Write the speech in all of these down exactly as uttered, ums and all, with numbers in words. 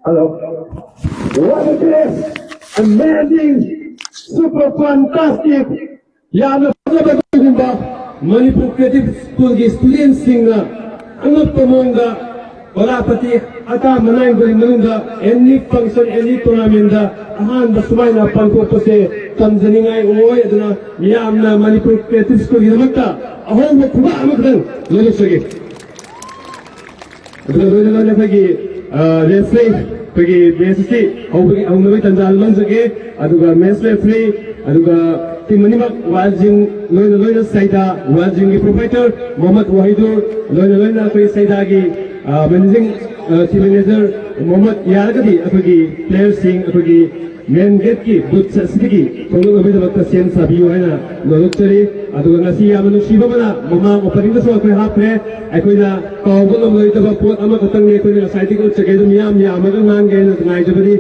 Hello. What a great, amazing, super fantastic, ꯌꯥꯝꯅ ꯐꯖꯕ ꯑꯗꯨꯒꯨꯝꯕ ꯃꯅꯤꯄꯨꯔ ꯀ꯭ꯔꯤꯌꯦꯇꯤꯚ ꯁ꯭ꯀꯨꯜꯒꯤ ꯁ꯭ꯇꯨꯗꯦꯟꯠꯁꯤꯡꯅ ꯑꯉꯛꯄ ꯃꯑꯣꯡꯗ ꯀꯂꯥꯄꯇꯤ ꯑꯇꯥ ꯃꯅꯥꯏꯕꯒꯤ ꯃꯅꯨꯡꯗ ꯑꯦꯅꯤ ꯐꯪꯁꯟ, ꯑꯦꯅꯤ ꯇꯣꯔꯅꯥꯃꯦꯟꯗ ꯑꯍꯥꯟꯕ ꯁꯨꯃꯥꯏꯅ ꯄꯥꯡꯊꯣꯛꯄꯁꯦ ꯇꯝꯖꯅꯤꯡꯉꯥꯏ ꯑꯣꯏ꯫ ꯑꯗꯨꯅ ꯃꯤꯌꯥꯝꯅ ꯃꯅꯤꯄꯨꯔ ꯀ꯭ꯔꯤꯌꯦꯇꯤꯚ ꯁ꯭ꯀꯨꯜꯒꯤꯗꯃꯛꯇ ꯑꯍꯧꯕ ꯈꯨꯕꯥꯛ ꯑꯃꯈꯛꯇꯪ ꯂꯧꯖꯒꯦ꯫ ꯑꯗꯨꯒ ꯂꯣꯏꯅ ꯂꯣꯏꯅ ꯑꯩꯈꯣꯏꯒꯤ, ꯑ, ꯔꯦꯐ꯭ꯔꯤ, ꯑꯩꯈꯣꯏꯒꯤ ꯃꯦꯠꯆ ꯑꯁꯤ ꯍꯧꯕꯒꯤ, ꯍꯧꯅꯕꯒꯤ ꯇꯥꯟꯖꯥ ꯂꯧꯖꯒꯦ꯫ ꯑꯗꯨꯒ ꯃꯦꯠꯆ ꯔꯦꯐ꯭ꯔꯤ, ꯑꯗꯨꯒ ꯇꯤꯝ ꯑꯅꯤꯃꯛ ꯋꯥꯏꯜ ꯖꯤꯝ, ꯂꯣꯏꯅ ꯂꯣꯏꯅ ꯁꯩꯗꯥ, ꯋꯥꯏꯜ ꯖꯤꯝꯒꯤ ꯄ꯭ꯔꯣꯄ꯭ꯔꯥꯏꯇꯔ ꯃꯣꯍꯝꯃꯗ ꯋꯥꯍꯤꯗꯨꯔ, ꯂꯣꯏꯅ ꯂꯣꯏꯅ ꯑꯩꯈꯣꯏ ꯁꯩꯗꯥꯒꯤ, ꯃꯦꯅꯦꯖꯤꯡ ꯇꯤꯝ ꯃꯦꯅꯦꯖꯔ ꯃꯣꯍꯝꯃꯗ, ꯌꯥꯔꯒꯗꯤ ꯑꯩꯈꯣꯏꯒꯤ ꯄ꯭ꯂꯦꯌꯔꯁꯤꯡ ꯑꯩꯈꯣꯏꯒꯤ ꯃꯦꯟ ꯒꯦꯠꯀꯤ ꯕꯨꯠꯁ ꯑꯁꯤꯗꯒꯤ ꯊꯣꯛꯂꯛꯅꯕꯒꯤꯗꯃꯛꯇ ꯁꯦꯝ ꯁꯥꯕꯤꯌꯨ ꯍꯥꯏꯅ ꯅꯣꯜꯂꯛꯆꯔꯤ꯫ ꯑꯗꯨꯒ ꯉꯁꯤ ꯌꯥꯝꯅ ꯅꯨꯡꯁꯤꯕ ꯑꯃꯅ, ꯃꯃꯥꯡ ꯑꯣꯄꯅꯤꯡꯗꯁꯨ ꯑꯩꯈꯣꯏ ꯍꯥꯞꯈ꯭ꯔꯦ꯫ ꯑꯩꯈꯣꯏꯅ ꯀꯥꯎꯕ ꯉꯝꯂꯣꯏꯗꯕ ꯄꯣꯠ ꯑꯃꯈꯛꯇꯪꯅꯤ ꯑꯩꯈꯣꯏꯅ ꯉꯁꯥꯏꯗꯒꯤ ꯎꯠꯆꯒꯦ꯫ ꯑꯗꯨꯝ ꯃꯤꯌꯥꯝ ꯌꯥꯝꯃꯒ ꯉꯥꯡꯒꯦ ꯍꯥꯏꯅ ꯉꯥꯏꯖꯕꯅꯤ꯫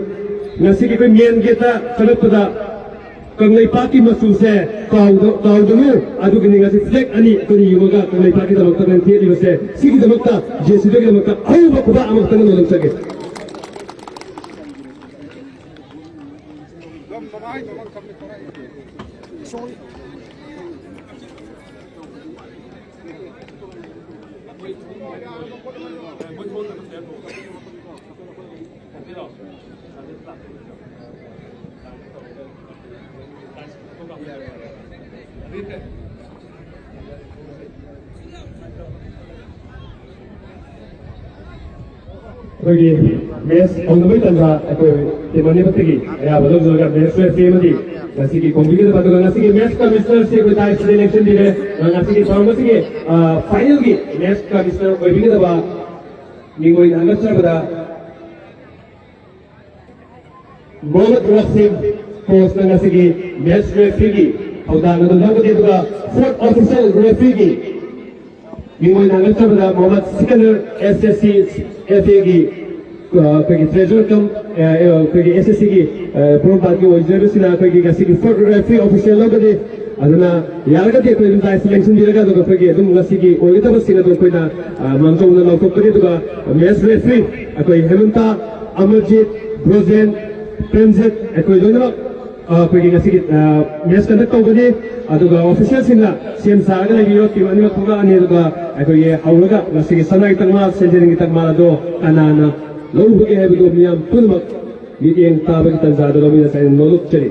ꯉꯁꯤꯒꯤ ꯑꯩꯈꯣꯏ ꯃꯦꯟ ꯒꯦꯠꯇ ꯆꯪꯂꯛꯄꯗ ꯀꯪꯂꯩꯄꯥꯛꯀꯤ ꯃꯆꯨꯁꯦ ꯀꯥꯎꯗ-, ꯀꯥꯎꯗꯅꯨ꯫ ꯑꯗꯨꯒꯤꯅꯤ ꯉꯁꯤ ꯐ꯭ꯂꯦꯛ ꯑꯅꯤ ꯑꯩꯈꯣꯏꯅ ꯌꯨꯡꯉꯒ ꯀꯪꯂꯩꯄꯥꯛꯀꯤꯗꯃꯛꯇ ꯅꯪ ꯊꯦꯠꯂꯤꯕꯁꯦ꯫ ꯁꯤꯒꯤꯗꯃꯛꯇ, ꯖꯦ ꯁꯤ ꯕꯤꯒꯤꯗꯃꯛꯇ ꯑꯍꯧꯕ ꯈꯨꯕꯥꯛ ꯑꯃꯈꯛꯇꯪ ꯅꯣꯜꯂꯝꯖꯒꯦ꯫ ꯑꯩꯈꯣꯏꯒꯤ ꯃꯦꯠꯆ ꯍꯧꯅꯕꯒꯤ ꯇꯥꯟꯖꯥ ꯑꯩꯈꯣꯏ ꯇꯤꯝ ꯑꯅꯤꯃꯛꯇꯒꯤ ꯑꯌꯥꯕ ꯂꯧꯖꯔꯒ ꯃꯦꯠꯆ ꯔꯦꯐ꯭ꯔꯤ ꯑꯃꯗꯤ ꯉꯁꯤꯒꯤ ꯈꯣꯡꯕꯤꯒꯗꯕ, ꯑꯗꯨꯒ ꯉꯁꯤꯒꯤ ꯃꯦꯠꯆ ꯀꯃꯤꯁꯅꯔꯁꯤ ꯑꯩꯈꯣꯏ ꯇꯥꯏꯁꯤꯗ ꯏꯂꯦꯛꯁꯟ ꯄꯤꯔꯦ꯫ ꯉꯁꯤꯒꯤ ꯊꯧꯔꯝ ꯑꯁꯤꯒꯤ, ꯑ, ꯐꯥꯏꯅꯦꯜꯒꯤ ꯃꯦꯠꯆ ꯀꯃꯤꯁꯅꯔ ꯑꯣꯏꯕꯤꯒꯗꯕ ꯃꯤꯡ ꯑꯣꯏꯅ ꯍꯥꯞꯆꯕꯗ ꯃꯣꯍꯝꯃꯗ ꯔꯥꯁꯤꯝ ꯀꯣꯆꯅ ꯉꯁꯤꯒꯤ ꯃꯦꯠꯆ ꯔꯦꯐ꯭ꯔꯤꯒꯤ ꯊꯧꯗꯥꯡ ꯑꯗꯨ ꯂꯧꯒꯅꯤ, ꯑꯗꯨꯒ ꯐꯣꯔꯠ ꯑꯣꯐꯤꯁꯤꯌꯦꯜ ꯔꯦꯐ꯭ꯔꯤꯒꯤ ꯃꯤꯡ ꯑꯣꯏꯅ ꯍꯥꯞꯆꯕꯗ ꯃꯣꯍꯝꯃꯗ ꯁꯤꯀꯟꯗꯔ, ꯑꯦꯁ ꯑꯦꯁ ꯁꯤ ꯑꯦꯐ ꯑꯦꯒꯤ, ꯑ, ꯑꯩꯈꯣꯏꯒꯤ ꯇ꯭ꯔꯦꯖꯔ ꯀꯝ, ꯑ, ꯑ, ꯑꯩꯈꯣꯏꯒꯤ ꯑꯦꯁ ꯑꯦꯁ ꯁꯤꯒꯤ, ꯑ, ꯄꯣꯔꯣꯝꯄꯥꯠꯀꯤ ꯑꯣꯏꯖꯔꯤꯕꯁꯤꯅ ꯑꯩꯈꯣꯏꯒꯤ ꯉꯁꯤꯒꯤ ꯐꯣꯔꯠ ꯔꯦꯐ꯭ꯔꯤ ꯑꯣꯐꯤꯁꯤꯌꯦꯜ ꯂꯧꯒꯅꯤ꯫ ꯑꯗꯨꯅ ꯌꯥꯔꯒꯗꯤ ꯑꯩꯈꯣꯏ ꯑꯗꯨꯝ ꯇꯥꯏꯁ ꯂꯦꯡꯁꯤꯟꯕꯤꯔꯒ, ꯑꯗꯨꯒ ꯑꯩꯈꯣꯏꯒꯤ ꯑꯗꯨꯝ ꯉꯁꯤꯒꯤ ꯑꯣꯏꯒꯗꯕꯁꯤꯡ ꯑꯗꯨ ꯑꯩꯈꯣꯏꯅ, ꯑ, ꯃꯥꯡꯖꯧꯅ ꯂꯥꯎꯊꯣꯛꯀꯅꯤ꯫ ꯑꯗꯨꯒ ꯃꯦꯠꯆ ꯔꯦꯐ꯭ꯔꯤ ꯑꯩꯈꯣꯏ ꯍꯦꯃꯟꯇ, ꯑꯃꯔꯖꯤꯠ, ꯕ꯭ꯔꯣꯖꯦꯟ, ꯄ꯭ꯔꯦꯝꯖꯤꯠ, ꯑꯩꯈꯣꯏ ꯂꯣꯏꯅꯃꯛ, ꯑ, ꯑꯩꯈꯣꯏꯒꯤ ꯉꯁꯤꯒꯤ, ꯑ, ꯃꯦꯠꯆ ꯀꯟꯗꯛ ꯇꯧꯒꯅꯤ꯫ ꯑꯗꯨꯒ ꯑꯣꯐꯤꯁꯤꯌꯦꯜꯁꯤꯡꯅ ꯁꯦꯝ ꯁꯥꯔꯒ ꯂꯩꯕꯤꯌꯣ, ꯇꯤꯝ ꯑꯅꯤꯃꯛ ꯊꯣꯛꯂꯛꯑꯅꯤ꯫ ꯑꯗꯨꯒ ꯑꯩꯈꯣꯏꯒꯤ ꯍꯧꯔꯒ ꯉꯁꯤꯒꯤ ꯁꯅꯥꯒꯤ ꯇꯛꯃꯥ, ꯁꯦꯟꯖꯦꯜꯒꯤ ꯇꯛꯃꯥ ꯑꯗꯣ ꯀꯅꯥꯅ ꯂꯧꯕꯒꯦ ꯍꯥꯏꯕꯗꯣ ꯃꯤꯌꯥꯝ ꯄꯨꯝꯅꯃꯛ ꯃꯤꯠꯌꯦꯡ ꯇꯥꯕꯒꯤ ꯇꯥꯟꯖꯥꯗ ꯂꯧꯃꯤꯟꯅꯁꯦ ꯍꯥꯏꯅ ꯅꯣꯂꯨꯛꯆꯔꯤ꯫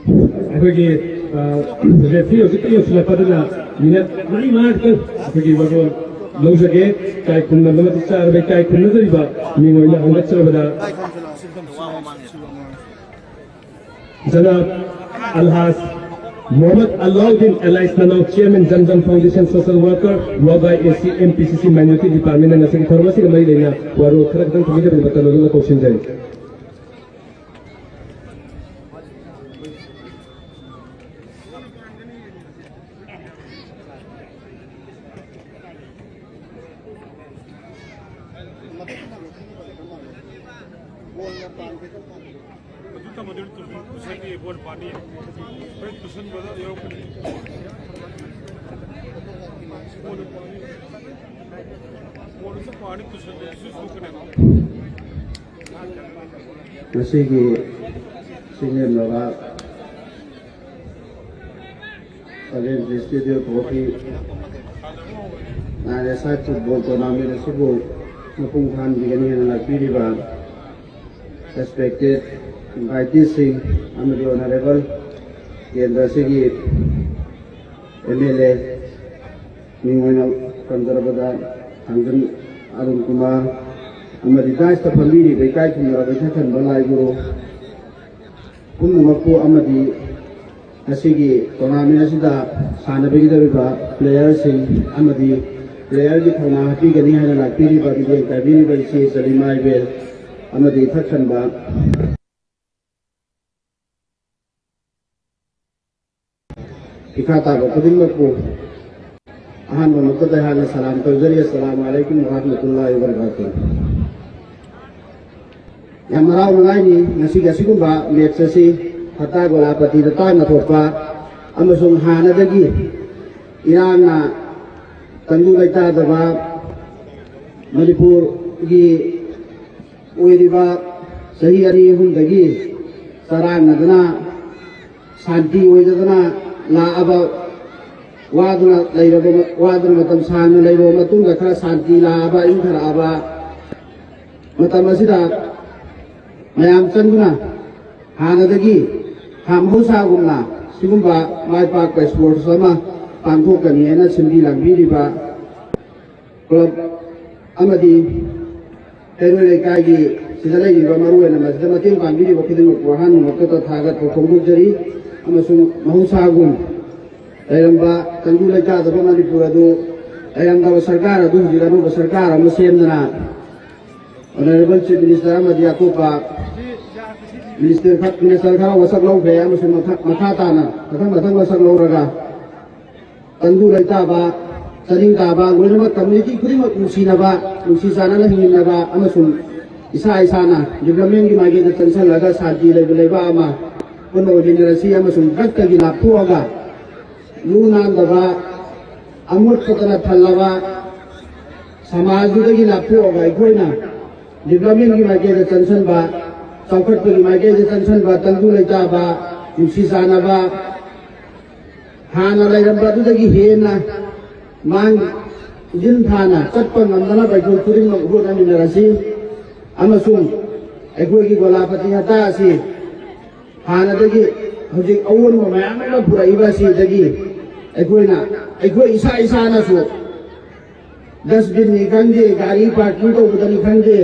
ꯑꯩꯈꯣꯏꯒꯤ ꯔꯦꯐ꯭ꯔꯤ ꯍꯧꯖꯤꯛꯇ ꯌꯧꯁꯤꯜꯂꯛꯄꯗꯨꯅ ꯃꯤꯅꯠ ꯃꯔꯤ ꯃꯉꯥ ꯈꯛꯇꯪ ꯑꯩꯈꯣꯏꯒꯤ ꯋꯥꯔꯣꯜ ꯂꯧꯖꯒꯦ꯫ ꯏꯀꯥꯏ ꯈꯨꯝꯅꯕ ꯃꯇꯤꯛ ꯆꯥꯔꯕ ꯏꯀꯥꯏ ꯈꯨꯝꯅꯖꯔꯤꯕ ꯃꯤꯡ ꯑꯣꯏꯅ ꯍꯪꯒꯠꯆꯕꯗ ꯖꯅꯥꯕ ꯑꯜꯍꯥꯖ ꯃꯣꯍꯝꯃꯗ ꯑꯂꯥꯎꯗꯤꯟ ꯑꯦꯂꯥꯏꯁ ꯅꯅꯥꯎ, ꯆꯤꯌꯔꯃꯦꯟ ꯖꯝꯖꯝ ꯐꯥꯎꯟꯗꯦꯁꯟ ꯁꯣꯁꯦꯜ ꯋꯥꯔꯀꯔ, ꯋꯥꯕꯥꯏ ꯑꯦ ꯁꯤ, ꯑꯦꯝ ꯄꯤ ꯁꯤ ꯁꯤ ꯃꯥꯏꯅꯣꯔꯤꯇꯤ ꯗꯤꯄꯥꯔꯠꯃꯦꯟꯅ ꯉꯁꯤꯒꯤ ꯊꯧꯔꯝ ꯑꯁꯤꯒ ꯃꯔꯤ ꯂꯩꯅ ꯋꯥꯔꯣꯜ ꯈꯔ ꯈꯛꯇꯪ ꯊꯝꯕꯤꯅꯕꯒꯤꯗꯃꯛꯇ ꯂꯣꯏꯅꯃꯛ ꯀꯧꯁꯤꯟꯖꯔꯤ꯫ ꯑꯗꯨ ꯇꯝꯃꯗꯤ ꯇꯨꯁꯟ-, ꯇꯨꯁꯟꯗꯦ, ꯕꯣꯜ ꯄꯥꯅꯤ꯫ ꯍꯣꯔꯦꯟ ꯇꯨꯁꯟꯕꯗ ꯌꯥꯎꯔꯛꯀꯅꯤ꯫ ꯕꯣꯜ ꯄꯥꯅꯤ꯫ ꯕꯣꯜꯁꯨ ꯄꯥꯅꯤ, ꯇꯨꯁꯟꯗꯦ, ꯑꯗꯨꯁꯨ ꯁꯣꯛꯀꯅꯦꯕ꯫ ꯉꯁꯤꯒꯤ ꯁꯤꯡꯂꯦꯝꯂꯕ ꯁꯚꯦꯟ ꯗꯤꯁꯇ꯭ꯔꯤꯛ ꯇ꯭ꯔꯣꯐꯤ ꯅꯥꯏꯟ ꯑꯦ ꯁꯥꯏꯠ ꯐꯨꯠꯕꯣꯜ ꯇꯣꯔꯅꯥꯃꯦꯟ ꯑꯁꯤꯕꯨ ꯃꯄꯨꯡ ꯐꯥꯍꯟꯕꯤꯒꯅꯤ ꯍꯥꯏꯅ ꯂꯥꯛꯄꯤꯔꯤꯕ ꯔꯦꯁꯄꯦꯛꯇꯦꯠ ꯏꯟꯚꯥꯏꯇꯤꯁꯁꯤꯡ ꯑꯃꯗꯤ ꯑꯣꯅꯔꯦꯕꯜ ꯀꯦꯟꯗ꯭ꯔ ꯑꯁꯤꯒꯤ ꯑꯦꯝ ꯑꯦꯜ ꯑꯦ ꯃꯤꯡ ꯑꯣꯏꯅ ꯄꯟꯖꯔꯕꯗ ꯊꯥꯡꯖꯝ ꯑꯔꯨꯟ ꯀꯨꯃꯥꯔ ꯑꯃꯗꯤ ꯗꯥꯏꯁꯇ ꯐꯝꯕꯤꯔꯤꯕ ꯏꯀꯥꯏ ꯈꯨꯝꯅꯔꯕ ꯏꯊꯛ ꯊꯟꯕ ꯂꯥꯏ ꯒꯨꯔꯨ ꯄꯨꯝꯅꯃꯛꯄꯨ ꯑꯃꯗꯤ ꯉꯁꯤꯒꯤ ꯇꯣꯔꯅꯥꯃꯦꯟ ꯑꯁꯤꯗ ꯁꯥꯟꯅꯕꯤꯒꯗꯧꯔꯤꯕ ꯄ꯭ꯂꯦꯌꯔꯁꯤꯡ ꯑꯃꯗꯤ ꯄ꯭ꯂꯦꯌꯔꯒꯤ ꯊꯧꯅꯥ ꯍꯥꯞꯄꯤꯒꯅꯤ ꯍꯥꯏꯅ ꯂꯥꯛꯄꯤꯔꯤꯕ ꯃꯤꯠꯌꯦꯡ ꯀꯥꯏꯕꯤꯔꯤꯕ ꯏꯆꯦ ꯆꯂꯤꯃꯥ ꯏꯕꯦꯜ ꯑꯃꯗꯤ ꯏꯊꯛ ꯊꯟꯕ ꯏꯈꯥ ꯇꯥꯕ ꯈꯨꯗꯤꯡꯃꯛꯄꯨ ꯑꯍꯥꯟꯕ ꯃꯛꯇꯗ ꯑꯩꯍꯥꯛꯅ ꯁꯂꯥꯝ ꯇꯧꯖꯔꯤ꯫ ꯑꯁꯂꯥꯃꯨ ꯑꯂꯥꯏꯀꯨꯝ ꯋꯔꯍꯃꯇꯨꯜꯂꯥꯍꯤ ꯋꯕꯔꯀꯥꯇꯨꯍ꯫ ꯌꯥꯝ ꯍꯔꯥꯎꯅꯉꯥꯏꯅꯤ ꯉꯁꯤꯒꯤ ꯑꯁꯤꯒꯨꯝꯕ ꯃꯦꯠꯆ ꯑꯁꯤ ꯐꯇꯥ ꯒꯣꯂꯥꯄꯇꯤꯗ ꯇꯥꯡꯅ ꯊꯣꯛꯄ ꯑꯃꯁꯨꯡ ꯍꯥꯟꯅꯗꯒꯤ ꯏꯔꯥꯡꯅ ꯇꯪꯗꯨ ꯂꯩꯇꯥꯗꯕ ꯃꯅꯤꯄꯨꯔꯒꯤ ꯑꯣꯏꯔꯤꯕ ꯆꯍꯤ ꯑꯅꯤ ꯑꯍꯨꯝꯗꯒꯤ ꯆꯔꯥꯡꯅꯗꯅ ꯁꯥꯟꯇꯤ ꯑꯣꯏꯗꯗꯅ ꯂꯥꯛꯑꯕ, ꯋꯥꯗꯨꯅ ꯂꯩꯔꯕ, ꯋꯥꯗꯨꯅ ꯃꯇꯝ ꯁꯥꯡꯅ ꯂꯩꯔꯕ ꯃꯇꯨꯡꯗ ꯈꯔ ꯁꯥꯟꯇꯤ ꯂꯥꯛꯑꯕ, ꯏꯪꯊꯔꯛꯑꯕ ꯃꯇꯝ ꯑꯁꯤꯗ ꯃꯌꯥꯝ ꯆꯪꯗꯨꯅ ꯍꯥꯟꯅꯗꯒꯤ ꯍꯥ, ꯃꯍꯧꯁꯥꯒꯨꯝꯅ ꯁꯤꯒꯨꯝꯕ ꯃꯥꯏ ꯄꯥꯛꯄ ꯏꯁꯄꯣꯔꯠꯁ ꯑꯃ ꯄꯥꯡꯊꯣꯛꯀꯅꯤ ꯍꯥꯏꯅ ꯁꯤꯟꯕꯤ ꯂꯥꯡꯕꯤꯔꯤꯕ ꯀ꯭ꯂꯕ ꯑꯃꯗꯤ ꯀꯩꯔꯣꯏ ꯂꯩꯀꯥꯏꯒꯤ ꯁꯤꯗ ꯂꯩꯔꯤꯕ, ꯃꯔꯨ ꯑꯣꯏꯅ ꯃꯁꯤꯗ ꯃꯇꯦꯡ ꯄꯥꯡꯕꯤꯔꯤꯕ ꯈꯨꯗꯤꯡꯃꯛꯄꯨ ꯑꯍꯥꯟꯕꯃꯛꯇꯗ ꯊꯥꯒꯠꯄ ꯐꯣꯡꯗꯣꯛꯆꯔꯤ꯫ ꯑꯃꯁꯨꯡ ꯃꯍꯧꯁꯥꯒꯨꯝ ꯂꯩꯔꯝꯕ ꯇꯪꯗꯨ ꯂꯩꯇꯥꯗꯕ ꯃꯅꯤꯄꯨꯔ ꯑꯗꯨ ꯂꯩꯔꯝꯗꯕ ꯁꯔꯀꯥꯔ ꯑꯗꯨ ꯍꯧꯖꯤꯛ ꯑꯅꯧꯕ ꯁꯔꯀꯥꯔ ꯑꯃ ꯁꯦꯝꯗꯅ Honourable Chief Minister ꯑꯃꯗꯤ ꯑꯇꯣꯞꯄ ꯃꯤꯅꯤꯁꯇꯔ ꯈ-, ꯃꯤꯅꯤꯁꯇꯔ ꯈꯔ ꯋꯥꯁꯛ ꯂꯧꯈ꯭ꯔꯦ ꯑꯃꯁꯨꯡ ꯃꯈꯥ, ꯃꯈꯥ ꯇꯥꯅ ꯃꯊꯪ ꯃꯊꯪ ꯋꯥꯁꯛ ꯂꯧꯔꯒ ꯇꯪꯗꯨ ꯂꯩꯇꯥꯕ, ꯆꯥꯅꯤꯡ ꯇꯥꯕ, ꯂꯣꯏꯅꯃꯛ ꯀꯝꯃ꯭ꯌꯨꯅꯤꯇꯤ ꯈꯨꯗꯤꯡꯃꯛ ꯅꯨꯡꯁꯤꯅꯕ, ꯅꯨꯡꯁꯤ ꯆꯥꯟꯅꯅ ꯍꯤꯡꯃꯤꯟꯅꯕ ꯑꯃꯁꯨꯡ ꯏꯁꯥ ꯏꯁꯥꯅ ꯗꯤꯕ꯭ꯂꯞꯃꯦꯟꯒꯤ ꯃꯥꯏꯀꯩꯗ ꯆꯪꯁꯤꯜꯂꯒ ꯁꯥꯟꯇꯤ ꯂꯩꯕ ꯂꯩꯕꯥꯛ ꯑꯃ ꯄꯨꯟꯅ ꯑꯣꯏꯃꯤꯟꯅꯔꯁꯤ ꯑꯃꯁꯨꯡ ꯗ꯭ꯔꯒꯇꯒꯤ ꯂꯥꯞꯊꯣꯛꯑꯒ ꯂꯨ ꯅꯥꯟꯗꯕ, ꯑꯃꯣꯠꯄꯇꯅ ꯊꯜꯂꯕ ꯁꯃꯥꯖꯗꯨꯗꯒꯤ ꯂꯥꯞꯊꯣꯛꯑꯒ ꯑꯩꯈꯣꯏꯅ ꯗꯤꯕ꯭ꯂꯞꯃꯦꯟꯒꯤ ꯃꯥꯏꯀꯩꯗ ꯆꯪꯁꯤꯟꯕ, ꯆꯥꯎꯈꯠꯄꯒꯤ ꯃꯥꯏꯀꯩꯗ ꯆꯪꯁꯤꯟꯕ, ꯇꯪꯗꯨ ꯂꯩꯇꯥꯕ, ꯅꯨꯡꯁꯤ ꯆꯥꯟꯅꯕ, ꯍꯥꯟꯅ ꯂꯩꯔꯝꯕ ꯑꯗꯨꯗꯒꯤ ꯍꯦꯟꯅ ꯃꯥꯡꯖꯤꯟ ꯊꯥꯅ ꯆꯠꯄ ꯉꯝꯅꯅꯕ ꯑꯩꯈꯣꯏ ꯈꯨꯗꯤꯡꯃꯛ ꯍꯣꯠꯅꯃꯤꯟꯅꯔꯁꯤ꯫ ꯑꯃꯁꯨꯡ ꯑꯩꯈꯣꯏꯒꯤ ꯒꯣꯂꯥꯄꯇꯤ ꯍꯠꯇꯥ ꯑꯁꯤ ꯍꯥꯟꯅꯗꯒꯤ ꯍꯧꯖꯤꯛ ꯑꯑꯣꯟꯕ ꯃꯌꯥꯝ ꯑꯃ ꯄꯨꯔꯛꯏꯕ ꯑꯁꯤꯗꯒꯤ ꯑꯩꯈꯣꯏꯅ, ꯑꯩꯈꯣꯏ ꯏꯁꯥ ꯏꯁꯥꯅꯁꯨ ꯗꯁꯕꯤꯟꯅꯤ ꯈꯪꯗꯦ, ꯒꯥꯔꯤ ꯄꯥꯔꯀꯤꯡ ꯇꯧꯕꯗꯅꯤ ꯈꯪꯗꯦ,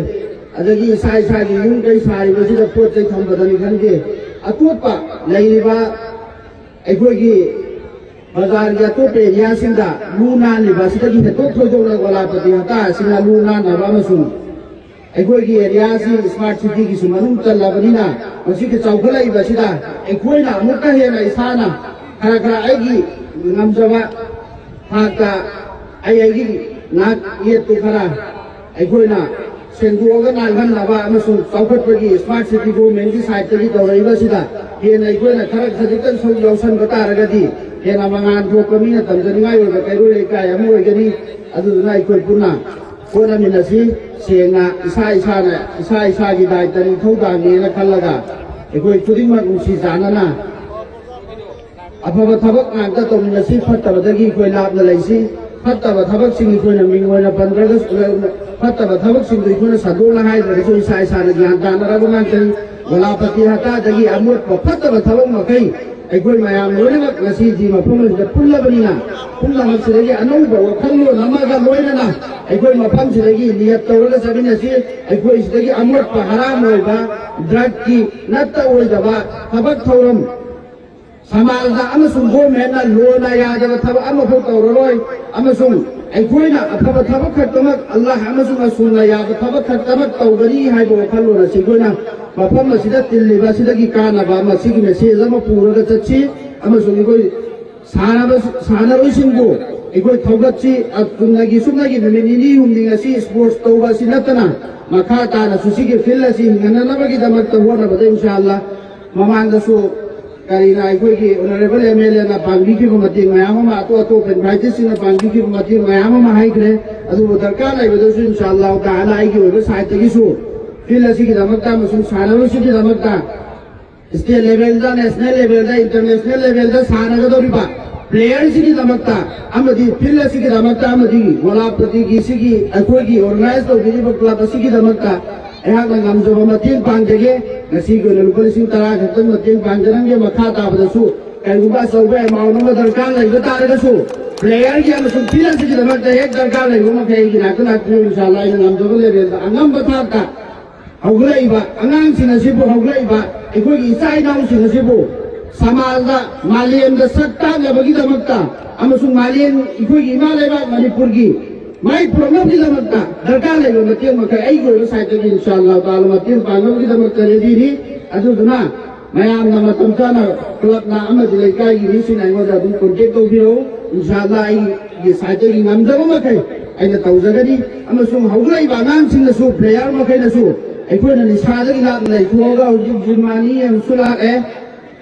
ꯑꯗꯒꯤ ꯏꯁꯥ ꯏꯁꯥꯒꯤ ꯌꯨꯝ ꯀꯩ ꯁꯥꯔꯤꯕꯁꯤꯗ ꯄꯣꯠ ꯆꯩ ꯊꯝꯕꯗꯅꯤ ꯈꯪꯗꯦ, ꯑꯇꯣꯞꯄ ꯂꯩꯔꯤꯕ ꯑꯩꯈꯣꯏꯒꯤ ꯕꯖꯥꯔꯒꯤ ꯑꯇꯣꯞꯄ ꯑꯦꯔꯤꯌꯥꯁꯤꯡꯗ ꯂꯨ ꯅꯥꯜꯂꯤꯕ ꯑꯁꯤꯗꯒꯤ ꯍꯦꯟꯗꯣꯛ ꯊꯣꯏꯗꯣꯛꯅ ꯒꯣꯂꯥꯄꯇꯤ ꯍꯠꯇꯥ ꯑꯁꯤꯅ ꯂꯨ ꯅꯥꯟꯅꯕ ꯑꯃꯁꯨꯡ ꯑꯩꯈꯣꯏꯒꯤ ꯑꯦꯔꯤꯌꯥ ꯑꯁꯤ ꯁ꯭ꯃꯥꯔꯠ ꯁꯤꯇꯤꯒꯤꯁꯨ ꯃꯅꯨꯡ ꯆꯜꯂꯕꯅꯤꯅ, ꯃꯁꯤꯒꯤ ꯆꯥꯎꯈꯠꯂꯛꯏꯕꯁꯤꯗ ꯑꯩꯈꯣꯏꯅ ꯑꯃꯨꯛꯀ ꯍꯦꯟꯅ ꯏꯁꯥꯅ ꯈꯔ ꯈꯔ ꯑꯩꯒꯤ ꯉꯝꯖꯕ ꯊꯥꯛꯇ ꯑꯩ ꯑꯩꯒꯤ ꯅꯥꯛ ꯌꯦꯠꯇꯨ ꯈꯔ ꯑꯩꯈꯣꯏꯅ ꯁꯦꯡꯗꯣꯛꯑꯒ ꯅꯥꯜꯍꯟꯅꯕ ꯑꯃꯁꯨꯡ ꯆꯥꯎꯈꯠꯄꯒꯤ ꯁ꯭ꯃꯥꯔꯠ ꯁꯤꯇꯤ ꯒꯣꯔꯃꯦꯟꯒꯤ ꯁꯥꯏꯠꯇꯒꯤ ꯇꯧꯔꯛꯏꯕꯁꯤꯗ ꯍꯦꯟꯅ ꯑꯩꯈꯣꯏꯅ ꯈꯔ ꯈꯖꯤꯛꯇꯪ ꯁꯔꯨꯛ ꯌꯥꯎꯁꯟꯕ ꯇꯥꯔꯒꯗꯤ ꯍꯦꯟꯅ ꯃꯉꯥꯜ ꯊꯣꯛꯄ, ꯃꯤꯅ ꯇꯝꯖꯅꯤꯡꯉꯥꯏ ꯑꯣꯏꯕ ꯀꯩꯔꯣꯜ ꯂꯩꯀꯥꯏ ꯑꯃ ꯑꯣꯏꯒꯅꯤ꯫ ꯑꯗꯨꯗꯨꯅ ꯑꯩꯈꯣꯏ ꯄꯨꯟꯅ ꯍꯣꯠꯅꯃꯤꯟꯅꯁꯤ꯫ ꯁꯦꯡꯅ ꯏꯁꯥ ꯏꯁꯥꯅ, ꯏꯁꯥ ꯏꯁꯥꯒꯤ ꯗꯥꯏꯇꯅꯤ, ꯏꯊꯧꯗꯥꯡꯅꯦꯅ ꯈꯜꯂꯒ ꯑꯩꯈꯣꯏ ꯈꯨꯗꯤꯡꯃꯛ ꯅꯨꯡꯁꯤ ꯆꯥꯟꯅꯅ ꯑꯐꯕ ꯊꯕꯛ ꯉꯥꯛꯇ ꯇꯧꯃꯤꯟꯅꯁꯤ, ꯐꯠꯇꯕꯗꯒꯤ ꯑꯩꯈꯣꯏ ꯂꯥꯞꯅ ꯂꯩꯁꯤ꯫ ꯐꯠꯇꯕ ꯊꯕꯛꯁꯤꯡ ꯑꯩꯈꯣꯏꯅ ꯃꯤꯡ ꯑꯣꯏꯅ ꯄꯟꯗ꯭ꯔꯒꯁꯨ, ꯐꯠꯇꯕ ꯊꯕꯛꯁꯤꯡꯗꯣ ꯑꯩꯈꯣꯏꯅ ꯁꯟꯗꯣꯛꯅ ꯍꯥꯏꯗ꯭ꯔꯒꯁꯨ ꯏꯁꯥ ꯏꯁꯥꯅ ꯒ꯭ꯌꯥꯟ ꯇꯥꯅꯔꯕ ꯉꯥꯛꯇꯅꯤ꯫ ꯒꯣꯂꯥꯄꯇꯤ ꯍꯇꯥꯗꯒꯤ ꯑꯃꯣꯠꯄ ꯐꯠꯇꯕ ꯊꯕꯛ ꯃꯈꯩ ꯑꯩꯈꯣꯏ ꯃꯌꯥꯝ ꯂꯣꯏꯅꯃꯛ ꯉꯁꯤꯗꯤ ꯃꯐꯝ ꯑꯁꯤꯗ ꯄꯨꯜꯂꯕꯅꯤꯅ, ꯄꯨꯝꯅꯃꯛꯁꯤꯗꯒꯤ ꯑꯅꯧꯕ ꯋꯥꯈꯜꯂꯣꯟ ꯑꯃꯒ ꯂꯣꯏꯅꯅ ꯑꯩꯈꯣꯏ ꯃꯐꯝꯁꯤꯗꯒꯤ ꯅꯤꯌꯠ ꯇꯧꯔꯒ ꯆꯠꯃꯤꯟꯅꯁꯤ꯫ ꯑꯩꯈꯣꯏ ꯁꯤꯗꯒꯤ ꯑꯃꯣꯠꯄ ꯍꯔꯥꯝ ꯑꯣꯏꯕ ꯗ꯭ꯔꯒꯀꯤ ꯅꯠꯇ ꯑꯣꯏꯗꯕ ꯊꯕꯛ ꯊꯧꯔꯝ ꯁꯃꯥꯖꯗ ꯑꯃꯁꯨꯡ ꯒꯣꯔꯃꯦꯟꯅ ꯂꯣꯅ ꯌꯥꯗꯕ ꯊꯕꯛ ꯑꯃꯐꯥꯎ ꯇꯧꯔꯔꯣꯏ, ꯑꯃꯁꯨꯡ ꯑꯩꯈꯣꯏꯅ ꯑꯐꯕ ꯊꯕꯛ ꯈꯛꯇꯃꯛ ꯑꯜꯂꯥꯍ ꯑꯃꯁꯨꯡ ꯔꯁꯨꯜꯅ ꯌꯥꯕ ꯊꯕꯛ ꯈꯛꯇꯃꯛ ꯇꯧꯒꯅꯤ ꯍꯥꯏꯕ ꯋꯥꯈꯜꯂꯣꯟ ꯑꯁꯤ ꯑꯩꯈꯣꯏꯅ ꯃꯐꯝ ꯑꯁꯤꯗ ꯇꯤꯜꯂꯤꯕ ꯑꯁꯤꯗꯒꯤ ꯀꯥꯟꯅꯕ ꯑꯃ, ꯁꯤꯒꯤ ꯃꯦꯁꯦꯖ ꯑꯃ ꯄꯨꯔꯒ ꯆꯠꯁꯤ꯫ ꯑꯃꯁꯨꯡ ꯑꯩꯈꯣꯏ ꯁꯥꯟꯅꯕ ꯁꯥꯟꯅꯔꯣꯏꯁꯤꯡꯕꯨ ꯑꯩꯈꯣꯏ ꯊꯧꯒꯠꯁꯤ꯫ ꯑ, ꯆꯨꯝꯅꯒꯤ ꯁꯨꯞꯅꯒꯤ ꯅꯨꯃꯤꯠ ꯅꯤꯅꯤ ꯍꯨꯝꯅꯤ ꯑꯁꯤ ꯏꯁꯄꯣꯔꯠꯁ ꯇꯧꯕ ꯑꯁꯤ ꯅꯠꯇꯅ ꯃꯈꯥ ꯇꯥꯅꯁꯨ ꯁꯤꯒꯤ ꯐꯤꯜ ꯑꯁꯤ ꯍꯤꯡꯍꯟꯅꯅꯕꯒꯤꯗꯃꯛꯇ ꯍꯣꯠꯅꯕꯗ ꯏꯟꯁꯥ ꯑꯜꯂꯥ ꯃꯃꯥꯡꯗꯁꯨ ꯀꯔꯤꯅ ꯑꯩꯈꯣꯏꯒꯤ ꯑꯣꯅꯔꯦꯕꯜ ꯑꯦꯝ ꯑꯦꯜ ꯑꯦꯅ ꯄꯥꯡꯕꯤꯈꯤꯕ ꯃꯇꯦꯡ ꯃꯌꯥꯝ ꯑꯃ, ꯑꯇꯣꯞ ꯑꯇꯣꯞꯄ ꯏꯟꯚꯥꯏꯇꯤꯁꯁꯤꯡꯅ ꯄꯥꯡꯕꯤꯈꯤꯕ ꯃꯇꯦꯡ ꯃꯌꯥꯝ ꯑꯃ ꯍꯥꯏꯈ꯭ꯔꯦ꯫ ꯑꯗꯨꯕꯨ ꯗꯔꯀꯥꯔ ꯂꯩꯕꯗꯁꯨ ꯏꯟꯁꯥ ꯑꯜꯂꯥꯍ ꯇꯥꯂꯥ ꯑꯩꯒꯤ ꯑꯣꯏꯕ ꯁꯥꯏꯠꯇꯒꯤꯁꯨ ꯐꯤꯜ ꯑꯁꯤꯒꯤꯗꯃꯛꯇ ꯑꯃꯁꯨꯡ ꯁꯥꯟꯅꯔꯣꯏꯁꯤꯡꯒꯤꯗꯃꯛꯇ ꯁ꯭ꯇꯦꯠ ꯂꯦꯚꯦꯜꯗ, ꯅꯦꯁꯅꯦꯜ ꯂꯦꯚꯦꯜꯗ, ꯏꯟꯇꯔꯅꯦꯁꯅꯦꯜ ꯂꯦꯚꯦꯜꯗ ꯁꯥꯟꯅꯒꯗꯧꯔꯤꯕ ꯄ꯭ꯂꯦꯌꯔꯁꯤꯒꯤꯗꯃꯛꯇ ꯑꯃꯗꯤ ꯐꯤꯜ ꯑꯁꯤꯒꯤꯗꯃꯛꯇ ꯑꯃꯗꯤ ꯒꯣꯂꯥꯄꯇꯤꯒꯤ ꯁꯤꯒꯤ ꯑꯩꯈꯣꯏꯒꯤ ꯑꯣꯔꯒꯅꯥꯏꯖ ꯇꯧꯕꯤꯔꯤꯕ ꯀ꯭ꯂꯕ ꯑꯁꯤꯒꯤꯗꯃꯛꯇ ꯑꯩꯍꯥꯛꯅ ꯉꯝꯖꯕ ꯃꯇꯦꯡ ꯄꯥꯡꯖꯒꯦ꯫ ꯉꯁꯤꯒꯤ ꯑꯣꯏꯅ ꯂꯨꯄꯥ ꯂꯤꯁꯤꯡ ꯇꯔꯥ ꯈꯛꯇꯪ ꯃꯇꯦꯡ ꯄꯥꯡꯖꯔꯝꯒꯦ꯫ ꯃꯈꯥ ꯇꯥꯕꯗꯁꯨ ꯀꯔꯤꯒꯨꯝꯕ ꯑꯆꯧꯕ ꯑꯦꯃꯥꯎꯟ ꯑꯃ ꯗꯔꯀꯥꯔ ꯂꯩꯕ ꯇꯥꯔꯒꯁꯨ ꯄ꯭ꯂꯦꯌꯔꯒꯤ ꯑꯃꯁꯨꯡ ꯐꯤꯜ ꯑꯁꯤꯒꯤꯗꯃꯛꯇ ꯍꯦꯛ ꯗꯔꯀꯥꯔ ꯂꯩꯕ ꯃꯈꯩ ꯑꯩꯒꯤ ꯅꯥꯛꯇ ꯂꯥꯛꯄꯤꯌꯨ꯫ ꯏꯟꯁꯥ ꯑꯜꯂꯥ ꯑꯩꯅ ꯉꯝꯖꯕ ꯂꯦꯚꯦꯜꯗ ꯑꯉꯝꯕ ꯊꯥꯛꯇ ꯍꯧꯒꯠꯂꯛꯏꯕ ꯑꯉꯥꯡꯁꯤꯡ ꯑꯁꯤꯕꯨ, ꯍꯧꯒꯠꯂꯛꯏꯕ ꯑꯩꯈꯣꯏꯒꯤ ꯏꯆꯥ ꯏꯅꯥꯎꯁꯤꯡ ꯑꯁꯤꯕꯨ ꯁꯃꯥꯖꯗ, ꯃꯥꯂꯦꯝꯗ ꯁꯛ ꯇꯥꯛꯅꯕꯒꯤꯗꯃꯛꯇ ꯑꯃꯁꯨꯡ ꯃꯥꯂꯦꯝ, ꯑꯩꯈꯣꯏꯒꯤ ꯏꯃꯥ ꯂꯩꯕꯥꯛ ꯃꯅꯤꯄꯨꯔꯒꯤ ꯃꯥꯏ ꯄꯨꯔꯛꯅꯕꯒꯤꯗꯃꯛꯇ ꯗꯔꯀꯥꯔ ꯂꯩꯕ ꯃꯇꯦꯡ ꯃꯈꯩ ꯑꯩꯒꯤ ꯑꯣꯏꯕ ꯁꯥꯏꯠꯇꯒꯤ ꯏꯟꯁꯥ ꯑꯜꯂꯥꯍ ꯇꯥꯂꯥ ꯃꯇꯦꯡ ꯄꯥꯡꯅꯕꯒꯤꯗꯃꯛꯇ ꯔꯦꯗꯤꯅꯤ꯫ ꯑꯗꯨꯗꯨꯅ ꯃꯌꯥꯝꯅ ꯃꯇꯝ ꯆꯥꯅ ꯀ꯭ꯂꯕꯅ ꯑꯃꯗꯤ ꯂꯩꯀꯥꯏꯒꯤ ꯃꯤꯁꯤꯡꯅ ꯑꯩꯉꯣꯟꯗ ꯑꯗꯨꯝ ꯀꯣꯟꯇꯦꯛ ꯇꯧꯕꯤꯔꯛꯎ꯫ ꯏꯟꯁꯥ ꯑꯜꯂꯥꯍ ꯑꯩꯒꯤ ꯁꯥꯏꯠꯇꯒꯤ ꯉꯝꯖꯕ ꯃꯈꯩ ꯑꯩꯅ ꯇꯧꯖꯒꯅꯤ꯫ ꯑꯃꯁꯨꯡ ꯍꯧꯒꯠꯂꯛꯏꯕ ꯑꯉꯥꯡꯁꯤꯡꯅꯁꯨ, ꯄ꯭ꯂꯦꯌꯔ ꯃꯈꯩꯅꯁꯨ ꯑꯩꯈꯣꯏꯅ ꯅꯤꯁꯥꯗꯒꯤ ꯂꯥꯞꯅ ꯂꯩꯊꯣꯛꯑꯒ ꯍꯧꯖꯤꯛ ꯖꯤꯝ ꯑꯅꯤ ꯑꯃꯁꯨ ꯂꯥꯛꯑꯦ꯫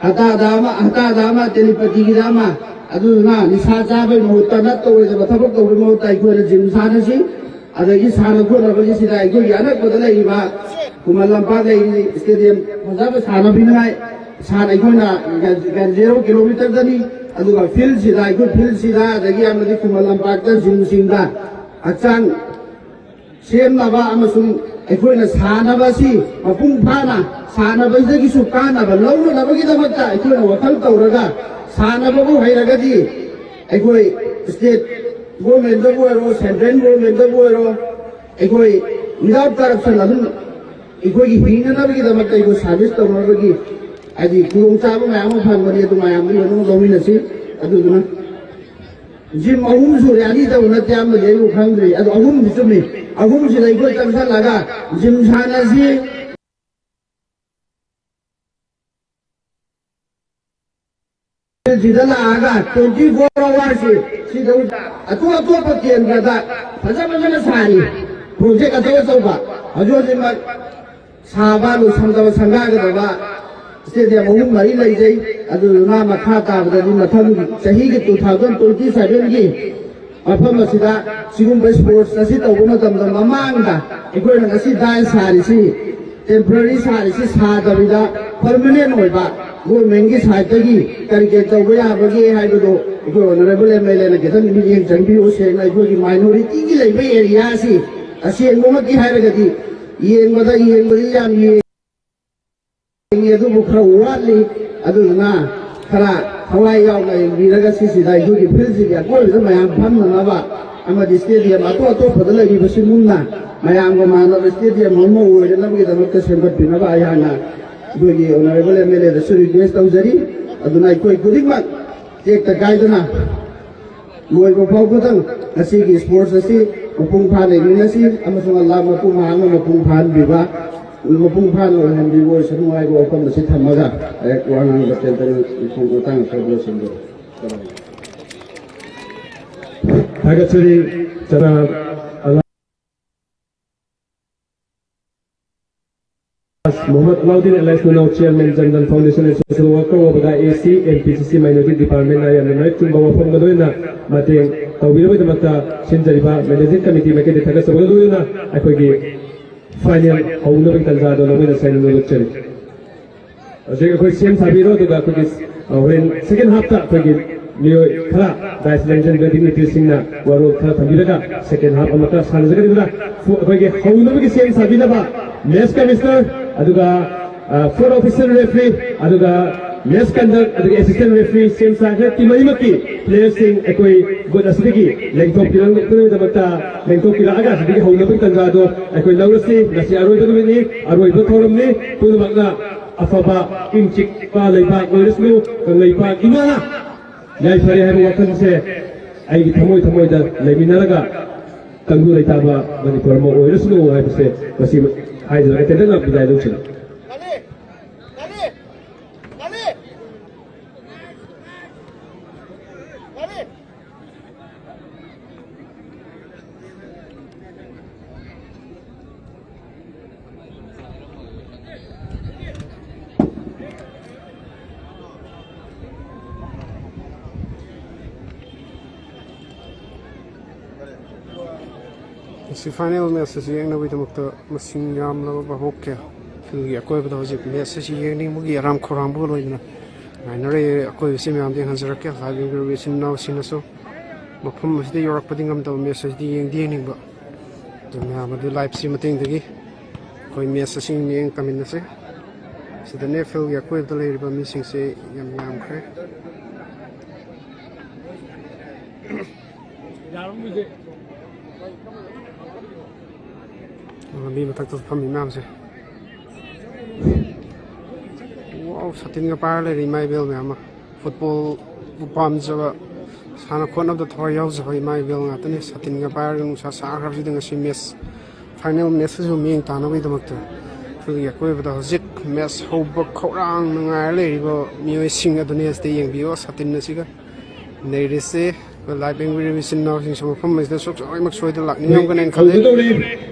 ꯍꯇꯥꯗ ꯑꯃ, ꯍꯇꯥꯗ ꯑꯃ, ꯇꯦꯂꯤꯄꯇꯤꯒꯤꯗ ꯑꯃ꯫ ꯑꯗꯨꯗꯨꯅ ꯅꯤꯁꯥ ꯆꯥꯕꯒꯤ ꯃꯍꯨꯠꯇ, ꯅꯠꯇ ꯑꯣꯏꯗꯕ ꯊꯕꯛ ꯇꯧꯕꯒꯤ ꯃꯍꯨꯠꯇ ꯑꯩꯈꯣꯏꯅ ꯖꯤꯝ ꯁꯥꯟꯅꯁꯤ꯫ ꯑꯗꯒꯤ ꯁꯥꯟꯅ ꯈꯣꯠꯅꯕꯒꯤꯁꯤꯗ ꯑꯩꯈꯣꯏꯒꯤ ꯑꯅꯛꯄꯗ ꯂꯩꯔꯤꯕ ꯈꯨꯃꯟ ꯂꯝꯄꯥꯛ ꯂꯩꯔꯤ, ꯁ꯭ꯇꯦꯗꯤꯌꯝ ꯐꯖꯕ ꯁꯥꯟꯅꯕꯤꯅꯉꯥꯏ ꯁꯥꯟꯅ ꯑꯩꯈꯣꯏꯅ ꯖꯦꯔꯣ ꯀꯤꯂꯣꯃꯤꯇꯔꯗꯅꯤ꯫ ꯑꯗꯨꯒ ꯐꯤꯜꯁꯤꯗ, ꯑꯩꯈꯣꯏ ꯐꯤꯜꯁꯤꯗ, ꯑꯗꯒꯤ ꯑꯃꯗꯤ ꯈꯨꯃꯟ ꯂꯝꯄꯥꯛꯇ ꯖꯤꯝꯁꯤꯡꯗ ꯍꯛꯆꯥꯡ ꯁꯦꯝꯅꯕ ꯑꯃꯁꯨꯡ ꯑꯩꯈꯣꯏꯅ ꯁꯥꯟꯅꯕ ꯑꯁꯤ ꯃꯄꯨꯡ ꯐꯥꯅ ꯁꯥꯟꯅꯕꯗꯒꯤꯁꯨ ꯀꯥꯟꯅꯕ ꯂꯧꯅꯅꯕꯒꯤꯗꯃꯛꯇ ꯑꯩꯈꯣꯏꯅ ꯋꯥꯈꯜ ꯇꯧꯔꯒ ꯁꯥꯟꯅꯕꯕꯨ ꯍꯩꯔꯒꯗꯤ ꯑꯩꯈꯣꯏ state governmentꯇꯕꯨ ꯑꯣꯏꯔꯣ, central governmentꯇꯕꯨ ꯑꯣꯏꯔꯣ, ꯑꯩꯈꯣꯏ without corruption ꯑꯗꯨꯝ ꯑꯩꯈꯣꯏꯒꯤ ꯍꯤꯡꯅꯅꯕꯒꯤꯗꯃꯛꯇ ꯑꯩꯈꯣꯏ service ꯇꯧꯅꯕꯒꯤ ꯍꯥꯏꯗꯤ ꯈꯨꯗꯣꯡꯆꯥꯕ ꯃꯌꯥꯝ ꯑꯃ ꯐꯪꯕꯅꯤ꯫ ꯑꯗꯨ ꯃꯌꯥꯝꯗꯨ ꯂꯣꯏꯅꯃꯛ ꯂꯧꯃꯤꯟꯅꯁꯤ꯫ ꯑꯗꯨꯗꯨꯅ gym ꯑꯍꯨꯝ ꯁꯨꯔꯦ, ꯑꯅꯤ ꯇꯧꯕ ꯅꯠꯇꯦ ꯑꯃꯗꯤ ꯑꯩꯕꯨ ꯈꯪꯗ꯭ꯔꯤ꯫ ꯑꯗꯣ ꯑꯍꯨꯝꯗꯤ ꯆꯨꯝꯃꯤ꯫ ꯑꯍꯨꯝꯁꯤꯗ ꯑꯩꯈꯣꯏ ꯆꯪꯁꯜꯂꯒ gym ꯁꯥꯟꯅꯁꯤ꯫ ꯁꯤꯗ ꯂꯥꯛꯑꯒ twenty four hours ꯁꯤꯗ ꯑꯇꯣꯞ ꯑꯇꯣꯞꯄ ꯀꯦꯟꯗ꯭ꯔꯗ ꯐꯖ ꯐꯖꯅ ꯁꯥꯔꯤ꯫ Project ꯑꯆꯧ ꯑꯆꯧꯕ ꯍꯧꯖꯤꯛ ꯍꯧꯖꯤꯛꯃꯛ ꯁꯥꯕ ꯂꯣꯏꯁꯤꯟꯗꯕ ꯁꯪꯒꯥꯒꯗꯕ stadium ꯑꯍꯨꯝ ꯃꯔꯤ ꯂꯩꯖꯩ꯫ ꯑꯗꯨꯗꯨꯅ ꯃꯈꯥ ꯇꯥꯕꯗꯗꯤ ꯃꯊꯪ ꯆꯍꯤꯒꯤ two thousand twenty sevenꯒꯤ ꯃꯐꯝ ꯑꯁꯤꯗ ꯁꯤꯒꯨꯝꯕ sports ꯑꯁꯤ ꯇꯧꯕ ꯃꯇꯝꯗ ꯃꯃꯥꯡꯗ ꯑꯩꯈꯣꯏꯅ ꯉꯁꯤ dais ꯁꯥꯔꯤꯁꯤ temporary ꯁꯥꯔꯤꯁꯤ ꯁꯥꯗꯕꯤꯗ permanent ꯑꯣꯏꯕ governmentꯀꯤ sideꯇꯒꯤ ꯀꯔꯤ ꯀꯔꯤ ꯇꯧꯕ ꯌꯥꯕꯒꯦ ꯍꯥꯏꯕꯗꯣ ꯑꯩꯈꯣꯏ honourable MLAꯅ ꯈꯤꯇꯪ ꯃꯤꯠꯌꯦꯡ ꯆꯪꯕꯤꯌꯨ꯫ ꯁꯦꯡꯅ ꯑꯩꯈꯣꯏꯒꯤ minorityꯒꯤ ꯂꯩꯕ areaꯁꯤ ꯑꯁꯦꯡꯕꯃꯛꯀꯤ ꯍꯥꯏꯔꯒꯗꯤ ꯌꯦꯡꯕꯗ ꯌꯦꯡꯕꯗꯤ ꯌꯥꯝ ꯌꯦꯡꯉꯤ꯫ ꯌꯦꯡꯉꯤ, ꯑꯗꯨꯕꯨ ꯈꯔ ꯋꯥꯠꯂꯤ꯫ ꯑꯗꯨꯗꯨꯅ ꯈꯔ ꯊꯋꯥꯏ ꯌꯥꯎꯅ ꯌꯦꯡꯕꯤꯔꯒ ꯁꯤꯁꯤꯗ ꯑꯩꯈꯣꯏꯒꯤ fieldꯁꯤꯒꯤ ꯑꯀꯣꯏꯕꯗ ꯃꯌꯥꯝ ꯐꯝꯅꯅꯕ ꯑꯃꯗꯤ stadium ꯑꯇꯣꯞ ꯑꯇꯣꯞꯄꯗ ꯂꯩꯔꯤꯕ ꯁꯤꯒꯨꯝꯅ ꯃꯌꯥꯝꯒ ꯃꯥꯟꯅꯕ stadium ꯑꯃ ꯑꯣꯏꯅꯅꯕꯒꯤꯗꯃꯛꯇ ꯁꯦꯝꯒꯠꯄꯤꯅꯕ ꯑꯩꯍꯥꯛꯅ ꯑꯩꯈꯣꯏꯒꯤ honourable MLAꯗꯁꯨ request ꯇꯧꯖꯔꯤ꯫ ꯑꯗꯨꯅ ꯑꯩꯈꯣꯏ ꯈꯨꯗꯤꯡꯃꯛ ꯇꯦꯛꯇ ꯀꯥꯏꯗꯅ ꯂꯣꯏꯕ ꯐꯥꯎꯕꯗꯪ ꯉꯁꯤꯒꯤ sports ꯑꯁꯤ ꯃꯄꯨꯡ ꯐꯥꯅ ꯌꯦꯡꯃꯤꯟꯅꯁꯤ ꯑꯃꯁꯨꯡ ꯑꯜꯂꯥꯍ ꯃꯄꯨ ꯃꯍꯥꯛꯅ ꯃꯄꯨꯡ ꯐꯥꯍꯟꯕꯤꯕ, ꯃꯄꯨꯡ ꯐꯥꯅ ꯑꯣꯏꯍꯟꯕꯤꯕ ꯑꯣꯏꯁꯅꯨ ꯍꯥꯏꯕ ꯋꯥꯐꯝ ꯑꯁꯤ ꯊꯝꯃꯒ ꯑꯩ ꯋꯥ ꯉꯥꯡꯕ ꯇꯦꯟꯇꯅ ꯃꯇꯥꯡ ꯑꯁꯤꯗ ꯂꯣꯏꯁꯤꯟꯖꯔꯦ꯫ ꯊꯥꯒꯠꯆꯔꯤ ꯖꯅꯥꯕ ꯑꯜꯂꯥꯍ ꯃꯣꯍꯝꯃꯗ ꯑꯂꯥꯎꯗꯤꯟ ꯑꯦꯂꯥꯏꯁ ꯃꯅꯥꯎ, Chairman Jan Dhan Foundation and Social Worker, ꯋꯥꯕꯗꯥ AC, MPCC Minority Departmentꯅ ꯌꯥꯝꯅ ꯃꯔꯤꯛ ꯆꯨꯝꯕ ꯋꯥꯐꯝꯒ ꯂꯣꯏꯅꯅ ꯃꯇꯦꯡ ꯇꯧꯕꯤꯔꯕꯒꯤꯗꯃꯛꯇ ꯁꯤꯟꯖꯔꯤꯕ Managing Committee ꯃꯥꯏꯀꯩꯗꯒꯤ ꯊꯥꯒꯠꯆꯕꯒ ꯂꯣꯏꯅꯅ ꯑꯩꯈꯣꯏꯒꯤ final ꯍꯧꯅꯕꯒꯤ ꯇꯥꯟꯖꯥꯗꯣ ꯂꯧꯃꯤꯟꯅꯁꯦ ꯍꯥꯏꯅ ꯅꯣꯂꯨꯛꯆꯔꯤ꯫ ꯍꯧꯖꯤꯛ ꯑꯩꯈꯣꯏ ꯁꯦꯝ ꯁꯥꯕꯤꯔꯣ, ꯑꯗꯨꯒ ꯑꯩꯈꯣꯏꯒꯤ, ꯑ, ꯍꯣꯔꯦꯟ second halfꯇ ꯑꯩꯈꯣꯏꯒꯤ ꯃꯤꯑꯣꯏ ꯈꯔ ꯗꯥꯏꯁ ꯂꯦꯡꯖꯟꯕ ꯗꯤꯒꯅꯤꯇꯤꯁꯤꯡꯅ ꯋꯥꯔꯣꯜ ꯈꯔ ꯊꯝꯕꯤꯔꯒ ꯁꯦꯀꯦꯟ ꯍꯥꯐ ꯑꯃꯠꯇ ꯁꯥꯟꯅꯖꯒꯅꯤ꯫ ꯑꯗꯨꯅ ꯐꯨ-, ꯑꯩꯈꯣꯏꯒꯤ ꯍꯧꯅꯕꯒꯤ ꯁꯦꯝ ꯁꯥꯕꯤꯅꯕ ꯃꯦꯠꯁ ꯀꯃꯤꯁꯅꯔ, ꯑꯗꯨꯒ ꯐ꯭ꯔꯟ ꯑꯣꯐꯤꯁꯤꯌꯦꯜ ꯔꯦꯐ꯭ꯔꯤ, ꯑꯗꯨꯒ ꯃꯦꯠꯁ ꯀꯟꯗꯛ, ꯑꯗꯨꯒ ꯑꯦꯁꯤꯁꯇꯦꯟ ꯔꯦꯐ꯭ꯔꯤ ꯁꯦꯝ ꯁꯥꯈ꯭ꯔꯦ꯫ ꯇꯤꯝ ꯑꯅꯤꯃꯛꯀꯤ ꯄ꯭ꯂꯦꯌꯔꯁꯤꯡ ꯑꯩꯈꯣꯏ ꯕꯨꯠ ꯑꯁꯤꯗꯒꯤ ꯂꯦꯡꯊꯣꯛꯄꯤꯔꯛꯅꯕꯒꯤꯗꯃꯛꯇ ꯂꯦꯡꯊꯣꯛꯄꯤꯔꯛꯑꯒ ꯁꯤꯗꯒꯤ ꯍꯧꯅꯕꯒꯤ ꯇꯥꯟꯖꯥꯗꯣ ꯑꯩꯈꯣꯏ ꯂꯧꯔꯁꯤ꯫ ꯉꯁꯤ ꯑꯔꯣꯏꯕ ꯅꯨꯃꯤꯠꯅꯤ, ꯑꯔꯣꯏꯕ ꯊꯧꯔꯝꯅꯤ꯫ ꯄꯨꯝꯅꯃꯛꯅ ꯑꯐꯕ ꯏꯪ ꯆꯤꯛꯄ ꯂꯩꯕꯥꯛ ꯑꯣꯏꯔꯁꯅꯨ, ꯀꯪꯂꯩꯄꯥꯛ ꯏꯃꯥꯅ ꯌꯥꯏꯐꯔꯦ ꯍꯥꯏꯕ ꯋꯥꯈꯜꯁꯦ ꯑꯩꯒꯤ ꯊꯃꯣꯏ ꯊꯃꯣꯏꯗ ꯂꯩꯃꯤꯟꯅꯔꯒ ꯇꯪꯗꯨ ꯂꯩꯇꯥꯕ ꯃꯅꯤꯄꯨꯔ ꯑꯃ ꯑꯣꯏꯔꯁꯅꯨ ꯍꯥꯏꯕꯁꯦ ꯃꯁꯤ ꯍꯥꯏꯖꯔꯒ ꯇꯦꯟꯇꯛꯅ ꯕꯤꯗꯥꯏ ꯂꯧꯁꯤꯅꯤ꯫ ꯉꯁꯤ ꯐꯥꯏꯅꯦꯜ ꯃꯦꯠꯆ ꯑꯁꯤ ꯌꯦꯡꯅꯕꯒꯤꯗꯃꯛꯇ ꯃꯁꯤꯡ ꯌꯥꯝꯂꯕ ꯚꯥꯕꯣꯛ ꯀꯌꯥ ꯐꯤꯜꯒꯤ ꯑꯀꯣꯏꯕꯗ ꯍꯧꯖꯤꯛ ꯃꯦꯠꯆ ꯑꯁꯤ ꯌꯦꯡꯅꯤꯡꯕꯒꯤ ꯑꯔꯥꯝ ꯈꯧꯔꯥꯡꯕꯒ ꯂꯣꯏꯅꯅ ꯉꯥꯏꯅꯔꯦ꯫ ꯑꯀꯣꯏꯕꯁꯤ ꯃꯌꯥꯝꯗ ꯌꯦꯡꯍꯟꯖꯔꯛꯀꯦ꯫ ꯂꯥꯏꯕ ꯌꯦꯡꯕꯤꯔꯕ ꯏꯆꯤꯟ ꯏꯅꯥꯎꯁꯤꯡꯅꯁꯨ ꯃꯐꯝ ꯑꯁꯤꯗ ꯌꯧꯔꯛꯄꯗꯤ ꯉꯝꯗꯕ, ꯃꯦꯠꯆ ꯑꯁꯤꯗꯤ ꯌꯦꯡꯗꯤ ꯌꯦꯡꯅꯤꯡꯕ꯫ ꯑꯗꯨ ꯃꯌꯥꯝ ꯑꯗꯨ ꯂꯥꯏꯞꯁꯤ ꯃꯇꯦꯡꯗꯒꯤ ꯑꯩꯈꯣꯏ ꯃꯦꯠꯆ ꯑꯁꯤ ꯃꯤꯠꯌꯦꯡ ꯇꯝꯃꯤꯟꯅꯁꯦ꯫ ꯁꯤꯗꯅꯦ ꯐꯤꯜꯒꯤ ꯑꯀꯣꯏꯕꯗ ꯂꯩꯔꯤꯕ ꯃꯤꯁꯤꯡꯁꯦ ꯌꯥꯝ ꯌꯥꯝꯈ꯭ꯔꯦ꯫ ꯂꯝꯕꯤ ꯃꯊꯛꯇ ꯐꯝꯃꯤ ꯃꯌꯥꯝꯁꯦ꯫ ꯋꯥꯎ, ꯁꯥꯇꯤꯟꯒ ꯄꯥꯏꯔ ꯂꯩꯔꯦ ꯏꯃꯥ ꯏꯕꯦꯜ ꯃꯌꯥꯝ ꯑꯃ꯫ ꯐꯨꯠꯕꯣꯜꯕꯨ ꯄꯥꯝꯖꯕ, ꯁꯥꯟꯅ ꯈꯣꯠꯅꯕꯗ ꯊꯋꯥꯏ ꯌꯥꯎꯖꯕ ꯏꯃꯥ ꯏꯕꯦꯜ ꯉꯥꯛꯇꯅꯤ꯫ ꯁꯥꯇꯤꯟꯒ ꯄꯥꯏꯔꯒ ꯅꯨꯡꯁꯥ ꯁꯥꯈ꯭ꯔꯕꯁꯤꯗ ꯉꯁꯤ ꯃꯦꯠꯆ, ꯐꯥꯏꯅꯦꯜ ꯃꯦꯠꯆꯁꯤꯁꯨ ꯃꯤꯠꯌꯦꯡ ꯇꯥꯅꯕꯒꯤꯗꯃꯛꯇ ꯑꯩꯈꯣꯏꯒꯤ ꯑꯀꯣꯏꯕꯗ ꯍꯧꯖꯤꯛ ꯃꯦꯠꯆ ꯍꯧꯕ ꯈꯧꯔꯥꯡꯅ ꯉꯥꯏꯔ ꯂꯩꯔꯤꯕ ꯃꯤꯑꯣꯏꯁꯤꯡ ꯑꯗꯨꯅꯤ꯫ ꯑꯁꯤꯗ ꯌꯦꯡꯕꯤꯌꯨ, ꯁꯥꯇꯤꯟ ꯑꯁꯤꯒ ꯅꯩꯔꯤꯁꯦ꯫ ꯑꯩꯈꯣꯏ ꯂꯥꯏꯕ ꯌꯦꯡꯕꯤꯔꯤꯕ ꯏꯆꯤꯟ ꯏꯅꯥꯎꯁꯤꯡꯁꯨ ꯃꯐꯝ ꯑꯁꯤꯗ ꯁꯨꯛ-, ꯂꯣꯏꯅꯃꯛ ꯁꯣꯏꯗꯅ ꯂꯥꯛꯅꯤꯡꯉꯝꯒꯅꯤ ꯍꯥꯏꯅ ꯈꯜꯂꯤ꯫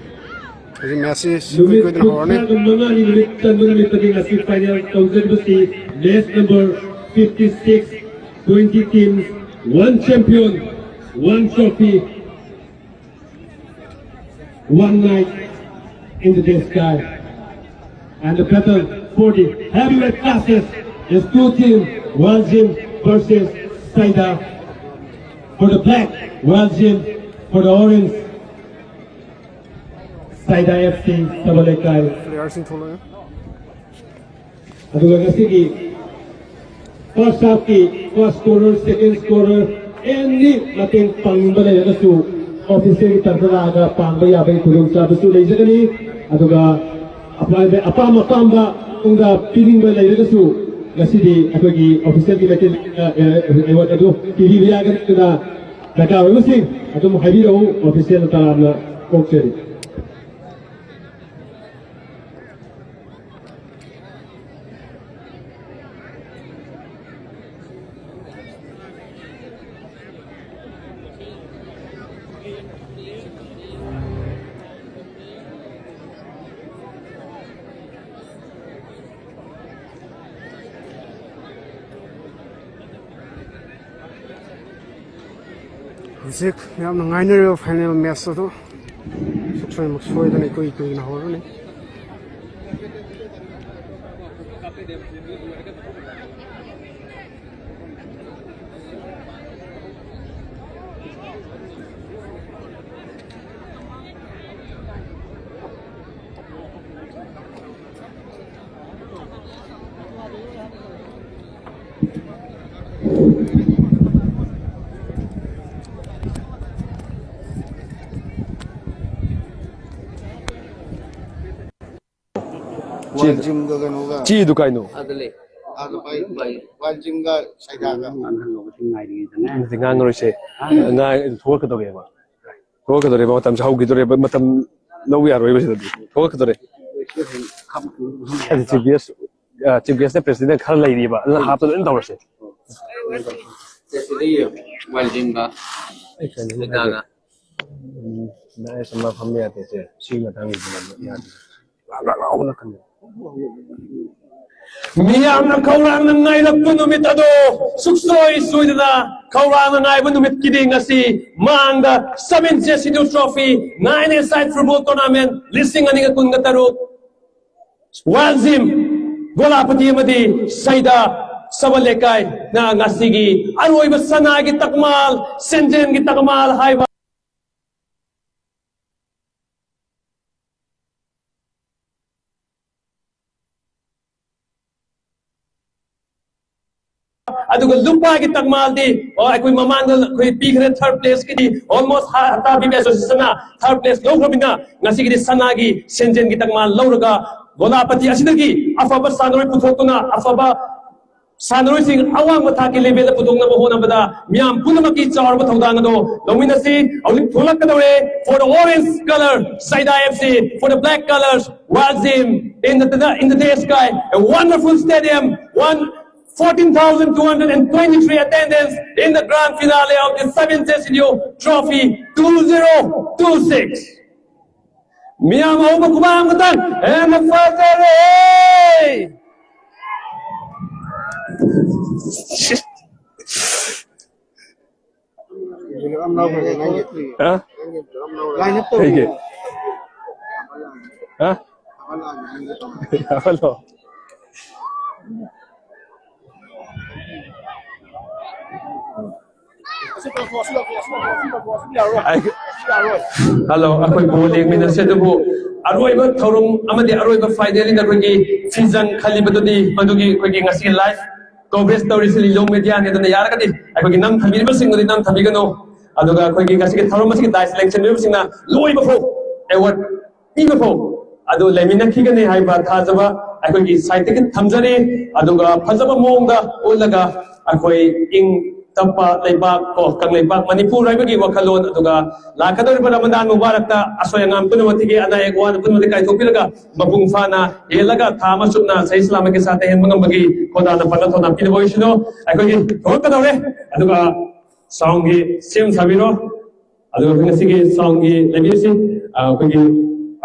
ꯍꯧꯖꯤꯛ ꯃꯦꯠꯆꯁꯤ ꯁꯨꯡꯀꯨꯏ ꯅꯨꯃꯤꯠ ꯀꯨꯏꯗꯅ ꯍꯧꯔꯅꯤ꯫ ꯀꯨꯟꯊ꯭ꯔꯥꯒ ꯃꯉꯥꯅꯤ ꯅꯨꯃꯤꯠ ꯆꯟꯕ ꯅꯨꯃꯤꯠꯇꯒꯤ ꯉꯁꯤ ꯐꯥꯏꯅꯦꯜ ꯇꯧꯖꯔꯤꯕꯁꯤ match number fifty six, twenty teams, one champion, one trophy, one night in the sky. And the battle for the heavyweight classes is two team, one gym versus Saida. For the black, Waljim. For the orange, Saida F C, Sabalekal. Players in tournament. ꯑꯗꯨꯒ ꯉꯁꯤꯒꯤ first half ꯀꯤ first scorer, second scorer, any ꯃꯇꯦꯡ ꯄꯥꯡꯅꯤꯡꯕ ꯂꯩꯔꯒꯁꯨ official ꯒꯤ ꯇꯔꯐꯇ ꯂꯥꯛꯑꯒ ꯄꯥꯡꯕ ꯌꯥꯕꯒꯤ ꯈꯨꯗꯣꯡꯆꯥꯕꯁꯨ ꯂꯩꯖꯒꯅꯤ꯫ ꯑꯗꯨꯒ ꯑꯄꯥꯝꯕ ꯑꯄꯥꯝꯕ ꯃꯑꯣꯡꯗ ꯄꯤꯅꯤꯡꯕ ꯂꯩꯔꯒꯁꯨ ꯉꯁꯤꯗꯤ ꯑꯩꯈꯣꯏꯒꯤ official ꯒꯤ ꯃꯇꯦꯡ, ꯑ, ꯑ, award ꯑꯗꯨ ꯄꯤꯕꯤꯕ ꯌꯥꯒꯅꯤ꯫ ꯑꯗꯨꯅ ꯗꯔꯀꯥꯔ ꯑꯣꯏꯕꯁꯤꯡ ꯑꯗꯨꯝ ꯍꯥꯏꯕꯤꯔꯛꯎ, official ꯇꯔꯥꯝꯅ ꯑꯣꯛꯆꯔꯤ꯫ ꯍꯧꯖꯤꯛ ꯌꯥꯝꯅ ꯉꯥꯏꯅꯔꯤꯕ final match ꯑꯗꯨ ꯁꯨꯡꯁꯣꯏꯃꯛ ꯁꯣꯏꯗꯅ ꯏꯀꯨꯏ ꯀꯨꯏꯅ ꯍꯧꯔꯅꯤ꯫ ꯋꯥꯜꯖꯤꯝꯒ ꯀꯩꯅꯣꯒ꯫ ꯆꯦꯗꯨ ꯀꯥꯏꯅꯣ? ꯑꯥꯗ ꯂꯩ꯫ ꯑꯥꯗ ꯄꯥꯏ-, ꯄꯥꯏ-, ꯋꯥꯜꯖꯤꯝꯒ ꯁꯥꯏꯗꯥꯒ꯫ ꯅꯠꯇꯦ, ꯉꯥꯡꯉꯔꯣꯏꯁꯦ꯫ ꯉꯥꯡ-, ꯊꯣꯛꯂꯛꯀꯗꯧꯔꯦꯕ꯫ ꯊꯣꯛꯂꯛꯀꯗꯧꯔꯦꯕ, ꯃꯇꯝꯁꯦ ꯍꯧꯈꯤꯗꯧꯔꯦꯕ, ꯃꯇꯝ ꯂꯧꯕ ꯌꯥꯔꯣꯏꯕ ꯁꯤꯗꯗꯤ꯫ ꯊꯣꯛꯂꯛꯀꯗꯧꯔꯦ꯫ ꯑꯗꯨ chief guest, ꯑ, chief guest ꯅ president ꯈꯔ ꯂꯩꯔꯤꯕ, ꯑꯗꯨꯅ ꯍꯥꯞꯇ ꯂꯣꯏꯅ ꯇꯧꯔꯁꯦ꯫ ꯋꯥꯜꯖꯤꯝꯒ ꯁꯥꯏꯗꯥꯒ꯫ ꯎꯝ, ꯗꯥꯏꯁ ꯑꯃ ꯐꯝꯕ ꯌꯥꯗꯦ ꯁꯦ꯫ ꯁꯤ ꯃꯇꯥꯡꯁꯤꯗ ꯌꯥꯗꯦ꯫ ꯂꯥꯛ ꯂꯥꯛ ꯂꯥꯎꯕꯅ ꯈꯪꯉꯦ꯫ ꯃꯤꯌꯥꯝꯅ ꯈꯧꯔꯥꯡꯅ ꯉꯥꯏꯔꯛꯄ ꯅꯨꯃꯤꯠ ꯑꯗꯣ ꯁꯨꯛꯁꯣꯏ ꯁꯣꯏꯗꯅ ꯈꯧꯔꯥꯡꯅ ꯉꯥꯏꯕ ꯅꯨꯃꯤꯠꯀꯤꯗꯤ ꯉꯁꯤ ꯃꯥꯡꯗ seven J Sidhu Trophy nine A side football tournament ꯂꯤꯁꯤꯡ ꯑꯅꯤꯒ ꯀꯨꯟꯒ ꯇꯔꯨꯛ ꯋꯥꯜꯖꯤꯝ, ꯒꯣꯂꯥꯄꯇꯤ ꯑꯃꯗꯤ ꯁꯩꯗꯥ ꯁꯕ ꯂꯩꯀꯥꯏꯅ ꯉꯁꯤꯒꯤ ꯑꯔꯣꯏꯕ ꯁꯅꯥꯒꯤ ꯇꯛꯃꯥꯜ, ꯁꯦꯟꯖꯦꯟꯒꯤ ꯇꯛꯃꯥꯜ ꯍꯥꯏꯕ ꯑꯗꯨꯒ ꯂꯨꯄꯥꯒꯤ ꯇꯛꯃꯥꯜꯗꯤ, ꯑꯣ, ꯑꯩꯈꯣꯏ ꯃꯃꯥꯡꯗ ꯑꯩꯈꯣꯏ ꯄꯤꯈ꯭ꯔꯦ ꯊꯥꯔꯠ ꯄ꯭ꯂꯦꯁꯀꯤꯗꯤ꯫ ꯑꯣꯜꯃꯣꯁ ꯍꯇꯥ ꯕꯤꯕꯦ ꯑꯦꯁꯣꯁꯤꯌꯦꯁꯟꯅ ꯊꯥꯔꯠ ꯄ꯭ꯂꯦꯁ ꯂꯧꯈ꯭ꯔꯕꯅꯤꯅ ꯉꯁꯤꯒꯤꯗꯤ ꯁꯅꯥꯒꯤ ꯁꯦꯟꯖꯦꯟꯒꯤ ꯇꯛꯃꯥꯜ ꯂꯧꯔꯒ ꯒꯣꯂꯥꯄꯇꯤ ꯑꯁꯤꯗꯒꯤ ꯑꯐꯕ ꯁꯥꯟꯅꯔꯣꯏ ꯄꯨꯊꯣꯛꯇꯨꯅ ꯑꯐꯕ ꯁꯥꯟꯅꯔꯣꯏꯁꯤꯡ ꯑꯋꯥꯡꯕ ꯊꯥꯛꯀꯤ ꯂꯦꯚꯦꯜꯗ ꯄꯨꯊꯣꯛꯅꯕ ꯍꯣꯠꯅꯕꯗ ꯃꯤꯌꯥꯝ ꯄꯨꯝꯅꯃꯛꯀꯤ ꯆꯥꯎꯔꯕ ꯊꯧꯗꯥꯡ ꯑꯗꯨ ꯂꯧꯃꯤꯟꯅꯁꯤ꯫ ꯍꯧꯖꯤꯛ ꯊꯣꯛꯂꯛꯀꯗꯧꯔꯦ, for the orange color, Zaida F C, for the black colors, Wazim, in the, in the day sky, a wonderful stadium, one, fourteen thousand two hundred twenty-three attendance in the grand finale of the seventh Senior Trophy two zero two six. ꯃꯤꯌꯥꯝ ꯑꯍꯧꯕ ꯈꯨꯕꯥꯛ ꯑꯃꯈꯛꯇꯪ꯫ ꯍꯦꯟꯅ ꯐꯖꯔꯦ꯫ ꯍꯥ? ꯀꯩꯒꯤ? ꯍꯥ? Hello. Hello, ꯑꯩꯈꯣꯏ ꯕꯣꯜ ꯌꯦꯡꯃꯤꯟꯅꯁꯦ, ꯑꯗꯨꯕꯨ ꯑꯔꯣꯏꯕ ꯊꯧꯔꯝ ꯑꯃꯗꯤ ꯑꯔꯣꯏꯕ ꯐꯥꯏꯅꯦꯜꯅꯤꯅ ꯑꯩꯈꯣꯏꯒꯤ ꯐꯤꯖꯪ ꯈꯜꯂꯤꯕꯗꯨꯗꯤ ꯃꯗꯨꯒꯤ ꯑꯩꯈꯣꯏꯒꯤ ꯉꯁꯤꯒꯤ ꯂꯥꯏꯐ ꯀꯣꯚꯔꯦꯖ ꯇꯧꯔꯤꯁꯤ ꯂꯤꯂꯣꯡ ꯃꯦꯗꯤꯌꯥꯅꯤ꯫ ꯑꯗꯨꯅ ꯌꯥꯔꯒꯗꯤ ꯑꯩꯈꯣꯏꯒꯤ ꯅꯝꯊꯕꯤꯔꯤꯕꯁꯤꯡꯗꯨꯗꯤ ꯅꯝꯊꯕꯤꯒꯅꯨ꯫ ꯑꯗꯨꯒ ꯑꯩꯈꯣꯏꯒꯤ ꯉꯁꯤꯒꯤ ꯊꯧꯔꯝ ꯑꯁꯤꯒꯤ ꯗꯥꯏꯁ ꯂꯦꯡꯁꯤꯟꯕꯤꯔꯤꯕꯁꯤꯡꯅ ꯂꯣꯏꯕ ꯐꯥꯎ ꯑꯦꯋꯥꯔꯗ ꯄꯤꯕ ꯐꯥꯎ ꯑꯗꯨ ꯂꯩꯃꯤꯟꯅꯈꯤꯒꯅꯤ ꯍꯥꯏꯕ ꯊꯥꯖꯕ ꯑꯩꯈꯣꯏꯒꯤ ꯁꯥꯏꯠꯇꯒꯤ ꯊꯝꯖꯔꯤ꯫ ꯑꯗꯨꯒ ꯐꯖꯕ ꯃꯑꯣꯡꯗ ꯎꯠꯂꯒ ꯑꯩꯈꯣꯏ ꯏꯪ ꯇꯞꯄ ꯂꯩꯕꯥꯛ ꯀꯣ, ꯀꯪꯂꯩꯄꯥꯛ ꯃꯅꯤꯄꯨꯔ ꯍꯥꯏꯕꯒꯤ ꯋꯥꯈꯜꯂꯣꯟ, ꯑꯗꯨꯒ ꯂꯥꯛꯀꯗꯧꯔꯤꯕ ꯔꯃꯗꯥꯟ ꯃꯨꯕꯥꯔꯛꯇ ꯑꯁꯣꯏ ꯑꯉꯥꯝ ꯄꯨꯝꯅꯃꯛꯇꯒꯤ ꯑꯅꯥ ꯑꯌꯦꯛ ꯑꯋꯥ ꯄꯨꯝꯅꯃꯛꯇꯒꯤ ꯀꯥꯏꯊꯣꯛꯄꯤꯔꯒ ꯃꯄꯨꯡ ꯐꯥꯅ ꯍꯦꯜꯂꯒ ꯊꯥ ꯑꯃ ꯆꯨꯞꯅ ꯁꯍꯤ ꯁꯂꯥꯃꯠꯀꯤ ꯁꯥꯠꯇ ꯍꯦꯟꯕ ꯉꯝꯕꯒꯤ ꯈꯣꯗꯥꯅ ꯄꯥꯡꯒꯜ ꯊꯧꯅꯥ ꯄꯤꯅꯕ ꯑꯣꯏꯁꯅꯨ꯫ ꯑꯩꯈꯣꯏꯒꯤ ꯊꯣꯛꯂꯛꯀꯗꯧꯔꯦ꯫ ꯑꯗꯨꯒ ꯁꯥꯎꯟꯒꯤ ꯁꯦꯝ ꯁꯥꯕꯤꯔꯣ꯫ ꯑꯗꯨꯒ ꯑꯩꯈꯣꯏ ꯉꯁꯤꯒꯤ ꯁꯥꯎꯟꯒꯤ ꯂꯩꯕꯤꯔꯤꯁꯤ, ꯑ, ꯑꯩꯈꯣꯏꯒꯤ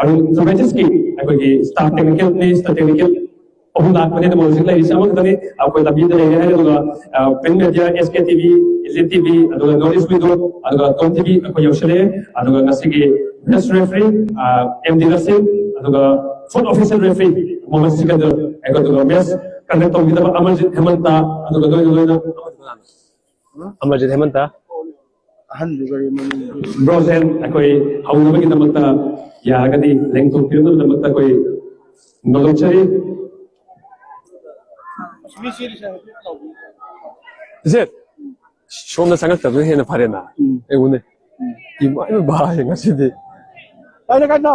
ꯑꯔꯨꯟ ꯑꯦꯟꯇꯔꯄ꯭ꯔꯥꯏꯖꯦꯁꯀꯤ ꯑꯩꯈꯣꯏꯒꯤ ꯁ꯭ꯇꯥꯐ ꯇꯦꯛꯅꯤꯀꯦꯜꯅꯤ, ꯁ꯭ꯇꯥꯐ ꯇꯦꯛꯅꯤꯀꯦꯜ ꯑꯍꯨꯝ ꯂꯥꯛꯄꯅꯦ, ꯑꯗꯨꯕꯨ ꯍꯧꯖꯤꯛ ꯂꯩꯔꯤꯁꯤ ꯑꯃꯈꯛꯇꯅꯤ꯫ ꯑꯩꯈꯣꯏ ꯂꯝꯕꯤꯗ ꯂꯩꯔꯦ ꯍꯥꯏꯔꯦ, ꯑꯗꯨꯒ, ꯑ, print media, S K T V, elite T V, ꯑꯗꯨꯒ ꯅꯣꯔꯠ ꯏꯁ ꯋꯤꯟꯗꯣ, ꯑꯗꯨꯒ ꯇꯣꯝ ꯇꯤ ꯚꯤ ꯑꯩꯈꯣꯏ ꯌꯧꯁꯤꯜꯂꯛꯑꯦ꯫ ꯑꯗꯨꯒ ꯉꯁꯤꯒꯤ ꯕꯦꯁ ꯔꯦꯐ꯭ꯔꯤ, ꯑ, ꯑꯦꯝ ꯗꯤ ꯔꯁꯤꯝ, ꯑꯗꯨꯒ food official referee Mohammad Sikandar, ꯑꯩꯈꯣꯏ ꯑꯗꯨꯒ ꯃꯦꯠꯁ ꯀꯟꯗꯛ ꯇꯧꯕꯤꯗꯕ ꯑꯃꯔꯖꯤꯠ ꯍꯦꯃꯟꯇ, ꯑꯗꯨꯒ ꯂꯣꯏꯅ ꯂꯣꯏꯅ ꯑꯃꯔꯖꯤꯠ ꯍꯦꯃꯟꯇ꯫ ꯑꯍꯟꯗꯨ ꯀꯔꯤ ꯃꯃꯤꯡ? ꯕ꯭ꯔꯣꯁꯦꯟ ꯑꯩꯈꯣꯏ ꯍꯧꯅꯕꯒꯤꯗꯃꯛꯇ ꯌꯥꯔꯒꯗꯤ ꯂꯦꯡꯊꯣꯛꯄꯤꯔꯛꯅꯕꯒꯤꯗꯃꯛꯇ ꯑꯩꯈꯣꯏ ꯅꯣꯂꯨꯛꯆꯔꯤ꯫ ꯏꯆꯦ, ꯁꯣꯝꯗ ꯆꯪꯉꯛꯇꯕꯅ ꯍꯦꯟꯅ ꯐꯔꯦꯅ꯫ ꯎꯝ꯫ ꯑꯩꯉꯣꯟꯗ ꯎꯝ꯫ ꯏꯃꯥ, ꯏꯃꯥ, ꯚꯥꯏ, ꯉꯁꯤꯗꯤ꯫ ꯀꯩꯅꯣ, ꯀꯩꯅꯣ?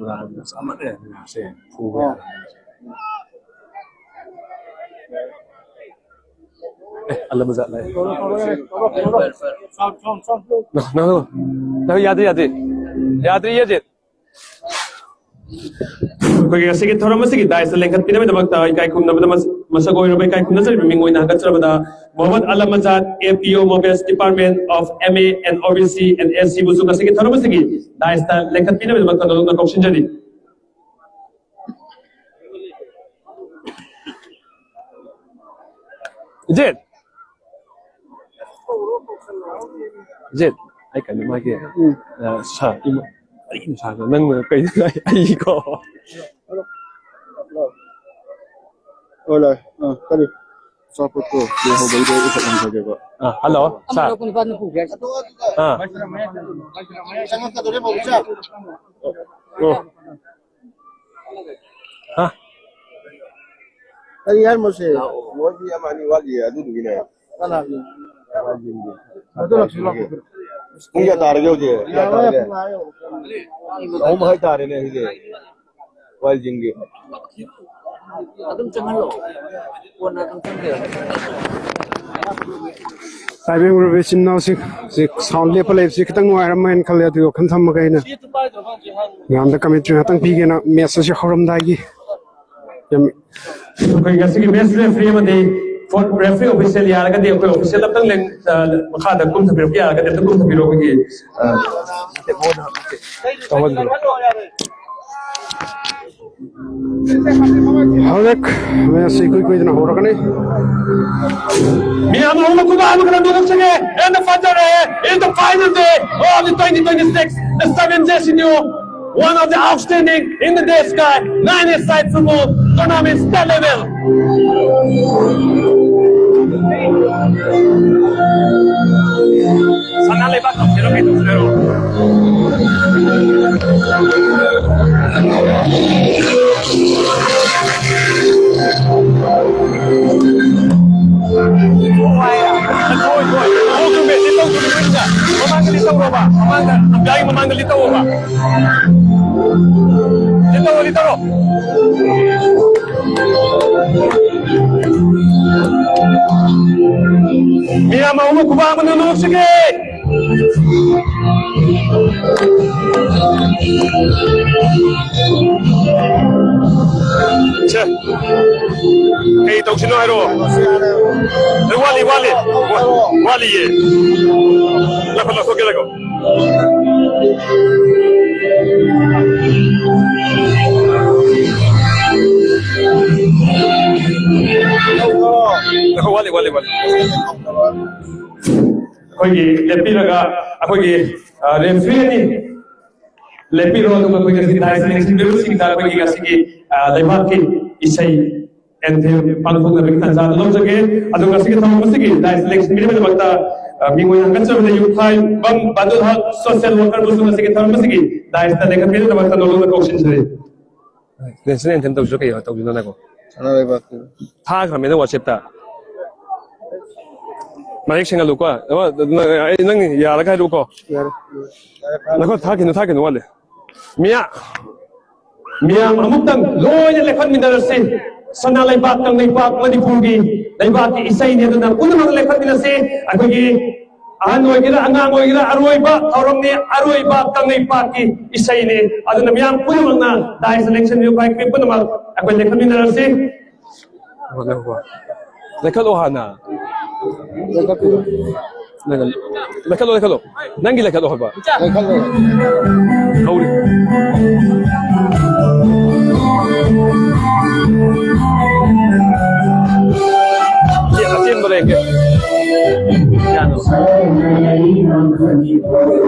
ꯂꯥꯟ ꯆꯞ ꯃꯥꯟꯅꯩ ꯉꯁꯤ ꯐꯨꯕ ꯑꯣ꯫ ꯌꯥꯔꯦ꯫ ꯑꯦ, ꯑꯂꯝ ꯖꯥꯠ ꯂꯥꯛꯑꯦ꯫ ꯅꯪ, ꯅꯪ, ꯅꯪ ꯌꯥꯗꯦ, ꯌꯥꯗꯦ꯫ ꯌꯥꯗ꯭ꯔꯤ, ꯌꯥꯗꯦ꯫ ꯑꯩꯈꯣꯏꯒꯤ ꯉꯁꯤꯒꯤ ꯊꯧꯔꯝ ꯑꯁꯤꯒꯤ ꯗꯥꯏꯁꯇ ꯂꯦꯡꯈꯠꯄꯤꯅꯕꯒꯤꯗꯃꯛꯇ ꯏꯀꯥꯏ ꯈꯨꯝꯅꯕꯗ ꯃꯁ-, ꯃꯁꯛ ꯑꯣꯏꯔꯕ ꯏꯀꯥꯏ ꯈꯨꯝꯅꯖꯔꯤꯕ ꯃꯤꯡ ꯑꯣꯏꯅ ꯍꯪꯒꯠꯆꯔꯕꯗ Mohammad Alam Azad, A P O, Mobes Department of M A and O B C and S C ꯕꯨꯁꯨ ꯉꯁꯤꯒꯤ ꯊꯧꯔꯝ ꯑꯁꯤꯒꯤ ꯗꯥꯏꯁꯇ ꯂꯦꯡꯈꯠꯄꯤꯅꯕꯒꯤꯗꯃꯛꯇ ꯅꯧꯅ ꯀꯧꯁꯤꯟꯖꯔꯤ꯫ ꯏꯖꯤꯠ! ꯏꯖꯤꯠ! ꯑꯩ ꯀꯩꯅꯣꯝ ꯍꯥꯏꯒꯦ꯫ ꯎꯝ꯫ ꯑ, ꯁꯥꯔ, ꯏꯃ-, ꯑꯩ ꯁꯥꯔ, ꯅꯪ ꯀꯩ-, ꯑꯩꯀꯣ꯫ ꯍꯣꯏ, ꯂꯥꯛꯑꯦ꯫ ꯑ, ꯀꯔꯤ? ꯑꯆꯥꯄꯣꯠꯇꯣ ꯂꯩꯍꯧꯕꯩꯗꯣ ꯑꯩ ꯈꯛ ꯂꯪꯖꯒꯦꯕ꯫ ꯑ, ꯍꯜꯂꯣ, ꯁꯥꯔ꯫ ꯑꯥ꯫ ꯑꯣ꯫ ꯍꯥ? ꯀꯔꯤ ꯍꯥꯏꯔꯝꯃꯣꯁꯦ? ꯃꯣꯏꯗꯤ ꯑꯃ ꯑꯅꯤ ꯋꯥꯠꯂꯤꯌꯦ, ꯑꯗꯨꯗꯨꯒꯤꯅꯦ꯫ ꯀꯅꯥꯒꯤ? ꯄꯨꯡ ꯀꯌꯥ ꯇꯥꯔꯒꯦ ꯍꯧꯖꯤꯛ? ꯀꯌꯥ ꯇꯥꯔꯒꯦ? ꯄꯨꯡ ꯍꯥꯏꯌꯣ꯫ ꯑꯍꯨꯝ ꯃꯈꯥꯏ ꯇꯥꯔꯦꯅꯦ ꯍꯧꯖꯤꯛ꯫ ꯋꯥꯏꯜ ꯖꯤꯝꯒꯤ꯫ ꯑꯗꯨꯝ ꯆꯪꯍꯜꯂꯣ꯫ ꯀꯣꯟꯅ ꯑꯗꯨꯝ ꯆꯪꯖꯔꯛꯀꯦ꯫ ꯇꯥꯏꯕꯪ ꯑꯣꯏꯔꯕ ꯏꯆꯤꯟ ꯏꯅꯥꯎꯁꯤꯡ ꯍꯧꯖꯤꯛ ꯁꯥꯎꯟ ꯂꯦꯞꯄ ꯂꯩꯕꯁꯤ ꯈꯤꯇꯪ ꯅꯨꯡꯉꯥꯏꯔꯝꯃꯣꯏꯅ ꯈꯜꯂꯦ, ꯑꯗꯨꯒꯤ ꯋꯥꯈꯜ ꯊꯝꯃꯒ ꯑꯩꯅ ꯃꯌꯥꯝꯗ ꯀꯃꯦꯟꯇ꯭ꯔꯤ ꯉꯥꯛꯇꯪ ꯄꯤꯒꯦꯅ ꯃꯦꯠꯆ ꯑꯁꯤ ꯍꯧꯔꯝꯗꯥꯏꯒꯤ ꯌꯥꯝ ꯑꯩꯈꯣꯏ ꯉꯁꯤꯒꯤ ꯃꯦꯠꯆ ꯔꯦꯐ꯭ꯔꯤ ꯑꯃꯗꯤ ꯐꯣꯔꯠ ꯔꯦꯐ꯭ꯔꯤ ꯑꯣꯐꯤꯁꯤꯌꯦꯜ ꯌꯥꯔꯒꯗꯤ ꯑꯩꯈꯣꯏ ꯑꯣꯐꯤꯁꯤꯌꯦꯜ ꯑꯝꯇꯪ ꯂꯦꯡ-, ꯑ, ꯃꯈꯥꯗ ꯀꯨꯝꯊꯕꯤꯔꯛꯄ ꯌꯥꯔꯒꯗꯤ ꯑꯝꯇ ꯀꯨꯝꯊꯕꯤꯔꯛꯑꯣ ꯑꯩꯈꯣꯏꯒꯤ, ꯑ, ꯇꯧꯍꯟꯕꯤꯔꯣ꯫ ꯍꯧꯖꯤꯛ ꯃꯦꯠꯆ ꯏꯀꯨꯏ ꯀꯨꯏꯗꯅ ꯍꯧꯔꯛꯀꯅꯤ꯫ ꯃꯤꯌꯥꯝ ꯍꯧꯅ ꯈꯨꯕꯥꯛ ꯑꯃ ꯈꯔ ꯅꯣꯛꯆꯒꯦ꯫ And the final day is the final day of the twenty twenty-six, the seven J C New One of the outstanding in the day sky, nine-a-side sumo tournament state level. ꯁꯅꯥ ꯂꯩꯕꯥꯛ ꯇꯧꯁꯤꯔꯣ, ꯀꯩ ꯇꯧꯁꯤꯔꯣ? ꯍꯣꯏ, ꯍꯣꯏ꯫ ꯇꯧꯗ꯭ꯔꯤꯕ, ꯂꯤꯠ ꯇꯧꯗ꯭ꯔꯤꯕ ꯃꯅꯨꯡꯗ꯫ ꯃꯃꯥꯡꯗ lead ꯇꯧꯔꯣꯕ꯫ ꯃꯃꯥꯡꯗ, ꯂꯝꯖꯥꯒꯤ ꯃꯃꯥꯡꯗ ꯂꯤꯠ ꯇꯧꯔꯣꯕ꯫ ꯂꯤꯠ ꯇꯧꯔꯣ, ꯂꯤꯠ ꯇꯧꯔꯣ꯫ ꯃꯤꯌꯥꯝ ꯑꯃ ꯈꯨꯕꯥꯛ ꯑꯃ ꯅꯣꯛꯁꯤꯒꯦ꯫ ꯁꯦ꯫ ꯀꯩ ꯇꯧꯁꯤꯅꯣ ꯍꯥꯏꯔꯣ? ꯑꯦ, ꯋꯥꯠꯂꯤ, ꯋꯥꯠꯂꯤ꯫ ꯋꯥ-, ꯋꯥꯠꯂꯤꯌꯦ꯫ ꯂꯧꯈꯠ-, ꯂꯧꯊꯣꯛꯀꯦ, ꯂꯧꯈꯠ-꯫ ꯋꯥꯠꯂꯤ, ꯋꯥꯠꯂꯤ, ꯋꯥꯠꯂꯤ꯫ ꯑꯩꯈꯣꯏꯒꯤ ꯂꯦꯞꯄꯤꯔꯒ ꯑꯩꯈꯣꯏꯒꯤ, ꯑ, ꯔꯦꯐ꯭ꯔꯤ ꯑꯅꯤ ꯂꯦꯞꯄꯤꯔꯣ, ꯑꯗꯨꯒ ꯑꯩꯈꯣꯏ ꯉꯁꯤ ꯗꯥꯏꯁ ꯂꯦꯡꯁꯤꯟꯕꯤꯔꯤꯕꯁꯤꯡꯗ ꯑꯩꯈꯣꯏꯒꯤ ꯉꯁꯤꯒꯤ, ꯑ, ꯂꯩꯕꯥꯛꯀꯤ ꯏꯁꯩ ꯑꯦꯟꯊꯦꯝ ꯄꯥꯡꯊꯣꯛꯅꯕꯒꯤ ꯇꯥꯟꯖꯥ ꯑꯗꯨ ꯂꯧꯖꯒꯦ꯫ ꯑꯗꯨꯒ ꯉꯁꯤꯒꯤ ꯊꯧꯔꯝ ꯑꯁꯤꯒꯤ ꯗꯥꯏꯁ ꯂꯦꯡꯁꯤꯟꯕꯤꯔꯤꯕꯗꯒꯤꯗꯃꯛꯇ, ꯑ, ꯃꯤꯡ ꯑꯣꯏꯅ ꯍꯪꯒꯠꯆꯕꯗ ꯌꯨꯝꯈꯥꯏꯕꯝ ꯕꯥꯗꯨꯜ ꯍꯛ ꯁꯣꯁꯤꯌꯦꯜ ꯋꯥꯀꯔꯕꯨꯁꯨ ꯉꯁꯤꯒꯤ ꯊꯧꯔꯝ ꯑꯁꯤꯒꯤ ꯗꯥꯏꯁꯇ ꯂꯦꯡꯈꯠꯄꯤꯅꯕ ꯅꯣꯂꯨꯛꯅ ꯀꯧꯁꯤꯟꯖꯔꯤ꯫ ꯅꯦꯁꯅꯦꯜ ꯑꯦꯟꯊꯦꯝ ꯇꯧꯁꯤꯔꯣ, ꯀꯩꯅꯣ ꯇꯧꯁꯤꯅꯣ ꯅꯪꯀꯣ? ꯁꯅꯥ ꯂꯩꯕꯥꯛꯀꯤ꯫ ꯊꯥꯈ꯭ꯔꯃꯦꯅ ꯋꯥꯆꯦꯞꯇ꯫ ꯃꯌꯦꯛ ꯁꯦꯡꯍꯜꯂꯨꯀꯣ꯫ ꯑꯃ, ꯅ-, ꯑꯩ ꯅꯪ ꯌꯥꯔꯒ ꯍꯥꯏꯔꯛꯎꯀꯣ꯫ ꯌꯥꯔꯦ꯫ ꯅꯈꯣ ꯊꯥꯈꯤꯅꯨ, ꯊꯥꯈꯤꯅꯨ ꯋꯥꯠꯂꯤ꯫ ꯃꯤꯌꯥ-, ꯃꯤꯌꯥꯝ ꯑꯃꯨꯛꯇꯪ ꯂꯣꯏꯅ ꯂꯦꯞꯈꯠꯃꯤꯟꯅꯔꯁꯤ꯫ ꯁꯅꯥ ꯂꯩꯕꯥꯛ ꯀꯪꯂꯩꯄꯥꯛ ꯃꯅꯤꯄꯨꯔꯒꯤ ꯂꯩꯕꯥꯛꯀꯤ ꯏꯁꯩꯅꯤ, ꯑꯗꯨꯅ ꯄꯨꯝꯅꯃꯛ ꯂꯦꯞꯈꯠꯃꯤꯟꯅꯁꯤ꯫ ꯑꯩꯈꯣꯏꯒꯤ ꯑꯍꯟ ꯑꯣꯏꯒꯦꯔꯥ, ꯑꯉꯥꯡ ꯑꯣꯏꯒꯦꯔꯥ, ꯑꯔꯣꯏꯕ ꯊꯧꯔꯝꯅꯤ, ꯑꯔꯣꯏꯕ ꯀꯪꯂꯩꯄꯥꯛꯀꯤ ꯏꯁꯩꯅꯤ꯫ ꯑꯗꯨꯅ ꯃꯤꯌꯥꯝ ꯄꯨꯝꯅꯃꯛꯅ ꯗꯥꯏꯁ ꯂꯦꯡꯁꯤꯟꯕꯤꯌꯨ, ꯄꯥꯏ ꯄꯨꯝꯅꯃꯛ ꯑꯩꯈꯣꯏ ꯂꯦꯞꯈꯠꯃꯤꯟꯅꯔꯁꯤ꯫ ꯂꯦꯞꯈꯠꯂꯣ ꯍꯥꯟꯅ꯫ ꯂꯦꯞꯈꯠꯄꯤꯔꯣ꯫ ꯂꯦꯞꯈꯠꯂꯣ, ꯂꯦꯞꯈꯠꯂꯣ꯫ ꯅꯪꯒꯤ ꯂꯦꯞꯈꯠꯂꯣ ꯍꯥꯏꯕ꯫ ꯂꯦꯞꯈꯠꯂꯣ꯫ ꯍꯧꯔꯤ꯫ ꯁꯤ ꯑꯆꯦꯟꯕ ꯂꯩꯒꯦ꯫ ꯄꯤꯌꯥꯅꯣ꯫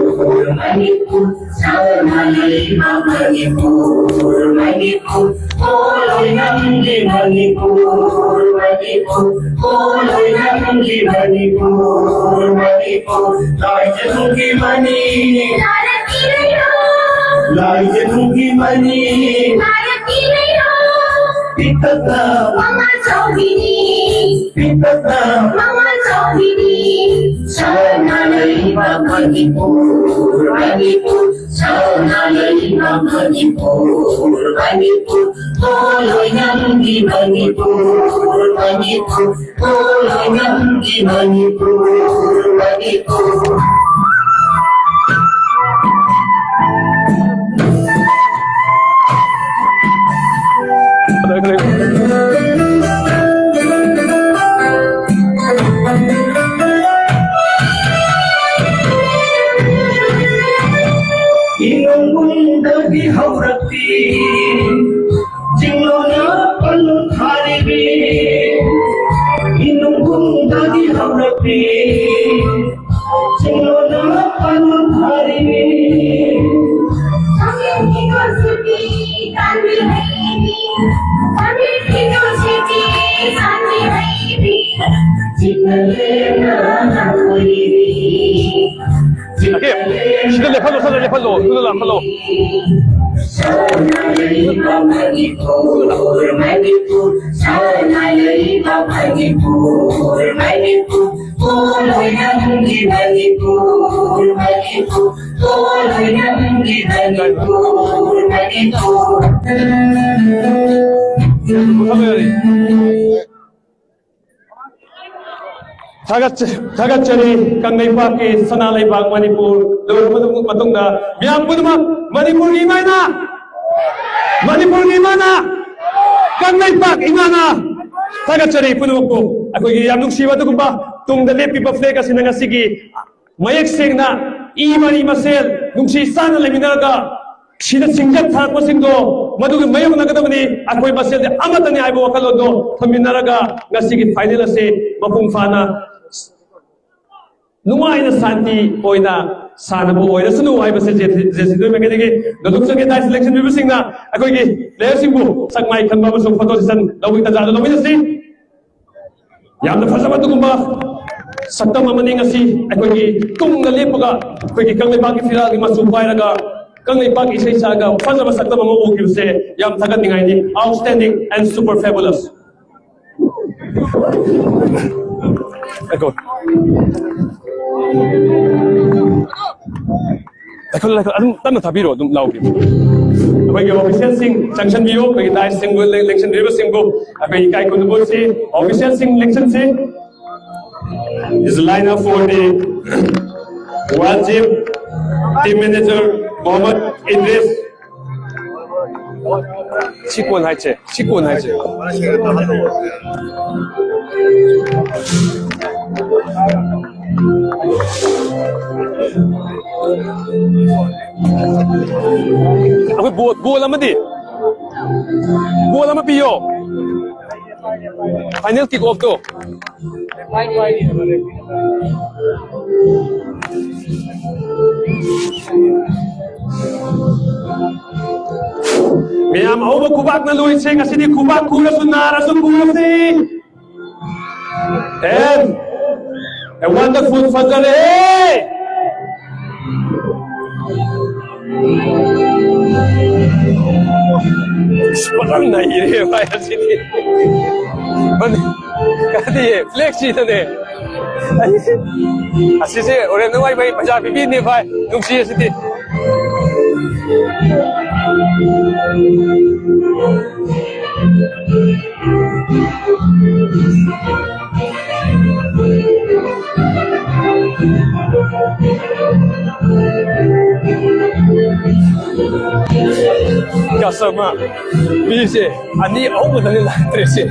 ꯃꯅꯤꯄꯨꯔ, ꯃꯅꯤꯄꯨꯔ, ꯄꯣꯂꯣꯏ ꯅꯪꯒꯤ ꯃꯅꯤꯄꯨꯔ, ꯃꯅꯤꯄꯨꯔ, ꯄꯣꯂꯣꯏ ꯅꯪꯒꯤ ꯃꯅꯤꯄꯨꯔ, ꯃꯅꯤꯄꯨꯔ, ꯂꯥꯏꯖꯅꯨꯒꯤ ꯃꯅꯤ, ꯂꯥꯏꯖꯅꯨꯒꯤ ꯃꯅꯤ, ꯄꯤꯛꯇꯛꯅ ꯃꯃꯥ ꯆꯥꯎꯕꯤꯅꯤ, ꯄꯤꯛꯇꯛꯅ ꯃꯃꯥ ꯆꯥꯎꯕꯤꯅꯤ, ꯁꯅꯥ ꯂꯩꯕꯥꯛ ꯃꯅꯤꯄꯨꯔ, ꯃꯅꯤꯄꯨꯔ, ꯁꯅꯥ ꯂꯩꯕꯥꯛ ꯃꯅꯤꯄꯨꯔ, ꯃꯅꯤꯄꯨꯔ, ꯄꯣꯂꯣꯏ ꯅꯪꯒꯤ ꯃꯅꯤꯄꯨꯔ, ꯃꯅꯤꯄꯨꯔ, ꯄꯣꯂꯣꯏ ꯅꯪꯒꯤ ꯃꯅꯤꯄꯨꯔ, ꯃꯅꯤꯄꯨꯔ꯫ ꯏꯅꯨꯡꯕꯨꯡꯗꯒꯤ ꯍꯧꯔꯛꯄꯤ, ꯆꯤꯡꯂꯣꯅ ꯄꯜꯂꯨ ꯊꯥꯔꯤꯕꯤ, ꯏꯅꯨꯡꯕꯨꯡꯗꯒꯤ ꯍꯧꯔꯛꯄꯤ, ꯆꯤꯡꯂꯣꯅ ꯄꯜꯂꯨ ꯊꯥꯔꯤꯕꯤ꯫ ꯁꯤꯗ ꯂꯦꯞꯍꯜꯂꯣ, ꯁꯤꯗ ꯂꯦꯞꯍꯜꯂꯣ, ꯁꯤꯗ ꯂꯥꯛꯍꯜꯂꯣ꯫ ꯊꯥꯒꯠꯆ-, ꯊꯥꯒꯠꯆꯔꯤ꯫ ꯀꯪꯂꯩꯄꯥꯛꯀꯤ ꯁꯅꯥ ꯂꯩꯕꯥꯛ ꯃꯅꯤꯄꯨꯔ ꯂꯣꯏꯔꯕ ꯃꯇꯨꯡꯗ ꯃꯤꯌꯥꯝ ꯄꯨꯝꯅꯃꯛ ꯃꯅꯤꯄꯨꯔꯒꯤ ꯏꯃꯥꯅ, ꯃꯅꯤꯄꯨꯔꯒꯤ ꯏꯃꯥꯅ, ꯀꯪꯂꯩꯄꯥꯛ ꯏꯃꯥꯅ ꯊꯥꯒꯠꯆꯔꯤ ꯄꯨꯝꯅꯃꯛꯄꯨ꯫ ꯑꯩꯈꯣꯏꯒꯤ ꯌꯥꯝ ꯅꯨꯡꯁꯤꯕ ꯑꯗꯨꯒꯨꯝꯕ ꯇꯨꯡꯗ ꯂꯦꯞꯄꯤꯕ ꯐ꯭ꯂꯦꯒ ꯑꯁꯤꯅ ꯉꯁꯤꯒꯤ ꯃꯌꯦꯛ ꯁꯦꯡꯅ ꯏ ꯃꯔꯤ ꯃꯁꯦꯜ ꯅꯨꯡꯁꯤ ꯆꯥꯟꯅ ꯂꯩꯃꯤꯟꯅꯔꯒ ꯁꯤꯗ ꯆꯤꯡꯖꯠ ꯊꯥꯔꯛꯄꯁꯤꯡꯗꯣ ꯃꯗꯨꯒꯤ ꯃꯥꯌꯣꯛꯅꯒꯗꯕꯅꯤ꯫ ꯑꯩꯈꯣꯏ ꯃꯁꯦꯜꯗꯤ ꯑꯃꯠꯇꯅꯤ ꯍꯥꯏꯕ ꯋꯥꯈꯜꯂꯣꯟꯗꯣ ꯊꯝꯃꯤꯟꯅꯔꯒ ꯉꯁꯤꯒꯤ ꯐꯥꯏꯅꯦꯜ ꯑꯁꯤ ꯃꯄꯨꯡ ꯐꯥꯅ ꯅꯨꯡꯉꯥꯏꯅ ꯁꯥꯟꯇꯤ ꯑꯣꯏꯅ ꯁꯥꯟꯅꯕ ꯑꯣꯏꯔꯁꯅꯨ ꯍꯥꯏꯕꯁꯦ ꯖꯦ ꯁꯤ ꯗꯣꯏ ꯃꯥꯏꯀꯩꯗꯒꯤ ꯅꯣꯂꯨꯛꯆꯒꯦ꯫ ꯗꯥꯏꯁ ꯁꯦꯂꯦꯛꯁꯟ ꯄꯤꯕꯁꯤꯡꯅ ꯑꯩꯈꯣꯏꯒꯤ ꯄ꯭ꯂꯦꯌꯔꯁꯤꯡꯕꯨ ꯁꯛ ꯃꯥꯏ ꯈꯟꯕ ꯑꯃꯁꯨꯡ ꯐꯣꯇꯣ ꯁꯦꯁꯟ ꯂꯧꯕꯒꯤ ꯇꯥꯟꯖꯥꯗꯨ ꯂꯧꯃꯤꯟꯅꯁꯤ꯫ ꯌꯥꯝꯅ ꯐꯖꯕ ꯑꯗꯨꯒꯨꯝꯕ ꯁꯛꯇꯝ ꯑꯃꯅꯤ ꯉꯁꯤ ꯑꯩꯈꯣꯏꯒꯤ ꯇꯨꯡꯗ ꯂꯦꯞꯄꯒ ꯑꯩꯈꯣꯏꯒꯤ ꯀꯪꯂꯩꯄꯥꯛꯀꯤ ꯐꯤꯔꯥꯜꯒꯤ ꯃꯆꯨ ꯄꯥꯏꯔꯒ ꯀꯪꯂꯩꯄꯥꯛꯀꯤ ꯏꯁꯩ ꯁꯛꯑꯒ ꯐꯖꯕ ꯁꯛꯇꯝ ꯑꯃ ꯎꯈꯤꯕꯁꯦ ꯌꯥꯝ ꯊꯥꯒꯠꯅꯤꯡꯉꯥꯏꯅꯤ꯫ Outstanding and super fabulous꯫ ꯉꯥꯏꯈꯣ꯫ ꯉꯥꯏꯈꯣ, ꯉꯥꯏꯈꯣ, ꯑꯗꯨꯝ ꯇꯞꯅ ꯊꯥꯕꯤꯔꯣ, ꯑꯗꯨꯝ ꯂꯥꯎꯒꯦ꯫ ꯑꯩꯈꯣꯏꯒꯤ ꯑꯣꯐꯤꯁꯤꯌꯦꯜꯁꯤꯡ ꯆꯪꯁꯟꯕꯤꯌꯨ꯫ ꯑꯩꯈꯣꯏꯒꯤ ꯗꯥꯏꯁꯁꯤꯡꯕꯨ ꯂꯦꯡ-, ꯂꯦꯡꯁꯟꯕꯤꯔꯤꯕꯁꯤꯡꯕꯨ ꯑꯩꯈꯣꯏ ꯏꯀꯥꯏ ꯈꯨꯝꯅꯕ ꯎꯠꯁꯤ꯫ ꯑꯣꯐꯤꯁꯤꯌꯦꯜꯁꯤꯡ ꯂꯦꯡꯁꯟꯁꯤ꯫ Is line up for the Wild Team, team manager Mohammad Idris. ꯁꯤ ꯀꯣꯟ ꯍꯥꯏꯁꯦ, ꯁꯤ ꯀꯣꯟ ꯍꯥꯏꯁꯦ꯫ ꯑꯩꯈꯣꯏ ꯕꯣꯜ, ꯕꯣꯜ ꯑꯃꯗꯤ, ꯕꯣꯜ ꯑꯃ ꯄꯤꯌꯣ꯫ Final kick off ꯇꯣ꯫ ꯃꯌꯥꯝ ꯑꯍꯧꯕ ꯈꯨꯕꯥꯛꯅ ꯂꯣꯏꯁꯦ꯫ ꯉꯁꯤꯗꯤ ꯈꯨꯕꯥꯛ ꯈꯨꯔꯁꯨ ꯅꯥꯔꯁꯨ ꯈꯨꯔꯁꯤ꯫ And a wonderful ꯐꯖꯔꯦ꯫ ꯑꯁ, ꯐꯖꯅ ꯅꯩꯔꯦ ꯚꯥꯏ ꯑꯁꯤꯗꯤ꯫ ꯃꯅꯤ-, ꯀꯥꯏꯗꯩ flag ꯁꯤꯗꯅꯦ꯫ ꯑꯁꯤꯁꯦ ꯍꯣꯔꯦꯟ ꯅꯨꯡꯉꯥꯏꯕꯩ ꯄꯩꯁꯥ ꯄꯤꯕꯤꯅꯦ ꯚꯥꯏ꯫ ꯅꯨꯡꯁꯤ ꯑꯁꯤꯗꯤ꯫ Customer, ꯃꯤꯁꯦ ꯑꯅꯤ ꯑꯍꯨꯝ ꯈꯛꯇꯅꯤ ꯂꯥꯛꯇ꯭ꯔꯤꯁꯦ꯫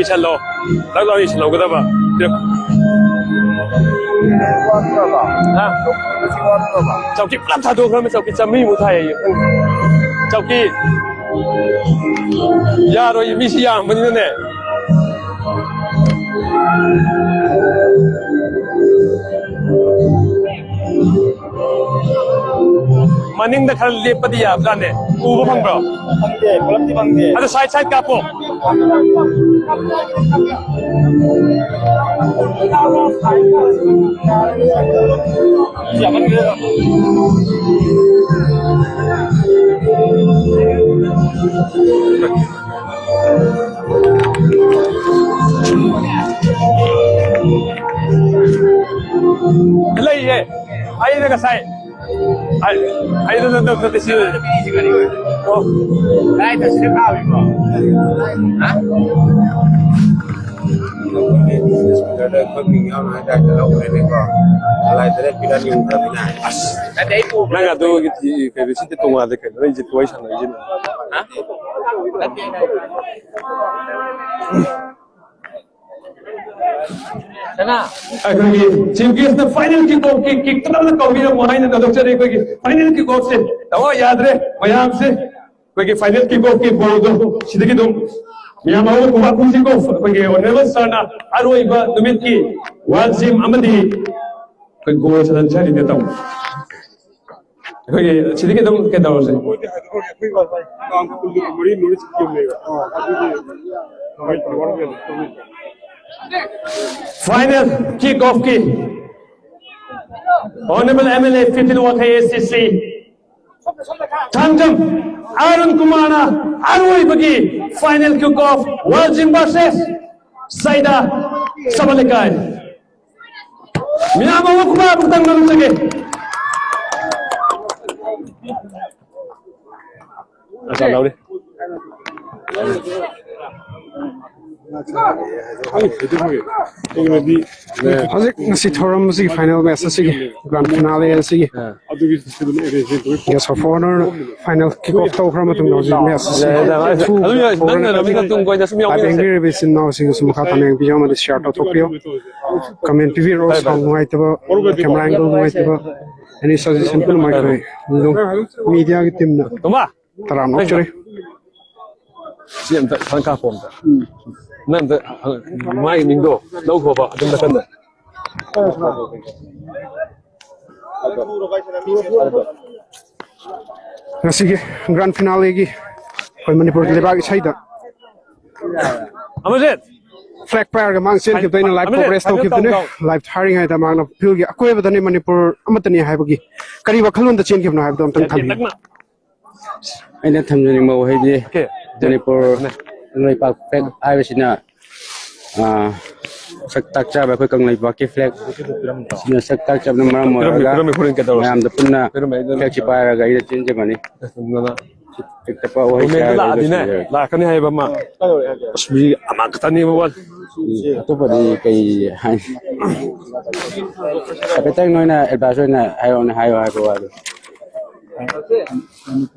ꯏꯁꯜꯂꯣ꯫ ꯂꯛ ꯂꯥꯎꯅ ꯏꯁꯜꯍꯧꯒꯗꯕ꯫ ꯍꯥ? ꯆꯧꯀꯤ ꯄꯨꯂꯞ ꯊꯥꯗꯣꯛꯈ꯭ꯔꯕꯅꯤ, ꯆꯧꯀꯤ ꯆꯥꯃꯔꯤꯃꯨꯛ ꯊꯥꯏꯌꯦ꯫ ꯆꯧꯀꯤ ꯌꯥꯔꯣꯏ, ꯃꯤꯁꯤ ꯌꯥꯝꯕꯅꯤꯅꯅꯦ꯫ ꯃꯅꯤꯡꯗ ꯈꯔ ꯂꯦꯞꯄꯗꯤ ꯌꯥꯕꯖꯥꯠꯅꯦ꯫ ꯎꯕ ꯐꯪꯕ꯭ꯔꯣ? ꯐꯪꯗꯦ, ꯄꯨꯂꯞꯇꯤ ꯐꯪꯗꯦ꯫ ꯑꯗꯣ ꯁꯥꯏꯠ ꯁꯥꯏꯠ ꯀꯥꯞꯄꯣ꯫ ꯂꯩꯌꯦ꯫ ꯑꯩꯅ ꯉꯁꯥꯏ ꯑꯩ, ꯑꯩ, ꯅꯠꯇꯦ, ꯅꯠꯇꯦ, ꯁꯤ ꯑꯣꯏꯔꯦ꯫ ꯑꯣ꯫ ꯀꯗꯥꯏꯗ ꯁꯤꯗ ꯀꯥꯎꯔꯤꯕꯣ? ꯍꯥ? ꯑꯩꯈꯣꯏ ꯃꯤꯡ ꯌꯥꯎꯅ ꯍꯥꯏꯇꯥꯔꯦ, ꯂꯧꯈ꯭ꯔꯦꯅꯦꯀꯣ꯫ ꯂꯥꯏ ꯇꯔꯦꯠ ꯄꯤꯔꯛꯑꯅꯤ ꯎꯗ꯭ꯔꯕꯅꯤꯅ꯫ ꯑꯁ꯫ ꯅꯠꯇꯦ, ꯑꯩ ꯎꯕ꯭ꯔꯥ? ꯅꯪ ꯑꯗꯨꯒꯤ ꯊꯤ-, ꯀꯩꯅꯣ, ꯁꯤꯗꯤ ꯇꯣꯉꯥꯜꯂꯦ ꯀꯩꯅꯣ, ꯅꯪ ꯍꯧꯖꯤꯛ ꯋꯥꯔꯤ ꯁꯥꯟꯅꯔꯤꯁꯤꯅ꯫ ꯍꯥ? ꯅꯠꯇꯦ, ꯅꯠꯇꯦ꯫ ꯑꯩꯈꯣꯏꯒꯤ chief guest ꯅ final kick off ꯀꯤ kick ꯇꯅꯕ ꯀꯧꯕꯤꯔꯝꯃꯣ ꯍꯥꯏꯅ ꯇꯧꯖꯔꯤ꯫ ꯑꯩꯈꯣꯏꯒꯤ final kick off ꯁꯦ ꯇꯧꯕ ꯌꯥꯗ꯭ꯔꯦ ꯃꯌꯥꯝꯁꯦ꯫ ꯑꯩꯈꯣꯏꯒꯤ final kick off ꯀꯤ ball ꯗꯣ ꯁꯤꯗꯒꯤ ꯑꯗꯨꯝ ꯃꯌꯥꯝ ꯑꯃ ꯈꯨꯕꯥꯛ ꯈꯨꯁꯤꯀꯣ꯫ ꯑꯩꯈꯣꯏꯒꯤ honourable sir ꯅ ꯑꯔꯣꯏꯕ ꯅꯨꯃꯤꯠꯀꯤ ꯋꯥꯖꯤꯝ ꯑꯃꯗꯤ ꯑꯩꯈꯣꯏ goal ꯆꯟꯍꯟꯖꯔꯤꯅꯦ ꯇꯧ꯫ ꯑꯩꯈꯣꯏꯒꯤ ꯁꯤꯗꯒꯤ ꯑꯗꯨꯝ ꯀꯩꯗꯧꯔꯁꯦ? ꯃꯣꯏꯗꯤ ꯍꯥꯏꯗꯣꯛꯈ꯭ꯔꯒꯦ꯫ ꯑꯩꯈꯣꯏ ꯇꯥꯡ ꯀꯨꯟꯒ ꯃꯔꯤ ꯅꯨꯃꯤꯠ ꯆꯠꯈꯤꯕꯅꯦꯕ꯫ ꯑꯗꯨꯒꯤ ꯅꯨꯡꯉꯥꯏꯇꯕ ꯋꯥꯔꯧꯕꯤꯒꯅꯨ꯫ Final kick off ꯀꯤ Honourable M L A fifteen Wakhai A C C Thangjam Arun ꯀꯨꯃꯥꯔꯅ ꯑꯔꯣꯏꯕꯒꯤ final kick off, ꯋꯥꯜꯖꯤꯡ versus ꯁꯩꯗꯥ ꯁꯕꯥ ꯂꯩꯀꯥꯏ꯫ ꯃꯌꯥꯝ ꯑꯃ ꯈꯨꯕꯥꯛ ꯑꯃꯨꯛꯇꯪ ꯅꯝꯖꯒꯦ꯫ ꯑꯁꯥ ꯂꯧꯔꯦ꯫ ꯍꯧꯖꯤꯛ ꯉꯁꯤ ꯊꯧꯔꯝ ꯑꯁꯤꯒꯤ ꯐꯥꯏꯅꯦꯜ ꯃꯦꯠꯆ ꯑꯁꯤꯒꯤ ꯒ꯭ꯔꯥꯟ ꯐꯤꯅꯥꯂꯦ ꯑꯁꯤꯒꯤ guest of honour final kick off ꯇꯧꯈ꯭ꯔ ꯃꯇꯨꯡꯗ ꯍꯧꯖꯤꯛ ꯃꯦꯠꯆ ꯑꯁꯤ ꯂꯥꯏꯞ ꯌꯦꯡꯕꯤꯔꯤꯕ ꯏꯆꯤꯟ ꯏꯅꯥꯎꯁꯤꯡꯅꯁꯨ ꯃꯈꯥ ꯇꯥꯅ ꯌꯦꯡꯕꯤꯌꯨ ꯑꯃꯗꯤ ꯁꯤꯌꯥꯔ ꯇꯧꯊꯣꯛꯄꯤꯌꯨ꯫ ꯀꯃꯦꯟ ꯄꯤꯕꯤꯔꯛꯑꯣ, ꯁꯥꯎꯟ ꯅꯨꯡꯉꯥꯏꯇꯕ, ꯀꯦꯃꯦꯔꯥ ꯑꯦꯡꯒꯜ ꯅꯨꯡꯉꯥꯏꯇꯕ, ꯑꯦꯅꯤ ꯁꯖꯦꯁꯟ ꯄꯨꯝꯅꯃꯛ ꯑꯩꯈꯣꯏ ꯃꯤꯗꯤꯌꯥꯒꯤ ꯇꯤꯝꯅ ꯇꯣꯝꯕ, ꯇꯔꯥꯝꯅ ꯑꯣꯛꯆꯔꯤ꯫ ꯁꯤ ꯑꯝꯇ ꯈꯔ ꯀꯥꯞꯄꯣ ꯑꯝꯇ꯫ ꯅꯪ ꯑꯝꯇ ꯃꯥꯏ ꯃꯤꯡꯗꯣ ꯂꯧꯈꯣꯕ ꯑꯗꯨꯝ ꯅꯥꯀꯟꯗ꯫ ꯉꯁꯤꯒꯤ ꯒ꯭ꯔꯥꯟ ꯐꯤꯅꯥꯂꯦꯒꯤ ꯑꯩꯈꯣꯏ ꯃꯅꯤꯄꯨꯔꯒꯤ ꯂꯩꯕꯥꯛ ꯏꯁꯩꯗ ꯑꯃꯔꯖꯤꯠ! ꯐ꯭ꯂꯦꯛ ꯄꯥꯏꯔꯒ ꯃꯥꯡ ꯆꯦꯟꯈꯤꯕꯗ ꯑꯩꯅ ꯂꯥꯏꯚ ꯐꯥꯏꯅꯦꯜ, ꯀꯣꯚꯔꯦꯖ ꯐꯥꯏꯅꯦꯜ ꯇꯧꯈꯤꯕꯗꯨꯅꯤ꯫ ꯇꯧ, ꯇꯧ꯫ ꯂꯥꯏꯚ ꯊꯥꯔꯤꯉꯩꯗ ꯃꯥꯅ ꯐꯤꯜꯒꯤ ꯑꯀꯣꯏꯕꯗꯅꯤ ꯃꯅꯤꯄꯨꯔ ꯑꯃꯠꯇꯅꯤ ꯍꯥꯏꯕꯒꯤ ꯀꯔꯤ ꯋꯥꯈꯜꯂꯣꯟꯗ ꯆꯦꯟꯈꯤꯕꯅꯣ ꯍꯥꯏꯕꯗꯣ ꯑꯝꯇꯪ ꯊꯝꯕꯤꯌꯨ꯫ ꯇꯞꯅ꯫ ꯑꯩꯅ ꯊꯝꯖꯅꯤꯡꯕ ꯋꯥꯍꯩꯗꯤ, ꯑꯣꯀꯦ꯫ ꯃꯅꯤꯄꯨꯔ ꯂꯩꯄꯥꯛ ꯐ꯭ꯂꯦꯛ ꯍꯥꯏꯕꯁꯤꯅ, ꯑꯥ, ꯁꯛ ꯇꯥꯛꯆꯕ ꯑꯩꯈꯣꯏ ꯀꯪꯂꯩꯄꯥꯛꯀꯤ ꯐ꯭ꯂꯦꯛ ꯑꯁꯤꯅ ꯁꯛ ꯇꯥꯛꯆꯕꯅ ꯃꯔꯝ ꯄꯤꯔꯝꯃꯤ, ꯑꯣꯏꯔꯒ ꯄꯤꯔꯝꯃꯤ, ꯍꯣꯔꯦꯟ ꯀꯩꯗꯧꯔꯁꯤ? ꯃꯌꯥꯝꯗ ꯄꯨꯟꯅ ꯄꯤꯔꯝꯃꯤ, ꯑꯩ ꯐ꯭ꯂꯦꯛꯁꯤ ꯄꯥꯏꯔꯒ ꯑꯩꯅ ꯆꯦꯟꯖꯕꯅꯤ꯫ ꯑꯗꯨꯅ ꯍꯦꯛꯇ ꯄꯥꯎ ꯋꯥꯍꯩ ꯒꯣꯔꯃꯦꯟꯗ ꯁꯥꯔꯒ ꯂꯥꯛꯑꯗꯤꯅꯦ, ꯂꯣꯏꯁꯤꯟꯖꯔꯒꯦ꯫ ꯂꯥꯛꯀꯅꯤ ꯍꯥꯏꯕ ꯑꯃ꯫ ꯑꯁ, ꯃꯤ ꯑꯃꯈꯛꯇꯅꯦꯕ ꯋꯥꯠꯂꯤ꯫ ꯎꯝ, ꯑꯇꯣꯞꯄꯗꯤ ꯀꯩ ꯍꯥꯏ? ꯍꯥꯏꯐꯦꯠꯇꯪ ꯅꯣꯏꯅ ꯑꯦꯗꯚꯥꯟꯁ ꯑꯣꯏꯅ ꯍꯥꯏꯔꯛꯑꯣꯅꯦ, ꯍꯥꯏꯌꯣ ꯍꯥꯏꯕ ꯋꯥꯗꯣ꯫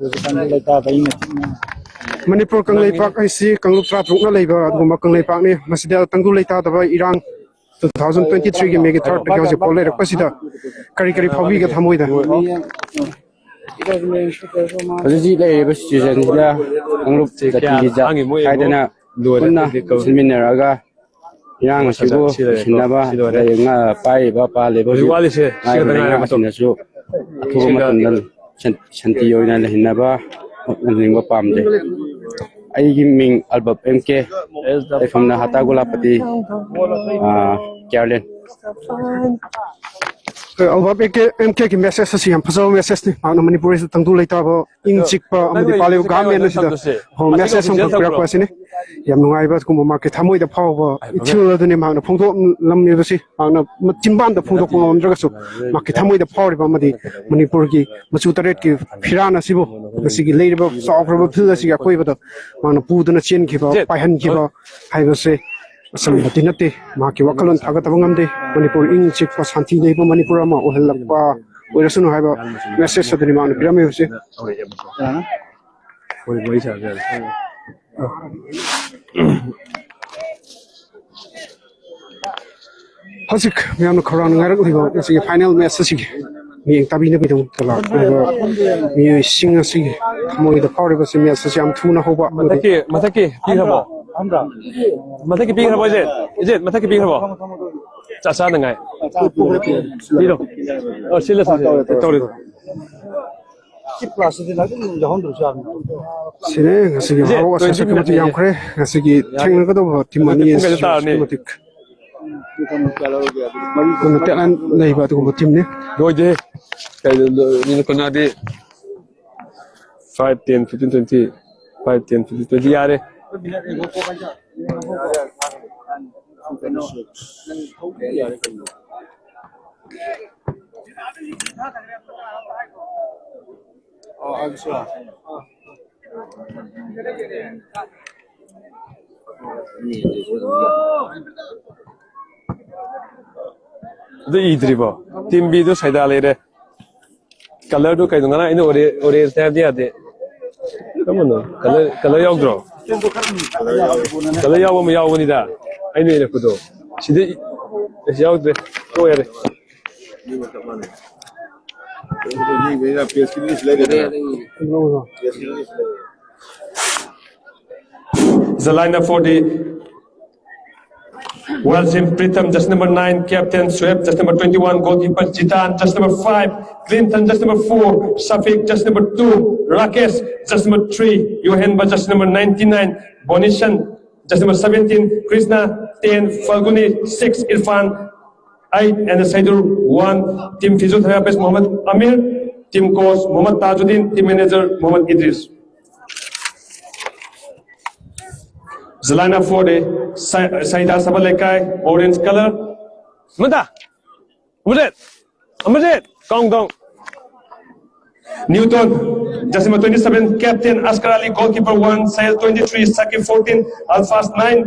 ꯃꯅꯤꯄꯨꯔ ꯀꯪꯂꯩꯄꯥꯛ ꯍꯥꯏꯁꯤ ꯀꯥꯡꯂꯨꯞ ꯇꯔꯥꯇꯔꯨꯛꯅ ꯂꯩꯕ ꯑꯗꯨꯒꯨꯝꯕ ꯀꯪꯂꯩꯄꯥꯛꯅꯤ꯫ ꯃꯁꯤꯗ ꯇꯪꯗꯨ ꯂꯩꯇꯥꯗꯕ ꯏꯔꯥꯡ two thousand twenty three ꯒꯤ ꯃꯦꯒꯤ third ꯇꯒꯤ ꯍꯧꯖꯤꯛ ꯐꯥꯎ ꯂꯩꯔꯛꯄꯁꯤꯗ ꯀꯔꯤ ꯀꯔꯤ ꯐꯥꯎꯕꯤꯒꯦ ꯊꯃꯣꯏꯗ? ꯍꯧꯖꯤꯛ ꯍꯧꯖꯤꯛ ꯂꯩꯔꯤꯕ ꯁꯤꯆꯨꯋꯦꯁꯟꯁꯤꯗ ꯀꯥꯡꯂꯨꯞ ꯖꯥꯇꯤꯒꯤ ꯖꯥꯠ ꯈꯥꯏꯗꯅ ꯄꯨꯟꯅ ꯁꯤꯟꯃꯤꯟꯅꯔꯒ ꯏꯔꯥꯡ ꯑꯁꯤꯕꯨ ꯁꯤꯟꯅꯕ, ꯂꯩ-, ꯉꯥ ꯄꯥꯏꯔꯤꯕ, ꯄꯥꯜꯂꯤꯕ ꯍꯧꯖꯤꯛ ꯍꯧꯖꯤꯛ ꯋꯥꯠꯂꯤꯁꯦ ꯁꯤ ꯈꯛꯇ ꯉꯥꯏꯔꯦ ꯃꯇꯝ꯫ ꯑꯊꯨꯕ ꯃꯇꯝꯗ ꯁꯟ-, ꯁꯟꯇꯤ ꯑꯣꯏꯅ ꯂꯩꯍꯟꯅꯕ ꯍꯣꯠꯅꯅꯤꯡꯕ ꯄꯥꯝꯖꯩ꯫ ꯑꯩꯒꯤ ꯃꯤꯡ ꯑꯜꯕꯞ ꯑꯦꯝ ꯀꯦ, ꯂꯩꯐꯝꯅ ꯍꯇꯥ ꯒꯣꯂꯥꯄꯇꯤ, ꯑꯥ, ꯀꯤꯌꯥꯔꯂꯦꯟ꯫ ꯑꯜꯕꯥꯞ ꯑꯦꯝ ꯀꯦꯒꯤ ꯃꯦꯁꯦꯖ ꯑꯁꯤ ꯌꯥꯝ ꯐꯖꯕ ꯃꯦꯁꯦꯖꯅꯤ꯫ ꯃꯍꯥꯛꯅ ꯃꯅꯤꯄꯨꯔꯁꯤꯗ ꯇꯪꯗꯨ ꯂꯩꯇꯥꯕ, ꯏꯪ ꯆꯤꯛꯄ ꯑꯃꯗꯤ ꯄꯥꯜꯂꯤꯕ ꯒꯃꯦꯟ ꯑꯁꯤꯗ ꯃꯦꯁꯦꯖ ꯑꯃꯈꯛ ꯄꯤꯔꯛꯄ ꯑꯁꯤꯅꯤ꯫ ꯌꯥꯝ ꯅꯨꯡꯉꯥꯏꯕ, ꯑꯗꯨꯒꯨꯝꯕ ꯃꯍꯥꯛꯀꯤ ꯊꯃꯣꯏꯗ ꯐꯥꯎꯕ ꯏꯊꯤꯜ ꯑꯗꯨꯅꯤ ꯃꯍꯥꯛꯅ ꯐꯣꯡꯗꯣꯛꯂꯝꯃꯤꯕꯁꯤ꯫ ꯃꯍꯥꯛꯅ ꯆꯤꯟꯕꯥꯟꯗ ꯐꯣꯡꯗꯣꯛꯄ ꯉꯝꯗ꯭ꯔꯒꯁꯨ, ꯃꯍꯥꯛꯀꯤ ꯊꯃꯣꯏꯗ ꯐꯥꯎꯔꯤꯕ ꯑꯃꯗꯤ ꯃꯅꯤꯄꯨꯔꯒꯤ ꯃꯆꯨ ꯇꯔꯦꯠꯀꯤ ꯐꯤꯔꯥꯟ ꯑꯁꯤꯕꯨ ꯉꯁꯤꯒꯤ ꯂꯩꯔꯤꯕ ꯆꯥꯎꯈ꯭ꯔꯕ ꯐꯤꯜ ꯑꯁꯤꯒꯤ ꯑꯀꯣꯏꯕꯗ ꯃꯍꯥꯛꯅ ꯄꯨꯗꯨꯅ ꯆꯦꯟꯈꯤꯕ, ꯄꯥꯏꯍꯟꯈꯤꯕ ꯍꯥꯏꯕꯁꯦ ꯑꯆꯝꯕꯗꯤ ꯅꯠꯇꯦ꯫ ꯃꯍꯥꯛꯀꯤ ꯋꯥꯈꯜꯂꯣꯟ ꯊꯥꯒꯠꯇꯕ ꯉꯝꯗꯦ꯫ ꯃꯅꯤꯄꯨꯔ ꯏꯪ ꯆꯤꯛꯄ, ꯁꯥꯟꯇꯤ ꯂꯩꯕ ꯃꯅꯤꯄꯨꯔ ꯑꯃ ꯑꯣꯏꯍꯜꯂꯛꯄ ꯑꯣꯏꯔꯁꯅꯨ ꯍꯥꯏꯕ ꯃꯦꯁꯦꯖ ꯑꯗꯨꯅꯤ ꯃꯍꯥꯛꯅ ꯄꯤꯔꯝꯃꯤꯕꯁꯦ꯫ ꯍꯧꯖꯤꯛ ꯃꯌꯥꯝꯅ ꯈꯧꯔꯥꯡꯅ ꯉꯥꯏꯔꯛꯂꯤꯕ ꯉꯁꯤꯒꯤ ꯐꯥꯏꯅꯦꯜ ꯃꯦꯠꯆ ꯑꯁꯤꯒꯤ ꯃꯤꯠꯌꯦꯡ ꯇꯥꯕꯤꯅꯕꯒꯤꯗꯃꯛꯇ ꯂꯥꯛꯂꯤꯕ ꯃꯤꯑꯣꯏꯁꯤꯡ ꯑꯁꯤꯒꯤ ꯊꯃꯣꯏꯗ ꯐꯥꯎꯔꯤꯕꯁꯤ ꯃꯦꯠꯆ ꯑꯁꯤ ꯌꯥꯝ ꯊꯨꯅ ꯍꯧꯕ ꯑꯃꯗꯤ ꯃꯊꯛꯀꯤ ꯃꯊꯛꯀꯤ ꯄꯤꯈ꯭ꯔꯕꯣ? ꯃꯊꯛꯀꯤ ꯄꯤꯈ꯭ꯔꯕꯣ, ꯏꯆꯦ? ꯏꯆꯦ, ꯃꯊꯛꯀꯤ ꯄꯤꯈ꯭ꯔꯕꯣ? ꯆꯥꯛ ꯆꯥꯅꯉꯥꯏ꯫ ꯄꯤꯔꯣ꯫ ꯑꯣ, ꯁꯤꯜꯂꯦ, ꯁꯤꯜꯂꯦ꯫ ꯇꯧꯔꯦ, ꯇꯧꯔꯦ꯫ ꯁꯤ ꯄ꯭ꯂꯥꯁꯇꯤꯛꯁꯤꯅ ꯑꯗꯨꯝ ꯌꯥꯎꯍꯟꯗ꯭ꯔꯁꯨ ꯌꯥꯕꯅꯤ꯫ ꯁꯤꯅꯦ ꯉꯁꯤꯒꯤ ꯏꯆꯦ, ꯍꯧ ꯑꯁ ꯇ꯭ꯋꯦꯟꯇꯤ ꯑꯁꯨꯛꯀꯤ ꯃꯇꯤꯛ ꯃꯤꯅꯠꯅꯤ꯫ ꯌꯥꯝꯈ꯭ꯔꯦ꯫ ꯉꯁꯤꯒꯤ ꯌꯥꯔꯦ꯫ ꯊꯦꯡꯅꯒꯗꯧꯕ ꯇꯤꯝ ꯑꯅꯤ ꯄꯨꯡ ꯑꯁꯤ ꯀꯌꯥꯗ ꯇꯥꯔꯅꯤ? ꯑꯁꯨꯛꯀꯤ ꯃꯇꯤꯛ ꯄꯨꯟꯅ ꯇꯦꯠꯂꯥꯏꯟ ꯂꯩꯕ ꯑꯗꯨꯒꯨꯝꯕ ꯇꯤꯝꯅꯤ꯫ ꯂꯣꯏꯗꯦ꯫ ꯀꯩꯅꯣ, minute ꯀꯨꯟꯊ꯭ꯔꯥꯗꯤ꯫ Five, ten, fifteen, twenty. Five, ten, fifteen, twenty ꯌꯥꯔꯦ꯫ ꯑꯗꯨ ꯏꯗ꯭ꯔꯤꯕꯣ? ꯇꯤꯝ ꯕꯤꯗꯨ ꯁꯥꯏꯗꯥ ꯂꯩꯔꯦ꯫ ꯀꯂꯔꯗꯨ ꯀꯩꯅꯣ? ꯉꯔꯥꯡ ꯑꯩꯅ ꯑꯣꯔꯦ-, ꯑꯣꯔꯦꯟꯖꯅꯦ ꯍꯥꯏꯕꯗꯤ ꯌꯥꯗꯦ꯫ ꯀꯔꯝꯕꯅꯣ? ꯀꯂꯔ, ꯀꯂꯔ ꯌꯥꯎꯗ꯭ꯔꯣ? ꯀꯂꯔ ꯌꯥꯎꯕ ꯑꯃ ꯌꯥꯎꯕꯅꯤꯗ, ꯑꯩꯅ ꯏꯔꯛꯄꯗꯣ꯫ ꯁꯤꯗ ꯏ-, ꯑꯁꯤ ꯌꯥꯎꯗ꯭ꯔꯦ꯫ ꯇꯣꯛꯑꯣ, ꯌꯥꯔꯦ꯫ ꯄ꯭ꯔꯦꯁꯀꯤ ꯂꯤꯁ ꯂꯩꯔꯦꯗꯅ꯫ ꯄ꯭ꯔꯦꯁꯀꯤ ꯂꯤꯁ ꯂꯩꯔꯦ꯫ The lineup for the Walsim Pritam, jersey number nine, captain Shoaib, jersey number twenty-one, goalkeeper Jitan, jersey number five, Clinton, jersey number four, Shafiq, jersey number two, Rakesh, jersey number three, Yohenba, jersey number ninety-nine, Bonishan, jersey number seventeen, Krishna, ten, Falguni, six, Irfan, eight and the Saidur one, team physiotherapist Mohammad Amir, team coach Mohammad Tajuddin, team manager Mohammad Idris. Zalina four de, Sai- Saida Sabalekai, orange color. Mada, Amrit, Amrit, Kong Dong. Newton, jersey number twenty-seven, captain Askar Ali, goalkeeper one, Sayed twenty-three, Sakib fourteen, Alfas nine,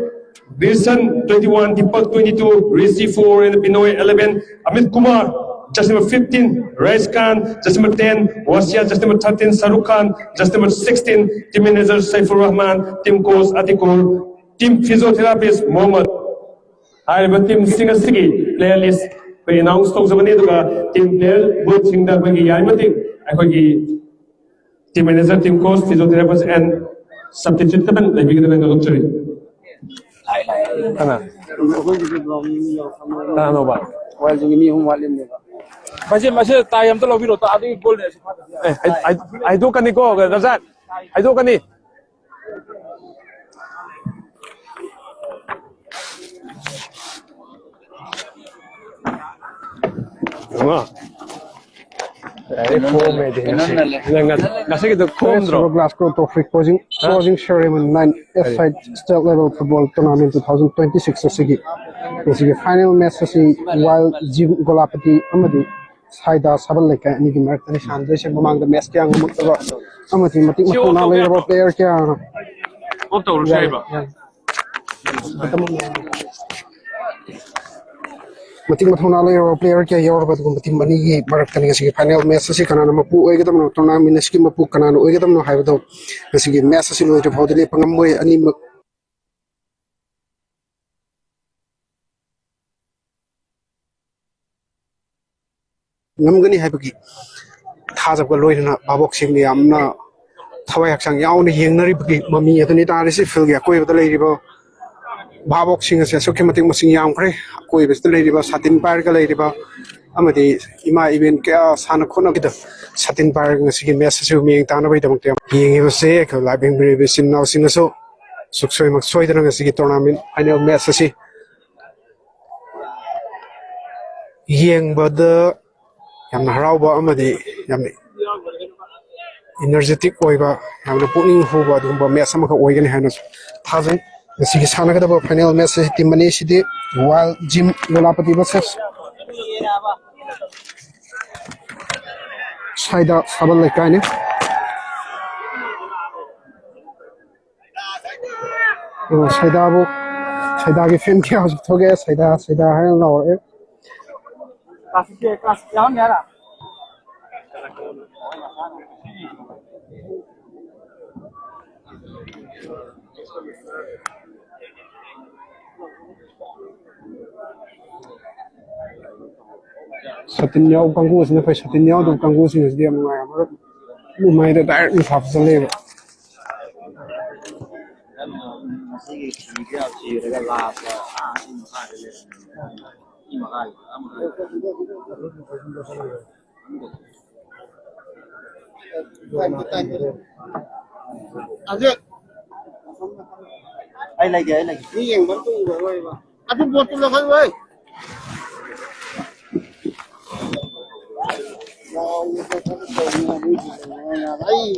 Wilson twenty-one, Deepak twenty-two, Rishi four, and Binoy eleven, Amit Kumar, jersey number fifteen, Raiz Khan, jersey number ten, Wasia, jersey number thirteen, Shahrukh Khan, jersey number sixteen, team manager Saifur Rahman, team coach Atikur, team physiotherapist Mohammad. ꯍꯥꯏꯔꯤꯕ ꯇꯤꯝꯁꯤꯡ ꯑꯁꯤꯒꯤ player ꯂꯤꯁ ꯑꯩꯈꯣꯏ announce ꯇꯧꯖꯕꯅꯤ, ꯑꯗꯨꯒ team player ꯕꯨꯠꯁꯤꯡꯗ ꯑꯩꯈꯣꯏꯒꯤ ꯌꯥꯔꯤꯕ ꯃꯇꯤꯛ ꯑꯩꯈꯣꯏꯒꯤ team manager, team coach, physiotherapist and substitute ꯈꯛꯇꯪ ꯂꯩꯕꯤꯒꯗꯕ ꯉꯝꯖꯔꯤ꯫ ꯀꯅꯥ? ꯀꯅꯥꯅꯣꯕ? ꯋꯥꯏꯜꯁꯤꯡꯒꯤ ꯃꯤ ꯑꯍꯨꯝ ꯋꯥꯠꯂꯤꯕꯅꯦꯕ꯫ ꯃꯁꯤ, ꯃꯁꯤ ꯇꯥꯏ ꯑꯝꯇ ꯂꯧꯕꯤꯔꯣ꯫ ꯑꯗꯨꯒꯤ ꯒꯣꯜꯅꯦ ꯑꯁꯤ ꯐꯥꯗꯣꯏꯁꯦ꯫ ꯑꯦ, ꯍꯥꯏ-, ꯍꯥꯏ-, ꯍꯥꯏꯗꯣꯛꯀꯅꯤꯀꯣ, ꯔꯖꯥꯠ꯫ ꯍꯥꯏꯗꯣꯛꯀꯅꯤ꯫ ꯑꯃ꯫ ꯗꯥꯏꯔꯦꯛ ꯈꯣꯝꯃꯦꯗꯤ ꯉꯁꯤ꯫ ꯀꯩꯅꯣꯅ ꯂꯩ꯫ ꯅꯪ ꯉ-, ꯉꯁꯤꯒꯤꯗꯣ ꯈꯣꯝꯗ꯭ꯔꯣ? Silver Glass Group Trophy closing, ꯍꯥ? Closing ceremony nine A ꯀꯔꯤ? Side State Level Football Tournament two thousand twenty-six ꯑꯁꯤꯒꯤ, ꯃꯁꯤꯒꯤ final match ꯑꯁꯤ Wild Jim ꯒꯣꯂꯥꯄꯇꯤ ꯑꯃꯗꯤ ꯁꯥꯏꯗꯥ ꯁꯥꯕꯜ ꯂꯩꯀꯥꯏ ꯑꯅꯤꯒꯤ ꯃꯔꯛꯇꯅꯤ ꯁꯥꯟꯅꯗꯣꯏꯁꯦ꯫ ꯃꯃꯥꯡꯗ match ꯀꯌꯥ ꯉꯝꯃꯛꯇꯕ ꯑꯃꯗꯤ ꯃꯇꯤꯛ ꯁꯤ ꯃꯊꯧꯅꯥ off ꯇꯧꯕ ꯂꯩꯔꯕ ꯌꯥꯕ꯭ꯔꯣ? Player ꯀꯌꯥ ꯑꯣꯐ ꯇꯧꯔꯁꯨ ꯌꯥꯏ, ꯌꯥꯏꯕ? ꯌꯥꯏ꯫ ꯃꯇꯤꯛ ꯃꯊꯧꯅꯥ ꯂꯩꯔꯕ player ꯀꯌꯥ ꯌꯥꯎꯔꯕ ꯑꯗꯨꯒꯨꯝꯕ team ꯑꯅꯤꯒꯤ ꯃꯔꯛꯇꯅꯤ ꯉꯁꯤꯒꯤ final match ꯑꯁꯤ꯫ ꯀꯅꯥꯅ ꯃꯄꯨ ꯑꯣꯏꯒꯗꯕꯅꯣ, tournament ꯑꯁꯤꯒꯤ ꯃꯄꯨ ꯀꯅꯥꯅ ꯑꯣꯏꯒꯗꯕꯅꯣ ꯍꯥꯏꯕꯗꯣ ꯉꯁꯤꯒꯤ match ꯑꯁꯤ ꯂꯣꯏꯗ꯭ꯔꯤ ꯐꯥꯎꯗꯤ ꯂꯦꯞꯄ ꯉꯝꯃꯣꯏ꯫ ꯑꯅꯤꯃꯛ ꯉꯝꯒꯅꯤ ꯍꯥꯏꯕꯒꯤ ꯊꯥꯖꯕꯒ ꯂꯣꯏꯅꯅ ꯚꯥꯕꯣꯛꯁꯤꯡꯅ ꯌꯥꯝꯅ ꯊꯋꯥꯏ ꯍꯛꯆꯥꯡ ꯌꯥꯎꯅ ꯌꯦꯡꯅꯔꯤꯕꯒꯤ ꯃꯃꯤ ꯑꯗꯨꯅꯤ ꯇꯥꯔꯤꯁꯤ꯫ Fieldꯒꯤ ꯑꯀꯣꯏꯕꯗ ꯂꯩꯔꯤꯕ ꯚꯥꯕꯣꯛꯁꯤꯡ ꯑꯁꯦ ꯑꯁꯨꯛꯀꯤ ꯃꯇꯤꯛ ꯃꯁꯤꯡ ꯌꯥꯝꯈ꯭ꯔꯦ꯫ ꯑꯀꯣꯏꯕꯁꯤꯗ ꯂꯩꯔꯤꯕ ꯁꯥꯇꯤꯟ ꯄꯥꯏꯔꯒ ꯂꯩꯔꯤꯕ ꯑꯃꯗꯤ ꯏꯃꯥ ꯏꯕꯦꯟ ꯀꯌꯥ ꯁꯥꯟꯅ ꯈꯣꯠꯅꯕꯗ ꯁꯥꯇꯤꯟ ꯄꯥꯏꯔꯒ ꯉꯁꯤꯒꯤ match ꯑꯁꯤꯕꯨ ꯃꯤꯠꯌꯦꯡ ꯇꯥꯅꯕꯒꯤꯗꯃꯛꯇ ꯌꯥꯝ ꯌꯦꯡꯉꯤꯕꯁꯦ꯫ ꯑꯩꯈꯣꯏ live ꯌꯦꯡꯕꯤꯔꯤꯕ ꯏꯆꯤꯟ ꯏꯅꯥꯎꯁꯤꯡꯅꯁꯨ ꯁꯨꯡꯁꯣꯏꯃꯛ ꯁꯣꯏꯗꯅ ꯉꯁꯤꯒꯤ tournament final match ꯑꯁꯤ ꯌꯦꯡꯕꯗ ꯌꯥꯝꯅ ꯍꯔꯥꯎꯕ ꯑꯃꯗꯤ ꯌꯥꯝꯅ ꯏꯅꯔꯖꯦꯇꯤꯛ ꯑꯣꯏꯕ, ꯌꯥꯝꯅ ꯄꯨꯛꯅꯤꯡ ꯍꯨꯕ ꯑꯗꯨꯒꯨꯝꯕ ꯃꯦꯠꯆ ꯑꯃꯈꯛ ꯑꯣꯏꯒꯅꯤ ꯍꯥꯏꯅꯁꯨ ꯊꯥꯖꯩ꯫ ꯉꯁꯤꯒꯤ ꯁꯥꯟꯅꯒꯗꯕ ꯐꯥꯏꯅꯦꯜ ꯃꯦꯠꯆ ꯑꯁꯤ ꯇꯤꯝ ꯑꯅꯤ ꯑꯁꯤꯗꯤ ꯋꯥꯏꯜ ꯖꯤꯝ ꯒꯣꯂꯥꯄꯇꯤ ꯚꯔꯁꯦꯁ ꯁꯥꯏꯗꯥ ꯁꯥꯕꯜ ꯂꯩꯀꯥꯏꯅꯤ꯫ ꯑꯣ, ꯁꯥꯏꯗꯥꯕꯨ, ꯁꯥꯏꯗꯥꯒꯤ ꯐꯦꯟ ꯀꯌꯥ ꯍꯧꯖꯤꯛ ꯊꯣꯛꯑꯦ꯫ ꯁꯥꯏꯗꯥ, ꯁꯥꯏꯗꯥ ꯍꯥꯏꯅ ꯂꯥꯎꯔꯛꯑꯦ꯫ ꯁꯥꯇꯤꯟ ꯌꯥꯎꯕ ꯀꯥꯡꯕꯨꯁꯤꯅ ꯐꯩ, ꯁꯥꯇꯤꯟ ꯌꯥꯎꯗꯕ ꯀꯥꯡꯕꯨꯁꯤꯡꯁꯤꯗꯤ ꯌꯥꯝ ꯅꯨꯡꯉꯥꯏꯔꯝꯃꯔꯣꯏ꯫ ꯃꯃꯥꯏꯗ ꯗꯥꯏꯔꯦꯛ ꯅꯨꯡꯁꯥ ꯐꯨꯖꯜꯂꯛꯑꯦꯕ꯫ ꯉꯁꯤꯒꯤ ꯁꯤꯕ ꯌꯥꯕ ꯁꯤꯔꯒ ꯂꯥꯁꯇ ꯑꯥ ꯁꯤ ꯃꯈꯥꯗ ꯂꯩꯔꯝꯃꯦ꯫ ꯁꯤ ꯃꯈꯥꯗ, ꯑꯥ ꯃꯈꯥꯗ꯫ ꯑꯖꯤꯠ! ꯑꯩ ꯂꯩꯒꯦ, ꯑꯩ ꯂꯩꯒꯦ꯫ ꯃꯤ ꯌꯦꯡꯕ ꯑꯝꯇ ꯎꯔꯔꯣꯏꯕ꯫ ꯑꯗꯨ ꯕꯣꯠꯇꯨ ꯂꯧꯍꯜꯂꯣꯏ꯫ ꯑꯩ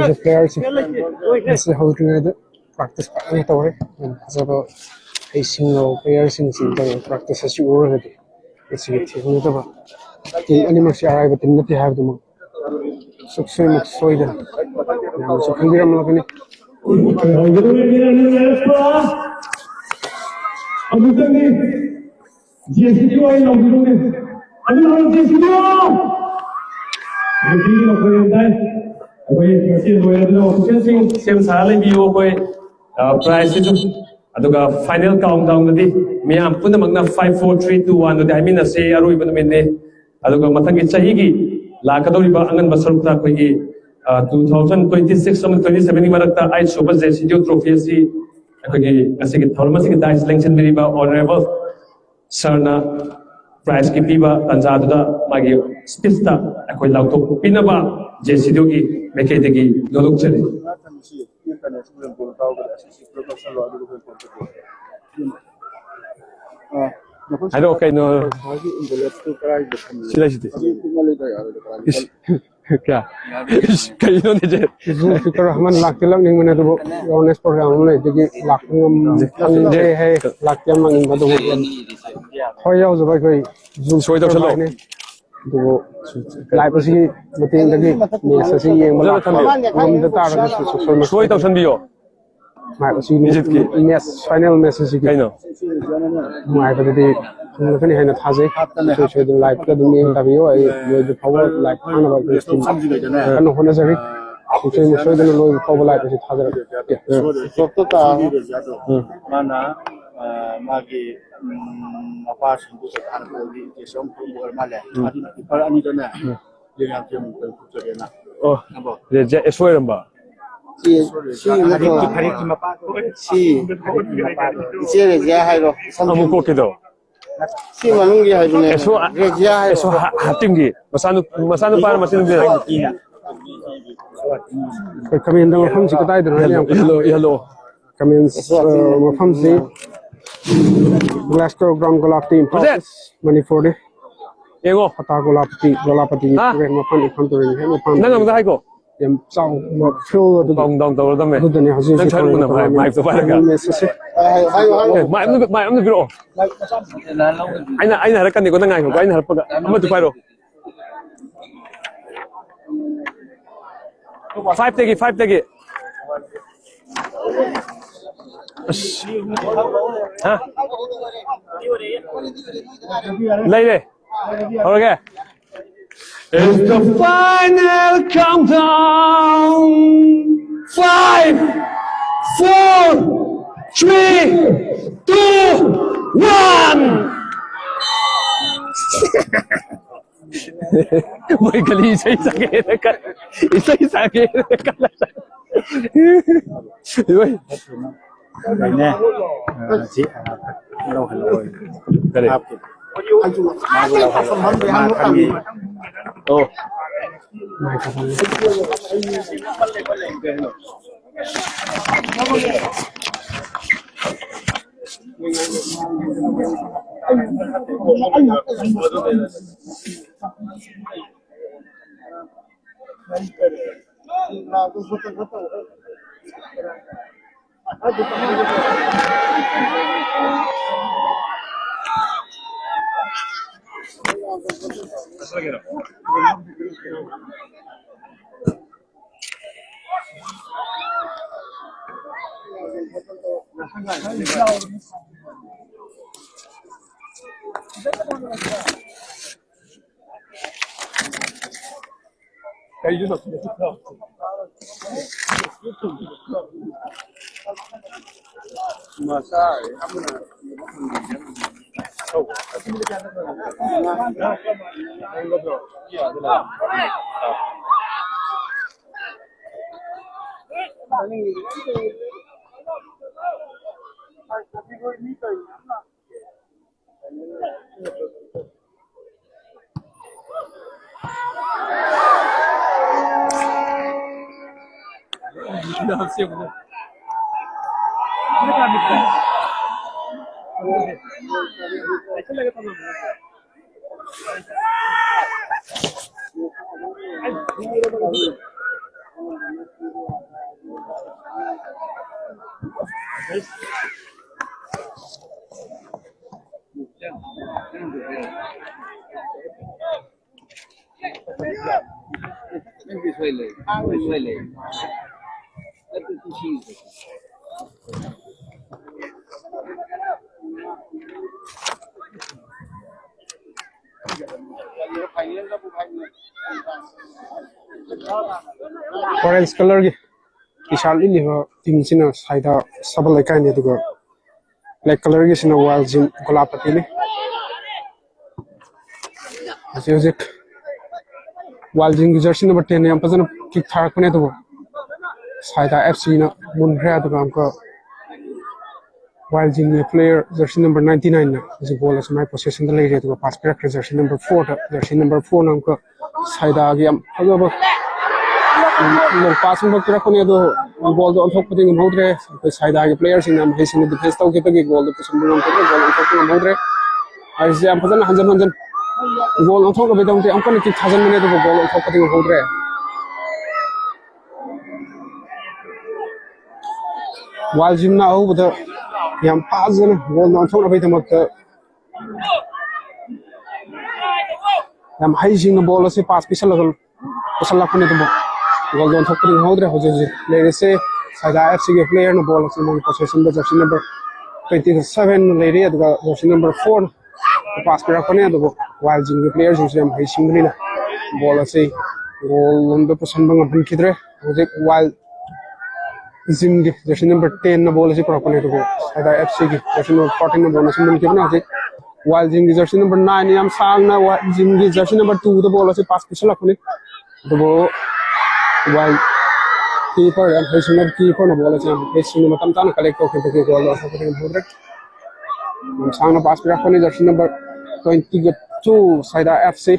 ꯑꯗꯨ ꯄ꯭ꯂꯦꯌꯔꯁꯤꯡ ꯃꯦꯠꯁꯁꯦ ꯍꯧꯗ꯭ꯔꯤꯉꯩꯗ ꯄ꯭ꯔꯥꯛꯇꯤꯁ ꯐꯖꯅ ꯇꯧꯔꯦ꯫ ꯌꯥꯝ ꯐꯖꯕ ꯍꯩꯁꯤꯡꯉꯕ ꯄ꯭ꯂꯦꯌꯔꯁꯤꯡꯁꯤ ꯇꯧꯔꯦ꯫ ꯄ꯭ꯔꯥꯛꯇꯤꯁ ꯑꯁꯤ ꯎꯔꯒꯗꯤ ꯃꯁꯤꯒꯤ ꯊꯦꯡꯅꯗꯕ ꯇꯤꯝ ꯑꯅꯤꯃꯛꯁꯤ ꯑꯔꯥꯏꯕ ꯇꯤꯝ ꯅꯠꯇꯦ ꯍꯥꯏꯕꯗꯨꯃꯛ ꯁꯨꯛꯁꯣꯏꯃꯛ ꯁꯣꯏꯗꯅ ꯃꯌꯥꯝꯅꯁꯨ ꯈꯪꯕꯤꯔꯝꯂꯒꯅꯤ꯫ ꯑꯃꯨꯛꯇꯪꯗꯤ ꯖꯦ ꯁꯤ ꯕꯤ ꯑꯣꯏꯅ ꯂꯥꯎꯕꯤꯔꯣꯅꯦ꯫ ꯑꯗꯨ ꯂꯥꯎꯔꯣ, ꯖꯦ ꯁꯤ ꯕꯤ ꯑꯣ! ꯅꯨꯄꯤꯒꯤ ꯃꯈꯣꯟ ꯌꯥꯝ ꯇꯥꯏ꯫ ꯑꯩꯈꯣꯏ ꯉꯁꯤ ꯂꯣꯏꯔꯕꯅꯤꯅ ꯑꯣꯐꯤꯁꯤꯌꯦꯜꯁꯤꯡ ꯁꯦꯝ ꯁꯥꯔ ꯂꯩꯕꯤꯌꯨ꯫ ꯑꯩꯈꯣꯏ, ꯑ, ꯄ꯭ꯔꯥꯏꯖꯁꯤꯁꯨ, ꯑꯗꯨꯒ ꯐꯥꯏꯅꯦꯜ ꯀꯥꯎꯟ ꯗꯥꯎꯟꯗꯗꯤ ꯃꯤꯌꯥꯝ ꯄꯨꯝꯅꯃꯛꯅ five four three two one ꯗꯨꯗꯤ ꯍꯥꯏꯃꯤꯟꯅꯁꯤ꯫ ꯑꯔꯣꯏꯕ ꯅꯨꯃꯤꯠꯅꯤ꯫ ꯑꯗꯨꯒ ꯃꯊꯪꯒꯤ ꯆꯍꯤꯒꯤ ꯂꯥꯛꯀꯗꯧꯔꯤꯕ ꯑꯉꯟꯕ ꯁꯔꯨꯛꯇ ꯑꯩꯈꯣꯏꯒꯤ, ꯑ, two thousand twenty six ꯑꯃꯗꯤ twenty seven ꯒꯤ ꯃꯔꯛꯇ ꯑꯩꯠ ꯁꯨꯕ ꯖꯦ ꯁꯤ ꯌꯨ ꯇ꯭ꯔꯣꯐꯤ ꯑꯁꯤ ꯑꯩꯈꯣꯏꯒꯤ ꯉꯁꯤꯒꯤ ꯊꯧꯔꯝ ꯑꯁꯤꯒꯤ ꯗꯥꯏꯁ ꯂꯦꯡꯁꯤꯟꯕꯤꯔꯤꯕ ꯑꯣꯅꯔꯦꯕꯜ ꯁꯔꯅ ꯄ꯭ꯔꯥꯏꯖꯀꯤ ꯄꯤꯕ ꯇꯥꯟꯖꯥꯗꯨꯗ ꯃꯥꯒꯤ ꯁ꯭ꯄꯤꯆꯇ ꯑꯩꯈꯣꯏ ꯂꯥꯎꯊꯣꯛꯄꯤꯅꯕ ꯖꯦ ꯁꯤ ꯗꯨꯒꯤ ꯃꯥꯏꯀꯩꯗꯒꯤ ꯅꯣꯂꯨꯛꯆꯔꯤ꯫ ꯍꯥꯏꯔꯛꯑꯣ ꯀꯩꯅꯣ꯫ ꯁꯤ ꯂꯩꯁꯤꯗꯤ꯫ ꯏꯁ꯫ ꯀꯌꯥ? ꯏꯁ, ꯀꯩꯅꯣꯅꯦ ꯁꯦ? ꯖꯨꯜꯐꯤꯀꯔ ꯔꯍꯃꯟ ꯂꯥꯛꯇꯤ ꯂꯥꯛꯅꯤꯡꯕꯅꯦ, ꯑꯗꯨꯕꯨ ꯑꯦꯋꯥꯔꯅꯦꯁ ꯄ꯭ꯔꯣꯒ꯭ꯔꯥꯝ ꯑꯃ ꯂꯩꯕꯒꯤ ꯂꯥꯛꯄ ꯉꯝꯗꯦ ꯍꯥꯏ꯫ ꯂꯥꯛꯇꯤ ꯌꯥꯝ ꯂꯥꯛꯅꯤꯡꯕ, ꯑꯗꯨꯕꯨ ꯍꯣꯏ, ꯌꯥꯎꯖꯕ ꯑꯩꯈꯣꯏ ꯖꯨꯜꯐꯤꯀꯔ ꯁꯣꯏ ꯇꯧꯁꯜꯂꯣ꯫ ꯍꯥꯏꯅꯤ꯫ ꯑꯗꯨꯕꯨ ꯂꯥꯏꯞ ꯑꯁꯤꯒꯤ ꯃꯇꯦꯡꯗꯒꯤ ꯃꯦꯠꯆ ꯑꯁꯤ ꯌꯦꯡꯕ ꯐꯖꯅ ꯂꯥꯛꯄ ꯊꯝꯕꯤꯌꯨ꯫ ꯉꯝꯗ ꯇꯥꯔꯒꯁꯨ ꯁꯣꯏ ꯁꯣꯏ ꯇꯧꯁꯟꯕꯤꯌꯣ꯫ ꯃꯥꯏꯛ ꯑꯁꯤ ꯏꯖꯤꯞꯀꯤ ꯃꯦꯠꯆ, ꯐꯥꯏꯅꯦꯜ ꯃꯦꯠꯆ ꯑꯁꯤꯒꯤ ꯀꯩꯅꯣ? ꯅꯨꯡꯉꯥꯏꯕꯗꯨꯗꯤ ꯐꯪꯂꯛꯀꯅꯤ ꯍꯥꯏꯅ ꯊꯥꯖꯩ꯫ ꯁꯨꯡꯁꯣꯏ ꯁꯣꯏꯗꯅ ꯂꯥꯏꯞꯇ ꯑꯗꯨꯝ ꯌꯦꯡꯕ ꯇꯥꯕꯤꯌꯨ꯫ ꯑꯩ ꯂꯣꯏꯗ꯭ꯔꯤ ꯐꯥꯎꯕ ꯂꯥꯏꯞ ꯊꯥꯅꯕ ꯑꯩꯈꯣꯏ ꯇꯤꯝ ꯀꯟꯅ ꯍꯣꯠꯅꯖꯔꯤ꯫ ꯁꯨꯡꯁꯣꯏ ꯁꯣꯏꯗꯅ ꯂꯣꯏꯕ ꯐꯥꯎꯕ ꯂꯥꯏꯞ ꯑꯁꯤ ꯊꯥꯖꯔꯛꯀꯦ꯫ ꯎꯝ꯫ ꯃꯥꯅ, ꯑ, ꯃꯥꯒꯤ, ꯎꯝ, ꯃꯄꯥꯁꯤꯡꯗꯨ ꯍꯥꯟꯅ ꯕꯣꯜꯒꯤ ꯏꯟꯇꯔꯦꯁ ꯑꯃ ꯐꯪꯕ ꯑꯣꯏꯔ ꯃꯥꯜꯂꯦ꯫ ꯎꯝ꯫ ꯑꯗꯨꯅ ꯀꯤꯄꯔ ꯑꯅꯤꯗꯨꯅ ꯎꯝ꯫ ꯌꯥꯝ ꯊꯦꯡꯅ ꯀꯨꯞꯆꯔꯦꯅ꯫ ꯑꯣ, ꯈꯪꯉꯕꯣ? ꯔꯦꯖꯤꯌꯥ ꯑꯦꯁ ꯑꯣꯏꯔꯝꯕ? ꯁꯤ, ꯁꯤ ꯅꯠꯇ꯭ꯔꯣ? ꯁꯤ ꯏꯆꯦ ꯔꯦꯖꯤꯌꯥ ꯍꯥꯏꯔꯣ? ꯑꯃꯨꯛ ꯀꯣꯛꯈꯤꯗꯣ꯫ ꯁꯤ ꯃꯅꯨꯡꯒꯤ ꯍꯥꯏꯕꯅꯦ꯫ ꯑꯦꯁꯣ, ꯔꯦꯖꯤꯌꯥ ꯍꯥꯏꯔꯣ? ꯑꯦꯁꯣ ꯍꯥ-, ꯍꯥꯇꯤꯝꯒꯤ ꯃꯆꯥꯅꯨ-, ꯃꯆꯥꯅꯨꯄꯥꯔ ꯃꯆꯥꯅꯨꯄꯤꯔ? ꯑꯩꯈꯣꯏ ꯀꯃꯦꯟꯗ ꯃꯐꯝꯁꯤ ꯀꯗꯥꯏꯗꯅꯣ ꯍꯥꯏꯅ ꯌꯥꯝ ꯏꯍꯜꯂꯣ, ꯏꯍꯜꯂꯣ, ꯏꯍꯜꯂꯣ꯫ ꯀꯃꯦꯟ, ꯑ, ꯃꯐꯝꯁꯤ ꯒ꯭ꯂꯥꯁꯇꯣ ꯒ꯭ꯔꯥꯎꯟ ꯒꯣꯂꯥꯞꯇꯤ ꯏꯝꯐꯥꯜ ꯄ꯭ꯔꯣꯖꯦꯛ! ꯏꯁ ꯃꯅꯤꯄꯨꯔꯅꯤ꯫ ꯌꯦꯡꯉꯣ꯫ ꯐꯇꯥ ꯒꯣꯂꯥꯄꯇꯤ, ꯒꯣꯂꯥꯄꯇꯤꯒꯤ ꯍꯥ? ꯇꯨꯔꯦꯜ ꯃꯄꯥꯟ ꯏꯝꯐꯥꯜ ꯇꯨꯔꯦꯜꯒꯤ ꯍꯦꯛ ꯃꯄꯥꯟ꯫ ꯅꯪ ꯑꯃꯨꯛꯇ ꯍꯥꯏꯈꯣ꯫ ꯌꯥꯝ ꯆꯥꯎꯕ ꯐꯤꯜ ꯑꯗꯨꯗ꯫ ꯗꯥꯎꯟ, ꯗꯥꯎꯟ ꯇꯧꯔꯗꯝꯃꯦ꯫ ꯑꯗꯨꯗꯅꯦ ꯍꯧꯖꯤꯛ ꯅꯪ ꯍꯧꯖꯤꯛ ꯁꯥꯏꯠ ꯎꯅꯕ ꯍꯥꯏ, ꯃꯥꯏꯛꯇꯣ ꯄꯥꯏꯔꯒ꯫ ꯃꯦꯁꯦꯖꯁꯦ꯫ ꯑꯦ, ꯃꯥꯏꯛ ꯑꯝꯇ, ꯃꯥꯏꯛ ꯑꯝꯇ ꯄꯤꯔꯛꯑꯣ꯫ ꯑꯩꯅ, ꯑꯩꯅ ꯍꯥꯏꯔꯛꯀꯅꯤꯀꯣ, ꯅꯪ ꯉꯥꯏꯈꯣꯀꯣ, ꯑꯩꯅ ꯍꯥꯏꯔꯛꯄꯒ꯫ ꯑꯃꯗꯨ ꯄꯥꯏꯔꯣ꯫ ꯐꯥꯏꯚꯇꯒꯤ, ꯐꯥꯏꯚꯇꯒꯤ꯫ ꯑꯁ꯫ ꯍꯥ? ꯂꯩꯔꯦ꯫ ꯍꯧꯔꯒꯦ꯫ It's the final countdown. Five, four, three, two, one. ꯃꯣꯏ ꯒꯂꯤ ꯏꯁꯩ ꯁꯛꯀꯦꯅ ꯈꯜ-, ꯏꯁꯩ ꯁꯛꯀꯦꯅ ꯈꯜꯂ-, ꯃꯣꯏ ꯂꯩꯅꯦ꯫ ꯑ, ꯁꯤ, ꯑ, ꯂꯧꯍꯜꯂꯛꯑꯣ꯫ ꯀꯔꯤ? ꯍꯥꯞꯀꯦ꯫ ꯃꯥꯕꯨ ꯂꯧꯍꯜꯂꯛꯑꯣ꯫ ꯃꯥ ꯈꯪꯉꯤ꯫ ꯑꯣ꯫ Orange colour ꯒꯤ T-shirt ꯂꯤꯠꯂꯤꯕ team ꯁꯤꯅ ꯁꯥꯏꯗꯥ ꯁꯕꯜ ꯂꯩꯀꯥꯏꯅꯤ, ꯑꯗꯨꯒ black colour ꯒꯤꯁꯤꯅ ꯋꯥꯏꯜꯖꯤꯟ ꯒꯣꯂꯥꯄꯇꯤꯅꯤ꯫ ꯍꯧꯖꯤꯛ ꯍꯧꯖꯤꯛ ꯋꯥꯏꯜꯖꯤꯟꯒꯤ jersey number ten ꯅ ꯌꯥꯝ ꯐꯖꯅ kick ꯊꯥꯔꯛꯄꯅꯦ, ꯑꯗꯨꯕꯨ ꯁꯥꯏꯗꯥ F C ꯅ ꯃꯨꯟꯈ꯭ꯔꯦ꯫ ꯑꯗꯨꯒ ꯑꯃꯨꯛꯀ ꯋꯥꯏꯜ ꯖꯤꯝꯒꯤ ꯄ꯭ꯂꯦꯌꯔ ꯖꯔꯁꯤ ꯅꯝꯕꯔ ꯅꯥꯏꯟꯇꯤ ꯅꯥꯏꯟꯅ ꯍꯧꯖꯤꯛ ꯕꯣꯜ ꯑꯁꯤ ꯃꯥꯏ ꯄꯣꯁꯦꯁꯟꯗ ꯂꯩꯔꯦ, ꯑꯗꯨꯒ ꯄꯥꯁ ꯄꯤꯔꯛꯈ꯭ꯔꯦ ꯖꯔꯁꯤ ꯅꯝꯕꯔ ꯐꯣꯔꯗ꯫ ꯖꯔꯁꯤ ꯅꯝꯕꯔ ꯐꯣꯔꯅ ꯑꯃꯨꯛꯀ ꯁꯥꯏꯗꯥꯒꯤ ꯌꯥꯝ ꯐꯖꯕ ꯂꯣꯡ ꯄꯥꯁ ꯑꯃꯈꯛ ꯄꯤꯔꯛꯄꯅꯦ, ꯑꯗꯣ ꯒꯣꯜꯗꯣ ꯑꯣꯟꯊꯣꯛꯄꯗꯤ ꯉꯝꯍꯧꯗ꯭ꯔꯦ꯫ ꯑꯩꯈꯣꯏ ꯁꯥꯏꯗꯥꯒꯤ ꯄ꯭ꯂꯦꯌꯔꯁꯤꯡꯅ ꯌꯥꯝ ꯍꯩꯁꯤꯡꯅ ꯗꯤꯐꯦꯟꯁ ꯇꯧꯈꯤꯕꯒꯤ ꯒꯣꯜꯗꯣ ꯄꯨꯁꯟꯕ ꯉꯝꯍꯧꯗ꯭ꯔꯦ, ꯒꯣꯜ ꯑꯣꯟꯊꯣꯛꯄ ꯉꯝꯍꯧꯗ꯭ꯔꯦ꯫ ꯍꯥꯏꯔꯤꯁꯦ ꯌꯥꯝ ꯐꯖꯅ ꯍꯟꯖꯟ ꯍꯟꯖꯟ ꯒꯣꯜ ꯑꯣꯟꯊꯣꯛꯅꯕꯒꯤꯗꯃꯛꯇ ꯌꯥꯝ ꯀꯟꯅ ꯀꯤꯛ ꯊꯥꯖꯤꯟꯕꯅꯦ, ꯑꯗꯨꯕꯨ ꯒꯣꯜ ꯑꯣꯟꯊꯣꯛꯄꯗꯤ ꯉꯝꯍꯧꯗ꯭ꯔꯦ꯫ ꯋꯥꯏꯜ ꯖꯤꯝꯅ ꯑꯍꯧꯕꯗ ꯌꯥꯝ ꯐꯖꯅ ꯒꯣꯜ ꯑꯣꯟꯊꯣꯛꯅꯕꯒꯤꯗꯃꯛꯇ ꯌꯥꯝ ꯍꯩꯁꯤꯡꯅ ꯕꯣꯜ ꯑꯁꯤ ꯄꯥꯁ ꯄꯤꯁꯜꯂꯒ ꯄꯨꯁꯜꯂꯛꯄꯅꯤ, ꯑꯗꯨꯕꯨ ꯒꯣꯜ ꯑꯣꯟꯊꯣꯛꯄꯗꯤ ꯉꯝꯍꯧꯗ꯭ꯔꯦ꯫ ꯍꯧꯖꯤꯛ ꯍꯧꯖꯤꯛ ꯂꯩꯔꯤꯁꯦ ꯁꯥꯏꯗꯥ ꯑꯦꯐ ꯁꯤꯒꯤ ꯄ꯭ꯂꯦꯌꯔꯅ ꯕꯣꯜ ꯑꯁꯤ ꯃꯣꯏꯒꯤ ꯄꯣꯁꯦꯁꯟꯗ ꯖꯔꯁꯤ ꯅꯝꯕꯔ ꯇ꯭ꯋꯦꯟꯇꯤ ꯁꯚꯦꯟ ꯂꯩꯔꯤ, ꯑꯗꯨꯒ ꯖꯔꯁꯤ ꯅꯝꯕꯔ ꯐꯣꯔ ꯄꯥꯁ ꯄꯤꯔꯛꯄꯅꯦ, ꯑꯗꯨꯕꯨ ꯋꯥꯏꯜ ꯖꯤꯝꯒꯤ ꯄ꯭ꯂꯦꯌꯔꯁꯤꯡꯁꯨ ꯌꯥꯝ ꯍꯩꯁꯤꯡꯕꯅꯤꯅ ꯕꯣꯜ ꯑꯁꯤ ꯒꯣꯜ ꯂꯣꯝꯗ ꯄꯨꯁꯟꯕ ꯉꯝꯍꯟꯈꯤꯗ꯭ꯔꯦ꯫ ꯍꯧꯖꯤꯛ ꯋꯥꯏꯜ ꯖꯤꯝꯒꯤ ꯖꯔꯁꯤ ꯅꯝꯕꯔ ꯇꯦꯟꯅ ꯕꯣꯜ ꯑꯁꯤ ꯄꯨꯔꯛꯄꯅꯦ, ꯑꯗꯨꯕꯨ ꯁꯥꯏꯗꯥ ꯑꯦꯐ ꯁꯤꯒꯤ ꯖꯔꯁꯤ ꯅꯝꯕꯔ ꯐꯣꯔꯇꯤꯟꯅ ꯕꯣꯜ ꯑꯁꯤ ꯃꯨꯟꯈꯤꯕꯅ ꯍꯧꯖꯤꯛ ꯋꯥꯏꯜ ꯖꯤꯝꯒꯤ ꯖꯔꯁꯤ ꯅꯝꯕꯔ ꯅꯥꯏꯟ ꯌꯥꯝ ꯁꯥꯡꯅ ꯋꯥꯏꯜ ꯖꯤꯝꯒꯤ ꯖꯔꯁꯤ ꯅꯝꯕꯔ ꯇꯨꯗ ꯕꯣꯜ ꯑꯁꯤ ꯄꯥꯁ ꯄꯤꯁꯜꯂꯛꯄꯅꯤ, ꯑꯗꯨꯕꯨ ꯋꯥꯏꯜ ꯀꯤꯄꯔ ꯌꯥꯝ ꯍꯩꯁꯤꯡꯅ ꯀꯤꯄꯔꯅ ꯕꯣꯜ ꯑꯁꯤ ꯌꯥꯝ ꯍꯩꯁꯤꯡꯅ ꯃꯇꯝ ꯆꯥꯅ ꯀꯂꯦꯛ ꯇꯧꯈꯤꯕꯗꯒꯤ ꯒꯣꯜ ꯂꯧꯊꯣꯛꯄꯗꯤ ꯉꯝꯍꯧꯗ꯭ꯔꯦ꯫ ꯌꯥꯝ ꯁꯥꯡꯅ ꯄꯥꯁ ꯄꯤꯔꯛꯄꯅꯤ ꯖꯔꯁꯤ ꯅꯝꯕꯔ ꯇ꯭ꯋꯦꯟꯇꯤꯒ ꯇꯨ ꯁꯥꯏꯗꯥ ꯑꯦꯐ ꯁꯤ꯫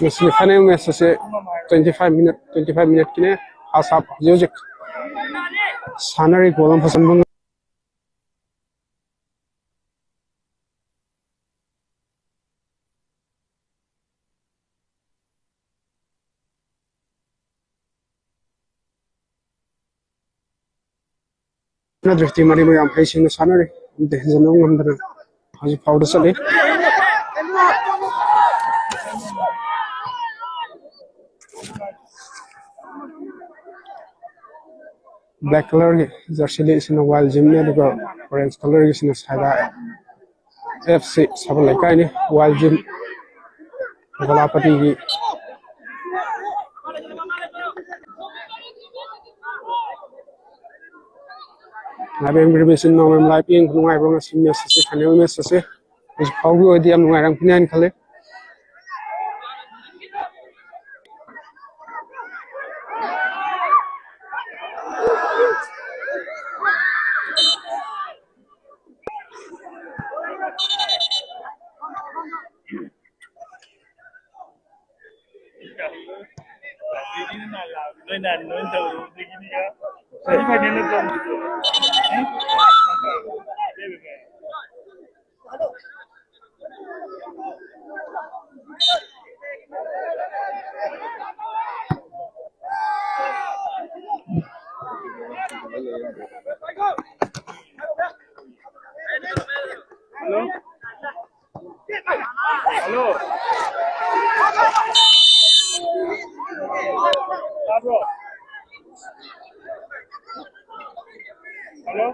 ꯃꯁꯤ ꯐꯥꯏꯅꯦꯜ ꯃꯦꯠꯆ ꯑꯁꯦ twenty five minute, twenty five ꯃꯤꯅꯠꯀꯤꯅꯦ꯫ ꯑꯁꯥꯞ ꯍꯧꯖꯤꯛ ꯍꯧꯖꯤꯛ ꯁꯥꯟꯅꯔꯤ꯫ ꯒꯣꯜ ꯑꯃ ꯐꯖꯅ ꯅꯠꯇ꯭ꯔꯦ꯫ ꯇꯤꯝ ꯑꯅꯤꯃꯛ ꯌꯥꯝ ꯍꯩꯁꯤꯡꯅ ꯁꯥꯟꯅꯔꯤ꯫ ꯑꯃꯠꯇ ꯍꯦꯟꯖꯟꯕ ꯉꯝꯗꯅ ꯍꯧꯖꯤꯛ ꯐꯥꯎꯗ ꯆꯠꯂꯤ꯫ ꯕ꯭ꯂꯦꯛ ꯀꯂꯔꯒꯤ ꯖꯔꯁꯤ ꯂꯤꯠꯂꯤꯁꯤꯅ ꯋꯥꯏꯜ ꯖꯤꯝꯅꯤ, ꯑꯗꯨꯒ ꯑꯣꯔꯦꯟꯖ ꯀꯂꯔꯒꯤꯁꯤꯅ ꯁꯥꯏꯔꯥ ꯑꯦꯐ ꯁꯤ ꯁꯥꯕꯜ ꯂꯩꯀꯥꯏꯅꯤ꯫ ꯋꯥꯏꯜ ꯖꯤꯝ ꯒꯣꯂꯥꯄꯇꯤꯒꯤ ꯂꯥꯏꯕ ꯌꯦꯡꯕꯤꯔꯤꯕ ꯏꯆꯤꯟ ꯏꯅꯥꯎ ꯃꯌꯥꯝ, ꯂꯥꯏꯕ ꯌꯦꯡꯕ ꯅꯨꯡꯉꯥꯏꯕ꯭ꯔꯣ? ꯉꯁꯤ ꯃꯦꯠꯁ ꯑꯁꯤ, ꯐꯥꯏꯅꯦꯜ ꯃꯦꯠꯁ ꯑꯁꯤ ꯍꯧꯖꯤꯛ ꯐꯥꯎꯒꯤ ꯑꯣꯏꯅꯗꯤ ꯌꯥꯝ ꯅꯨꯡꯉꯥꯏꯔꯝꯈꯤꯅꯤ ꯍꯥꯏꯅ ꯈꯜꯂꯤ꯫ Hello? Hello? ꯇꯥꯕ꯭ꯔꯣ? Hello?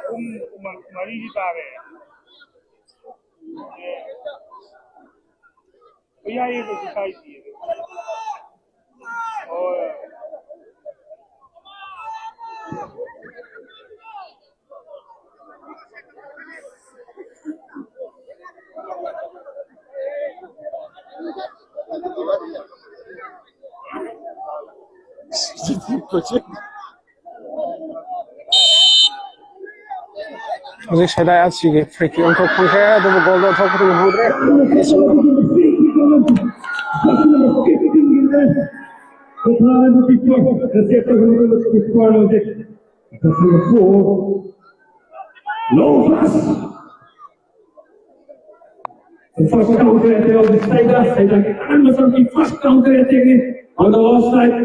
ꯄꯨꯡ ꯃꯔꯤꯗꯤ ꯇꯥꯔꯦ꯫ ꯑꯦ꯫ ꯌꯥꯏꯌꯦ, ꯀꯩꯁꯨ ꯀꯥꯏꯗꯤꯌꯦ꯫ ꯍꯣꯏ꯫ ꯍꯧꯖꯤꯛ ꯁꯦꯗꯥꯏ ꯑꯁꯤꯒꯤ ꯐ꯭ꯔꯤ ꯀꯤꯛ ꯑꯃꯈꯛ ꯐꯪꯈ꯭ꯔꯦ, ꯑꯗꯨꯕꯨ ꯒꯣꯜꯗꯣ ꯊꯣꯛꯄꯗꯤ ꯉꯝꯍꯧꯗ꯭ꯔꯦ꯫ Low pass. The first counter attack of the Saida. Saida, the first counter attack on the offside.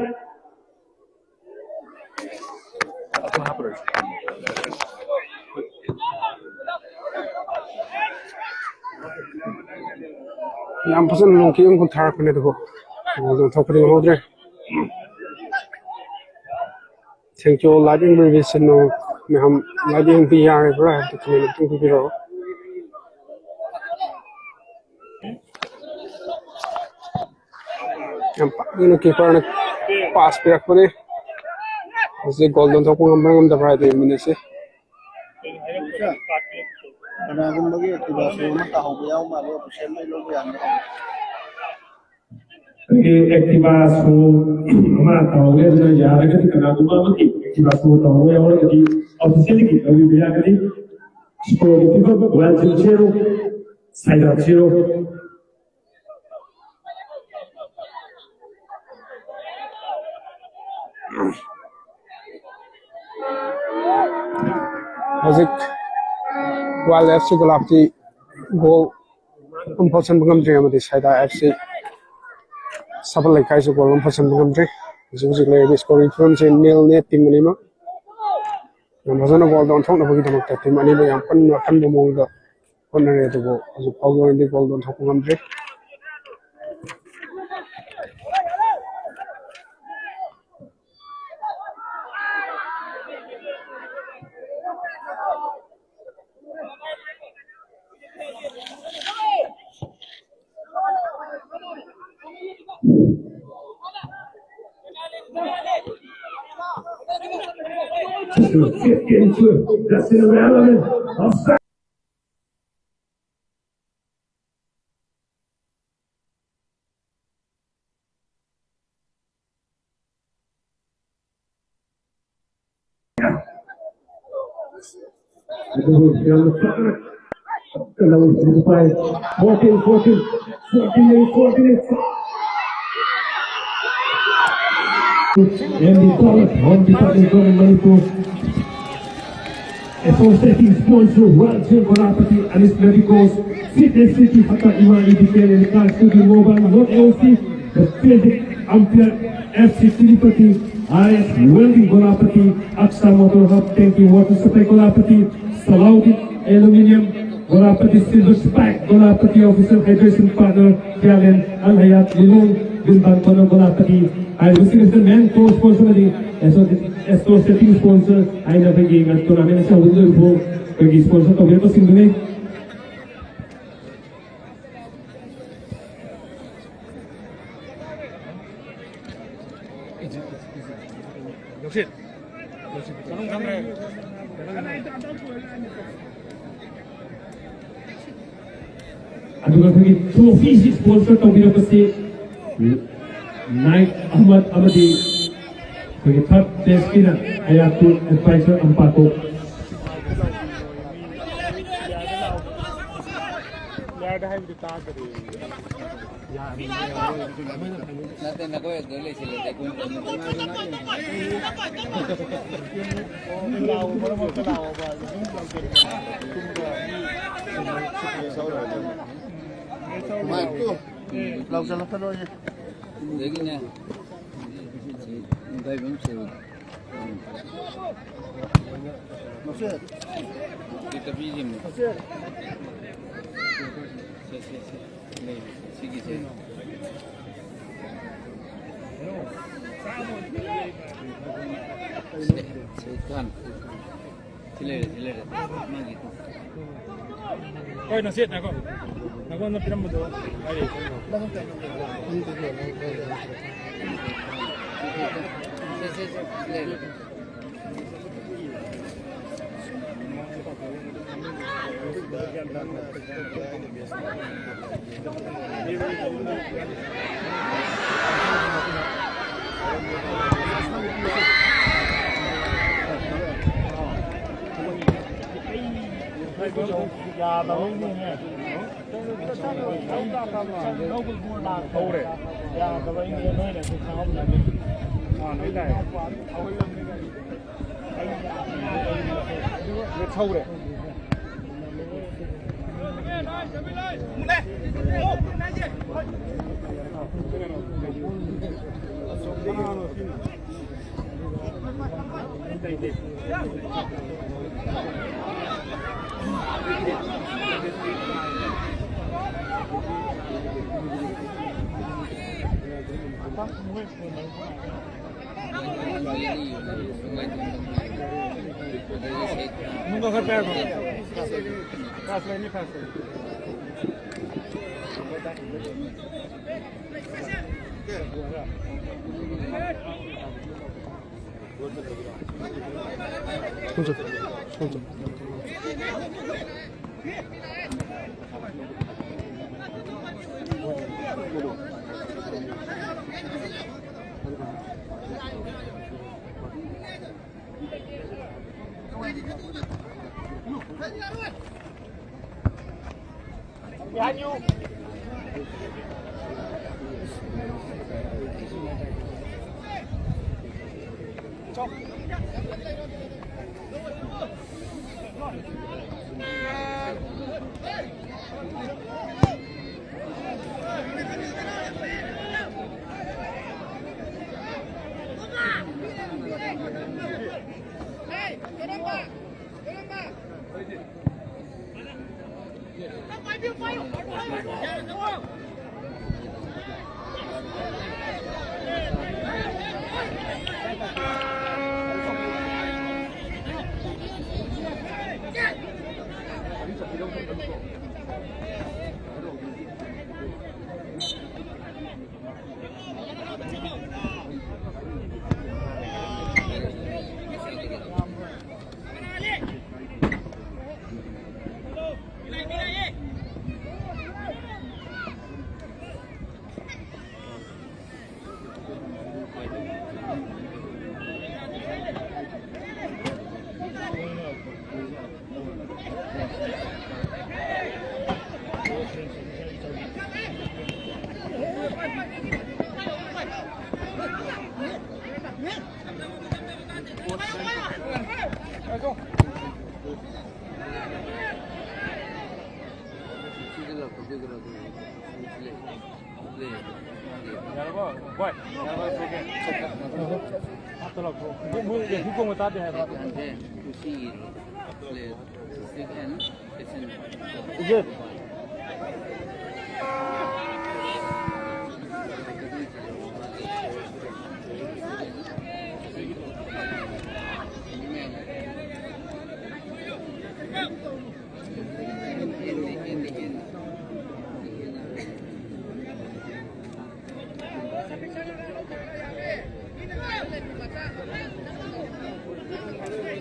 ꯌꯥꯝ ꯐꯖꯅ ꯂꯣꯡ ꯀꯤꯛ ꯑꯃꯈꯛ ꯊꯥꯔꯛꯄꯅꯦ, ꯑꯗꯨꯕꯨ ꯒꯣꯜꯗꯣ ꯊꯣꯛꯄꯗꯤ ꯉꯝꯍꯧꯗ꯭ꯔꯦ꯫ Thank you, live ꯌꯦꯡꯕꯤꯔꯤꯕ ꯏꯆꯤꯟ ꯏꯅꯥꯎ ꯃꯌꯥꯝ꯫ Live ꯌꯦꯡꯕꯤ ꯌꯥꯔꯤꯕ꯭ꯔꯥ ꯍꯥꯏꯕꯗꯨ comment ꯑꯝꯇꯪ ꯄꯤꯕꯤꯔꯛꯑꯣ꯫ ꯌꯥꯝ ꯄꯥꯝꯅ ꯀꯤꯄꯔꯅ ꯄꯥꯁ ꯄꯤꯔꯛꯄꯅꯤ꯫ ꯍꯧꯖꯤꯛ ꯒꯣꯜ ꯂꯣꯟꯊꯣꯛꯄ ꯉꯝꯕ꯭ꯔꯥ ꯉꯝꯗꯕ꯭ꯔꯥ ꯍꯥꯏꯗꯨ ꯌꯦꯡꯃꯤꯟꯅꯁꯤ꯫ ꯀꯅꯥꯒꯨꯝꯕꯒꯤ ꯑꯦꯛꯇꯤꯚꯥꯁꯨ ꯑꯃ ꯇꯥꯍꯧꯕ ꯌꯥꯎ ꯃꯥꯜꯂꯦ, ꯑꯣꯐꯤꯁꯤꯌꯦꯜ ꯂꯣꯏ ꯂꯧꯕ ꯌꯥꯅꯤ꯫ ꯑꯩꯈꯣꯏꯒꯤ ꯑꯦꯛꯇꯤꯚꯥꯁꯨ ꯑꯃ ꯇꯧꯍꯧꯋꯦ, ꯑꯗꯨꯅ ꯌꯥꯔꯒꯗꯤ ꯀꯅꯥꯒꯨꯝꯕ ꯑꯃꯒꯤ ꯑꯦꯛꯇꯤꯚꯥꯁꯨ ꯇꯧꯍꯧꯕ ꯌꯥꯎꯔꯒꯗꯤ ꯑꯣꯐꯤꯁꯤꯌꯦꯜꯒꯤ ꯂꯧꯕꯤꯕ ꯌꯥꯒꯅꯤ꯫ ꯁ꯭ꯀꯣꯔꯒꯤ ꯐꯤꯕꯝ ꯋꯥꯟ ꯖꯤꯔꯣ ꯖꯤꯔꯣ, ꯁꯥꯏꯗꯥ ꯖꯤꯔꯣ꯫ ꯍꯧꯖꯤꯛ ꯋꯥꯏꯜ ꯑꯦꯐ ꯁꯤ ꯒꯨꯂꯥꯞꯇꯤ ꯒꯣꯜ ꯑꯃꯐꯥꯎ ꯆꯟꯕ ꯉꯝꯗ꯭ꯔꯤ, ꯑꯃꯗꯤ ꯁꯥꯏꯗꯥ ꯑꯦꯐ ꯁꯤ ꯁꯥꯕꯜ ꯂꯩꯀꯥꯏꯁꯨ ꯒꯣꯜ ꯑꯃꯐꯥꯎ ꯆꯟꯕ ꯉꯝꯗ꯭ꯔꯤ꯫ ꯍꯧꯖꯤꯛ ꯍꯧꯖꯤꯛ ꯂꯩꯔꯤꯕ ꯁ꯭ꯀꯣꯔꯤꯡ ꯐꯤꯕꯝꯁꯦ ꯅꯤꯜꯅꯦ ꯇꯤꯝ ꯑꯅꯤꯃꯛ꯫ ꯌꯥꯝ ꯐꯖꯅ ꯒꯣꯜꯗꯣ ꯑꯣꯟꯊꯣꯛꯅꯕꯒꯤꯗꯃꯛꯇ ꯇꯤꯝ ꯑꯅꯤꯃꯛ ꯌꯥꯝ ꯀꯟꯅ ꯑꯀꯟꯕ ꯃꯑꯣꯡꯗ ꯍꯣꯠꯅꯔꯦ, ꯑꯗꯨꯕꯨ ꯍꯧꯖꯤꯛ ꯐꯥꯎꯒꯤ ꯑꯣꯏꯅꯗꯤ ꯒꯣꯜꯗꯣ ꯑꯣꯟꯊꯣꯛꯄ ꯉꯝꯗ꯭ꯔꯤ꯫ That's in the element of ꯑꯗꯨꯕꯨ ꯌꯥꯝꯅ ꯐꯖꯅ ꯂꯧꯏ꯫ Fourteen, fourteen, fourteen, fourteen. And the ball on behalf of Manipur. Associating sponsor, World Gym Golapati, Anish Medicals, Fitness City, Hata Ima, E D K, and Car Studio Mobile, North L C, the Physic Umpire, F C Tirupati, I S Welding Golapati, Aksa Motor Hub, Tanki Water Supply Golapati, Salahuddin Aluminium Golapati, Silver Spike Golapati, Official Hydration Partner, Kialen Al Hayat Lilong, Binban Kono Golapati, ꯍꯥꯏꯔꯤꯕꯁꯤꯡ ꯑꯁꯤꯗ main core sponsor ꯑꯃꯗꯤ associating sponsor ꯍꯥꯏꯅ ꯑꯩꯈꯣꯏꯒꯤ tournament ꯑꯁꯤ ꯍꯧꯗꯣꯛꯂꯤꯕ ꯑꯩꯈꯣꯏꯒꯤ sponsor ꯇꯧꯕꯤꯔꯛꯄꯁꯤꯡꯗꯨꯅꯤ꯫ ꯃꯅꯨꯡ ꯆꯪꯈ꯭ꯔꯦ꯫ ꯑꯗꯨꯒ ꯑꯩꯈꯣꯏꯒꯤ trophy ꯁꯤ sponsor ꯇꯧꯕꯤꯔꯛꯄꯁꯤ ꯅꯥꯏꯛ ꯑꯍꯃꯗ ꯑꯃꯗꯤ ꯑꯩꯈꯣꯏꯒꯤ third place ꯀꯤꯅ ꯑꯌꯥꯇꯨ advisor ꯑꯝꯄꯥꯇꯣ꯫ ꯌꯥꯔꯗ ꯍꯥꯏꯕꯗꯤ ꯇꯥꯗꯔꯦ꯫ ꯅꯠꯇꯦ, ꯅꯈꯣꯏ ꯑꯗꯨ ꯂꯩꯁꯤꯜꯂꯗꯤ ꯑꯩꯈꯣꯏ ꯂꯥꯛꯑꯣ, ꯃꯔꯛ ꯃꯔꯛꯇ ꯂꯥꯛꯑꯣꯕ꯫ ꯃꯥꯏꯛꯇꯨ ꯂꯥꯎꯁꯜꯂꯛꯀꯅꯣꯌꯦ꯫ ꯑꯗꯒꯤꯅꯦ, ꯁꯤ ꯅꯨꯡꯈꯥꯏꯕ ꯑꯃ ꯁꯦꯝꯕꯗꯣ꯫ ꯃꯁꯦ꯫ ꯁꯤ ꯇꯄꯤꯁꯤꯡꯗꯣ꯫ ꯃꯁꯦ꯫ ꯁꯦ, ꯁꯦ, ꯁꯦ꯫ ꯂꯩ, ꯁꯤꯒꯤꯁꯦ꯫ ꯁꯦ, ꯁꯦ, ꯀꯥꯟ꯫ ꯁꯤ ꯂꯩꯔꯦ, ꯁꯤ ꯂꯩꯔꯦ꯫ ꯃꯥꯒꯤ꯫ ꯍꯣꯏ, ꯅꯁꯤꯠ, ꯉꯥꯏꯈꯣ꯫ ꯅꯉꯣꯟꯗ ꯄꯤꯔꯝꯕꯗꯣ ꯍꯥꯏꯔꯛꯑꯦ꯫ ꯁꯦ, ꯁꯦ, ꯁꯦ, ꯁꯤ ꯂꯩꯔꯦ꯫ ꯌꯥꯗꯕꯩꯅꯦ꯫ ꯍꯧꯔꯦ꯫ ꯌꯥꯗꯕꯩꯅꯦ, ꯅꯣꯏꯅꯁꯨ ꯈꯪꯉꯝꯒꯅꯤ꯫ ꯑꯥ, ꯅꯣꯏ ꯂꯥꯛꯑꯦ꯫ ꯅꯦꯠ ꯍꯧꯔꯦ꯫ ꯅꯨꯡꯒ ꯈꯔ ꯄꯥꯏꯔꯣ꯫ ꯐꯥꯁ ꯂꯩꯅꯤ, ꯐꯥꯁ ꯂꯩꯅꯤ꯫ ꯌꯥꯔꯕꯣ? ꯕꯣꯏ, ꯌꯥꯔꯕꯣ? ꯊꯣꯛꯀꯦ꯫ ꯍꯥꯞꯇ ꯂꯥꯎꯊꯣꯛ꯫ ꯃꯣꯏ ꯍꯨꯏ ꯈꯣꯡꯕ ꯇꯥꯗꯦ ꯍꯥꯏꯕ꯫ ꯍꯥꯟꯁꯦ ꯀꯨꯁꯤꯒꯤ ꯄ꯭ꯂꯦ ꯁꯤꯛꯁ ꯑꯦꯟ ꯁꯤꯛꯁ ꯑꯦꯟ ꯏꯖꯦ꯫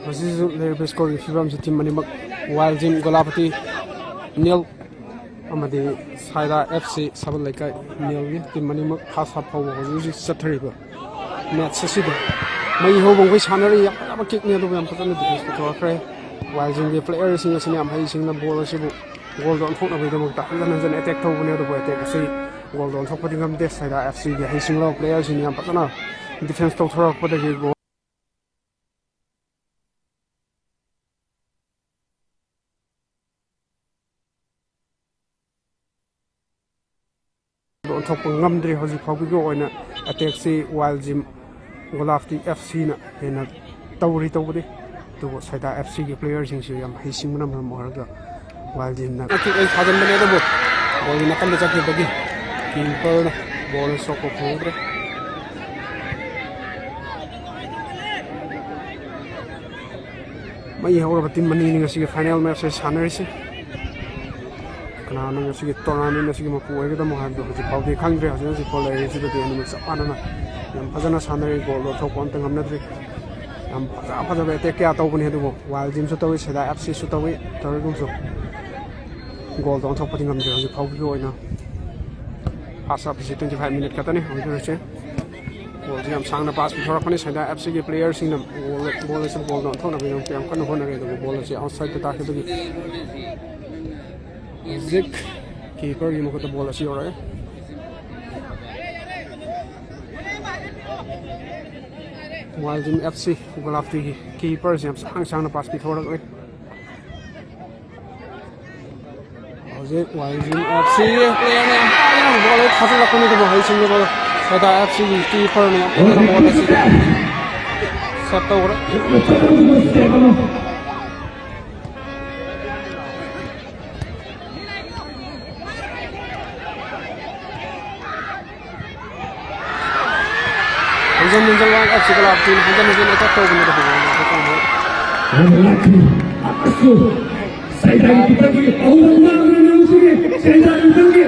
ꯃꯁꯤꯁꯨ ꯂꯩꯔꯤꯕ ꯁ꯭ꯀꯣꯔꯒꯤ ꯐꯤꯕꯝꯁꯤ ꯇꯤꯝ ꯑꯅꯤꯃꯛ ꯋꯥꯏꯜ ꯖꯤꯝ ꯒꯣꯂꯥꯄꯇꯤ ꯅꯤꯜ ꯑꯃꯗꯤ ꯁꯥꯏꯔꯥ ꯑꯦꯐ ꯁꯤ ꯁꯕꯜ ꯂꯩꯀꯥꯏ ꯅꯤꯜꯒꯤ ꯇꯤꯝ ꯑꯅꯤꯃꯛ ꯐꯥꯔꯁ ꯍꯥꯞ ꯐꯥꯎꯕ ꯍꯧꯖꯤꯛ ꯍꯧꯖꯤꯛ ꯆꯠꯊꯔꯤꯕ ꯃꯦꯠꯁ ꯑꯁꯤꯗ ꯃꯩ ꯍꯧꯕ ꯃꯈꯩ ꯁꯥꯟꯅꯔꯤ꯫ ꯌꯥꯝ ꯐꯖꯕ ꯀꯤꯛꯅꯤ, ꯑꯗꯨꯕꯨ ꯌꯥꯝ ꯐꯖꯅ ꯗꯤꯐꯦꯟꯁ ꯄꯨꯊꯣꯔꯛꯈ꯭ꯔꯦ꯫ ꯋꯥꯏꯜ ꯖꯤꯝꯒꯤ ꯄ꯭ꯂꯦꯌꯔꯁꯤꯡ ꯑꯁꯤꯅ ꯌꯥꯝ ꯍꯩꯁꯤꯡꯅ ꯕꯣꯜ ꯑꯁꯤꯕꯨ ꯒꯣꯜꯗ ꯑꯣꯟꯊꯣꯛꯅꯕꯒꯤꯗꯃꯛꯇ ꯍꯟꯖꯟ ꯍꯟꯖꯟ ꯑꯦꯇꯦꯛ ꯇꯧꯕꯅꯤ, ꯑꯗꯨꯕꯨ ꯑꯦꯇꯦꯛ ꯑꯁꯤ ꯒꯣꯜꯗ ꯑꯣꯟꯊꯣꯛꯄꯗꯤ ꯉꯝꯗꯦ꯫ ꯁꯥꯏꯔꯥ ꯑꯦꯐ ꯁꯤꯒꯤ ꯍꯩꯁꯤꯡꯂꯕ ꯄ꯭ꯂꯦꯌꯔꯁꯤꯡꯅ ꯌꯥꯝ ꯐꯖꯅ ꯗꯤꯐꯦꯟꯁ ꯇꯧꯊꯣꯔꯛꯄꯗꯒꯤ ꯒꯣꯜ ꯑꯣꯟꯊꯣꯛꯄ ꯉꯝꯗ꯭ꯔꯤ꯫ ꯍꯧꯖꯤꯛ ꯐꯥꯎꯕꯒꯤ ꯑꯣꯏꯅ ꯑꯦꯇꯦꯛꯁꯤ ꯋꯥꯏꯜ ꯖꯤꯝ ꯒꯣꯂꯥꯞꯇꯤ ꯑꯦꯐ ꯁꯤꯅ ꯍꯦꯟꯅ ꯇꯧꯔꯤ ꯇꯧꯕꯗꯤ, ꯑꯗꯨꯕꯨ ꯁꯥꯏꯗꯥ ꯑꯦꯐ ꯁꯤꯒꯤ ꯄ꯭ꯂꯦꯌꯔꯁꯤꯡꯁꯨ ꯌꯥꯝ ꯍꯩꯁꯤꯡꯕꯅ ꯃꯔꯝ ꯑꯣꯏꯔꯒ ꯋꯥꯏꯜ ꯖꯤꯝꯅ ꯀꯤꯛ ꯑꯩ ꯊꯥꯖꯤꯟꯕꯅꯦ, ꯑꯗꯨꯕꯨ ꯒꯣꯜꯒꯤ ꯅꯥꯀꯟꯗ ꯆꯠꯈꯤꯕꯗꯒꯤ ꯀꯤꯄꯔꯅ ꯕꯣꯜ ꯁꯣꯛꯄ ꯐꯪꯍꯧꯗ꯭ꯔꯦ꯫ ꯃꯩ ꯍꯧꯔꯕ ꯇꯤꯝ ꯑꯅꯤꯅꯤ ꯉꯁꯤꯒꯤ ꯐꯥꯏꯅꯦꯜ ꯃꯦꯠꯁꯁꯦ ꯁꯥꯟꯅꯔꯤꯁꯤ꯫ ꯀꯅꯥꯅ ꯉꯁꯤꯒꯤ ꯇꯣꯔꯅꯥꯃꯦꯟ ꯑꯁꯤꯒꯤ ꯃꯄꯨ ꯑꯣꯏꯒꯗꯕꯅꯣ ꯍꯥꯏꯕꯗꯨ ꯍꯧꯖꯤꯛ ꯐꯥꯎꯗꯤ ꯈꯪꯗ꯭ꯔꯦ꯫ ꯍꯧꯖꯤꯛ ꯍꯧꯖꯤꯛ ꯐꯥꯎ ꯂꯩꯔꯤꯁꯤꯗꯗꯤ ꯑꯅꯤꯃꯛ ꯆꯞ ꯃꯥꯟꯅꯅ ꯌꯥꯝ ꯐꯖꯅ ꯁꯥꯟꯅꯔꯤ꯫ ꯒꯣꯜ ꯂꯧꯊꯣꯛꯄ ꯑꯝꯇ ꯉꯝꯅꯗ꯭ꯔꯤ꯫ ꯌꯥꯝ ꯐꯖ ꯐꯖꯕ ꯑꯦꯇꯦꯛ ꯀꯌꯥ ꯇꯧꯕꯅꯤ, ꯑꯗꯨꯕꯨ ꯋꯥꯏꯜ ꯖꯤꯝꯁꯨ ꯇꯧꯏ, ꯁꯦꯗꯥ ꯑꯦꯐ ꯁꯤꯁꯨ ꯇꯧꯏ, ꯇꯧꯔꯤꯒꯨꯝꯁꯨ ꯒꯣꯜꯗꯣ ꯑꯣꯟꯊꯣꯛꯄꯗꯤ ꯉꯝꯗ꯭ꯔꯤ ꯍꯧꯖꯤꯛ ꯐꯥꯎꯕꯒꯤ ꯑꯣꯏꯅ꯫ ꯐꯥꯔꯁ ꯍꯥꯐꯀꯤꯁꯤ ꯇ꯭ꯋꯦꯟꯇꯤ ꯐꯥꯏꯚ ꯃꯤꯅꯤꯠ ꯈꯛꯇꯅꯤ ꯑꯣꯏꯗꯣꯏꯔꯤꯁꯦ꯫ ꯕꯣꯜꯁꯤ ꯌꯥꯝ ꯁꯥꯡꯅ ꯄꯥꯁ ꯄꯤꯊꯣꯔꯛꯄꯅꯤ꯫ ꯁꯦꯗꯥ ꯑꯦꯐ ꯁꯤꯒꯤ ꯄ꯭ꯂꯦꯌꯔꯁꯤꯡꯅ ꯕꯣꯜ, ꯕꯣꯜ ꯑꯁꯤ ꯒꯣꯜꯗ ꯑꯣꯟꯊꯣꯛꯅꯕꯒꯤꯗꯃꯛꯇ ꯌꯥꯝ ꯀꯟꯅ ꯍꯣꯠꯅꯔꯦ, ꯑꯗꯨꯕꯨ ꯕꯣꯜ ꯑꯁꯤ ꯑꯥꯎꯠꯁꯥꯏꯗꯇ ꯇꯥꯈꯤꯕꯒꯤ ꯍꯧꯖꯤꯛ ꯀꯤꯄꯔꯒꯤ ꯃꯈꯨꯠꯇ ꯕꯣꯜ ꯑꯁꯤ ꯌꯧꯔꯛꯑꯦ꯫ ꯋꯥꯏꯜ ꯖꯤꯝ ꯑꯦꯐ ꯁꯤ ꯒꯣꯂꯥꯞꯇꯤꯒꯤ ꯀꯤꯄꯔꯁꯤ ꯌꯥꯝ ꯁꯥꯡ ꯁꯥꯡꯅ ꯄꯥꯁ ꯄꯤꯊꯣꯔꯛꯂꯦ꯫ ꯋꯥꯏ ꯖꯤ ꯑꯦꯝ ꯑꯦꯐ ꯁꯤ ꯄ꯭ꯂꯦꯌꯔꯅ ꯌꯥꯝ ꯄꯥꯏꯅ ꯕꯣꯜ ꯍꯦꯛ ꯊꯥꯖꯤꯜꯂꯛꯄꯅꯤ꯫ ꯑꯗꯨꯕꯨ ꯍꯩꯁꯤꯡꯅꯕ ꯁꯗꯥ ꯑꯦꯐ ꯁꯤꯒꯤ ꯀꯤꯄꯔꯅ ꯌꯥꯝ ꯐꯖꯅ ꯕꯣꯜ ꯑꯁꯤ ꯁꯦꯞ ꯇꯧꯈ꯭ꯔꯦ꯫ ꯍꯟꯖꯟ ꯍꯟꯖꯟ ꯋꯥ ꯑꯁꯤ ꯀꯂꯥꯞꯇꯨꯅ ꯍꯟꯖꯟ ꯍꯟꯖꯟ ꯑꯦꯇꯦꯛ ꯇꯧꯕꯅꯤ꯫ ꯑꯗꯨꯕꯨ ꯁꯩꯗꯥꯡꯒꯤ ꯈꯤꯇꯪꯒꯤ ꯑꯍꯨꯝ ꯉꯥꯡꯅ ꯅꯪꯁꯤꯒꯤ ꯁꯩꯗꯥꯡꯒꯤ ꯈꯤꯇꯪꯒꯤ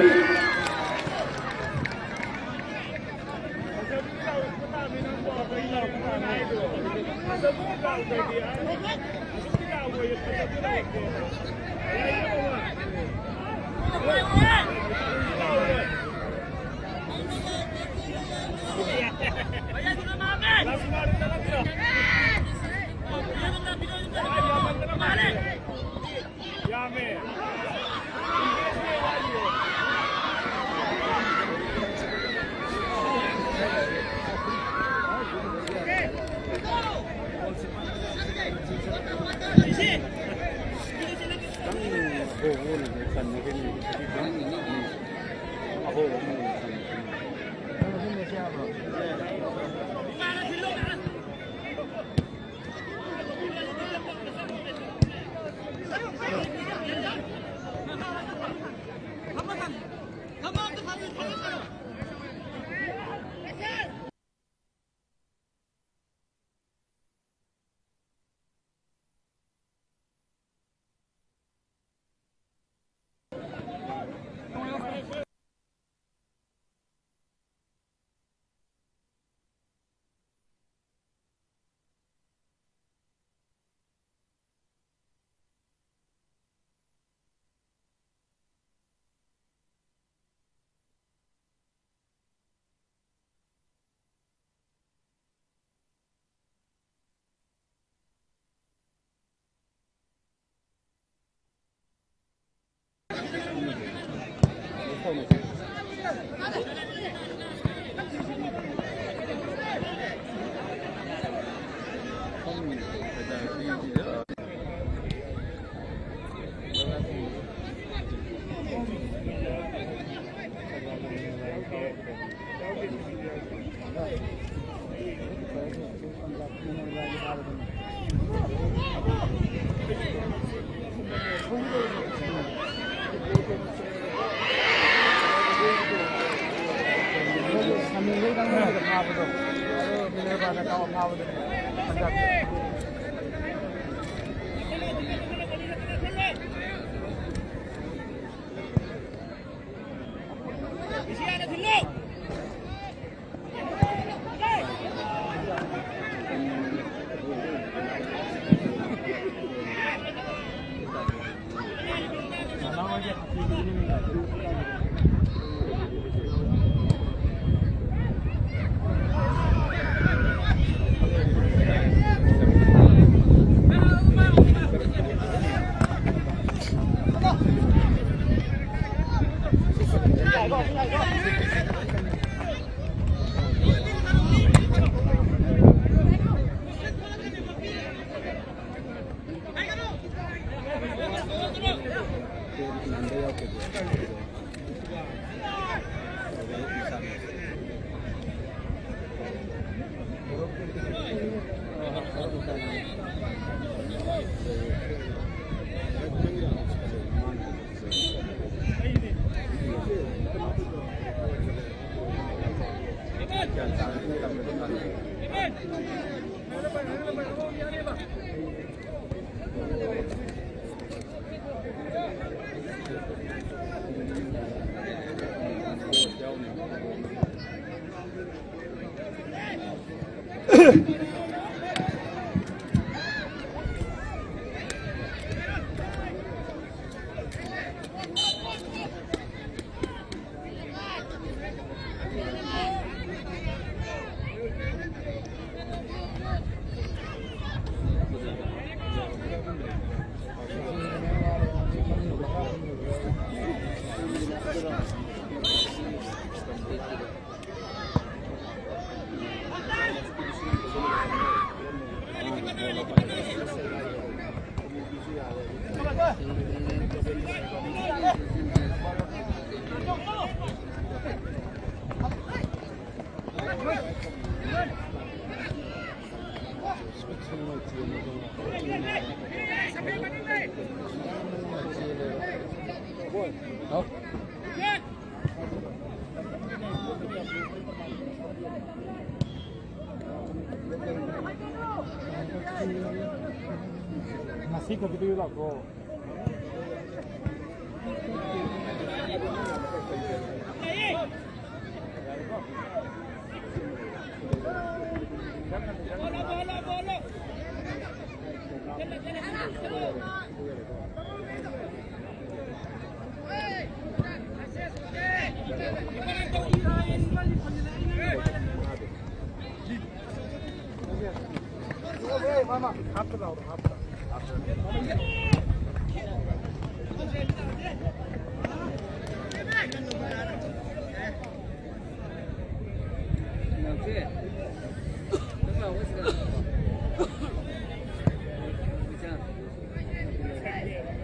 ꯉꯁꯤ ꯈꯛꯇꯗꯤ ꯂꯥꯛꯄ꯭ꯔꯣ?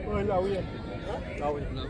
ꯍꯣꯏ, ꯂꯥꯛꯎ ꯌꯥꯏ꯫ ꯂꯥꯛꯎ ꯌꯥꯏ꯫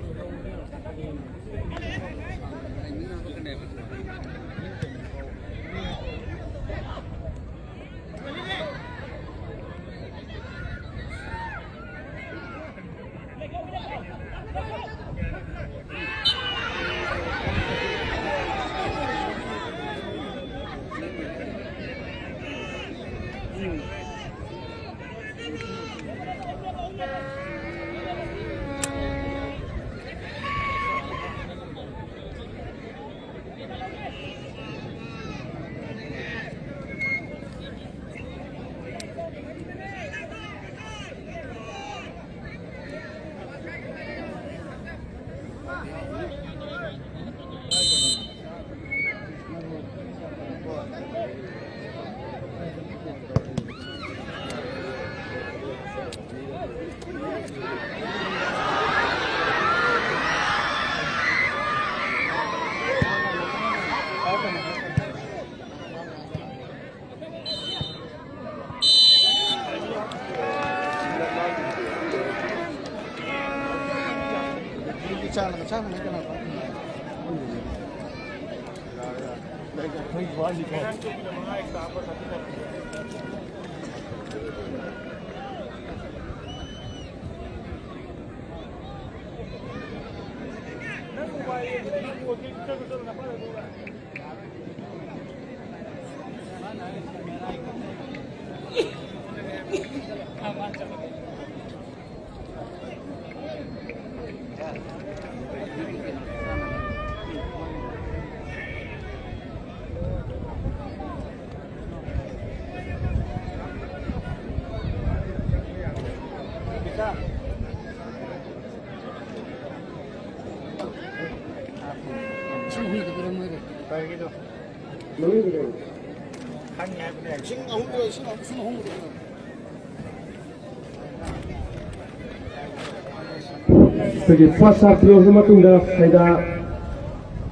ꯑꯩꯈꯣꯏꯒꯤ first half close ꯃꯇꯨꯡꯗ ꯁꯩꯗꯥ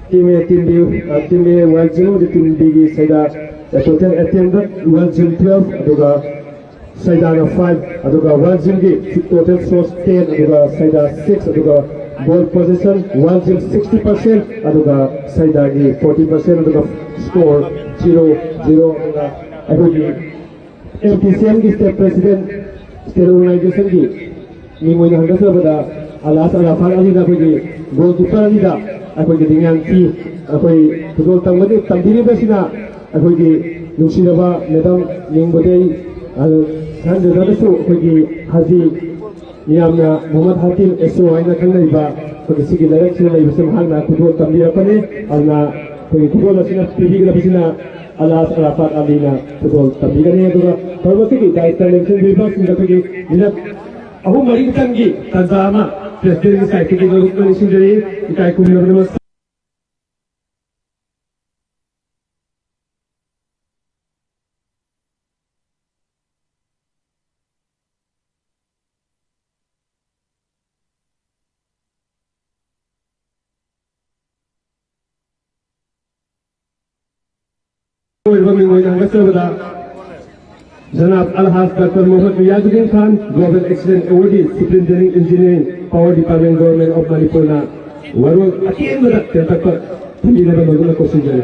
team A, team B, ꯑ, team A wild gym ꯑꯃꯗꯤ team B ꯒꯤ ꯁꯩꯗꯥ, ꯑ, total attended wild gym twelve, ꯑꯗꯨꯒ ꯁꯩꯗꯥꯅ five, ꯑꯗꯨꯒ wild gym ꯒꯤ total shots ten, ꯑꯗꯨꯒ ꯁꯩꯗꯥ six, ꯑꯗꯨꯒ ball possession wild gym sixty percent, ꯑꯗꯨꯒ ꯁꯩꯗꯥꯒꯤ forty percent, ꯑꯗꯨꯒ score zero zero, ꯑꯗꯨꯒ ꯑꯩꯈꯣꯏꯒꯤ M T C M ꯒꯤ state president, state organization ꯒꯤ ꯃꯤꯡ ꯑꯣꯏꯅ ꯍꯟꯒꯠꯆꯕꯗ ꯑꯂꯥꯁ ꯑꯔꯥꯐꯥꯠ ꯑꯂꯤꯅ ꯑꯩꯈꯣꯏꯒꯤ goalkeeper ꯑꯅꯤꯗ ꯑꯩꯈꯣꯏꯒꯤ ꯂꯤꯡꯌꯥꯟ ꯄꯤ꯫ ꯑꯩꯈꯣꯏ football ꯇꯝꯒꯅꯤ, ꯇꯝꯕꯤꯔꯤꯕꯁꯤꯅ ꯑꯩꯈꯣꯏꯒꯤ ꯅꯨꯡꯁꯤꯔꯕ madam ꯅꯤꯡꯕꯗꯩ, ꯑ, ꯈꯟꯖꯗ꯭ꯔꯒꯁꯨ ꯑꯩꯈꯣꯏꯒꯤ ꯍꯥꯖꯤ ꯃꯤꯌꯥꯝꯅ ꯃꯨꯍꯝꯃꯗ ꯍꯥꯇꯤꯝ ꯑꯦꯁ ꯑꯣ ꯍꯥꯏꯅ ꯈꯪꯅꯔꯤꯕ ꯑꯩꯈꯣꯏꯒꯤ ꯁꯤꯒꯤ ꯂꯩꯔꯛꯁꯤꯗ ꯂꯩꯕꯁꯦ ꯃꯍꯥꯛꯅ ꯈꯨꯗꯣꯜ ꯇꯝꯕꯤꯔꯛꯄꯅꯤ꯫ ꯑꯗꯨꯅ ꯑꯩꯈꯣꯏꯒꯤ ꯈꯨꯗꯣꯜ ꯑꯁꯤꯅ ꯄꯤꯕꯤꯒꯗꯕꯁꯤꯅ ꯑꯂꯥꯁ ꯑꯔꯥꯐꯥꯠ ꯑꯂꯤꯅ ꯈꯨꯗꯣꯜ ꯇꯝꯕꯤꯒꯅꯤ꯫ ꯑꯗꯨꯒ ꯊꯧꯔꯝ ꯑꯁꯤꯒꯤ ꯗꯥꯏꯔꯦꯛꯇꯔ ꯂꯦꯡꯁꯤꯟꯕꯤꯔꯤꯕꯁꯤꯡꯗ ꯑꯩꯈꯣꯏꯒꯤ ꯃꯤꯅꯠ ꯑꯍꯨꯝ ꯃꯔꯤ ꯈꯛꯇꯪꯒꯤ ꯇꯥꯟꯖꯥ ꯑꯃ president ꯒꯤ side ꯇꯒꯤ ꯂꯧꯔꯛꯄ ꯅꯤꯡꯁꯤꯡꯖꯔꯤ꯫ ꯏꯀꯥꯏ ꯈꯨꯝꯅꯕꯒꯤꯗꯃꯛ ꯑꯣꯏꯕ ꯃꯤꯡ ꯑꯣꯏꯅ ꯍꯟꯒꯠꯆꯕꯗ ꯖꯅꯥꯕ Alhaj doctor Mohammad Riyazuddin Khan, Global Excellence Awardee, Superintendent Engineering, Power Department, Government of Manipur ꯅ ꯋꯥꯔꯣꯜ ꯑꯇꯦꯟꯕꯗ ꯇꯦꯟꯇꯛꯄ ꯊꯝꯕꯤꯅꯕ ꯃꯗꯨꯅ ꯀꯧꯁꯤꯟꯖꯔꯤ꯫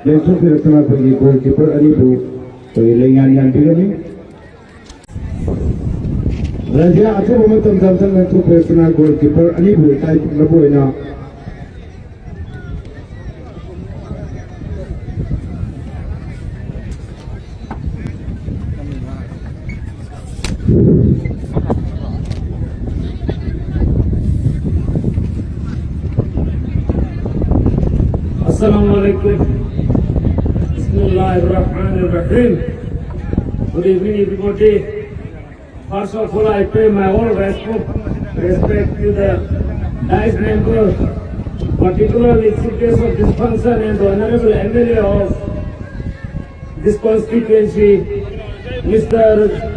ꯂꯦꯡꯊꯣꯛꯄꯤꯔꯛꯇꯨꯅ ꯑꯩꯈꯣꯏꯒꯤ ꯒꯣꯜ ꯀꯤꯄꯔ ꯑꯅꯤꯕꯨ ꯑꯩꯈꯣꯏꯒꯤ ꯂꯩꯉꯥꯟ ꯌꯥꯟꯕꯤꯒꯅꯤ꯫ ꯔꯥꯖ꯭ꯌ ꯑꯊꯨꯕ ꯃꯇꯝꯗ ꯑꯝꯇꯪ ꯂꯦꯡꯊꯣꯛꯄꯤꯔꯛꯇꯨꯅ ꯒꯣꯜ ꯀꯤꯄꯔ ꯑꯅꯤꯕꯨ ꯏꯀꯥꯏ ꯈꯨꯝꯅꯕ ꯑꯣꯏꯅ Assalamu alaikum. Bismillahir Rahmanir Rahim. Good evening, everybody. First of all, I pay my all respect, respect to the dais member, particularly chief guest of this function and the honorable M L A of this constituency, Mister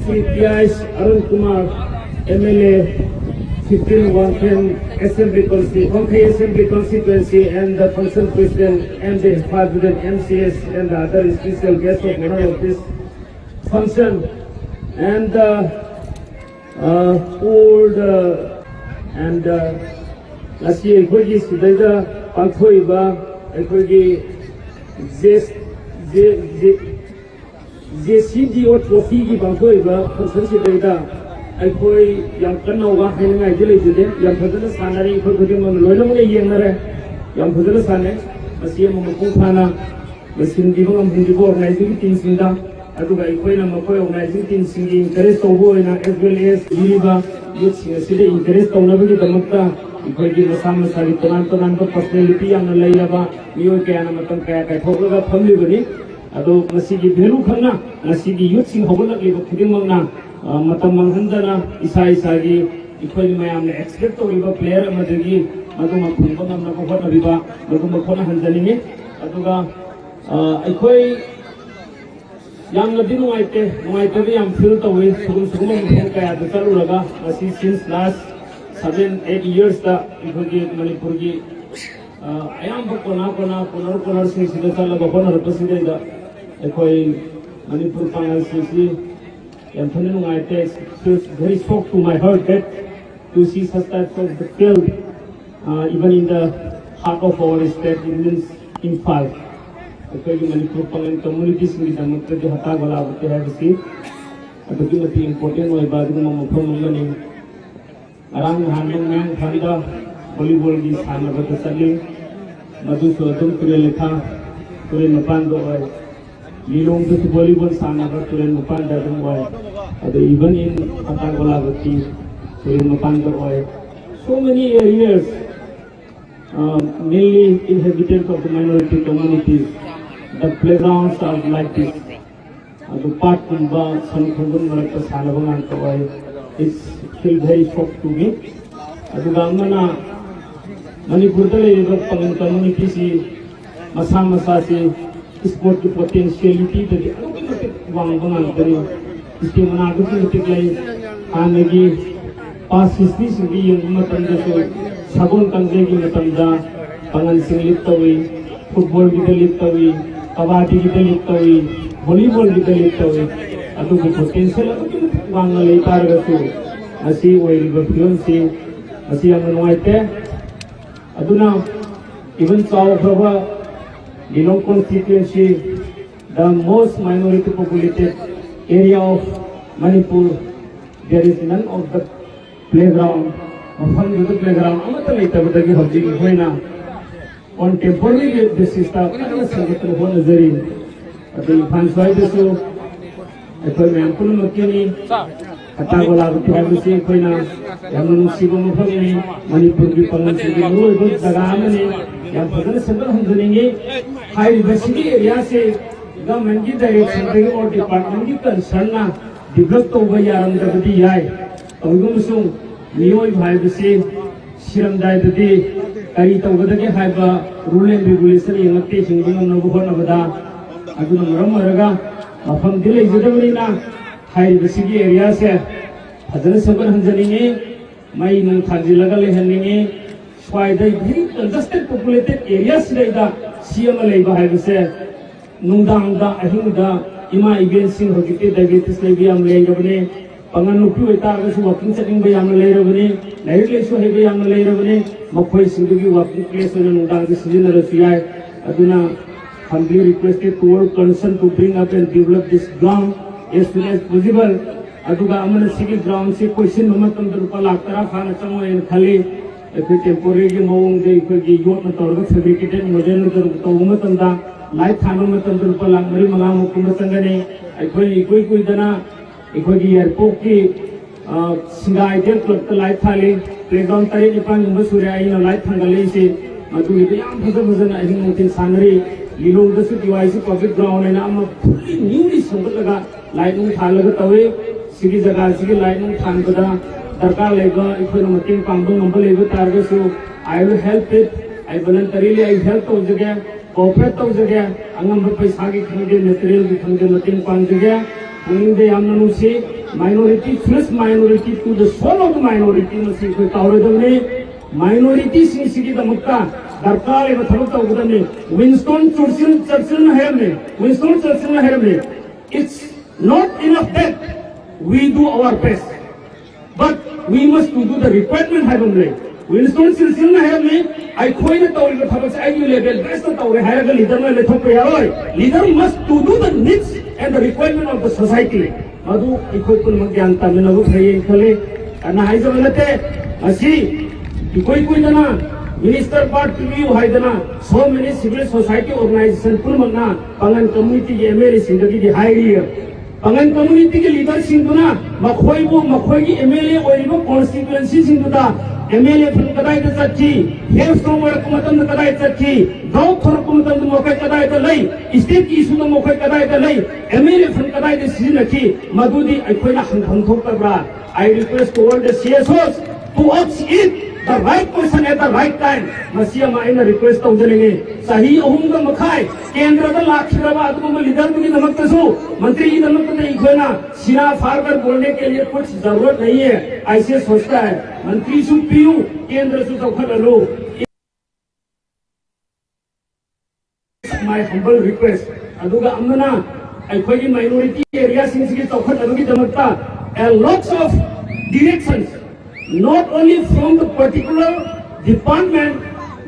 Shri P I Arun Kumar, M L A, fifteen Wangkhen Assembly Constituency, Wangkhen Assembly Constituency, and the function president and the president, M C S, and the other special guests of honor of this function, and uh, uh, old uh, and uh, ꯉꯁꯤ ꯑꯩꯈꯣꯏꯒꯤ ꯁꯤꯗꯩꯗ ꯄꯥꯡꯊꯣꯛꯏꯕ ꯑꯩꯈꯣꯏꯒꯤ J J J J ꯁꯤ ꯗꯤ ꯑꯣ ꯇ꯭ꯔꯣꯐꯤꯒꯤ ꯄꯥꯡꯊꯣꯛꯏꯕ ꯐꯪꯁꯟꯁꯤꯗꯩꯗ ꯑꯩꯈꯣꯏ ꯌꯥꯝ ꯀꯟꯅ ꯋꯥ ꯍꯥꯏꯅꯤꯡꯉꯥꯏꯗꯤ ꯂꯩꯖꯗꯦ꯫ ꯌꯥꯝ ꯐꯖꯅ ꯁꯥꯟꯅꯔꯦ, ꯑꯩꯈꯣꯏ ꯈꯨꯗꯤꯡꯃꯛꯅ ꯂꯣꯏꯅꯃꯛꯅ ꯌꯦꯡꯅꯔꯦ꯫ ꯌꯥꯝ ꯐꯖꯅ ꯁꯥꯟꯅꯩ꯫ ꯃꯁꯤ ꯑꯃ ꯃꯄꯨꯡ ꯐꯥꯅ ꯂꯣꯏꯁꯤꯟꯕꯤꯕ ꯉꯝꯍꯟꯕꯤꯕ ꯑꯣꯔꯒꯅꯥꯏꯖꯤꯡ ꯇꯤꯝꯁꯤꯡꯗ, ꯑꯗꯨꯒ ꯑꯩꯈꯣꯏꯅ ꯃꯈꯣꯏ ꯑꯣꯔꯒꯅꯥꯏꯖꯤꯡ ꯇꯤꯝꯁꯤꯡꯒꯤ ꯏꯟꯀꯔꯦꯖ ꯇꯧꯕ ꯑꯣꯏꯅ, ꯑꯦꯁ ꯋꯦꯜ ꯑꯦꯁ ꯄꯤꯔꯤꯕ ꯌꯨꯠꯁꯤꯡ ꯑꯁꯤꯗ ꯏꯟꯀꯔꯦꯖ ꯇꯧꯅꯕꯒꯤꯗꯃꯛꯇ ꯑꯩꯈꯣꯏꯒꯤ ꯃꯁꯥ ꯃꯁꯥꯒꯤ ꯇꯣꯉꯥꯟ ꯇꯣꯉꯥꯟꯕ ꯄꯔꯁꯅꯦꯂꯤꯇꯤ ꯌꯥꯝꯅ ꯂꯩꯔꯕ ꯃꯤꯑꯣꯏ ꯀꯌꯥꯅ ꯃꯇꯝ ꯀꯌꯥ ꯀꯥꯏꯊꯣꯛꯂꯒ ꯐꯝꯂꯤꯕꯅꯤ꯫ ꯑꯗꯣ ꯃꯁꯤꯒꯤ ꯚꯦꯂꯨ ꯈꯛꯅ ꯉꯁꯤꯒꯤ ꯌꯨꯠꯁꯤꯡ ꯍꯧꯒꯠꯂꯛꯂꯤꯕ ꯈꯨꯗꯤꯡꯃꯛꯅ, ꯑ, ꯃꯇꯝ ꯃꯥꯡꯍꯟꯗꯅ ꯏꯁꯥ ꯏꯁꯥꯒꯤ ꯑꯩꯈꯣꯏꯅ ꯃꯌꯥꯝꯅ ꯑꯦꯛꯁꯄꯦꯛ ꯇꯧꯔꯤꯕ ꯄ꯭ꯂꯦꯌꯔ ꯑꯃꯗꯒꯤ ꯃꯗꯨꯃ ꯐꯪꯕ ꯉꯝꯅꯕ ꯍꯣꯠꯅꯕꯤꯕ, ꯃꯗꯨꯃꯛ ꯍꯣꯠꯅꯍꯟꯖꯅꯤꯡꯉꯤ꯫ ꯑꯗꯨꯒ, ꯑ, ꯑꯩꯈꯣꯏ ꯌꯥꯝꯅꯗꯤ ꯅꯨꯡꯉꯥꯏꯇꯦ, ꯅꯨꯡꯉꯥꯏꯇꯕ ꯌꯥꯝ ꯐꯤꯜ ꯇꯧꯏ꯫ ꯁꯤꯒꯨꯝ-, ꯁꯤꯒꯨꯝꯕ ꯃꯐꯝ ꯀꯌꯥꯗ ꯆꯠꯂꯨꯔꯒ ꯉꯁꯤ since last seven eight yearsꯇ ꯑꯩꯈꯣꯏꯒꯤ ꯃꯅꯤꯄꯨꯔꯒꯤ ꯑ, ꯑꯌꯥꯝꯕ ꯀꯣꯅꯥ ꯀꯣꯅꯥ, ꯀꯣꯅꯔ ꯀꯣꯅꯔꯁꯤꯡꯁꯤꯗ ꯆꯠꯂꯒ ꯍꯣꯠꯅꯔꯛꯄꯁꯤꯗꯩꯗ ꯑꯩꯈꯣꯏ ꯃꯅꯤꯄꯨꯔ ꯄꯥꯡꯒꯜꯁꯤꯡꯁꯤ ꯌꯥꯝ ꯊꯤꯅ ꯅꯨꯡꯉꯥꯏꯇꯦ꯫ It feels very shock to my heart that to see such types of the field, uh, even in the heart of our state, it means Imphal. ꯑꯩꯈꯣꯏꯒꯤ ꯃꯅꯤꯄꯨꯔ ꯄꯥꯡꯒꯜ ꯀꯝꯃꯨꯅꯤꯇꯤꯁꯤꯡꯒꯤꯗꯃꯛꯇꯗꯤ ꯍꯇꯥ ꯒꯣꯂꯥꯕꯇꯤ ꯍꯥꯏꯕꯁꯤ ꯑꯗꯨꯛꯀꯤ ꯃꯇꯤꯛ ꯏꯝꯄꯣꯔꯇꯦꯟ ꯑꯣꯏꯕ ꯑꯗꯨꯒꯨꯝꯕ ꯃꯐꯝ ꯑꯃꯅꯤ꯫ ꯉꯔꯥꯡ ꯅꯍꯥꯟ ꯃꯌꯥꯡꯐꯥꯟꯗ ꯚꯣꯂꯤꯕꯣꯜꯒꯤ ꯁꯥꯟꯅꯕꯗ ꯆꯠꯂꯤ꯫ ꯃꯗꯨꯁꯨ ꯑꯗꯨꯝ ꯇꯨꯔꯦꯜ ꯂꯩꯈꯥ, ꯇꯨꯔꯦꯜ ꯃꯄꯥꯟꯗ ꯑꯣꯏ꯫ ꯂꯤꯂꯣꯡꯗꯁꯨ ꯚꯣꯂꯤꯕꯣꯜ ꯁꯥꯟꯅꯕ ꯇꯨꯔꯦꯜ ꯃꯄꯥꯟꯗ ꯑꯗꯨꯝ ꯑꯣꯏ꯫ ꯑꯗꯨ even in ꯄꯇꯥꯒꯣꯂꯥꯕꯇꯤ ꯇꯨꯔꯦꯜ ꯃꯄꯥꯟꯗ ꯑꯣꯏ꯫ So many areas, uh, mainly inhabited of the minority communities, the playgrounds are like this. ꯑꯗꯨ ꯄꯥꯠꯀꯨꯝꯕ ꯁꯟ ꯈꯣꯡꯒꯨꯟ ꯃꯔꯛꯇ ꯁꯥꯟꯅꯕ ꯉꯥꯛꯇ ꯑꯣꯏ꯫ It's feel very shock to me. ꯑꯗꯨꯒ ꯑꯃꯅ ꯃꯅꯤꯄꯨꯔꯗ ꯂꯩꯔꯤꯕ ꯄꯥꯡꯒꯜ ꯀꯝꯃꯨꯅꯤꯇꯤꯁꯤ ꯃꯁꯥ ꯃꯁꯥꯁꯤ ꯏꯁꯄꯣꯔꯠꯀꯤ ꯄꯣꯇꯦꯟꯁꯤꯌꯦꯂꯤꯇꯤꯗꯗꯤ ꯑꯗꯨꯛꯀꯤ ꯃꯇꯤꯛ ꯋꯥꯡꯕ ꯉꯥꯛꯇꯅꯤ꯫ ꯏꯁꯇꯦꯃꯤꯅꯥ ꯑꯗꯨꯛꯀꯤ ꯃꯇꯤꯛ ꯂꯩ꯫ ꯍꯥꯟꯅꯒꯤ ꯄꯥꯁ ꯍꯤꯁꯇ꯭ꯔꯤꯁꯤꯡꯗꯨ ꯌꯦꯡꯕ ꯃꯇꯝꯗꯁꯨ ꯁꯒꯣꯜ ꯀꯥꯡꯖꯩꯒꯤ ꯃꯇꯝꯗ ꯄꯥꯡꯒꯜꯁꯤꯡ ꯂꯤꯠ ꯇꯧꯏ, ꯐꯨꯠꯕꯣꯜꯒꯤꯗ ꯂꯤꯠ ꯇꯧꯏ, ꯀꯕꯥꯗꯤꯒꯤꯗ ꯂꯤꯠ ꯇꯧꯏ, ꯚꯣꯂꯤꯕꯣꯜꯒꯤꯗ ꯂꯤꯠ ꯇꯧꯏ꯫ ꯑꯗꯨꯕꯨ ꯄꯣꯇꯦꯟꯁꯤꯌꯦꯜ ꯑꯗꯨꯛꯀꯤ ꯃꯇꯤꯛ ꯋꯥꯡꯅ ꯂꯩ ꯇꯥꯔꯒꯁꯨ ꯉꯁꯤ ꯑꯣꯏꯔꯤꯕ ꯐꯤꯕꯝꯁꯤ ꯃꯁꯤ ꯌꯥꯝꯅ ꯅꯨꯡꯉꯥꯏꯇꯦ꯫ ꯑꯗꯨꯅ even ꯆꯥꯎꯈ꯭ꯔꯕ Lilong constituency, the most minority populated area of Manipur, there is none of the playground, ꯃꯐꯝꯗꯨꯗ playground ꯑꯃꯠꯇ ꯂꯩꯇꯕꯗꯒꯤ ꯍꯧꯖꯤꯛ ꯑꯩꯈꯣꯏꯅ on temporary basisꯇ ꯀꯟꯅ ꯁꯦꯝꯒꯠꯇꯅ ꯍꯣꯠꯅꯖꯔꯤ꯫ ꯑꯗꯨ ꯏꯝꯐꯥꯜ ꯁ꯭ꯋꯥꯏꯗꯁꯨ ꯑꯩꯈꯣꯏ ꯃꯌꯥꯝ ꯄꯨꯝꯅꯃꯛꯀꯤꯅꯤ꯫ ꯍꯇꯥꯒꯣꯂꯥꯕꯇꯤ ꯍꯥꯏꯕꯁꯤ ꯑꯩꯈꯣꯏꯅ ꯌꯥꯝꯅ ꯅꯨꯡꯁꯤꯕ ꯃꯐꯝꯅꯤ꯫ ꯃꯅꯤꯄꯨꯔꯒꯤ ꯄꯥꯡꯒꯜꯁꯤꯡꯒꯤ ꯃꯔꯨꯑꯣꯏꯕ ꯖꯒꯥ ꯑꯃꯅꯤ꯫ ꯌꯥꯝ ꯐꯖꯅ ꯁꯦꯝꯒꯠꯍꯟꯖꯅꯤꯡꯉꯤ꯫ ꯍꯥꯏꯔꯤꯕꯁꯤꯒꯤ areaꯁꯦ governmentꯀꯤ directionꯗꯒꯤ or departmentꯀꯤ concernꯅ develop ꯇꯧꯕ ꯌꯥꯔꯝꯗꯕꯗꯤ ꯌꯥꯏ꯫ ꯇꯧꯏꯒꯨꯝꯕꯁꯨ ꯃꯤꯑꯣꯏꯕ ꯍꯥꯏꯕꯁꯤ ꯁꯤꯔꯝꯗꯥꯏꯗꯗꯤ ꯀꯔꯤ ꯇꯧꯒꯗꯒꯦ ꯍꯥꯏꯕ rule and regulation ꯌꯦꯡꯂꯛꯇꯦ ꯍꯤꯡꯕ ꯉꯝꯅꯕ ꯍꯣꯠꯅꯕꯗ꯫ ꯑꯗꯨꯅ ꯃꯔꯝ ꯑꯣꯏꯔꯒ ꯃꯐꯝꯗꯤ ꯂꯩꯖꯗꯕꯅꯤꯅ ꯍꯥꯏꯔꯤꯕꯁꯤꯒꯤ areaꯁꯦ ꯐꯖꯅ ꯁꯦꯝꯒꯠꯍꯟꯖꯅꯤꯡꯉꯤ, ꯃꯩ ꯅꯨꯡ ꯊꯥꯟꯖꯤꯜꯂꯒ ꯂꯩꯍꯟꯅꯤꯡꯉꯤ꯫ ꯁ꯭ꯋꯥꯏꯗ very congested populated area ꯁꯤꯗꯩꯗ ꯁꯤ ꯑꯃ ꯂꯩꯕ ꯍꯥꯏꯕꯁꯦ, ꯅꯨꯡꯗꯥꯡꯗ ꯑꯍꯤꯡꯗ ꯏꯃꯥ ꯏꯕꯦꯟꯁꯤꯡ ꯍꯧꯖꯤꯛꯇꯤ diabetes ꯂꯩꯕ ꯌꯥꯝ ꯂꯩꯔꯕꯅꯤ, ꯄꯥꯉꯜ ꯅꯨꯄꯤ ꯑꯣꯏꯇꯥꯔꯒꯁꯨ walking ꯆꯠꯅꯤꯡꯕ ꯌꯥꯝꯅ ꯂꯩꯔꯕꯅꯤ, ꯂꯥꯏꯔꯤꯛ ꯂꯥꯏꯁꯨ ꯍꯩꯕ ꯌꯥꯝꯅ ꯂꯩꯔꯕꯅꯤ, ꯃꯈꯣꯏꯁꯤꯡꯗꯨꯒꯤ walking place ꯑꯣꯏꯅ ꯅꯨꯡꯗꯥꯡꯗ ꯁꯤꯖꯤꯟꯅꯔꯁꯨ ꯌꯥꯏ꯫ ꯑꯗꯨꯅ humbly requested to all concerned to bring up and develop this ground as soon as possible. ꯑꯗꯨꯒ ꯑꯃꯅ ꯁꯤꯒꯤ ground ꯁꯤ ꯀꯣꯏꯁꯤꯟꯕ ꯃꯇꯝꯗ ꯂꯨꯄꯥ ꯂꯥꯈ ꯇꯔꯥ ꯐꯥꯅ ꯆꯪꯉꯣꯏꯅ ꯈꯜꯂꯤ꯫ ꯑꯩꯈꯣꯏ temporary ꯒꯤ ꯃꯑꯣꯡꯗ ꯑꯩꯈꯣꯏꯒꯤ ꯌꯣꯠꯅ ꯇꯧꯔꯒ fabricated model ꯅ ꯇꯧꯔꯒ ꯇꯧꯕ ꯃꯇꯝꯗ light ꯊꯥꯟꯕ ꯃꯇꯝꯗ ꯂꯨꯄꯥ ꯂꯥꯈ ꯃꯔꯤ ꯃꯉꯥꯃꯨꯛ ꯀꯨꯝꯕ ꯆꯪꯒꯅꯤ꯫ ꯑꯩꯈꯣꯏꯅ ꯏꯀꯨꯏ ꯀꯨꯏꯗꯅ ꯑꯩꯈꯣꯏꯒꯤ ꯌꯥꯏꯔꯤꯄꯣꯛꯀꯤ, ꯑ, ꯁꯤꯡꯒꯥ ꯏꯗꯦꯟ club ꯇ light ꯊꯥꯜꯂꯤ꯫ Playground ꯇꯔꯦꯠ ꯅꯤꯄꯥꯟꯒꯨꯝꯕ ꯁꯨꯔꯦ ꯑꯩꯅ light ꯊꯥꯡꯒꯠꯂꯛꯏꯁꯦ꯫ ꯃꯗꯨꯒꯤꯗ ꯌꯥꯝ ꯐꯖ ꯐꯖꯅ ꯑꯍꯤꯡ ꯅꯨꯡꯊꯤꯜ ꯁꯥꯟꯅꯔꯤ꯫ ꯂꯤꯂꯣꯡꯗꯁꯨ ꯇꯤ ꯋꯥꯏ ꯁꯤ public ground ꯍꯥꯏꯅ ꯑꯃ fully newly ꯁꯦꯝꯒꯠꯂꯒ light ꯅꯨꯡ ꯊꯥꯜꯂꯒ ꯇꯧꯏ꯫ ꯁꯤꯒꯤ ꯖꯒꯥꯁꯤꯒꯤ light ꯅꯨꯡ ꯊꯥꯟꯕꯗ ꯗꯔꯀꯥꯔ ꯂꯩꯕ, ꯑꯩꯈꯣꯏꯅ ꯃꯇꯦꯡ ꯄꯥꯡꯕ ꯉꯝꯕ ꯂꯩꯕ ꯇꯥꯔꯒꯁꯨ, I will help it, I voluntarily I help ꯇꯧꯖꯒꯦ, cooperate ꯇꯧꯖꯒꯦ, ꯑꯉꯝꯕ ꯄꯩꯁꯥꯒꯤ ꯈꯪꯗꯦ, material ꯒꯤ ꯈꯪꯗꯦ, ꯃꯇꯦꯡ ꯄꯥꯡꯖꯒꯦ꯫ ꯄꯨꯛꯅꯤꯡꯗ ꯌꯥꯝꯅ ꯅꯨꯡꯁꯤ꯫ Minority first, minority to the soul of the minority, ꯃꯁꯤ ꯑꯩꯈꯣꯏ ꯀꯥꯎꯔꯣꯏꯗꯕꯅꯤ꯫ Minority ꯁꯤꯡꯁꯤꯒꯤꯗꯃꯛꯇ ꯗꯔꯀꯥꯔ ꯂꯩꯕ ꯊꯕꯛ ꯇꯧꯒꯗꯕꯅꯤ꯫ Winston Churchill, Churchill ꯅ ꯍꯥꯏꯔꯝꯃꯤ, Winston Churchill ꯅ ꯍꯥꯏꯔꯝꯃꯤ, "It's not enough that we do our best, but we must to do the requirement" ꯍꯥꯏꯕ ꯑꯃ ꯂꯩ꯫ Winston Churchill ꯅ ꯍꯥꯏꯔꯝꯃꯤ, "ꯑꯩꯈꯣꯏꯅ ꯇꯧꯔꯤꯕ ꯊꯕꯛꯁꯦ ꯑꯩꯒꯤ level best ꯇ ꯇꯧꯔꯦ ꯍꯥꯏꯔꯒ leader ꯅ ꯂꯩꯊꯣꯛꯄ ꯌꯥꯔꯣꯏ꯫ Leader must to do the needs and the requirement of the society." ꯃꯗꯨ ꯑꯩꯈꯣꯏ ꯄꯨꯝꯅꯃꯛ ꯒ꯭ꯌꯥꯟ ꯇꯥꯃꯤꯟꯅꯕ ꯐꯩꯌꯦꯅ ꯈꯜꯂꯤ꯫ ꯑꯗꯨꯅ ꯍꯥꯏꯖꯕ ꯅꯠꯇꯦ, ꯉꯁꯤ ꯏꯀꯨꯏ ꯀꯨꯏꯗꯅ minister part ꯄꯤꯕꯤꯌꯨ ꯍꯥꯏꯗꯅ so many civil society organization ꯄꯨꯝꯅꯃꯛꯅ ꯄꯥꯉꯜ community ꯒꯤ M L A ꯁꯤꯡꯗꯒꯤꯗꯤ ꯍꯥꯏꯔꯤ꯫ ꯄꯥꯉꯜ community ꯒꯤ leader ꯁꯤꯡꯗꯨꯅ ꯃꯈꯣꯏꯕꯨ ꯃꯈꯣꯏꯒꯤ M L A ꯑꯣꯏꯔꯤꯕ constituency ꯁꯤꯡꯗꯨꯗ M L A fund ꯀꯗꯥꯏꯗ ꯆꯠꯈꯤ, hailstorm ꯑꯣꯏꯔꯛꯄ ꯃꯇꯝꯗ ꯀꯗꯥꯏꯗ ꯆꯠꯈꯤ, drought ꯊꯣꯔꯛꯄ ꯃꯇꯝꯗ ꯃꯈꯣꯏ ꯀꯗꯥꯏꯗ ꯂꯩ, state ꯀꯤ issue ꯗ ꯃꯈꯣꯏ ꯀꯗꯥꯏꯗ ꯂꯩ, M L A fund ꯀꯗꯥꯏꯗ ꯁꯤꯖꯤꯟꯅꯈꯤ, ꯃꯗꯨꯗꯤ ꯑꯩꯈꯣꯏꯅ ꯍꯪꯐꯝ ꯊꯣꯛꯇꯕ꯭ꯔꯥ? I request to all the C S Os to ask it the right question at Right time, ꯃꯁꯤ ꯑꯃ ꯑꯩꯅ request ꯇꯧꯖꯅꯤꯡꯉꯤ꯫ ꯆꯍꯤ ꯑꯍꯨꯝꯒ ꯃꯈꯥꯏ ꯀꯦꯟꯗ꯭ꯔꯗ ꯂꯥꯛꯈꯤꯗ꯭ꯔꯕ ꯑꯗꯨꯒꯨꯝꯕ leaderꯗꯨꯒꯤꯗꯃꯛꯇꯁꯨ, ꯃꯟꯇ꯭ꯔꯤꯒꯤꯗꯃꯛꯇꯗꯤ ꯑꯩꯈꯣꯏꯅ "ꯁꯤꯔꯥ ꯐꯥꯔ ꯀꯔ ꯕꯣꯜꯅꯦ ꯀꯦ ꯂꯤꯌꯦ ꯀꯨꯆ ꯖꯔꯨꯔꯠ ꯅꯍꯤ ꯍꯦ, ꯑꯥꯏ ꯁꯤ ꯑꯦꯁ ꯁꯣꯆꯇꯥ ꯍꯦ", ꯃꯟꯇ꯭ꯔꯤꯁꯨ ꯄꯤꯌꯨ, ꯀꯦꯟꯗ꯭ꯔꯁꯨ ꯆꯥꯎꯈꯠꯍꯜꯂꯨ꯫ My humble request꯫ ꯑꯗꯨꯒ ꯑꯃꯅ, ꯑꯩꯈꯣꯏꯒꯤ minority areaꯁꯤꯡꯁꯤꯒꯤ ꯆꯥꯎꯈꯠꯅꯕꯒꯤꯗꯃꯛꯇ a lots of directions, not only from the particular department,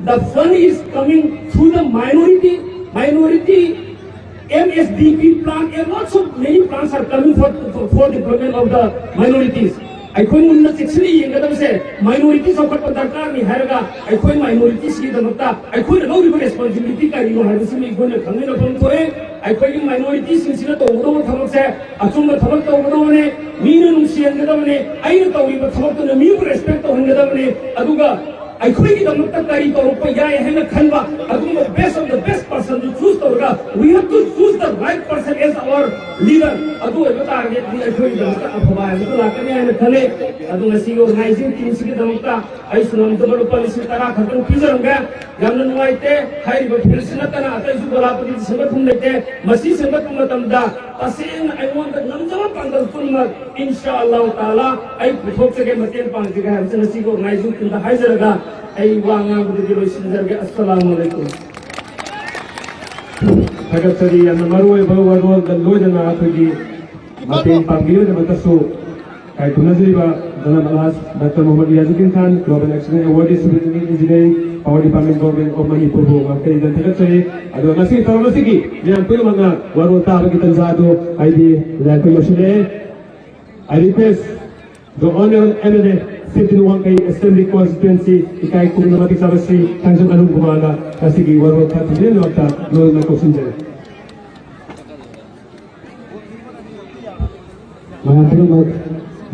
the fund is coming through the minority, minority M S D P plan, and lots of many plans are coming for, for, for development of the minorities꯫ ꯑꯩꯈꯣꯏ ꯃꯨꯟꯅ ꯆꯦꯛꯁꯤꯟꯅ ꯌꯦꯡꯒꯗꯕꯁꯦ minority ꯆꯥꯎꯈꯠꯄ ꯗꯔꯀꯥꯔꯅꯤ ꯍꯥꯏꯔꯒ, ꯑꯩꯈꯣꯏ minorityꯁꯤꯒꯤꯗꯃꯛꯇ ꯑꯩꯈꯣꯏꯅ ꯂꯧꯔꯤꯕ responsibility ꯀꯔꯤꯅꯣ ꯍꯥꯏꯕꯁꯤꯃ ꯑꯩꯈꯣꯏꯅ ꯈꯪꯃꯤꯟꯅꯐꯝ ꯊꯣꯛꯑꯦ꯫ ꯑꯩꯈꯣꯏꯒꯤ minorityꯁꯤꯡꯁꯤꯅ ꯇꯧꯒꯗꯧꯕ ꯊꯕꯛꯁꯦ ꯑꯆꯨꯝꯕ ꯊꯕꯛ ꯇꯧꯒꯗꯕꯅꯤ, ꯃꯤꯅ ꯅꯨꯡꯁꯤꯍꯟꯒꯗꯕꯅꯤ, ꯑꯩꯅ ꯇꯧꯔꯤꯕ ꯊꯕꯛꯇꯨꯅ ꯃꯤꯕꯨ respect ꯇꯧꯍꯟꯒꯗꯕꯅꯤ꯫ ꯑꯗꯨꯒ ꯑꯩꯈꯣꯏꯒꯤꯗꯃꯛꯇ ꯀꯔꯤ ꯇꯧꯔꯛꯄ ꯌꯥꯏ ꯍꯥꯏꯅ ꯈꯟꯕ ꯑꯗꯨꯒꯨꯝꯕ best of the best personꯗꯨ choose ꯇꯧꯔꯒ, we have to choose the right person as our leader꯫ ꯑꯗꯨ ꯑꯣꯏꯕ ꯇꯥꯔꯒꯗꯤ ꯑꯩꯈꯣꯏꯒꯤꯗꯃꯛꯇ ꯑꯐꯕ ꯍꯥꯏꯕꯗꯨ ꯂꯥꯛꯀꯅꯤ ꯍꯥꯏꯅ ꯈꯜꯂꯤ꯫ ꯑꯗꯨ ꯉꯁꯤꯒꯤ organizing teamꯁꯤꯒꯤꯗꯃꯛꯇ ꯑꯩꯁꯨ ꯉꯝꯖꯕ ꯂꯨꯄꯥ ꯂꯤꯁꯤꯡ ꯇꯔꯥ ꯈꯛꯇꯪ ꯄꯤꯖꯔꯝꯒꯦ꯫ ꯌꯥꯝꯅ ꯅꯨꯡꯉꯥꯏꯇꯦ꯫ ꯍꯥꯏꯔꯤꯕ fieldꯁꯤ ꯅꯠꯇꯅ ꯑꯇꯩꯁꯨ ꯒꯣꯂꯥꯄꯇꯤꯗ ꯁꯦꯝꯒꯠꯐꯝ ꯂꯩꯇꯦ꯫ ꯃꯁꯤ ꯁꯦꯝꯒꯠꯄ ꯃꯇꯝꯗ ꯇꯁꯦꯡꯅ ꯑꯩꯉꯣꯟꯗ ꯉꯝꯖꯕ ꯄꯥꯡꯒꯜ ꯄꯨꯝꯅꯃꯛ, ꯏꯟꯁꯥ ꯑꯜꯂꯥꯍꯨ ꯇꯥꯂꯥ, ꯑꯩ ꯄꯨꯊꯣꯛꯆꯒꯦ, ꯃꯇꯦꯡ ꯄꯥꯡꯖꯒꯦ ꯍꯥꯏꯕꯁꯤ ꯉꯁꯤꯒꯤ organizing teamꯗ ꯍꯥꯏꯖꯔꯒ ꯑꯩ ꯋꯥ ꯉꯥꯡꯕꯗꯒꯤ ꯂꯣꯏꯁꯤꯟꯖꯔꯒꯦ꯫ ꯑꯁꯁꯂꯥꯃꯨ ꯑꯂꯩꯀꯨꯝ꯫ ꯊꯥꯒꯠꯆꯔꯤ꯫ ꯌꯥꯝꯅ ꯃꯔꯨꯑꯣꯏꯕ ꯋꯥꯔꯣꯜꯒ ꯂꯣꯏꯅꯅ ꯑꯩꯈꯣꯏꯒꯤ ꯃꯇꯦꯡ ꯄꯥꯡꯕꯤꯕꯒꯤꯗꯃꯛꯇꯁꯨ ꯏꯀꯥꯏ ꯈꯨꯝꯅꯖꯔꯤꯕ ꯖꯅꯥꯕ Alhaj doctor Mohammad Riyazuddin Khan, Global Excellence Awardee, Civil Engineering, Power Department, Government of Manipurꯕꯨ ꯉꯥꯛꯇ ꯏꯟꯗꯟ ꯊꯥꯒꯠꯆꯔꯤ꯫ ꯑꯗꯨꯒ ꯉꯁꯤꯒꯤ ꯊꯧꯔꯝ ꯑꯁꯤꯒꯤ ꯃꯤꯌꯥꯝ ꯄꯨꯝꯅꯃꯛꯅ ꯋꯥꯔꯣꯜ ꯇꯥꯕꯒꯤ ꯇꯥꯟꯖꯥ ꯑꯗꯨ ꯑꯩꯗꯤ ꯂꯥꯏꯈꯣꯏ ꯂꯣꯏꯁꯤꯜꯂꯦ꯫ I request the Honorable M L A, fifteen Wangkei Assembly Constituency, ꯏꯀꯥꯏ ꯈꯨꯝꯅꯕ ꯃꯇꯤꯛ ꯆꯥꯕ ꯁ꯭ꯔꯤ ꯊꯥꯡꯖꯝ ꯑꯔꯨꯟ ꯀꯨꯃꯥꯔꯅ ꯉꯁꯤꯒꯤ ꯋꯥꯔꯣꯜ ꯈꯔ ꯊꯝꯕꯤꯅꯕ ꯂꯣꯏꯅ ꯀꯧꯁꯤꯟꯖꯔꯤ꯫ ꯃꯌꯥꯝ ꯄꯨꯝꯅꯃꯛ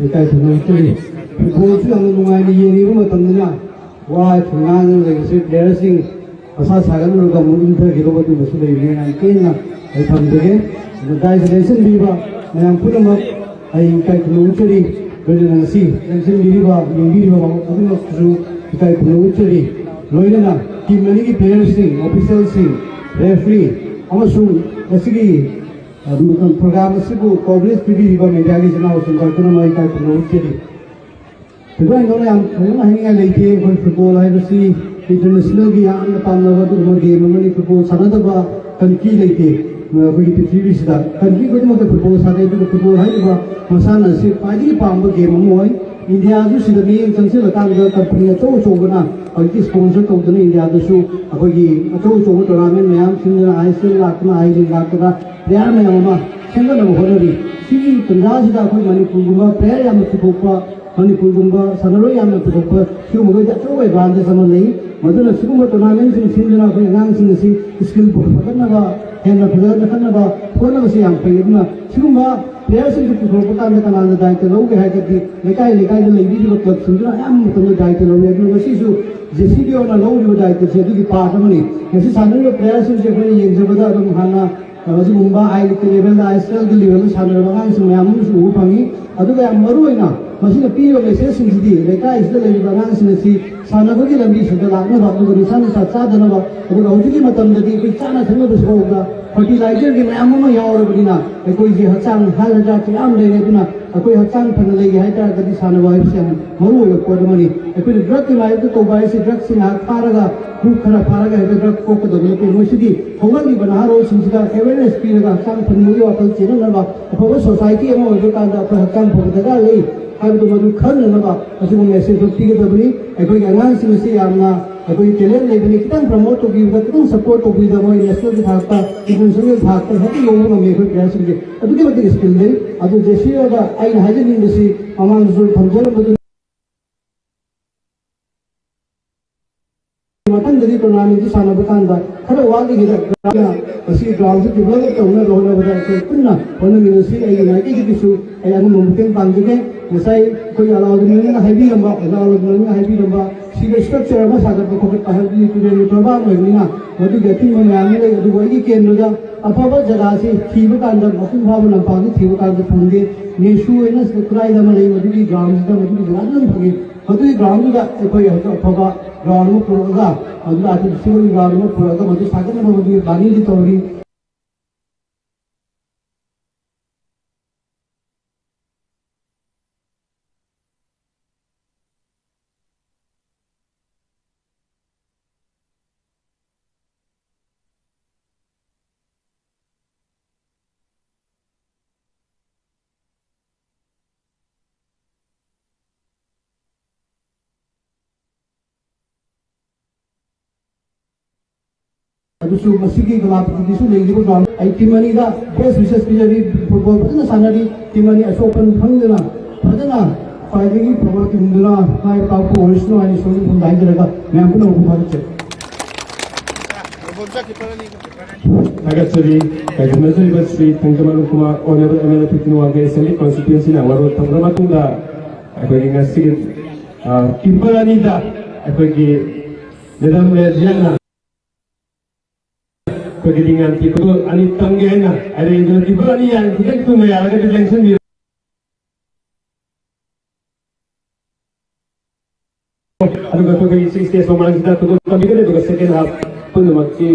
ꯂꯩꯀꯥꯏ ꯊꯪꯅꯕꯁꯤꯡ ꯐꯨꯠꯕꯣꯜꯁꯨ ꯌꯥꯝꯅ ꯅꯨꯡꯉꯥꯏꯅ ꯌꯦꯡꯉꯤꯕ ꯃꯇꯝꯅꯤꯅ, ꯋꯥ ꯉꯥꯡꯗꯅ ꯂꯩꯕꯁꯦ, ꯄ꯭ꯂꯦꯌꯔꯁꯤꯡ ꯃꯁꯥ ꯁꯥꯒꯠꯂꯨꯔꯒ ꯑꯃꯨꯛ ꯏꯪꯊꯈꯤꯗꯧꯕ ꯑꯗꯨꯝꯕꯁꯨ ꯂꯩꯕꯅꯤꯅ, ꯌꯥꯝ ꯄꯦꯟꯅ ꯑꯩ ꯊꯝꯖꯒꯦ꯫ ꯑꯗꯨ ꯗꯥꯏꯁꯇ ꯂꯦꯡꯁꯤꯟꯕꯤꯕ ꯃꯌꯥꯝ ꯄꯨꯝꯅꯃꯛ ꯑꯩ ꯏꯀꯥꯏ ꯈꯨꯝꯅꯕ ꯎꯠꯆꯔꯤ꯫ ꯂꯣꯏꯅꯅ ꯉꯁꯤ ꯂꯦꯡꯁꯤꯟꯕꯤꯔꯤꯕ, ꯌꯦꯡꯕꯤꯔꯤꯕ ꯄꯨꯝꯅꯃꯛꯄꯨꯁꯨ ꯏꯀꯥꯏ ꯈꯨꯝꯅꯕ ꯎꯠꯆꯔꯤ꯫ ꯂꯣꯏꯅꯅ ꯇꯤꯝ ꯑꯅꯤꯒꯤ ꯄ꯭ꯂꯦꯌꯔꯁꯤꯡ, ꯑꯣꯐꯤꯁꯤꯌꯦꯜꯁꯤꯡ, ꯔꯦꯐ꯭ꯔꯤ ꯑꯃꯁꯨꯡ ꯉꯁꯤꯒꯤ, ꯑ, ꯄ꯭ꯔꯣꯒ꯭ꯔꯥꯝ ꯑꯁꯤꯕꯨ ꯀꯣꯚꯔꯦꯖ ꯄꯤꯕꯤꯔꯤꯕ ꯃꯦꯗꯤꯌꯥꯒꯤ ꯏꯆꯤꯟ ꯏꯅꯥꯎꯁꯤꯡ ꯄꯨꯝꯅꯃꯛ ꯏꯀꯥꯏ ꯈꯨꯝꯅꯕ ꯎꯠꯆꯔꯤ꯫ ꯊꯣꯏꯗꯣꯛ ꯍꯦꯟꯗꯣꯛꯅ ꯌꯥꯝ ꯊꯣꯏꯗꯣꯛꯅ ꯍꯥꯏꯅꯤꯡꯉꯥꯏ ꯂꯩꯇꯦ꯫ ꯑꯩꯈꯣꯏ ꯐꯨꯠꯕꯣꯜ ꯍꯥꯏꯕꯁꯤ ꯏꯟꯇꯔꯅꯦꯁꯅꯦꯜꯒꯤ ꯌꯥꯝꯅ ꯄꯥꯝꯅꯕ ꯑꯗꯨꯒꯨꯝꯕ ꯒꯦꯝ ꯑꯃꯅꯤ꯫ ꯐꯨꯠꯕꯣꯜ ꯁꯥꯟꯅꯗꯕ ꯀꯟꯇ꯭ꯔꯤ ꯂꯩꯇꯦ ꯑꯩꯈꯣꯏꯒꯤ ꯄ꯭ꯔꯤꯊꯤꯕꯤꯁꯤꯗ꯫ ꯀꯟꯇ꯭ꯔꯤ ꯈꯨꯗꯤꯡꯃꯛꯇ ꯐꯨꯠꯕꯣꯜ ꯁꯥꯟꯅꯩ, ꯑꯗꯨꯒ ꯐꯨꯠꯕꯣꯜ ꯍꯥꯏꯔꯤꯕ ꯃꯁꯥꯟꯅ ꯑꯁꯤ ꯈ꯭ꯋꯥꯏꯗꯒꯤ ꯄꯥꯝꯕ ꯒꯦꯝ ꯑꯃ ꯑꯣꯏ꯫ ꯏꯟꯗꯤꯌꯥꯁꯨ ꯁꯤꯗ ꯃꯤꯠꯌꯦꯡ ꯆꯪꯁꯤꯜꯂꯀꯥꯟꯗ ꯀꯝꯄꯅꯤ ꯑꯆꯧ ꯑꯆꯧꯕꯅ ꯍꯧꯖꯤꯛꯇꯤ ꯁ꯭ꯄꯣꯟꯁꯔ ꯇꯧꯗꯨꯅ ꯏꯟꯗꯤꯌꯥꯗꯁꯨ ꯑꯩꯈꯣꯏꯒꯤ ꯑꯆꯧ ꯑꯆꯧꯕ ꯇꯣꯔꯅꯥꯃꯦꯟ ꯃꯌꯥꯝ ꯁꯤꯟꯗꯨꯅ, ꯑꯥꯏ ꯑꯦꯁ ꯑꯦꯜ ꯂꯥꯛꯇꯅ, ꯑꯥꯏ ꯂꯤꯛ ꯂꯥꯛꯇꯅ, ꯄ꯭ꯂꯦꯌꯔ ꯃꯌꯥꯝ ꯑꯃ ꯁꯦꯝꯒꯠꯅꯕ ꯍꯣꯠꯅꯔꯤ꯫ ꯁꯤꯒꯤ ꯇꯥꯟꯖꯥꯁꯤꯗ ꯑꯩꯈꯣꯏ ꯃꯅꯤꯄꯨꯔꯒꯨꯝꯕ ꯄ꯭ꯂꯦꯌꯔ ꯌꯥꯝꯅ ꯄꯨꯊꯣꯛꯄ, ꯃꯅꯤꯄꯨꯔꯒꯨꯝꯕ ꯁꯥꯟꯅꯔꯣꯏ ꯌꯥꯝꯅ ꯄꯨꯊꯣꯛꯄ, ꯁꯤꯒꯨꯝꯕꯈꯩꯗꯤ ꯑꯆꯧꯕ ꯑꯦꯗꯚꯥꯟꯇꯦꯖ ꯑꯃ ꯂꯩ꯫ ꯃꯗꯨꯅ ꯁꯤꯒꯨꯝꯕ ꯇꯣꯔꯅꯥꯃꯦꯟꯁꯤꯡ ꯁꯤꯟꯗꯨꯅ ꯑꯩꯈꯣꯏ ꯑꯉꯥꯡꯁꯤꯡ ꯑꯁꯤ ꯁ꯭ꯀꯤꯜ ꯐꯒꯠꯅꯕ, ꯍꯦꯟꯅ ꯐꯖꯅ ꯈꯠꯅꯕ ꯍꯣꯠꯅꯕꯁꯤ ꯌꯥꯝ ꯐꯩ꯫ ꯑꯗꯨꯅ ꯁꯤꯒꯨꯝꯕ ꯄ꯭ꯂꯦꯌꯔꯁꯤꯡꯁꯤ ꯄꯨꯊꯣꯔꯛꯄ ꯀꯥꯟꯗ ꯀꯅꯥꯅ ꯗꯥꯏꯇ ꯂꯧꯒꯦ ꯍꯥꯏꯔꯒꯗꯤ ꯂꯩꯀꯥꯏ ꯂꯩꯀꯥꯏꯗ ꯂꯩꯕꯤꯔꯤꯕ ꯀ꯭ꯂꯕꯁꯤꯡꯗꯨꯅ ꯑꯌꯥꯝꯕ ꯃꯇꯝꯗ ꯗꯥꯏꯇ ꯂꯧꯏ꯫ ꯑꯗꯨꯅ ꯉꯁꯤꯁꯨ ꯖꯦ ꯁꯤ ꯕꯤ ꯑꯣꯅ ꯂꯧꯔꯤꯕ ꯗꯥꯏꯇꯁꯦ ꯑꯗꯨꯒꯤ ꯄꯥꯔꯠ ꯑꯃꯅꯤ꯫ ꯉꯁꯤ ꯁꯥꯟꯅꯔꯤꯕ ꯄ꯭ꯂꯦꯌꯔꯁꯤꯡꯁꯦ ꯑꯩꯈꯣꯏꯅ ꯌꯦꯡꯖꯕꯗ ꯑꯗꯨꯝ ꯍꯥꯟꯅ ꯑꯗꯨꯒꯨꯝꯕ ꯑꯥꯏ ꯂꯤꯛꯀꯤ ꯂꯦꯚꯦꯜꯗ, ꯑꯥꯏ ꯑꯦꯁ ꯑꯦꯜꯒꯤ ꯂꯦꯚꯦꯜꯗ ꯁꯥꯟꯅꯔꯕ ꯑꯉꯥꯡꯁꯤꯡ ꯃꯌꯥꯝ ꯑꯃꯁꯨ ꯎꯕ ꯐꯪꯉꯤ꯫ ꯑꯗꯨꯒ ꯌꯥꯝ ꯃꯔꯨ ꯑꯣꯏꯅ ꯃꯁꯤꯅ ꯄꯤꯔꯤꯕ ꯃꯦꯁꯦꯖꯁꯤꯡꯁꯤꯗꯤ ꯂꯩꯀꯥꯏꯁꯤꯗ ꯂꯩꯔꯤꯕ ꯑꯉꯥꯡꯁꯤꯡ ꯑꯁꯤ ꯁꯥꯟꯅꯕꯒꯤ ꯂꯝꯕꯤꯁꯤꯗ ꯂꯥꯛꯅꯕ, ꯑꯗꯨꯒ ꯅꯤꯁꯥ ꯅꯤꯁꯥ ꯆꯥꯗꯅꯕ, ꯑꯗꯨꯒ ꯍꯧꯖꯤꯛꯀꯤ ꯃꯇꯝꯗꯗꯤ ꯑꯩꯈꯣꯏ ꯆꯥꯅ ꯊꯛꯅꯕꯁꯤꯐꯥꯎꯗ ꯐꯔꯇꯤꯂꯥꯏꯖꯔꯒꯤ ꯃꯌꯥꯝ ꯑꯃ ꯌꯥꯎꯔꯕꯅꯤꯅ ꯑꯩꯈꯣꯏꯁꯦ ꯍꯛꯆꯥꯡ ꯍꯥꯏꯔꯒ ꯌꯥꯝ ꯂꯩꯔꯦ꯫ ꯑꯗꯨꯅ ꯑꯩꯈꯣꯏ ꯍꯛꯆꯥꯡ ꯐꯅ ꯂꯩꯒꯦ ꯍꯥꯏ ꯇꯥꯔꯒꯗꯤ ꯁꯥꯟꯅꯕ ꯍꯥꯏꯕꯁꯤ ꯌꯥꯝ ꯃꯔꯨ ꯑꯣꯏꯕ ꯄꯣꯠ ꯑꯃꯅꯤ꯫ ꯑꯩꯈꯣꯏꯅ ꯗ꯭ꯔꯒꯀꯤ ꯃꯥꯌꯣꯛꯇ ꯇꯧꯕ ꯍꯥꯏꯁꯤ ꯗ꯭ꯔꯒꯁꯤ ꯉꯥꯏꯍꯥꯛ ꯐꯥꯔꯒ, ꯒ꯭ꯔꯨꯞ ꯈꯔ ꯐꯥꯔꯒ ꯍꯦꯛꯇ ꯗ꯭ꯔꯒ ꯀꯣꯛꯀꯗꯕ ꯅꯠꯇꯦ꯫ ꯃꯣꯏꯁꯤꯗꯤ ꯍꯧꯒꯠꯂꯤꯕ ꯅꯍꯥꯔꯣꯜꯁꯤꯡꯁꯤꯗ ꯑꯦꯋꯦꯔꯅꯦꯁ ꯄꯤꯔꯒ ꯍꯛꯆꯥꯡ ꯐꯅꯤꯡꯕꯒꯤ ꯋꯥꯈꯜ ꯆꯦꯜꯍꯟꯅꯕ ꯑꯐꯕ ꯁꯣꯁꯥꯏꯇꯤ ꯑꯃ ꯑꯣꯏꯕ ꯀꯥꯟꯗ ꯑꯩꯈꯣꯏ ꯍꯛꯆꯥꯡ ꯐꯕ ꯗꯔꯀꯥꯔ ꯂꯩ ꯍꯥꯏꯕꯗꯨ ꯃꯗꯨ ꯈꯪꯅꯅꯕ ꯑꯁꯤꯒꯨꯝꯕ ꯃꯦꯁꯦꯖꯇꯨ ꯄꯤꯒꯗꯕꯅꯤ꯫ ꯑꯩꯈꯣꯏꯒꯤ ꯑꯉꯥꯡꯁꯤꯡ ꯑꯁꯤ ꯌꯥꯝꯅ ꯑꯩꯈꯣꯏꯒꯤ ꯇꯦꯂꯦꯟ ꯂꯩꯕꯅꯤ, ꯈꯤꯇꯪ ꯄ꯭ꯔꯃꯣꯠ ꯇꯧꯕꯤꯕꯗ, ꯈꯤꯇꯪ ꯁꯄꯣꯔꯠ ꯇꯧꯕꯤꯕꯗ ꯃꯣꯏ ꯅꯦꯁꯅꯦꯜꯒꯤ ꯊꯥꯛꯇ, ꯏꯟꯇꯔꯅꯦꯁꯅꯦꯜꯒꯤ ꯊꯥꯛꯇ ꯍꯦꯛꯇ ꯌꯧꯕ ꯉꯝꯃꯤ꯫ ꯑꯩꯈꯣꯏ ꯄ꯭ꯂꯦꯌꯔꯁꯤꯡꯁꯦ ꯑꯗꯨꯛꯀꯤ ꯃꯇꯤꯛ ꯁ꯭ꯀꯤꯜ ꯂꯩ꯫ ꯑꯗꯨ ꯖꯦ ꯁꯤ ꯑꯣꯗ ꯑꯩꯅ ꯍꯥꯏꯖꯅꯤꯡꯕꯁꯤ ꯃꯃꯥꯡꯗꯁꯨ ꯊꯝꯖꯔꯝꯕꯗꯨ ꯃꯊꯪꯗꯗꯤ ꯇꯣꯔꯅꯥꯃꯦꯟꯁꯤ ꯁꯥꯟꯅꯕ ꯀꯥꯟꯗ ꯈꯔ ꯋꯥꯠꯂꯤꯉꯩꯗ ꯒ꯭ꯔꯥꯎꯟꯗ ꯃꯁꯤ ꯒ꯭ꯔꯥꯎꯟꯁꯤ ꯗꯤꯕꯂꯞ ꯇꯧꯅꯕ ꯍꯣꯠꯅꯕꯗ ꯑꯩꯈꯣꯏ ꯄꯨꯟꯅ ꯍꯣꯠꯅꯃꯤꯟꯅꯁꯤ꯫ ꯑꯩꯒꯤ ꯃꯥꯏꯀꯩꯗꯒꯤꯁꯨ ꯑꯩ ꯑꯉꯝꯕ ꯃꯇꯦꯡ ꯄꯥꯡꯖꯒꯦ꯫ ꯉꯁꯥꯏ ꯑꯩꯈꯣꯏ ꯑꯂꯥꯎꯗꯤꯟꯅ ꯍꯥꯏꯕꯤꯔꯝꯕ, ꯑꯣꯖꯥ ꯑꯂꯥꯎꯗꯤꯟꯅ ꯍꯥꯏꯕꯤꯔꯝꯕ ꯁꯤꯗ ꯏꯁꯇ꯭ꯔꯛꯆꯔ ꯑꯃ ꯁꯥꯒꯠꯄ ꯈꯣꯠꯀꯠꯄ ꯍꯥꯏꯕꯗꯨꯗꯤ ꯇꯨꯔꯦꯜꯒꯤ ꯄ꯭ꯔꯣꯕꯥꯝ ꯑꯣꯏꯕꯅꯤꯅ ꯃꯗꯨꯒꯤ ꯑꯊꯤꯡꯕ ꯃꯌꯥꯝ ꯑꯃ ꯂꯩ꯫ ꯑꯗꯨꯕꯨ ꯑꯩꯒꯤ ꯀꯦꯟꯗ꯭ꯔꯗ ꯑꯐꯕ ꯖꯒꯥꯁꯤ ꯊꯤꯕ ꯀꯥꯟꯗ, ꯃꯄꯨꯡ ꯐꯥꯕ ꯂꯝꯄꯥꯛꯁꯤ ꯊꯤꯕ ꯀꯥꯟꯗ ꯐꯪꯗꯦ꯫ ꯅꯦꯁꯨ ꯍꯥꯏꯅ ꯈꯨꯔꯥꯏꯗ ꯑꯃ ꯂꯩ, ꯃꯗꯨꯒꯤ ꯒ꯭ꯔꯥꯎꯟꯁꯤꯗ ꯃꯗꯨꯒꯤ ꯖꯒꯥꯗꯨ ꯑꯗꯨꯝ ꯐꯪꯉꯤ꯫ ꯃꯗꯨꯒꯤ ꯒ꯭ꯔꯥꯎꯟꯗꯨꯗ ꯑꯩꯈꯣꯏ ꯍꯧꯖꯤꯛ ꯑꯐꯕ ꯒ꯭ꯔꯥꯎꯟ ꯑꯃ ꯄꯨꯔꯛꯑꯒ, ꯃꯗꯨꯗ ꯑꯥꯔꯇꯤꯐꯤꯁꯤꯌꯦꯜꯒꯤ ꯒ꯭ꯔꯥꯎꯟ ꯑꯃ ꯄꯨꯔꯛꯑꯒ ꯃꯗꯨ ꯁꯥꯒꯠꯅꯕ ꯃꯗꯨꯒꯤ ꯄ꯭ꯂꯥꯅꯤꯡꯗꯤ ꯇꯧꯔꯤ꯫ ꯑꯗꯨꯁꯨ ꯃꯁꯤꯒꯤ ꯀꯂꯥꯄꯇꯤꯒꯤꯁꯨ ꯂꯩꯔꯤꯕ ꯒ꯭ꯔꯥꯎꯟ, ꯑꯩ ꯇꯤꯝ ꯑꯅꯤꯗ ꯕꯦꯁ ꯋꯤꯁꯦꯁ ꯄꯤꯖꯔꯤ꯫ ꯐꯨꯠꯕꯣꯜ ꯐꯖꯅ ꯁꯥꯟꯅꯔꯤ꯫ ꯇꯤꯝ ꯑꯅꯤ ꯑꯁꯣꯛ ꯑꯄꯟ ꯈꯪꯗꯅ ꯐꯖꯅ ꯈ꯭ꯋꯥꯏꯗꯒꯤ ꯐꯕ ꯇꯤꯝꯗꯨꯅ ꯃꯥꯏ ꯄꯥꯛꯄ ꯑꯣꯏꯔꯁꯅꯨ ꯍꯥꯏꯅ ꯏꯁꯣꯔꯒꯤ ꯃꯐꯝꯗ ꯍꯥꯏꯖꯔꯒ ꯃꯌꯥꯝ ꯄꯨꯝꯅꯃꯛꯄꯨ ꯊꯥꯒꯠꯆꯔꯤ꯫ ꯊꯥꯒꯠꯆꯔꯤ꯫ ꯀꯥꯏꯈꯨꯝꯅꯖꯔꯤꯕ Shri ꯊꯪꯖꯝ Arun Kumar, Honourable M L A fifteen Wangkei Assembly Constituency ꯅ ꯋꯥꯔꯣꯜ ꯊꯝꯈ꯭ꯔ ꯃꯇꯨꯡꯗ ꯑꯩꯈꯣꯏꯒꯤ ꯉꯁꯤꯒꯤ, ꯑ, ꯀꯤꯄꯔ ꯑꯅꯤꯗ ꯑꯩꯈꯣꯏꯒꯤ ꯃꯦꯗꯥꯝ ꯔꯦꯖꯤꯌꯥꯅ ꯑꯩꯈꯣꯏꯒꯤ ꯂꯤꯡꯉꯥꯟ ꯀꯤꯄꯔ ꯑꯅꯤ ꯇꯝꯒꯦ ꯍꯥꯏꯅ ꯍꯥꯏꯔꯛꯏ꯫ ꯑꯗꯨꯅ ꯀꯤꯄꯔ ꯑꯅꯤ ꯌꯥꯝ ꯈꯤꯇꯪ ꯊꯨꯅ ꯌꯥꯔꯒꯗꯤ ꯂꯦꯡꯁꯤꯟꯕꯤꯌꯨ꯫ ꯑꯗꯨꯒ ꯑꯩꯈꯣꯏꯒꯤ ꯁꯤ ꯁ꯭ꯇꯦꯖ ꯃꯃꯥꯡꯁꯤꯗ ꯈꯨꯗꯣꯜ ꯇꯝꯕꯤꯒꯅꯤ꯫ ꯑꯗꯨꯒ ꯁꯦꯀꯦꯟ ꯍꯥꯐ ꯄꯨꯝꯅꯃꯛꯁꯤ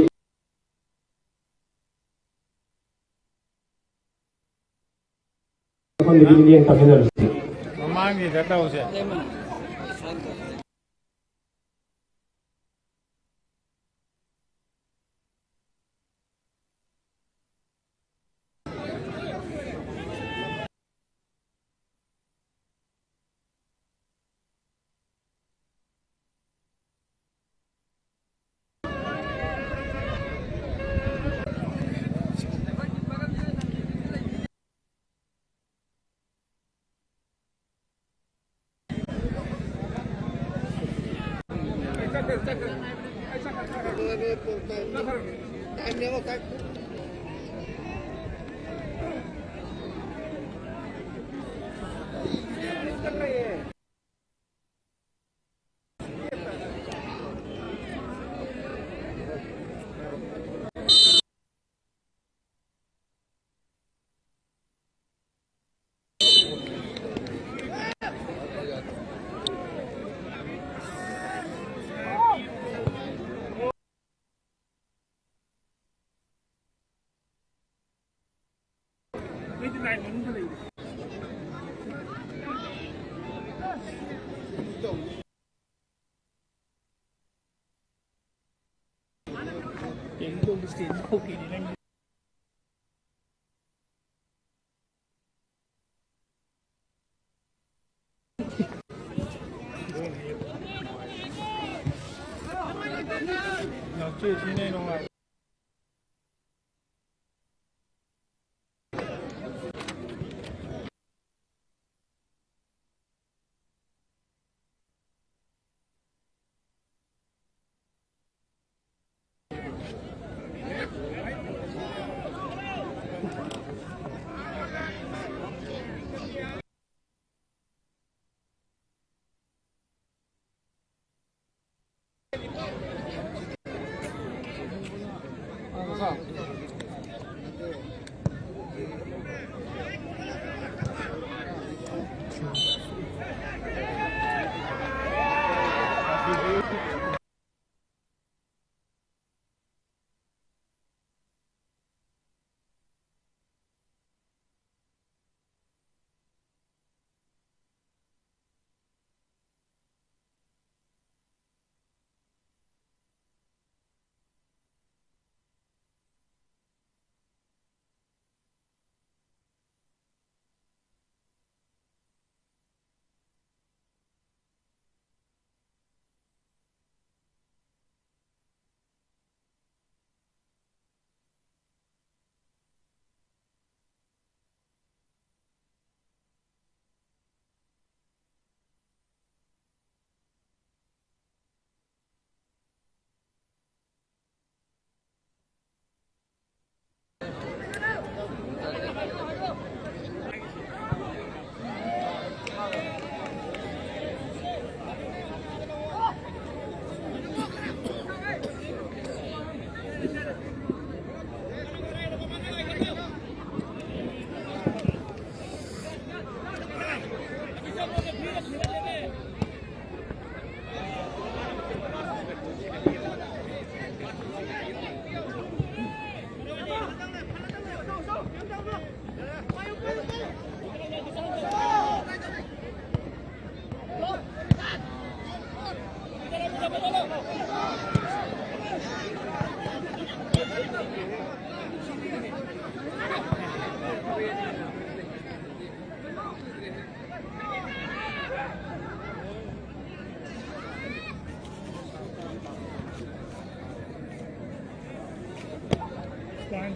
ꯃꯐꯝꯗꯒꯤ ꯃꯤꯠꯌꯦꯡ ꯇꯥꯁꯤꯟꯅꯔꯁꯤ꯫ ꯃꯃꯥꯡꯒꯤꯗ ꯇꯧꯁꯦ꯫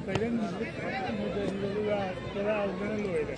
ꯀꯩꯔꯪꯒꯤꯁꯤꯗ ꯐꯖꯅ ꯃꯨꯟꯖꯜꯂꯦ, ꯑꯗꯨꯒ ꯆꯔꯥꯗꯨꯅ ꯂꯣꯏꯔꯦ꯫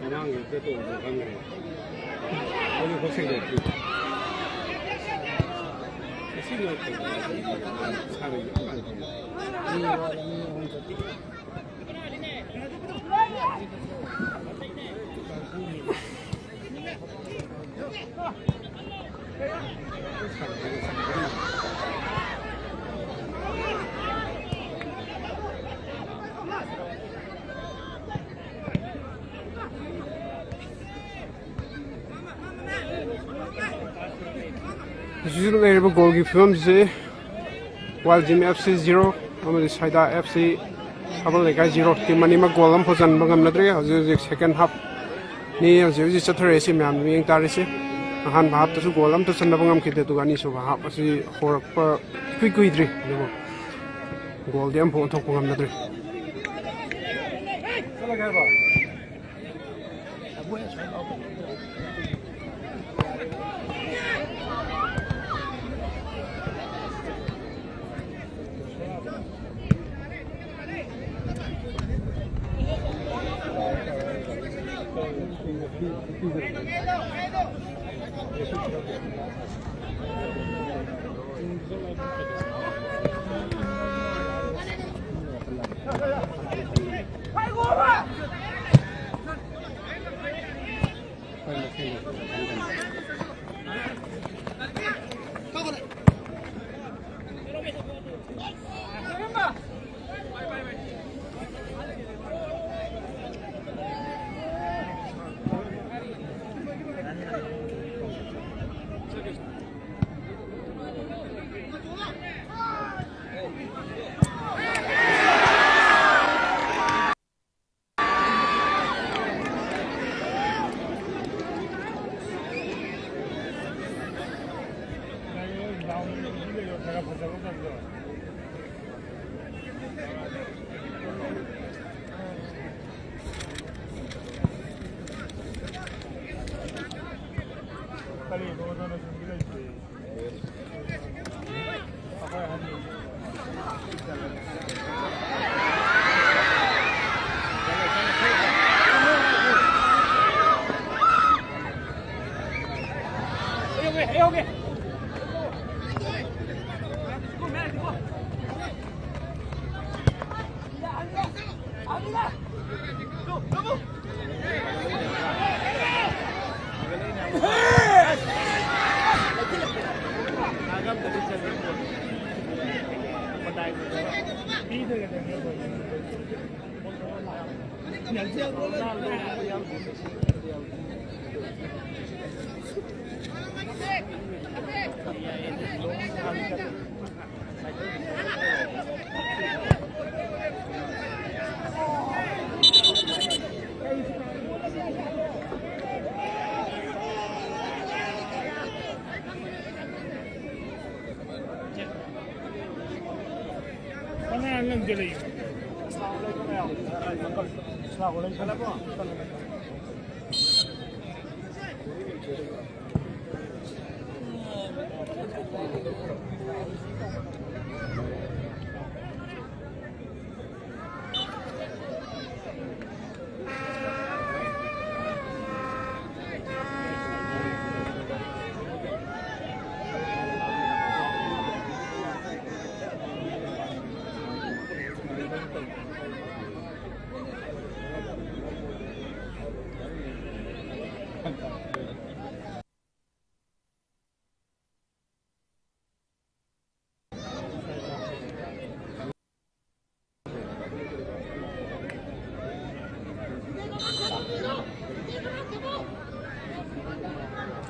ꯃꯃꯥꯡꯒꯤꯗ ꯇꯣꯡꯕ ꯈꯪꯗ꯭ꯔꯦ꯫ ꯍꯧꯖꯤꯛꯐꯥꯎ ꯁꯦꯡꯗꯣꯛꯇ꯭ꯔꯤ꯫ ꯉꯁꯤ ꯅꯣꯡ ꯆꯨꯕ ꯁꯥꯟꯅ ꯌꯥꯝ ꯅꯨꯡꯉꯥꯏꯇꯦ꯫ ꯍꯧꯖꯤꯛ ꯍꯧꯖꯤꯛ ꯂꯩꯔꯤꯕ ꯒꯣꯜꯒꯤ ꯐꯤꯕꯝꯁꯤ Waljim F C zero ꯑꯃꯗꯤ ꯁꯥꯏꯗꯥ ꯑꯦꯐ ꯁꯤ ꯁꯥꯕꯜ ꯂꯩꯀꯥꯏ ꯖꯤꯔꯣ꯫ ꯇꯤꯝ ꯑꯅꯤꯃꯛ ꯒꯣꯜ ꯑꯃꯐꯥꯎ ꯆꯟꯕ ꯉꯝꯅꯗ꯭ꯔꯤ꯫ ꯍꯧꯖꯤꯛ ꯍꯧꯖꯤꯛ ꯁꯦꯀꯦꯟ ꯍꯥꯞꯅꯤ꯫ ꯍꯧꯖꯤꯛ ꯍꯧꯖꯤꯛ ꯆꯠꯊꯔꯛꯏꯁꯤ ꯃꯌꯥꯝꯅ ꯃꯤꯠꯌꯦꯡ ꯇꯥꯔꯤꯁꯤ꯫ ꯑꯍꯥꯟꯕ ꯍꯥꯞꯇꯁꯨ ꯒꯣꯜ ꯑꯝꯇ ꯆꯟꯅꯕ ꯉꯝꯈꯤꯗꯦ, ꯑꯗꯨꯒ ꯑꯅꯤꯁꯨꯕ ꯍꯥꯞ ꯑꯁꯤ ꯍꯧꯔꯛꯄ ꯏꯀꯨꯏ ꯀꯨꯏꯗ꯭ꯔꯤ, ꯑꯗꯨꯕꯨ ꯒꯣꯜꯗꯤ ꯑꯃꯐꯥꯎ ꯑꯣꯟꯊꯣꯛꯄ ꯉꯝꯅꯗ꯭ꯔꯤ꯫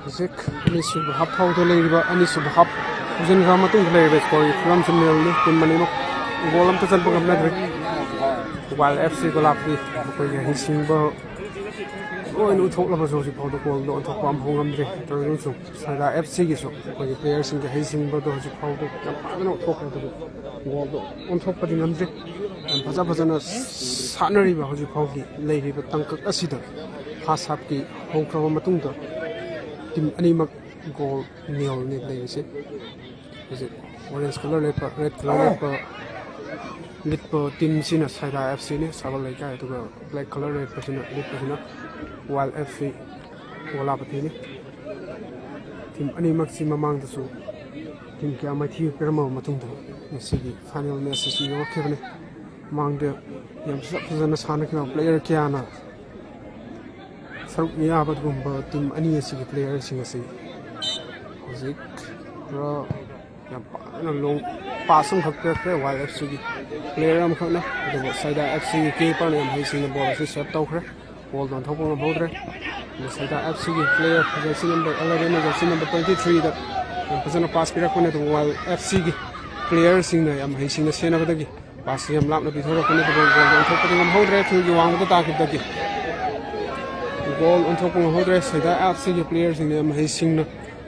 ꯍꯧꯖꯤꯛ ꯑꯅꯤꯁꯨꯕ ꯍꯥꯞ ꯐꯥꯎꯗ ꯂꯩꯔꯤꯕ, ꯑꯅꯤꯁꯨꯕ ꯍꯥꯞ ꯍꯧꯖꯤꯟꯈ꯭ꯔ ꯃꯇꯨꯡꯗ ꯂꯩꯔꯤꯕ ꯁ꯭ꯀꯣꯔꯒꯤ ꯐꯤꯕꯝꯁꯤ ꯅꯤꯜꯅꯤ꯫ ꯇꯤꯝ ꯑꯅꯤꯃꯛ ꯒꯣꯜ ꯑꯝꯇ ꯆꯟꯕ ꯉꯝꯅꯗ꯭ꯔꯤ꯫ ꯋꯥꯏꯜ ꯑꯦꯐ ꯁꯤ ꯒꯣꯂꯥꯞꯇꯤ ꯃꯈꯣꯏꯒꯤ ꯍꯩꯁꯤꯡꯕ ꯂꯣꯏꯅ ꯎꯠꯊꯣꯛꯂꯕꯁꯨ ꯍꯧꯖꯤꯛ ꯐꯥꯎꯗ ꯒꯣꯜꯗꯣ ꯑꯣꯟꯊꯣꯛꯄ ꯑꯃꯐꯥꯎ ꯉꯝꯗ꯭ꯔꯤ꯫ ꯇꯧꯔꯤꯕꯁꯨ ꯁꯥꯏꯗꯥ ꯑꯦꯐ ꯁꯤꯒꯤꯁꯨ ꯑꯩꯈꯣꯏꯒꯤ ꯄ꯭ꯂꯦꯌꯔꯁꯤꯡꯒꯤ ꯍꯩꯁꯤꯡꯕꯗꯣ ꯍꯧꯖꯤꯛ ꯐꯥꯎꯗ ꯌꯥꯝ ꯐꯖꯅ ꯎꯠꯊꯣꯛꯈ꯭ꯔꯦ, ꯑꯗꯨꯕꯨ ꯒꯣꯜꯗꯣ ꯑꯣꯟꯊꯣꯛꯄꯗꯤ ꯉꯝꯗ꯭ꯔꯤ꯫ ꯌꯥꯝ ꯐꯖ ꯐꯖꯅ ꯁꯥꯟꯅꯔꯤꯕ ꯍꯧꯖꯤꯛ ꯐꯥꯎꯒꯤ ꯂꯩꯔꯤꯕ ꯇꯥꯡꯀꯛ ꯑꯁꯤꯗ ꯐꯥꯔꯁ ꯍꯥꯞꯀꯤ ꯍꯧꯈ꯭ꯔꯕ ꯃꯇꯨꯡꯗ ꯇꯤꯝ ꯑꯅꯤꯃꯛ ꯒꯣꯜ ꯅꯤꯜꯅꯤ ꯂꯩꯔꯤꯁꯦ꯫ ꯍꯧꯖꯤꯛ ꯑꯣꯔꯦꯟꯖ ꯀꯂꯔ ꯂꯤꯠꯄ, ꯔꯦꯗ ꯀꯂꯔ ꯂꯤꯠꯄ, ꯂꯤꯠꯄ ꯇꯤꯝꯁꯤꯅ ꯁꯥꯏꯗꯥ ꯑꯦꯐ ꯁꯤꯅꯤ, ꯁꯥꯕꯜ ꯂꯩꯀꯥꯏ, ꯑꯗꯨꯒ ꯕ꯭ꯂꯦꯛ ꯀꯂꯔ ꯂꯤꯠꯄꯁꯤꯅ, ꯂꯤꯠꯄꯁꯤꯅ ꯋꯥꯏꯜ ꯑꯦꯐ ꯁꯤ ꯒꯣꯂꯥꯄꯇꯤꯅꯤ꯫ ꯇꯤꯝ ꯑꯅꯤꯃꯛꯁꯤ ꯃꯃꯥꯡꯗꯁꯨ ꯇꯤꯝ ꯀꯌꯥ ꯃꯥꯏꯊꯤꯕ ꯄꯤꯔꯝꯃꯕ ꯃꯇꯨꯡꯗ ꯉꯁꯤꯒꯤ ꯐꯥꯏꯅꯦꯜ ꯃꯦꯠꯆ ꯑꯁꯤ ꯌꯧꯔꯛꯈꯤꯕꯅꯤ꯫ ꯃꯃꯥꯡꯗ ꯌꯥꯝ ꯐꯖ ꯐꯖꯅ ꯁꯥꯟꯅꯈꯤꯕ player ꯀꯌꯥꯅ ꯁꯔꯨꯛ ꯌꯥꯕ ꯑꯗꯨꯒꯨꯝꯕ team ꯑꯅꯤ ꯑꯁꯤꯒꯤ playerꯁꯤꯡ ꯑꯁꯤ ꯍꯧꯖꯤꯛ ꯄꯨꯔꯥ ꯌꯥꯝ ꯄꯥꯛꯅ long pass ꯑꯃꯈꯛ ꯄꯤꯔꯛꯈ꯭ꯔꯦ ꯋꯥꯏꯜ ꯑꯦꯐ ꯁꯤꯒꯤ player ꯑꯃꯈꯛꯅ꯫ ꯑꯗꯨꯕꯨ ꯁꯥꯏꯗꯥ ꯑꯦꯐ ꯁꯤꯒꯤ keeperꯅ ꯌꯥꯝ ꯍꯩꯁꯤꯡꯅ ball ꯑꯁꯤ save ꯇꯧꯈ꯭ꯔꯦ꯫ Goalꯗ ꯑꯣꯟꯊꯣꯛꯄ ꯉꯝꯍꯧꯗ꯭ꯔꯦ꯫ ꯑꯗꯨ ꯁꯥꯏꯗꯥ ꯑꯦꯐ ꯁꯤꯒꯤ player jersey number elevenꯅ jersey number twenty threeꯗ ꯌꯥꯝ ꯐꯖꯅ pass ꯄꯤꯔꯛꯄꯅꯤ꯫ ꯑꯗꯨꯕꯨ ꯋꯥꯏꯜ ꯑꯦꯐ ꯁꯤꯒꯤ playerꯁꯤꯡꯅ ꯌꯥꯝ ꯍꯩꯁꯤꯡꯅ ꯁꯦꯟꯅꯕꯗꯒꯤ pass ꯌꯥꯝ ꯂꯥꯞꯅ ꯄꯤꯊꯣꯔꯛꯄꯅꯤ꯫ ꯑꯗꯨꯕꯨ goalꯗ ꯑꯣꯟꯊꯣꯛꯄꯗꯤ ꯉꯝꯍꯧꯗ꯭ꯔꯦ꯫ ꯐꯤꯜꯒꯤ ꯋꯥꯡꯃꯗ ꯇꯥꯈꯤꯕꯗꯒꯤ goal ꯑꯣꯟꯊꯣꯛꯄ ꯉꯝꯍꯧꯗ꯭ꯔꯦ꯫ ꯁꯥꯏꯗꯥ ꯑꯦꯐ ꯁꯤꯒꯤ playerꯁꯤꯡꯅ ꯌꯥꯝ ꯍꯩꯁꯤꯡꯅ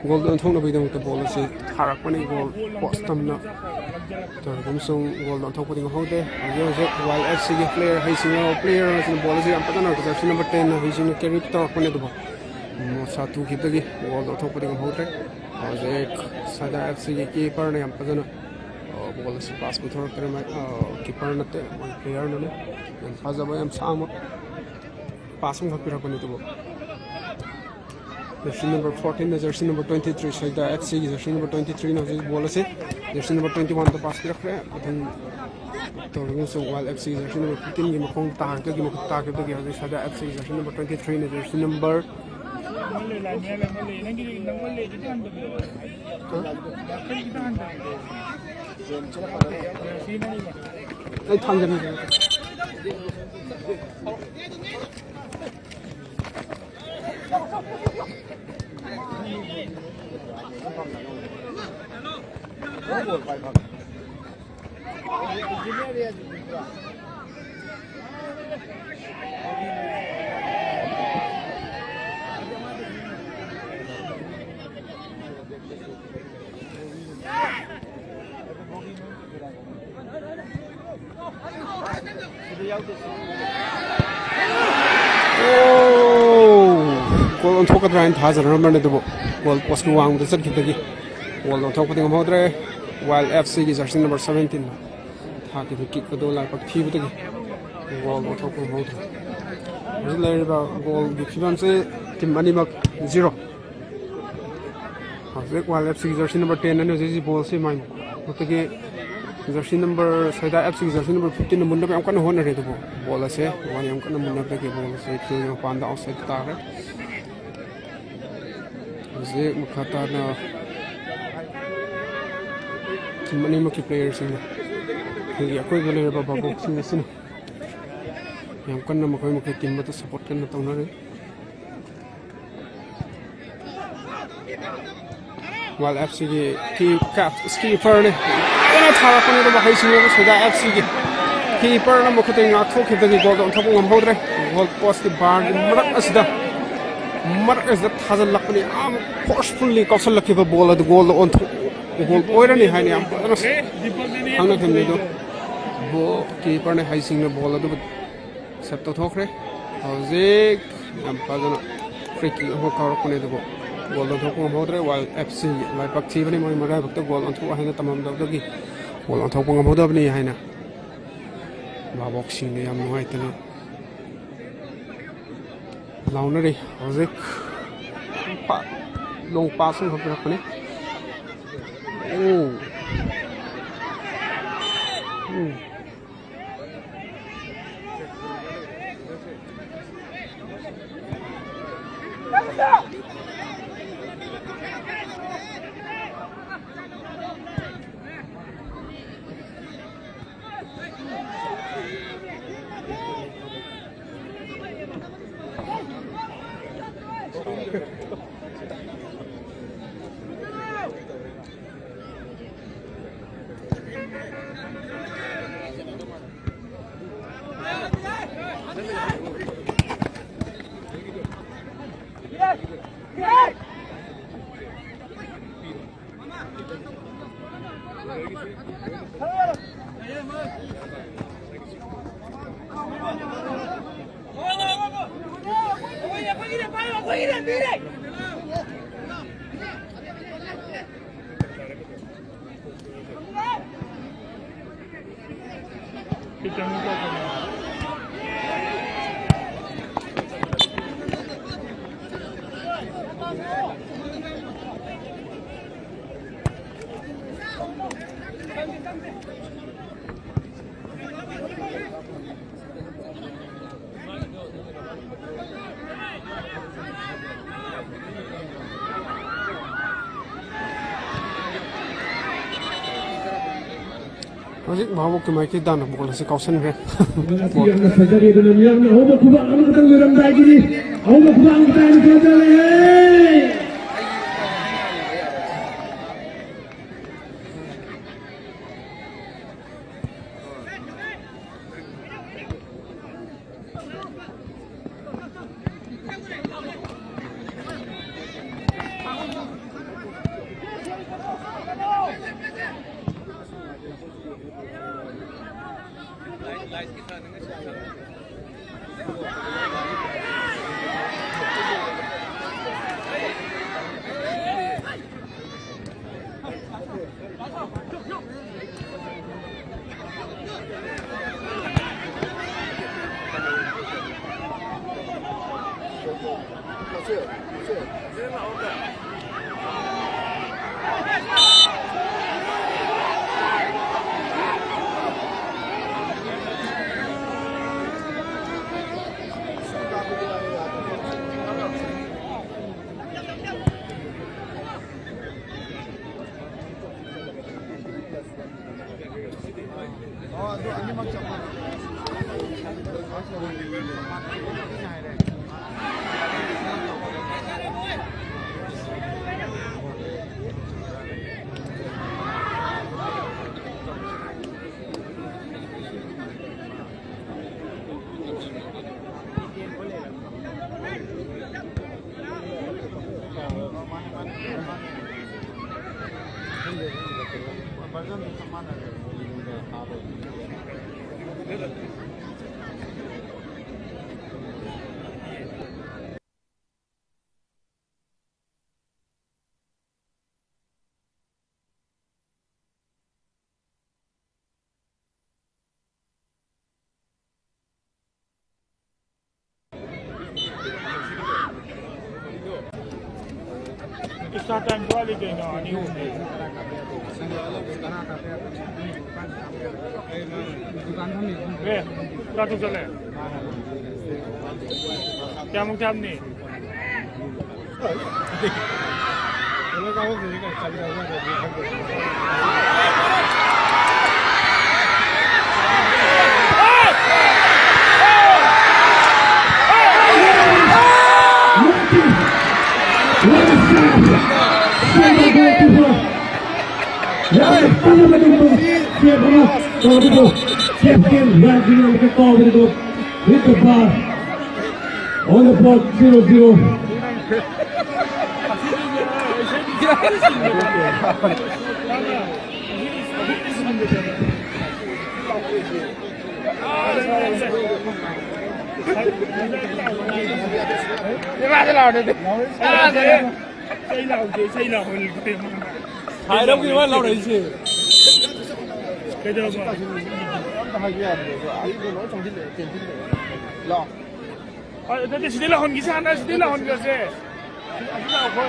goalꯗ ꯑꯣꯟꯊꯣꯛꯅꯕꯒꯤꯗꯃꯛꯇ ball ꯑꯁꯤ ꯊꯥꯔꯛꯄꯅꯤ꯫ Goal post ꯇꯝꯅ ꯇꯧꯔꯒ ꯑꯃꯁꯨꯡ goalꯗ ꯑꯣꯟꯊꯣꯛꯄꯗꯤ ꯉꯝꯍꯧꯗꯦ꯫ ꯍꯧꯖꯤꯛ ꯍꯧꯖꯤꯛ ꯋꯥꯏꯜ ꯑꯦꯐ ꯁꯤꯒꯤ player ꯍꯩꯁꯤꯡꯅ player ꯑꯃꯁꯤꯅ ball ꯑꯁꯤ ꯌꯥꯝ ꯐꯖꯅ jersey number tenꯅ ꯍꯩꯁꯤꯡꯅ carry ꯇꯧꯔꯛꯄꯅꯤ꯫ ꯑꯗꯨꯕꯨ ꯃꯁꯥ ꯇꯨꯈꯤꯕꯗꯒꯤ goalꯗ ꯑꯣꯟꯊꯣꯛꯄꯗꯤ ꯉꯝꯍꯧꯗ꯭ꯔꯦ꯫ ꯍꯧꯖꯤꯛ ꯁꯥꯏꯗꯥ ꯑꯦꯐ ꯁꯤꯒꯤ keeperꯅ ꯌꯥꯝ ꯐꯖꯅ ball ꯑꯁꯤ pass ꯄꯤꯊꯣꯔꯛꯇ꯭ꯔꯦ꯫ ꯃꯥꯏ keeper ꯅꯠꯇꯦ, ꯃꯣꯏ playerꯅꯅꯦ꯫ ꯌꯥꯝ ꯐꯖꯕ ꯌꯥꯝ ꯁꯥꯡꯕ pass ꯑꯃꯈꯛ ꯄꯤꯔꯛꯄꯅꯤ꯫ ꯑꯗꯨꯕꯨ jersey number fourteenꯅ jersey number twenty three, Saida F ꯁꯤꯒꯤ jersey number twenty threeꯅ ꯍꯧꯖꯤꯛ ball ꯑꯁꯤ jersey number twenty oneꯗ pass ꯄꯤꯔꯛꯈ꯭ꯔꯦ꯫ ꯃꯊꯪ ꯇꯧꯔꯒꯁꯨ ꯋꯥꯏꯜ ꯑꯦꯐ ꯁꯤꯒꯤ jersey number fifteenꯒꯤ ꯃꯈꯣꯡ ꯇꯥꯔꯛꯇꯒꯤ ꯃꯈꯨꯠ ꯇꯥꯈꯤꯕꯗꯒꯤ ꯍꯧꯖꯤꯛ ꯁꯥꯏꯗꯥ ꯑꯦꯐ ꯁꯤꯒꯤ jersey number twenty threeꯅ jersey number ꯑꯩ ꯊꯥꯡꯖꯟꯒꯦ꯫ Goal ꯑꯣꯟꯊꯣꯛꯀꯗ꯭ꯔꯥ ꯍꯥꯏꯅ ꯊꯥꯖꯅꯔꯝꯕꯅꯤ, ꯑꯗꯨꯕꯨ goal postꯀꯤ ꯋꯥꯡꯃꯗ ꯆꯠꯈꯤꯕꯗꯒꯤ goal ꯑꯣꯟꯊꯣꯛꯄꯗꯤ ꯉꯝꯍꯧꯗ꯭ꯔꯦ꯫ ꯋꯥꯏꯜ ꯑꯦꯐ ꯁꯤꯒꯤ jersey number seventeen ꯊꯥꯈꯤꯕ kick ꯑꯗꯨ ꯂꯥꯏꯕꯛ ꯊꯤꯕꯗꯒꯤ goal ꯑꯣꯟꯊꯣꯛꯄ ꯉꯝꯍꯧꯗ꯭ꯔꯦ꯫ ꯍꯧꯖꯤꯛ ꯂꯩꯔꯤꯕ goalꯒꯤ ꯐꯤꯕꯝꯁꯤ team ꯑꯅꯤꯃꯛ zero꯫ ꯍꯧꯖꯤꯛ ꯋꯥꯏꯜ ꯑꯦꯐ ꯁꯤꯒꯤ jersey number ten ꯑꯅꯤ ꯍꯧꯖꯤꯛ ꯍꯧꯖꯤꯛ ballꯁꯤ ꯃꯥꯏ ꯃꯈꯨꯠꯇꯒꯤ Jersey number, ꯁꯣꯏꯗꯥ ꯑꯦꯐ ꯁꯤꯒꯤ jersey number fifteen ꯅ ꯃꯨꯟꯅꯕ ꯌꯥꯝ ꯀꯟꯅ ꯍꯣꯠꯅꯔꯦ, ꯑꯗꯨꯕꯨ ꯕꯣꯜ ꯑꯁꯦ ꯃꯥꯅ ꯌꯥꯝ ꯀꯟꯅ ꯃꯨꯟꯅꯕꯗꯒꯤ ꯕꯣꯜ ꯑꯁꯦ field ꯃꯄꯥꯟꯗ outside ꯇꯥꯈ꯭ꯔꯦ꯫ ꯍꯧꯖꯤꯛ ꯃꯈꯥ ꯇꯥꯅ team ꯑꯅꯤꯃꯛꯀꯤ player ꯁꯤꯡꯅ field ꯒꯤ ꯑꯀꯣꯏꯕꯗ ꯂꯩꯔꯕ ꯚꯥꯕꯣꯛꯁꯤꯡ ꯑꯁꯤꯅ ꯌꯥꯝ ꯀꯟꯅ ꯃꯈꯣꯏ ꯃꯈꯣꯏ team ꯑꯗꯨ support ꯀꯟꯅ ꯇꯧꯅꯔꯤ꯫ ꯋꯥꯏꯜ ꯑꯦꯐ ꯁꯤꯒꯤ keeper ꯅꯤ꯫ ꯐꯖꯅ ꯊꯥꯔꯛꯄꯅꯤ, ꯑꯗꯨꯕꯨ ꯍꯩꯁꯤꯡꯂꯕ ꯁꯣꯏꯗꯥ ꯑꯦꯐ ꯁꯤꯒꯤ keeper ꯅ ꯃꯈꯨꯠꯇꯒꯤ ꯉꯥꯛꯊꯣꯛꯈꯤꯕꯗꯒꯤ ꯒꯣꯜꯗ ꯑꯣꯟꯊꯣꯛꯄ ꯉꯝꯍꯧꯗ꯭ꯔꯦ꯫ ꯒꯣꯜ ꯄꯣꯁꯀꯤ ꯕꯥꯔꯒꯤ ꯃꯔꯛ ꯑꯁꯤꯗ, ꯃꯔꯛ ꯑꯁꯤꯗ ꯊꯥꯖꯤꯜꯂꯛꯄꯅꯤ꯫ ꯌꯥꯝ forcefully ꯀꯥꯎꯁꯜꯂꯛꯈꯤꯕ ꯕꯣꯜ ꯑꯗꯨ ꯒꯣꯜꯗ ꯑꯣꯟꯊꯣꯛ, ꯒꯣꯜ ꯑꯣꯏꯔꯅꯤ ꯍꯥꯏꯅ ꯌꯥꯝ ꯐꯖꯅ ꯈꯪꯅꯈꯤꯕꯅꯤ꯫ ꯑꯗꯨ ꯕꯣ-, keeper ꯅ ꯍꯩꯁꯤꯡꯅ ꯕꯣꯜ ꯑꯗꯨꯕꯨ save ꯇꯧꯊꯣꯛꯈ꯭ꯔꯦ꯫ ꯍꯧꯖꯤꯛ ꯌꯥꯝ ꯐꯖꯅ free kick ꯑꯃ ꯀꯥꯎꯔꯛꯄꯅꯦ, ꯑꯗꯨꯕꯨ ꯒꯣꯜ ꯑꯣꯟꯊꯣꯛꯄ ꯉꯝꯍꯧꯗ꯭ꯔꯦ꯫ ꯋꯥꯏꯜ ꯑꯦꯐ ꯁꯤ ꯂꯥꯏꯕꯛ ꯊꯤꯕꯅꯤ, ꯃꯣꯏ ꯃꯔꯥꯏꯕꯛꯇ ꯒꯣꯜ ꯑꯣꯟꯊꯣꯛ ꯍꯥꯏꯅ ꯇꯝꯃꯝꯗꯕꯗꯒꯤ ꯒꯣꯜ ꯑꯣꯟꯊꯣꯛꯄ ꯉꯝꯍꯧꯗꯕꯅꯤ ꯍꯥꯏꯅ ꯚꯥꯕꯣꯛꯁꯤꯡꯅ ꯌꯥꯝ ꯅꯨꯡꯉꯥꯏꯇꯅ ꯂꯥꯎꯅꯔꯤ꯫ ꯍꯧꯖꯤꯛ ꯄꯥ-, long pass ꯑꯃꯈꯛ ꯄꯤꯔꯛꯄꯅꯤ꯫ ꯑꯣ꯫ ꯎꯝ꯫ ꯍꯧꯖꯤꯛ ꯃꯍꯥꯛꯀꯤ ꯃꯥꯏꯀꯩꯗ ꯇꯥꯅ ꯕꯣꯜ ꯑꯁꯤ ꯀꯥꯎꯁꯟꯈ꯭ꯔꯦ꯫ ꯌꯥꯝꯅ ꯐꯖꯔꯦ, ꯑꯗꯨꯅ ꯃꯤꯌꯥꯝꯅ ꯑꯍꯧꯕ ꯈꯨꯕꯥꯛ ꯑꯃꯈꯛꯇꯪ ꯂꯣꯏꯔꯝꯗꯥꯏꯒꯤꯅꯤ꯫ ꯑꯍꯧꯕ ꯈꯨꯕꯥꯛ ꯑꯃꯈꯛꯇꯪ ꯂꯣꯏꯔꯝꯗꯥꯏꯒꯤ꯫ Extra time ꯋꯥꯠꯂꯤ ꯀꯩꯅꯣ, ꯑꯅꯤ ꯑꯍꯨꯝꯗꯤ꯫ ꯑꯦ, ꯆꯥꯊꯣꯛ ꯆꯠꯂꯦ꯫ ꯀꯌꯥꯃꯨꯛ ꯊꯝꯅꯤ? ꯀꯩꯅꯣ ꯀꯥꯡꯕꯨꯗꯨꯗꯤ ꯀꯩ ꯀꯔꯤ ꯇꯧꯕ ꯌꯥꯗꯕꯅꯣ ꯈꯪꯗꯦ꯫ Right, ꯄꯨꯝꯅꯃꯛ ꯑꯗꯨꯕꯨ ꯁꯦꯞ ꯑꯃ ꯇꯧꯔꯕꯗꯨ, ꯁꯦꯞ ꯒꯦꯝ ꯔꯥꯖꯤꯅ ꯑꯃꯨꯛꯀ ꯀꯥꯎꯕꯗꯨ with the bar on the board, zero zero. ꯍꯥꯏꯔꯝꯒꯤ ꯋꯥ ꯂꯥꯎꯔꯛꯏꯁꯦ꯫ ꯀꯩꯗꯧꯕ? ꯑꯝꯇ ꯍꯥꯏꯕ ꯌꯥꯗ꯭ꯔꯦ꯫ ꯑꯗꯣ ꯑꯩꯗꯣ ꯂꯣꯏ ꯆꯪꯁꯤꯜꯂꯛꯑꯦ, ꯆꯦꯟꯁꯤꯜꯂꯛꯑꯦ꯫ ꯂꯥꯎ꯫ ꯑ, ꯅꯠꯇꯦ, ꯁꯤꯗꯩ ꯂꯥꯎꯍꯟꯈꯤꯁꯦ ꯍꯥꯟꯅ, ꯁꯤꯗꯩ ꯂꯥꯎꯍꯟꯈ꯭ꯔꯁꯦ꯫ ꯑꯁꯤ ꯂꯥꯎꯈꯣ꯫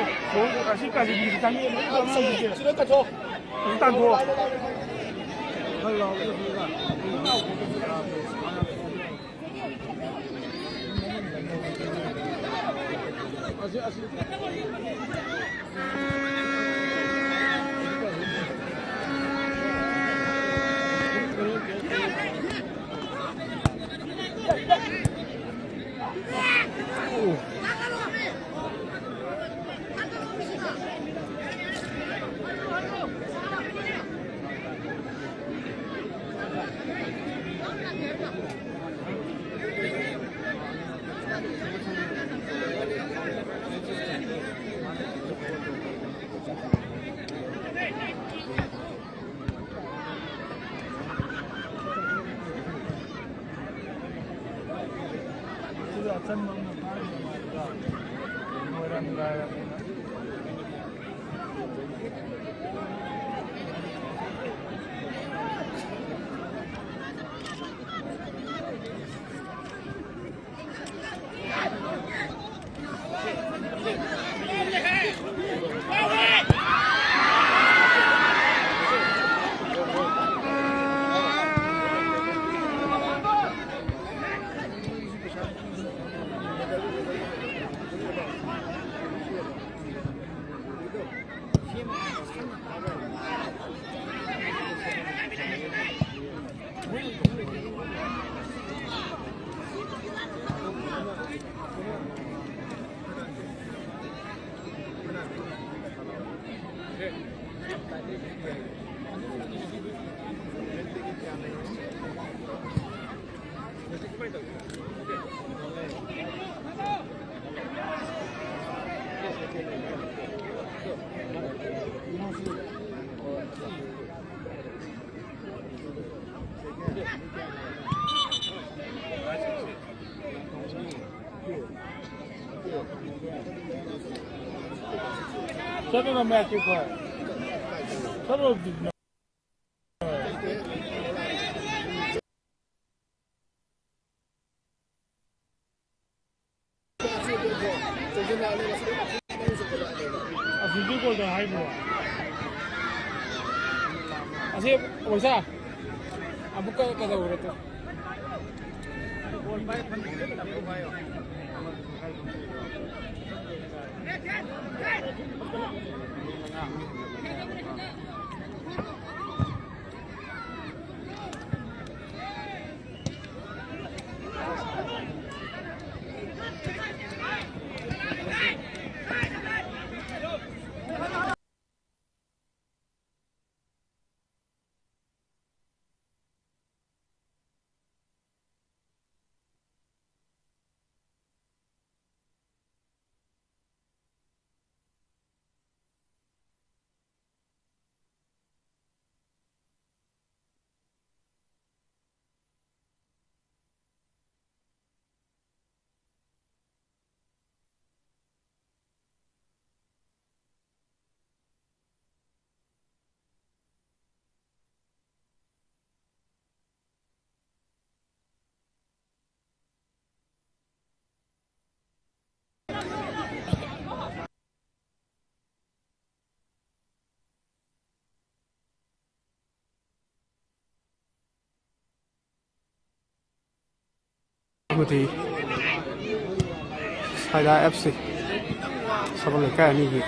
ꯑꯁꯤ ꯀꯥꯁꯤ ꯆꯪꯉꯦ, ꯂꯣꯏ ꯂꯥꯎꯍꯟꯈꯤꯁꯦ꯫ ꯁꯤꯗ ꯀꯠꯊꯣꯛ꯫ ꯑꯁꯤ ꯇꯥꯟꯊꯣꯛ꯫ Seven of Matthew Clark. Seven of ꯑꯁꯤꯁꯨ ꯀꯣꯜꯗ ꯍꯥꯏꯕ꯭ꯔꯣ? ꯑꯁꯤ ꯑꯣꯏꯁꯥ ꯑꯃꯨꯛꯀ ꯀꯩꯗꯧꯔꯦ ꯇꯨ? ꯑꯃꯗꯤ ꯁꯥꯏꯗꯥ ꯑꯦꯐ ꯁꯤ ꯁꯕꯜ ꯂꯩꯀꯥꯏ ꯑꯅꯤꯒꯤ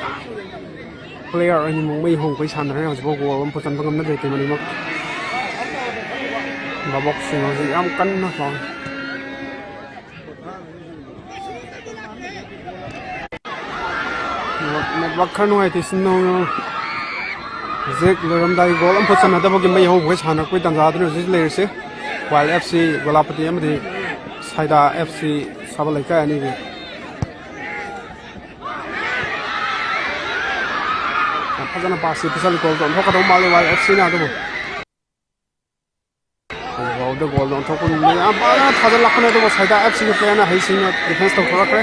ꯄ꯭ꯂꯦꯌꯔ ꯑꯅꯤꯃꯛ ꯃꯩ ꯍꯧꯈꯩ ꯁꯥꯟꯅꯔꯦ꯫ ꯍꯧꯖꯤꯛꯐꯥꯎ ꯒꯣꯜ ꯑꯃꯐꯥꯎ ꯆꯟꯕ ꯉꯝꯅꯗ꯭ꯔꯦ ꯇꯤꯝ ꯑꯅꯤꯃꯛ꯫ ꯚꯥꯕꯣꯛꯁꯤꯡ ꯍꯧꯖꯤꯛ ꯌꯥꯝ ꯀꯟꯅ ꯂꯥꯎꯔꯤ꯫ ꯅꯦꯠꯋꯥꯛ ꯈꯔ ꯅꯨꯡꯉꯥꯏꯇꯦ ꯁꯤꯟꯅꯧ꯫ ꯍꯧꯖꯤꯛ ꯂꯣꯏꯔꯝꯗꯥꯏ ꯒꯣꯜ ꯑꯃꯐꯥꯎ ꯆꯟꯅꯗꯕꯒꯤ ꯃꯩ ꯍꯧꯕꯒꯤ ꯁꯥꯟꯅꯔꯛꯄꯒꯤ ꯇꯥꯟꯖꯥꯗꯨꯅ ꯍꯧꯖꯤꯛ ꯂꯩꯔꯤꯁꯦ꯫ ꯋꯥꯏꯜ ꯑꯦꯐ ꯁꯤ ꯒꯣꯂꯥꯄꯇꯤ ꯑꯃꯗꯤ ꯁꯥꯏꯗꯥ ꯑꯦꯐ ꯁꯤ ꯁꯥꯕ ꯂꯩꯀꯥꯏ ꯑꯅꯤꯒꯤ꯫ ꯌꯥꯝ ꯐꯖꯅ ꯄꯥꯁꯁꯤ ꯄꯤꯁꯜꯂꯤ꯫ ꯒꯣꯜꯗ ꯑꯣꯟꯊꯣꯛꯀꯗꯧ ꯃꯥꯜꯂꯤ ꯋꯥꯏ ꯑꯦꯐ ꯁꯤꯅ ꯑꯗꯨꯕꯨ꯫ ꯍꯧꯖꯤꯛꯐꯥꯎꯗ ꯒꯣꯜꯗ ꯑꯣꯟꯊꯣꯛꯄ ꯉꯝꯗꯦ꯫ ꯌꯥꯝ ꯐꯖꯅ ꯊꯥꯖꯤꯜꯂꯛꯄꯅꯦ ꯑꯗꯨꯕꯨ ꯁꯥꯏꯗꯥ ꯑꯦꯐ ꯁꯤꯒꯤ ꯄ꯭ꯂꯦꯌꯔꯅ ꯍꯩꯁꯤꯡꯅ ꯗꯤꯐꯦꯟꯁ ꯇꯧꯊꯣꯔꯛꯈ꯭ꯔꯦ꯫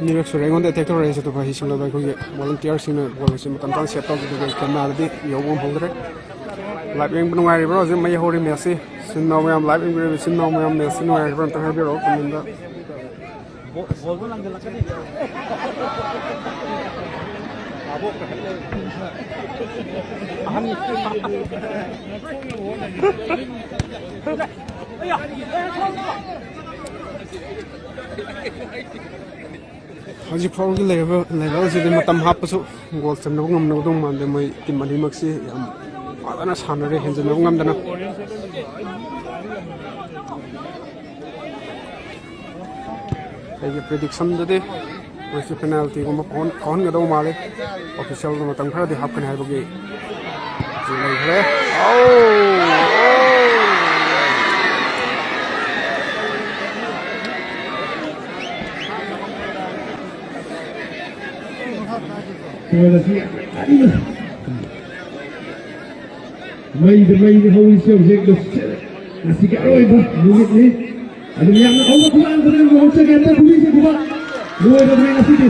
ꯑꯅꯤꯔꯛ ꯁꯨꯔꯦ ꯑꯩꯉꯣꯟꯗ ꯑꯦꯇꯦꯛ ꯇꯧꯔꯛꯏꯁꯦ꯫ ꯑꯇꯣꯞꯄ ꯍꯩꯁꯤꯡꯂꯕ ꯑꯩꯈꯣꯏꯒꯤ ꯚꯣꯂꯨꯟꯇꯤꯌꯔꯁꯤꯡꯅ ꯕꯣꯜ ꯑꯁꯤ ꯃꯇꯝ ꯆꯥꯅ ꯁꯦꯞ ꯇꯧꯈꯤꯕꯒꯤ ꯀꯦꯃꯦꯔꯥꯗꯗꯤ ꯌꯧꯕ ꯉꯝꯍꯧꯗ꯭ꯔꯦ꯫ ꯂꯥꯏꯚ ꯌꯦꯡꯕ ꯅꯨꯡꯉꯥꯏꯔꯤꯕ꯭ꯔꯣ? ꯍꯧꯖꯤꯛ ꯃꯩ ꯍꯧꯔꯤ ꯃꯦꯠꯁꯁꯤ꯫ ꯏꯆꯤꯟ ꯏꯅꯥꯎ ꯃꯌꯥꯝ, ꯂꯥꯏꯚ ꯌꯦꯡꯕꯤꯔꯤꯕ ꯏꯆꯤꯟ ꯏꯅꯥꯎ ꯃꯌꯥꯝ, ꯃꯦꯠꯁꯁꯤ ꯅꯨꯡꯉꯥꯏꯔꯤꯕ꯭ꯔꯥ ꯑꯝꯇ ꯍꯥꯏꯕꯤꯔꯛꯑꯣ ꯀꯃꯦꯟꯗ꯫ ꯕꯣꯜꯗꯣ ꯂꯪꯁꯤꯜꯂꯛꯀꯅꯤ꯫ ꯑꯍꯟ꯫ ꯍꯧꯖꯤꯛ ꯐꯥꯎꯒꯤ ꯂꯩꯔꯤꯕ ꯂꯦꯚꯦꯜꯁꯤꯗꯤ ꯃꯇꯝ ꯍꯥꯞꯄꯁꯨ ꯒꯣꯜ ꯆꯟꯅꯕ ꯉꯝꯅꯒꯗꯧ ꯃꯥꯟꯗꯦ꯫ ꯃꯣꯏ ꯇꯤꯝ ꯑꯅꯤꯃꯛꯁꯤ ꯌꯥꯝ ꯐꯖꯅ ꯁꯥꯟꯅꯔꯦ, ꯍꯦꯟꯖꯤꯟꯅꯕ ꯉꯝꯗꯅ꯫ ꯑꯩꯒꯤ ꯄ꯭ꯔꯤꯗꯤꯛꯁꯟꯗꯗꯤ ꯃꯣꯏꯁꯤ ꯄꯦꯅꯥꯜꯇꯤꯒꯨꯝꯕ ꯀꯥꯎꯍꯟ-, ꯀꯥꯎꯍꯟꯒꯗꯧ ꯃꯥꯜꯂꯤ꯫ ꯑꯣꯐꯤꯁꯤꯌꯦꯜꯗ ꯃꯇꯝ ꯈꯔꯗꯤ ꯍꯥꯞꯀꯅꯤ ꯍꯥꯏꯕꯒꯤ ꯂꯩꯈ꯭ꯔꯦ꯫ ꯑꯧ! ꯃꯩꯗ ꯃꯩꯗ ꯍꯧꯔꯤꯁꯦ ꯍꯧꯖꯤꯛ꯫ ꯉꯁꯤꯒꯤ ꯑꯔꯣꯏꯕ ꯅꯨꯃꯤꯠꯅꯤ꯫ ꯑꯗꯨꯝ ꯌꯥꯝꯅ ꯍꯧꯕ ꯈꯨꯃꯥꯡ ꯈꯨꯃꯥꯡ ꯍꯧꯖꯒꯦ꯫ ꯑꯝꯇ ꯈꯨꯕꯤꯁꯦ ꯈꯨꯕꯥꯛ꯫ ꯂꯣꯏꯔꯕꯅꯦ ꯉꯁꯤꯗꯤ꯫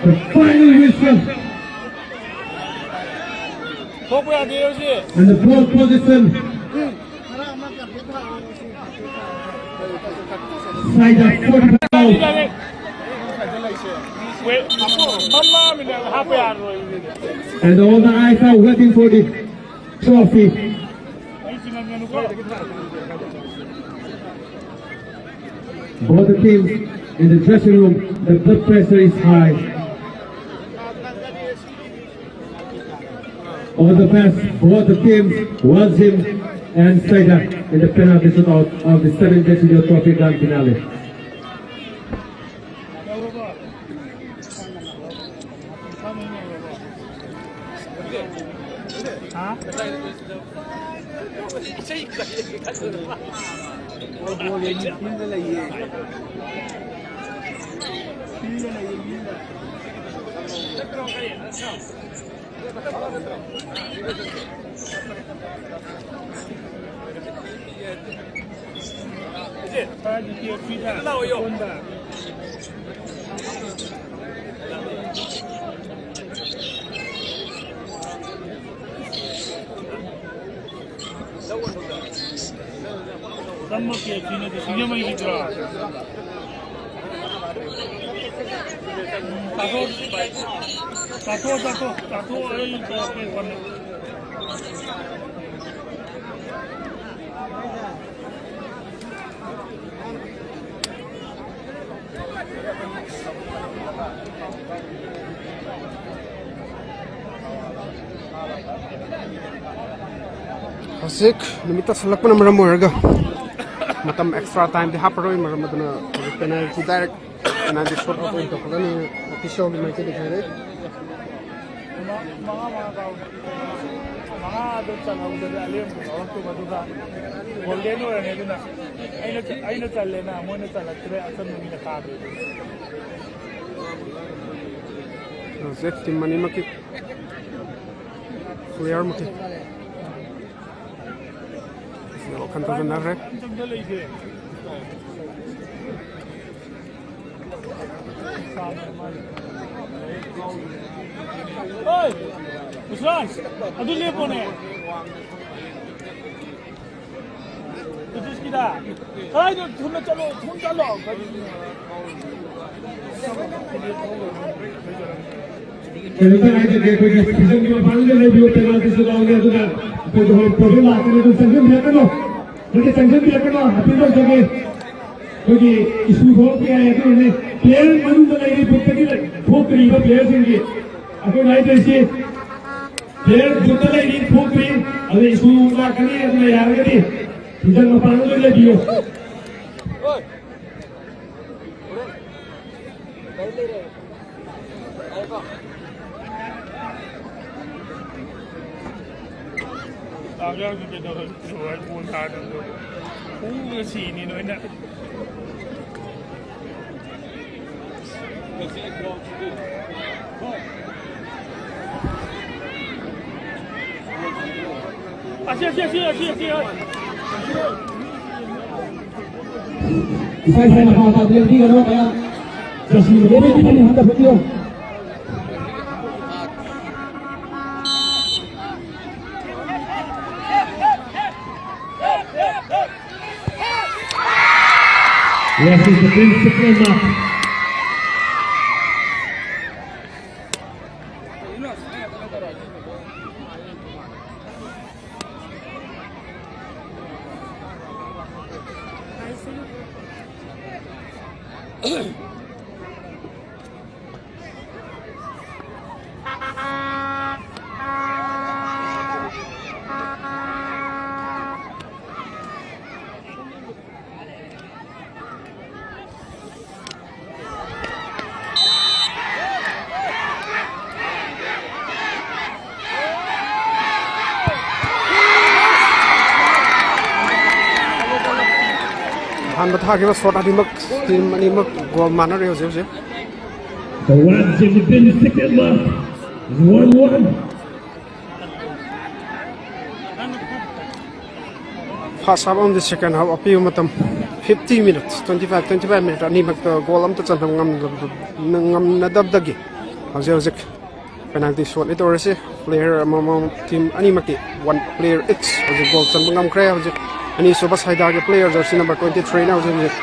The final whistle. And the ball position. Side of forty-five. And all the eyes are waiting for the trophy. Both the teams in the dressing room, the blood pressure is high. All the best, both the teams, Wazim and Saida, in the penalty shootout of the seven Junior Trophy Grand Finale. ꯆꯥꯝꯃ ꯀꯦ ꯖꯤꯅꯗꯤ ꯁꯤꯡꯖꯃꯩꯒꯤꯗꯨꯔꯣ? ꯎꯝ, ꯆꯥꯊꯣꯛ, ꯆꯥꯊꯣꯛ, ꯆꯥꯊꯣꯛ, ꯆꯥꯊꯣꯛ, ꯑꯩ ꯇꯧꯔꯛꯀꯦ ꯀꯣꯟꯅ꯫ ꯍꯧꯖꯤꯛ ꯅꯨꯃꯤꯠ ꯇꯥꯁꯜꯂꯛꯄꯅ ꯃꯔꯝ ꯑꯣꯏꯔꯒ ꯃꯇꯝ ꯑꯦꯛꯁꯇ꯭ꯔꯥ ꯇꯥꯏꯝꯗꯤ ꯍꯥꯞꯄꯔꯣꯏ, ꯃꯔꯝ ꯑꯗꯨꯅ ꯍꯧꯖꯤꯛ ꯄꯦꯅꯥꯜꯇꯤ ꯗꯥꯏꯔꯦꯛ ꯄꯦꯅꯥꯜꯇꯤ ꯁꯣꯠ ꯑꯥꯎꯠ ꯑꯣꯏꯅ ꯇꯧꯈꯠꯂꯅꯤ꯫ ꯑꯣꯐꯤꯁꯤꯌꯦꯜꯒꯤ ꯃꯥꯏꯀꯩꯗꯒꯤ ꯍꯥꯏꯔꯦ꯫ ꯃꯉꯥ ꯃꯉꯥ ꯀꯥꯎ-, ꯃꯉꯥꯗꯣ ꯆꯜꯍꯧꯗ꯭ꯔꯗꯤ ꯑꯂꯦꯝꯕꯗꯣ ꯂꯧꯔꯛꯇꯧꯕ, ꯑꯗꯨꯒ ꯒꯣꯜꯗꯦꯟ ꯑꯣꯏꯔꯅꯤ꯫ ꯑꯗꯨꯅ ꯑꯩꯅ, ꯑꯩꯅ ꯆꯜꯂꯦꯅ ꯃꯣꯏꯅ ꯆꯜꯂꯛꯇ꯭ꯔꯦ, ꯑꯆꯟꯕ ꯃꯤꯅ ꯀꯥꯗꯣꯏꯅꯤ꯫ ꯍꯧꯖꯤꯛ ꯇꯤꯝ ꯑꯅꯤꯃꯛꯀꯤ ꯄ꯭ꯂꯦꯌꯔ ꯃꯈꯩ ꯋꯥꯈꯜ ꯊꯣꯛꯖꯤꯟꯅꯈ꯭ꯔꯦ꯫ ꯌꯥꯝ ꯆꯪꯁꯤꯜꯂꯛꯏꯁꯦ꯫ ꯍꯣꯏ, ꯎꯁꯃꯥꯟ, ꯑꯗꯨ ꯂꯦꯞꯄꯣꯅꯦ꯫ ꯕ꯭ꯔꯤꯇꯤꯁꯀꯤꯗ꯫ ꯀꯗꯥꯏꯗ? ꯊꯨꯅ ꯆꯠꯂꯣ, ꯊꯨꯅ ꯆꯠꯂꯣ꯫ ꯀꯩꯅꯣꯝꯇ ꯍꯥꯏꯖꯒꯦ, ꯑꯩꯈꯣꯏꯒꯤ ꯐꯤꯖꯪꯒꯤ ꯃꯄꯥꯟꯗ ꯂꯩꯕꯤꯌꯨ, ꯄꯦꯅꯥꯜꯇꯤꯁꯨ ꯂꯥꯎꯔꯦ, ꯑꯗꯨꯒ ꯑꯩꯈꯣꯏꯒꯤ ꯍꯣꯏ ꯄ꯭ꯔꯣꯕ꯭ꯂꯦꯝ ꯂꯥꯛꯀꯅꯤ, ꯑꯗꯨ ꯆꯪꯁꯤꯟꯕꯤꯔꯛꯀꯅꯨ, ꯑꯗꯨꯗꯤ ꯆꯪꯁꯤꯟꯕꯤꯔꯛꯀꯅꯨ, ꯑꯄꯤꯜ ꯇꯧꯖꯒꯦ꯫ ꯑꯩꯈꯣꯏꯒꯤ ꯏꯁꯨ ꯊꯣꯛꯂꯛꯄ ꯌꯥꯏ, ꯑꯗꯨꯅꯅꯦ ꯄ꯭ꯂꯦꯌꯔ ꯃꯅꯨꯡꯗ ꯂꯩꯔꯤ, ꯕꯨꯠꯇꯒꯤ ꯊꯣꯛꯇ꯭ꯔꯤꯕ ꯄ꯭ꯂꯦꯌꯔꯁꯤꯡꯒꯤ ꯑꯩꯈꯣꯏꯅ ꯍꯥꯏꯗꯣꯏꯁꯤ, ꯄ꯭ꯂꯦꯌꯔ ꯕꯨꯠꯇ ꯂꯩꯔꯤ, ꯊꯣꯛꯇ꯭ꯔꯤ, ꯑꯗꯨꯅ ꯏꯁꯨ ꯂꯥꯛꯀꯅꯤ, ꯑꯗꯨꯅ ꯌꯥꯔꯒꯗꯤ ꯐꯤꯖꯪ ꯃꯄꯥꯟꯗ ꯂꯣꯏ ꯂꯩꯕꯤꯌꯨ꯫ ꯇꯥꯕ ꯌꯥꯎꯗꯦ, ꯀꯩꯗꯧꯔꯒꯦ? ꯕꯣꯜ ꯊꯥꯗꯕꯗꯣ ꯄꯨꯡꯒ ꯁꯤꯅꯤ ꯅꯣꯏꯅ꯫ ꯑꯁꯤ, ꯑꯁꯤ, ꯑꯁꯤ, ꯑꯁꯤ, ꯑꯁꯤ, ꯑꯁꯤ꯫ ꯏꯁꯥ ꯏꯁꯥꯒꯤ ꯃꯄꯥ ꯃꯄꯥ ꯂꯦꯡꯕꯤꯒꯅꯨ, ꯃꯌꯥꯝ꯫ ꯖꯔꯁꯤ ꯂꯦꯡꯕꯤꯒꯅꯨ, ꯍꯟꯗ ꯐꯨꯠꯄꯤꯌꯣ꯫ Yes, it's a big discipline match. ꯑꯍꯥꯟꯕ ꯊꯥꯈꯤꯕ ꯁꯣꯠ ꯑꯅꯤꯃꯛ, ꯇꯤꯝ ꯑꯅꯤꯃꯛ ꯒꯣꯜ ꯃꯥꯟꯅꯔꯦ ꯍꯧꯖꯤꯛ ꯍꯧꯖꯤꯛ꯫ The one in the second half, one one. First half ꯑꯃꯗꯤ second half ꯑꯄꯤꯕ ꯃꯇꯝ fifty minutes, twenty five, twenty five minutes ꯑꯅꯤꯃꯛꯇ ꯒꯣꯜ ꯑꯝꯇ ꯆꯟꯕ ꯉꯝꯗꯕ-, ꯉꯝꯅꯗꯕꯗꯒꯤ ꯍꯧꯖꯤꯛ ꯍꯧꯖꯤꯛ ꯄꯦꯅꯥꯜꯇꯤ ꯁꯣꯠꯅꯤ ꯇꯧꯔꯤꯁꯤ꯫ ꯄ꯭ꯂꯦꯌꯔ ꯑꯃꯃꯝ, ꯇꯤꯝ ꯑꯅꯤꯃꯛꯀꯤ ꯋꯥꯟ ꯄ꯭ꯂꯦꯌꯔ ꯏꯠꯁ ꯍꯧꯖꯤꯛ ꯒꯣꯜ ꯆꯟꯕ ꯉꯝꯈ꯭ꯔꯦ꯫ ꯍꯧꯖꯤꯛ ꯑꯅꯤꯁꯨꯕ ꯁꯥꯏꯗꯥꯒꯤ ꯄ꯭ꯂꯦꯌꯔ ꯖꯔꯁꯤ ꯅꯝꯕꯔ ꯇ꯭ꯋꯦꯟꯇꯤ ꯊ꯭ꯔꯤꯅ ꯍꯧꯖꯤꯛ ꯍꯧꯖꯤꯛ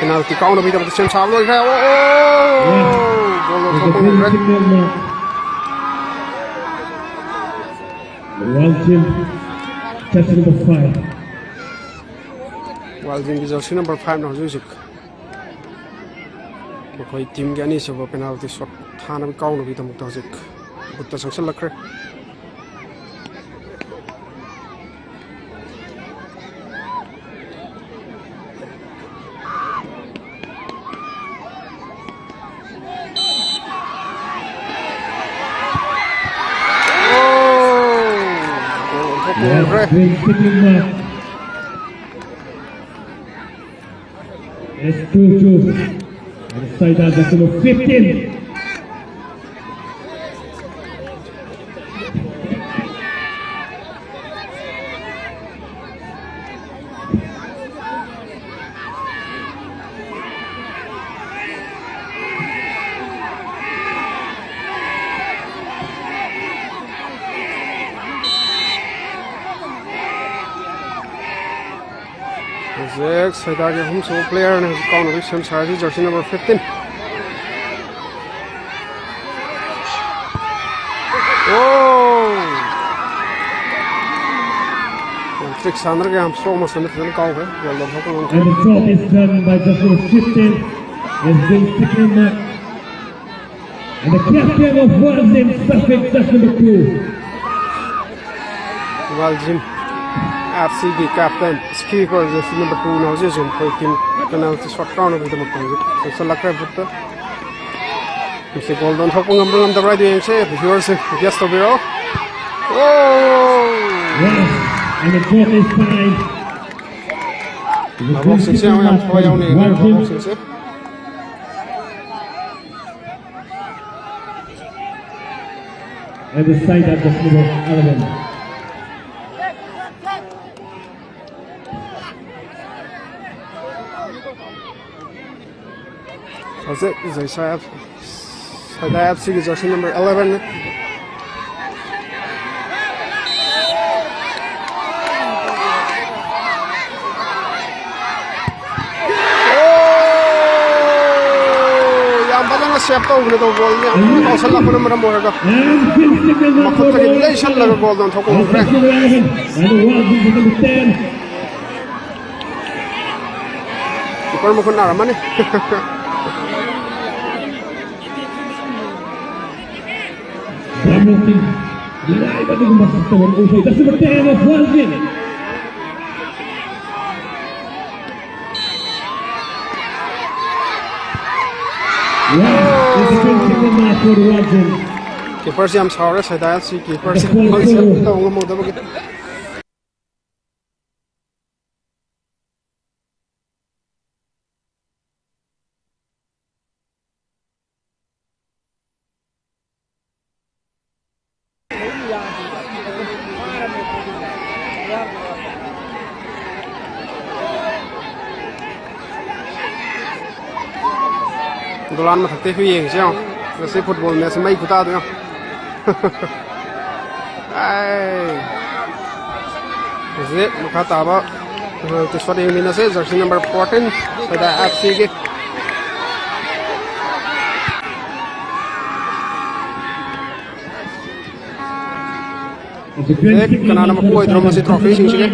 ꯄꯦꯅꯥꯜꯇꯤ ꯀꯥꯎꯅꯕꯒꯤꯗꯃꯛꯇ ꯁꯦꯝ ꯁꯥꯕ ꯂꯣꯏꯈ꯭ꯔꯦ꯫ ꯑꯣ, ꯑꯣ! ꯒꯣꯜ ꯂꯧꯊꯣꯛꯄ ꯉꯝꯈ꯭ꯔꯦ꯫ Waljim, jersey number five. ꯋꯥꯜꯖꯤꯝꯒꯤ ꯖꯔꯁꯤ ꯅꯝꯕꯔ ꯐꯥꯏꯚꯅ ꯍꯧꯖꯤꯛ ꯍꯧꯖꯤꯛ ꯃꯈꯣꯏ ꯇꯤꯝꯒꯤ ꯑꯅꯤꯁꯨꯕ ꯄꯦꯅꯥꯜꯇꯤ ꯁꯣꯠ ꯊꯥꯅꯕ ꯀꯥꯎꯅꯕꯒꯤꯗꯃꯛꯇ ꯍꯧꯖꯤꯛ ꯕꯨꯠꯇ ꯆꯪꯁꯤꯜꯂꯛꯈ꯭ꯔꯦ꯫ ꯑꯣ! ꯒꯣꯜ ꯑꯣꯟꯊꯣꯛꯄ ꯉꯝꯈ꯭ꯔꯦ꯫ It's two two. And Saida, that's number fifteen. ꯍꯧꯖꯤꯛ ꯁꯥꯏꯗꯥꯒꯤ ꯑꯍꯨꯝꯁꯨꯕ ꯄ꯭ꯂꯦꯌꯔꯅ ꯍꯧꯖꯤꯛ ꯀꯥꯎꯅꯕꯒꯤ ꯁꯦꯝ ꯁꯥꯔꯤꯁꯤ ꯖꯔꯁꯤ ꯅꯝꯕꯔ ꯐꯤꯐꯇꯤꯟ꯫ ꯑꯣ! ꯌꯥꯝ ꯇ꯭ꯔꯤꯛ ꯁꯥꯟꯅꯔꯒ ꯌꯥꯝ ꯁ꯭ꯂꯣ ꯃꯣꯁꯟꯗ ꯐꯖꯅ ꯀꯥꯎꯈ꯭ꯔꯦ꯫ ꯒꯣꯜ ꯂꯧꯊꯣꯛꯄ ꯉꯝꯈ꯭ꯔꯦ꯫ And the shot is done by just number fifteen. It's been sticking in the And the captain of Waljim Safik, that's number two. Waljim F ꯁꯤꯒꯤ ꯀꯦꯞꯇꯦꯟ, ꯁ꯭ꯀꯤꯄꯔ, ꯖꯔꯁꯤ ꯅꯝꯕꯔ ꯇꯨꯅ ꯍꯧꯖꯤꯛ ꯍꯧꯖꯤꯛ ꯃꯈꯣꯏ ꯇꯤꯝ ꯄꯦꯅꯥꯜꯇꯤ ꯁꯣꯠ ꯀꯥꯎꯅꯕꯒꯤꯗꯃꯛꯇ ꯍꯧꯖꯤꯛ ꯆꯪꯁꯤꯜꯂꯛꯈ꯭ꯔꯦ ꯕꯨꯠꯇ꯫ ꯃꯁꯤ goal ꯑꯣꯟꯊꯣꯛꯄ ꯉꯝꯕ꯭ꯔꯥ ꯉꯝꯗꯕ꯭ꯔꯥ ꯍꯥꯏꯗꯨ ꯌꯦꯡꯁꯦ꯫ ꯚ꯭ꯌꯨꯋꯔꯁꯤꯡ ꯒꯦꯁ ꯇꯧꯕꯤꯔꯛꯑꯣ꯫ ꯑꯣ! Yes, and the goal is time. ꯃꯕꯣꯛꯁꯤꯡꯁꯦ ꯌꯥꯝ ꯌꯥꯝ ꯊꯋꯥꯏ ꯌꯥꯎꯅ ꯌꯦꯡꯉꯦ ꯃꯕꯣꯛꯁꯤꯡꯁꯦ꯫ And the side at the number eleven. ꯍꯧꯖꯤꯛ ꯖꯩꯁꯥ ꯑꯦꯐ ꯁꯣꯏꯗꯥ ꯑꯦꯐ ꯁꯤꯒꯤ ꯖꯔꯁꯤ ꯅꯝꯕꯔ ꯑꯦꯂꯦꯚꯦꯟꯅꯤ꯫ ꯑꯣ! ꯌꯥꯝ ꯐꯖꯅ ꯁꯦꯚ ꯇꯧꯕꯅꯦ ꯑꯗꯣ, ꯕꯣꯜ ꯌꯥꯝ ꯀꯟꯅ ꯀꯥꯎꯁꯜꯂꯛꯄꯅ ꯃꯔꯝ ꯑꯣꯏꯔꯒ ꯃꯈꯨꯠꯇꯒꯤ ꯂꯩꯁꯜꯂꯒ ꯒꯣꯜꯗꯣ ꯑꯣꯟꯊꯣꯛꯄ ꯉꯝꯈ꯭ꯔꯦ꯫ ꯀꯤꯄꯔ ꯃꯈꯨꯠ ꯅꯥꯔꯝꯃꯅꯤ꯫ ꯂꯥꯏꯕ ꯑꯗꯨꯒꯨꯝꯕ ꯁꯛꯇꯝ ꯑꯃ ꯎꯠꯊꯣꯛꯏ꯫ That's number ten of Wazin. Wow, it's a good kick in there for Wazin. ꯀꯤꯄꯔꯁꯤ ꯌꯥꯝ ꯁꯥꯎꯔꯦ, ꯁꯣꯏꯗꯥ ꯑꯦꯐ ꯁꯤ ꯀꯤꯄꯔꯁꯤ ꯕꯣꯜ ꯁꯦꯚ ꯇꯧꯕ ꯉꯝꯍꯧꯗꯕꯒꯤ꯫ ꯗꯣꯂꯥꯟ ꯃꯊꯛꯇꯩꯁꯨ ꯌꯦꯡꯁꯤ ꯌꯦꯡꯉꯣ꯫ ꯉꯁꯤ ꯐꯨꯠꯕꯣꯜ ꯃꯦꯠꯁ ꯃꯩ ꯈꯨꯇꯥꯗꯣ ꯌꯦꯡꯉꯣ꯫ ꯑꯥꯏ꯫ ꯍꯧꯖꯤꯛ ꯃꯈꯥ ꯇꯥꯕ ꯄꯦꯅꯥꯜꯇꯤ ꯁꯣꯠ ꯌꯦꯡꯃꯤꯟꯅꯁꯦ꯫ ꯖꯔꯁꯤ ꯅꯝꯕꯔ ꯐꯣꯔꯇꯤꯟ, ꯁꯣꯏꯗꯥ ꯑꯦꯐ ꯁꯤꯒꯤ꯫ ꯍꯧꯖꯤꯛ ꯀꯅꯥꯅ ꯃꯄꯨ ꯑꯣꯏꯗꯣꯏꯅꯣ ꯃꯁꯤ ꯇ꯭ꯔꯣꯐꯤꯁꯤꯡꯁꯤꯒꯤ?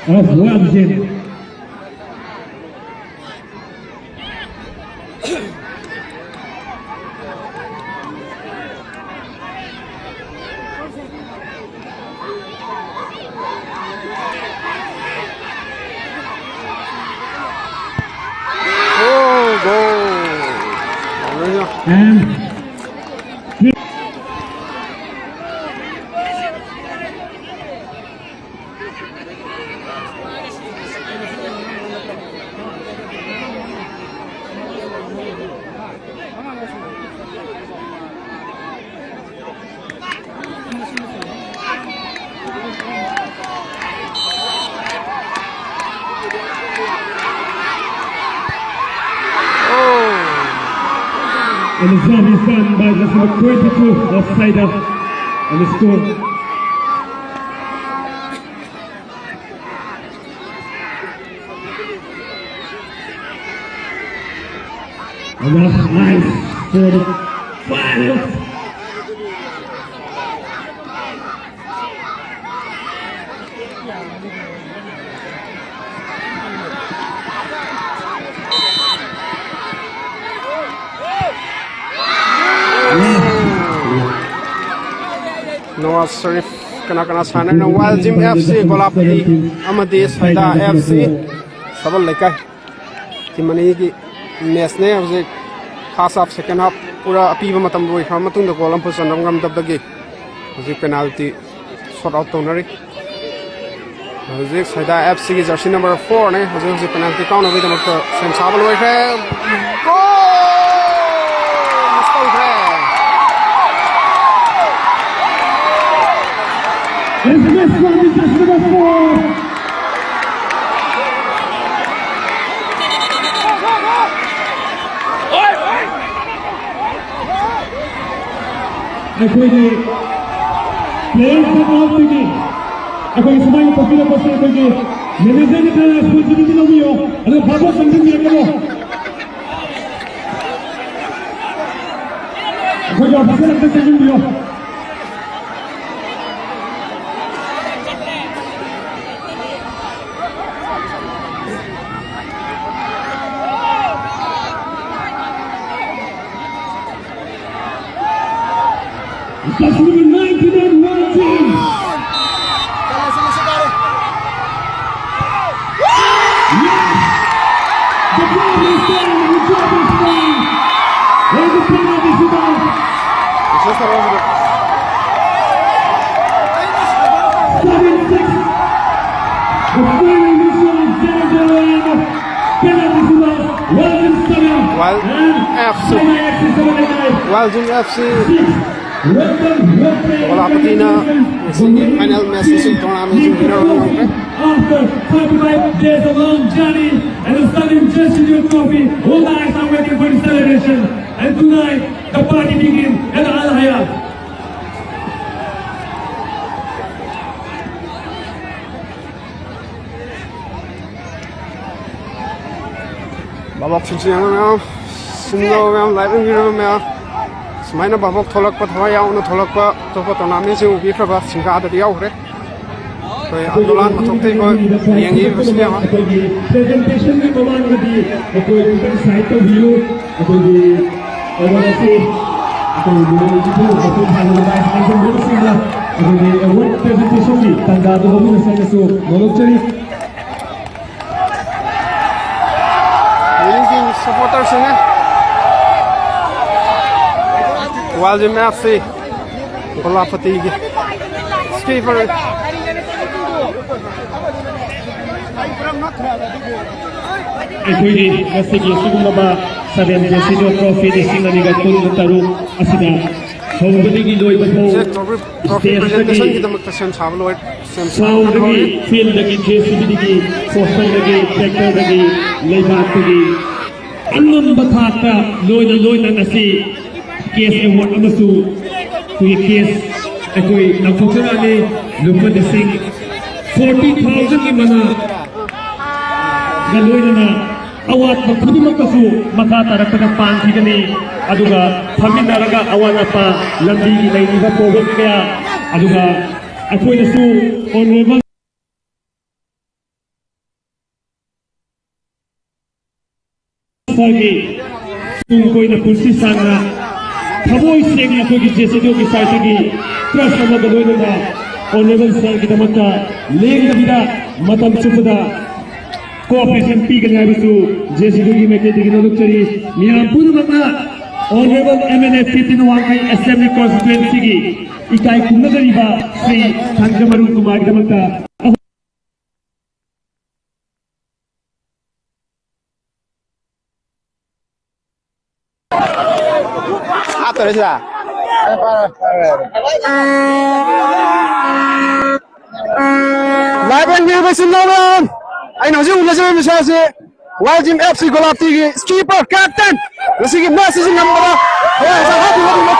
Of Wazin. Oh, goal. And And the job is done by the number twenty-two of Saida. And the score. And that's nice for the final. Nawaz Sharif, ꯀꯅꯥ ꯀꯅꯥ ꯁꯥꯟꯅꯔꯤꯅꯣ? Wild Gym F C, ꯒꯣꯂꯥꯞꯄꯤ ꯑꯃꯗꯤ ꯁꯩꯗꯥ F C꯫ ꯁꯕꯜ ꯂꯩꯀꯥꯏ꯫ Team ꯑꯅꯤꯒꯤ ꯃꯦꯠꯁꯅꯦ꯫ ꯍꯧꯖꯤꯛ first half, second half ꯄꯨꯔꯥ ꯑꯄꯤꯕ ꯃꯇꯝ ꯂꯣꯏꯈ꯭ꯔꯕ ꯃꯇꯨꯡꯗ ꯒꯣꯜ ꯑꯃꯐꯥꯎ ꯆꯟꯕ ꯉꯝꯗꯕꯗꯒꯤ ꯍꯧꯖꯤꯛ penalty shoot out ꯇꯧꯅꯔꯤ꯫ ꯍꯧꯖꯤꯛ ꯁꯩꯗꯥ F C ꯒꯤ jersey number four ꯅꯦ꯫ ꯍꯧꯖꯤꯛ ꯍꯧꯖꯤꯛ penalty ꯀꯥꯎꯅꯕꯒꯤꯗꯃꯛꯇ ꯁꯦꯝ ꯁꯥꯕ ꯂꯣꯏꯈ꯭ꯔꯦ꯫ ꯒꯣꯜ! Miss ꯇꯧꯈ꯭ꯔꯦ꯫ It's Miss Rogers, that's number four. ꯑꯩꯈꯣꯏꯒꯤ player ꯈꯛꯇꯒꯤ ꯑꯩꯈꯣꯏꯒꯤ ꯁꯨꯃꯥꯏꯅ ꯇꯧꯕꯤꯔꯛꯄꯁꯦ ꯑꯩꯈꯣꯏꯒꯤ manager ꯅ ꯈꯔ responsibility ꯂꯧꯕꯤꯌꯣ, ꯑꯗꯨꯒ ꯚꯥꯕꯣꯛ ꯆꯪꯁꯤꯟꯕꯤꯔꯛꯀꯅꯣ꯫ ꯑꯩꯈꯣꯏꯒꯤ officer ꯑꯝꯇ ꯆꯪꯁꯤꯟꯕꯤꯌꯣ꯫ That's number nineteen and nineteen. Yes! The job is done! The job is done! And the penalty shootout! Seven six. The final mission of Senegal and penalty shootout. Welcome, Senegal. Wild And F C. Senegal F C seven eight nine. Wild Gym F C. Six. Welcome, welcome. ꯒꯣꯂꯥꯄꯇꯤꯅ ꯉꯁꯤꯒꯤ final match ꯑꯁꯤ tournament winner ꯑꯣꯏꯅ ꯉꯝꯈ꯭ꯔꯦ꯫ After forty-five days of long journey and the stunning Justin Trophy, all eyes are waiting for the celebration. And tonight, the party begins at Al Hayat. ꯚꯥꯕꯣꯛꯁꯤꯡꯁꯨ ꯌꯦꯡꯉꯣ ꯃꯌꯥꯝ, ꯁꯤꯟꯅꯕ ꯃꯌꯥꯝ, life ꯌꯦꯡꯕꯤꯔꯕ ꯃꯌꯥꯝ, ꯁꯨꯃꯥꯏꯅ ꯚꯥꯕꯣꯛ ꯊꯣꯛꯂꯛꯄ, ꯊꯋꯥꯏ ꯌꯥꯎꯅ ꯊꯣꯛꯂꯛꯄ, ꯑꯇꯣꯞꯄ ꯇꯣꯔꯅꯥꯃꯦꯟꯁꯤꯡ ꯎꯕꯤꯈ꯭ꯔꯕ ꯁꯤꯡꯒꯥꯗꯗꯤ ꯌꯥꯎꯈ꯭ꯔꯦ꯫ ꯑꯩꯈꯣꯏ ꯑꯟꯗꯣꯂꯥꯟ ꯃꯊꯧꯊꯩ ꯈꯣꯏ ꯌꯦꯡꯉꯤꯕꯁꯤꯅ ꯌꯦꯡꯉꯣ꯫ ꯑꯩꯈꯣꯏꯒꯤ ꯄ꯭ꯔꯖꯦꯟꯇꯦꯁꯟꯒꯤ ꯃꯃꯥꯡꯗꯗꯤ ꯑꯩꯈꯣꯏ ꯈꯤꯇꯪ ꯁꯥꯏꯠ ꯇꯧꯕꯤꯌꯨ꯫ ꯑꯩꯈꯣꯏꯒꯤ ꯑꯦꯋꯥꯔꯗ ꯑꯁꯤ ꯑꯩꯈꯣꯏ ꯃꯤꯑꯣꯏ ꯏꯊꯤꯜ ꯃꯄꯨꯡ ꯐꯥꯅ ꯂꯥꯏ ꯍꯥꯏꯖꯟꯕꯤꯕꯁꯤꯡꯅ ꯑꯩꯈꯣꯏꯒꯤ ꯑꯦꯋꯥꯔꯗ ꯄ꯭ꯔꯖꯦꯟꯇꯦꯁꯟꯒꯤ ꯇꯥꯟꯖꯥꯗꯨ ꯂꯧꯃꯤꯟꯅꯁꯦ ꯍꯥꯏꯅꯁꯨ ꯅꯣꯂꯨꯛꯆꯔꯤ꯫ ꯃꯤꯔꯤꯡꯒꯤ ꯁꯄꯣꯔꯇꯔꯁꯤꯡꯅ ꯋꯥꯜꯖꯤꯝ ꯑꯦꯐ ꯁꯤ ꯒꯣꯂꯥꯄꯇꯤꯒꯤ ꯁ꯭ꯀꯤꯄꯔ꯫ ꯑꯩꯈꯣꯏꯒꯤ ꯉꯁꯤꯒꯤ ꯑꯁꯤꯒꯨꯝꯂꯕ ꯁꯚꯦꯟ ꯖꯦꯁꯤꯗꯣ ꯇ꯭ꯔꯣꯐꯤ ꯂꯤꯁꯤꯡ ꯑꯅꯤꯒ ꯀꯨꯟ ꯇꯔꯨꯛ ꯑꯁꯤꯗ ꯍꯧꯕꯗꯒꯤ ꯂꯣꯏꯕ ꯐꯥꯎ ꯁꯦ ꯇ꯭ꯔꯣꯐꯤ, ꯇ꯭ꯔꯣꯐꯤ ꯁ꯭ꯇꯦꯖꯇꯒꯤ ꯄ꯭ꯔꯖꯦꯟꯇꯦꯁꯟꯒꯤꯗꯃꯛꯇ ꯁꯦꯝ ꯁꯥꯕ ꯂꯣꯏ-, ꯁꯦꯝ ꯁꯥꯕ ꯁꯥꯎꯟꯗꯒꯤ, ꯍꯧꯔꯦ꯫ ꯐꯤꯜꯗꯒꯤ, ꯖꯦꯁꯤꯕꯤꯗꯒꯤ, ꯄꯣꯁꯇꯔꯗꯒꯤ, ꯇ꯭ꯔꯦꯛꯇꯔꯗꯒꯤ, ꯂꯩꯕꯥꯛꯇꯒꯤ ꯑꯉꯝꯕ ꯊꯥꯛꯇ ꯂꯣꯏꯅ ꯂꯣꯏꯅ ꯉꯁꯤ ꯀꯦꯁ ꯑꯦꯋꯥꯔꯗ ꯑꯃꯁꯨ ꯑꯩꯈꯣꯏꯒꯤ ꯀꯦꯁ ꯑꯩꯈꯣꯏ ꯂꯥꯎꯊꯣꯛꯆꯔꯛꯑꯅꯤ꯫ ꯂꯨꯄꯥ ꯂꯤꯁꯤꯡ ꯐꯣꯔꯇꯤ ꯊꯥꯎꯖꯟꯒꯤ ꯃꯅꯥꯒ ꯂꯣꯏꯅꯅ ꯑꯋꯥꯠꯄ ꯈꯨꯗꯤꯡꯃꯛꯇꯁꯨ ꯃꯈꯥ ꯇꯥꯔꯛꯄꯗ ꯄꯥꯟꯈꯤꯒꯅꯤ꯫ ꯑꯗꯨꯒ ꯐꯝꯃꯤꯟꯅꯔꯒ ꯑꯋꯥꯠ ꯑꯄꯥ ꯂꯝꯕꯤꯒꯤ ꯂꯩꯔꯤꯕ ꯄ꯭ꯔꯣꯕ꯭ꯂꯦꯝ ꯀꯌꯥ, ꯑꯗꯨꯒ ꯑꯩꯈꯣꯏꯅꯁꯨ ꯑꯣꯅꯔꯦꯕꯜ ꯁꯥꯔꯒꯤ ꯇꯨꯡ ꯀꯣꯏꯅ ꯄꯨꯟꯁꯤ ꯁꯥꯡꯅ ꯊꯃꯣꯏ ꯁꯦꯡꯅ ꯑꯩꯈꯣꯏꯒꯤ ꯖꯦꯁꯤꯗꯣꯒꯤ ꯁꯥꯏꯠꯇꯒꯤ ꯇ꯭ꯔꯁ ꯑꯃꯒ ꯂꯣꯏꯅꯅ ꯑꯣꯅꯔꯦꯕꯜ ꯁꯥꯔꯒꯤꯗꯃꯛꯇ ꯂꯦꯡꯗꯕꯤꯗ ꯃꯇꯝ ꯆꯨꯞꯄꯗ ꯀꯣꯑꯣꯄꯔꯦꯁꯟ ꯄꯤꯒꯅꯤ ꯍꯥꯏꯕꯁꯨ ꯖꯦꯁꯤꯗꯣꯒꯤ ꯃꯥꯏꯀꯩꯗꯒꯤ ꯅꯣꯂꯨꯛꯆꯔꯤ꯫ ꯃꯤꯌꯥꯝ ꯄꯨꯝꯅꯃꯛꯅ honourable M L A fifteen ꯋꯥꯡꯈꯩ ꯑꯦꯁꯦꯝꯕ꯭ꯂꯤ ꯀꯣꯟꯁꯇꯤꯇ꯭ꯋꯦꯟꯁꯤꯒꯤ ꯏꯀꯥꯏ ꯈꯨꯝꯅꯖꯔꯤꯕ ꯁ꯭ꯔꯤ ꯊꯥꯡꯖꯃꯔꯨ ꯀꯨꯃꯥꯔꯒꯤꯗꯃꯛꯇ ꯍꯥꯞꯇꯣꯔꯦ ꯁꯤꯗ꯫ ꯂꯥꯏꯕ ꯌꯦꯡꯕꯤꯔꯤꯕ ꯏꯆꯤꯟ ꯏꯅꯥꯎ ꯃꯌꯥꯝ, ꯑꯩꯅ ꯍꯧꯖꯤꯛ ꯎꯅꯖꯔꯤꯕ ꯃꯤꯁꯛ ꯑꯁꯤ ꯋꯥꯏꯜ ꯖꯤꯝ ꯑꯦꯐ ꯁꯤ ꯒꯣꯂꯥꯞꯇꯤꯒꯤ ꯁ꯭ꯀꯤꯄꯔ, ꯀꯦꯞꯇꯦꯟ ꯉꯁꯤꯒꯤ ꯃꯦꯠꯆ ꯑꯁꯤ ꯉꯝꯕꯗ ꯊꯋꯥꯏ ꯍꯛꯆꯥꯡ ꯍꯥꯞꯄꯤꯕ ꯑꯗꯨꯒ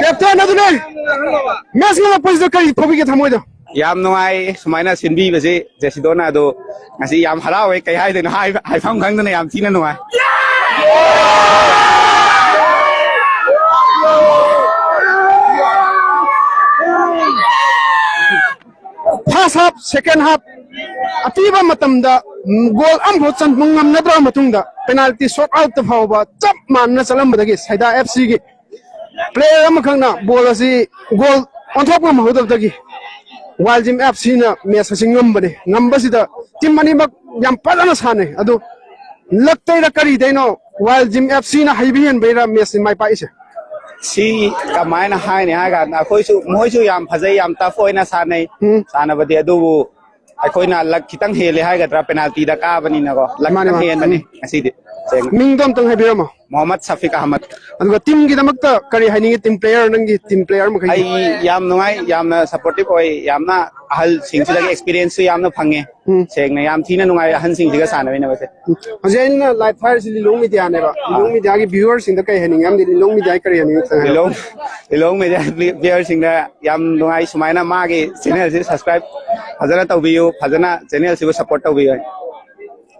ꯀꯦꯞꯇꯦꯟ ꯑꯗꯨꯅꯤ꯫ ꯃꯦꯠꯆ ꯉꯝꯂꯛꯄꯁꯤꯗ ꯀꯔꯤ ꯐꯥꯎꯕꯤꯒꯦ ꯊꯃꯣꯏꯗ? ꯌꯥꯝ ꯅꯨꯡꯉꯥꯏ ꯁꯨꯃꯥꯏꯅ ꯁꯤꯟꯕꯤꯕꯁꯦ ꯖꯦꯁꯤꯗꯣꯅ꯫ ꯑꯗꯣ ꯉꯁꯤ ꯌꯥꯝ ꯍꯔꯥꯎꯋꯦ, ꯀꯩ ꯍꯥꯏꯗꯣꯏꯅꯣ, ꯍꯥꯏꯕ- ꯍꯥꯏꯐꯝ ꯈꯪꯗꯅ ꯌꯥꯝ ꯊꯤꯅ ꯅꯨꯡꯉꯥꯏ꯫ First half, second half ꯑꯄꯤꯕ ꯃꯇꯝꯗ ꯒꯣꯜ ꯑꯃꯐꯥꯎ ꯆꯟꯕ ꯉꯝꯅꯗ꯭ꯔꯕ ꯃꯇꯨꯡꯗ penalty shootout ꯐꯥꯎꯕ ꯆꯞ ꯃꯥꯟꯅꯅ ꯆꯠꯂꯝꯕꯗꯒꯤ ꯁꯩꯗꯥ ꯑꯦꯐ ꯁꯤꯒꯤ player ꯑꯃꯈꯛꯅ ꯕꯣꯜ ꯑꯁꯤ ꯒꯣꯜ ꯑꯣꯟꯊꯣꯛꯄ ꯉꯝꯍꯧꯗꯕꯗꯒꯤ ꯋꯥꯏꯜ ꯖꯤꯝ ꯑꯦꯐ ꯁꯤꯅ ꯃꯦꯠꯆ ꯑꯁꯤ ꯉꯝꯕꯅꯤ꯫ ꯉꯝꯕꯁꯤꯗ ꯇꯤꯝ ꯑꯅꯤꯃꯛ ꯌꯥꯝ ꯐꯖꯅ ꯁꯥꯟꯅꯩ꯫ ꯑꯗꯨ ꯂꯛꯇꯩꯔ ꯀꯔꯤꯗꯩꯅꯣ ꯋꯥꯏꯜ ꯖꯤꯝ ꯑꯦꯐ ꯁꯤꯅ ꯍꯩꯕ ꯍꯦꯟꯕꯩꯔꯥ ꯃꯦꯠꯆꯁꯤ ꯃꯥꯏ ꯄꯥꯛꯏꯁꯦ? ꯁꯤ ꯀꯃꯥꯏꯅ ꯍꯥꯏꯅꯤ ꯍꯥꯏ ꯀꯥꯟꯗ ꯑꯩꯈꯣꯏꯁꯨ, ꯃꯣꯏꯁꯨ ꯌꯥꯝ ꯐꯖꯩ, ꯌꯥꯝ tough ꯑꯣꯏꯅ ꯁꯥꯟꯅꯩ ꯎꯝ꯫ ꯁꯥꯟꯅꯕꯗꯤ꯫ ꯑꯗꯨꯕꯨ ꯑꯩꯈꯣꯏꯅ ꯂꯛ ꯈꯤꯇꯪ ꯍꯦꯜꯂꯦ ꯍꯥꯏꯒꯗ꯭ꯔꯥ, penaltyꯗ ꯀꯥꯕꯅꯤꯅꯀꯣ, ꯂꯛ ꯃꯥꯅꯦ, ꯈꯤꯇꯪ ꯃꯥꯅꯦ꯫ ꯍꯦꯟꯕꯅꯤ ꯎꯝ꯫ ꯉꯁꯤꯗꯤ꯫ ꯁꯦꯡꯅ꯫ ꯃꯤꯡꯗꯣ ꯑꯝꯇꯪ ꯍꯥꯏꯕꯤꯔꯝꯃꯣ꯫ ꯃꯣꯍꯝꯃꯗ ꯁꯐꯤꯛ ꯑꯍꯃꯗ꯫ ꯑꯗꯨꯒ ꯇꯤꯝꯒꯤꯗꯃꯛꯇ ꯀꯔꯤ ꯍꯥꯏꯅꯤꯡꯉꯤ? ꯇꯤꯝ player, ꯅꯪꯒꯤ ꯇꯤꯝ player ꯃꯈꯩ꯫ ꯑꯩ ꯌꯥꯝ ꯅꯨꯡꯉꯥꯏ, ꯌꯥꯝꯅ supportive ꯑꯣꯏ, ꯌꯥꯝꯅ ꯑꯍꯜꯁꯤꯡꯁꯤꯗꯒꯤ experienceꯁꯨ ꯌꯥꯝꯅ ꯐꯪꯉꯦ꯫ ꯎꯝ꯫ ꯁꯦꯡꯅ ꯌꯥꯝ ꯊꯤꯅ ꯅꯨꯡꯉꯥꯏ ꯑꯍꯟꯁꯤꯡꯁꯤꯒ ꯁꯥꯟꯅꯃꯤꯟꯅꯕꯁꯦ꯫ ꯎꯝ꯫ ꯍꯧꯖꯤꯛ ꯑꯩꯅ live ꯊꯥꯔꯤꯁꯤ ꯂꯤꯂꯣꯡ mediaꯅꯦꯕ꯫ ꯑꯥ꯫ ꯂꯤꯂꯣꯡ mediaꯒꯤ viewerꯁꯤꯡꯗ ꯀꯔꯤ ꯍꯥꯏꯅꯤꯡꯉꯤ? ꯑꯃꯗꯤ ꯂꯤꯂꯣꯡ media ꯀꯔꯤ ꯍꯥꯏꯅꯤꯡꯉꯤ? ꯂꯤꯂꯣꯡ, ꯂꯤꯂꯣꯡ media viewerꯁꯤꯡꯗ ꯌꯥꯝ ꯅꯨꯡꯉꯥꯏ ꯁꯨꯃꯥꯏꯅ ꯃꯥꯒꯤ channelꯁꯤ subscribe ꯐꯖꯅ ꯇꯧꯕꯤꯌꯨ, ꯐꯖꯅ channelꯁꯤꯕꯨ support ꯇꯧꯕꯤꯌꯨ꯫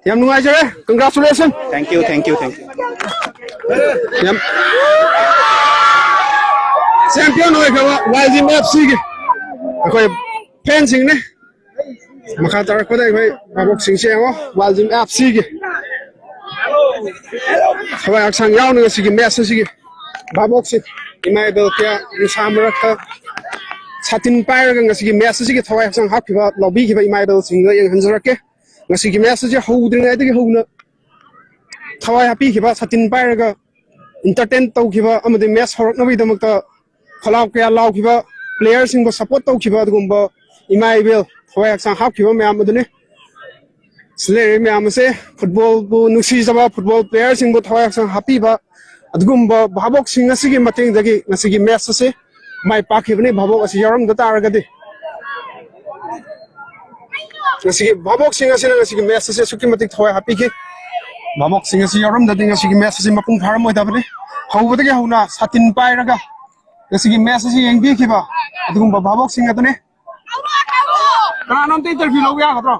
ꯌꯥꯝ ꯅꯨꯡꯉꯥꯏꯖꯔꯦ꯫ Congratulations꯫ Thank you, thank you, thank you꯫ ꯌꯥꯝ champion ꯑꯣꯏꯈ꯭ꯔꯕ ꯋꯥꯏꯜ ꯖꯤꯝ ꯑꯦꯐ ꯁꯤꯒꯤ ꯑꯩꯈꯣꯏ fanꯁꯤꯡꯅꯦ꯫ ꯃꯈꯥ ꯇꯥꯔꯛꯄꯗ ꯑꯩꯈꯣꯏ ꯚꯥꯕꯣꯛꯁꯤꯡꯁꯦ ꯌꯦꯡꯉꯣ, ꯋꯥꯏꯜ ꯖꯤꯝ ꯑꯦꯐ ꯁꯤꯒꯤ ꯊꯋꯥꯏ ꯍꯛꯆꯥꯡ ꯌꯥꯎꯅ ꯉꯁꯤꯒꯤ ꯃꯦꯠꯆ ꯑꯁꯤꯒꯤ ꯚꯥꯕꯣꯛꯁꯤ ꯏꯃꯥ ꯏꯕꯦꯜ ꯀꯌꯥ ꯅꯨꯡꯁꯥ ꯃꯔꯛꯇ ꯁꯥꯇꯤꯟ ꯄꯥꯏꯔꯒ ꯉꯁꯤꯒꯤ ꯃꯦꯠꯆ ꯑꯁꯤꯒꯤ ꯊꯋꯥꯏ ꯍꯛꯆꯥꯡ ꯍꯥꯞꯈꯤꯕ ꯂꯧꯕꯤꯈꯤꯕ ꯏꯃꯥ ꯏꯕꯦꯜꯁꯤꯡꯗ ꯌꯦꯡꯍꯟꯖꯔꯛꯀꯦ꯫ ꯉꯁꯤꯒꯤ ꯃꯦꯠꯆ ꯑꯁꯤ ꯍꯧꯗ꯭ꯔꯤꯉꯩꯗꯒꯤ ꯍꯧꯅ ꯊꯋꯥꯏ ꯍꯥꯞꯄꯤꯈꯤꯕ, ꯁꯥꯇꯤꯟ ꯄꯥꯏꯔꯒ entertain ꯇꯧꯈꯤꯕ ꯑꯃꯗꯤ ꯃꯦꯠꯆ ꯍꯧꯔꯛꯅꯕꯒꯤꯗꯃꯛꯇ ꯈꯣꯜꯂꯥꯎ ꯀꯌꯥ ꯂꯥꯎꯈꯤꯕ, playerꯁꯤꯡꯕꯨ support ꯇꯧꯈꯤꯕ ꯑꯗꯨꯒꯨꯝꯕ ꯏꯃꯥ ꯏꯕꯦꯜ ꯊꯋꯥꯏ ꯍꯛꯆꯥꯡ ꯍꯥꯞꯈꯤꯕ ꯃꯌꯥꯝ ꯑꯗꯨꯅꯤ꯫ ꯁꯤ ꯂꯩꯔꯤꯕ ꯃꯌꯥꯝ ꯑꯁꯦ footballꯕꯨ ꯅꯨꯡꯁꯤꯖꯕ, football playerꯁꯤꯡꯕꯨ ꯊꯋꯥꯏ ꯍꯛꯆꯥꯡ ꯍꯥꯞꯄꯤꯕ ꯑꯗꯨꯒꯨꯝꯕ ꯚꯥꯕꯣꯛꯁꯤꯡ ꯑꯁꯤꯒꯤ ꯃꯇꯦꯡꯗꯒꯤ ꯉꯁꯤꯒꯤ ꯃꯦꯠꯆ ꯑꯁꯤ ꯃꯥꯏ ꯄꯥꯛꯈꯤꯕꯅꯤ꯫ ꯚꯥꯕꯣꯛ ꯑꯁꯤ ꯌꯥꯎꯔꯝꯗ ꯇꯥꯔꯒꯗꯤ ꯉꯁꯤꯒꯤ ꯚꯥꯕꯣꯛꯁꯤꯡ ꯑꯁꯤꯅ ꯉꯁꯤꯒꯤ ꯃꯦꯠꯆ ꯑꯁꯤ ꯑꯁꯨꯛꯀꯤ ꯃꯇꯤꯛ ꯊꯋꯥꯏ ꯍꯥꯞꯄꯤꯈꯤ꯫ ꯚꯥꯕꯣꯛꯁꯤꯡ ꯑꯁꯤ ꯌꯥꯎꯔꯝꯗ꯭ꯔꯗꯤ ꯉꯁꯤꯒꯤ ꯃꯦꯠꯆ ꯑꯁꯤ ꯃꯄꯨꯡ ꯐꯥꯔꯝꯃꯣꯏꯗꯕꯅꯤ꯫ ꯍꯧꯕꯗꯒꯤ ꯍꯧꯅ ꯁꯥꯇꯤꯟ ꯄꯥꯏꯔꯒ ꯉꯁꯤꯒꯤ ꯃꯦꯠꯆ ꯑꯁꯤ ꯌꯦꯡꯕꯤꯈꯤꯕ ꯑꯗꯨꯒꯨꯝꯕ ꯚꯥꯕꯣꯛꯁꯤꯡ ꯑꯗꯨꯅꯤ꯫ ꯀꯅꯥꯅꯣꯝꯇ ꯏꯟꯇꯔꯚꯤꯌꯨ ꯂꯧꯕ ꯌꯥꯒꯗ꯭ꯔꯣ?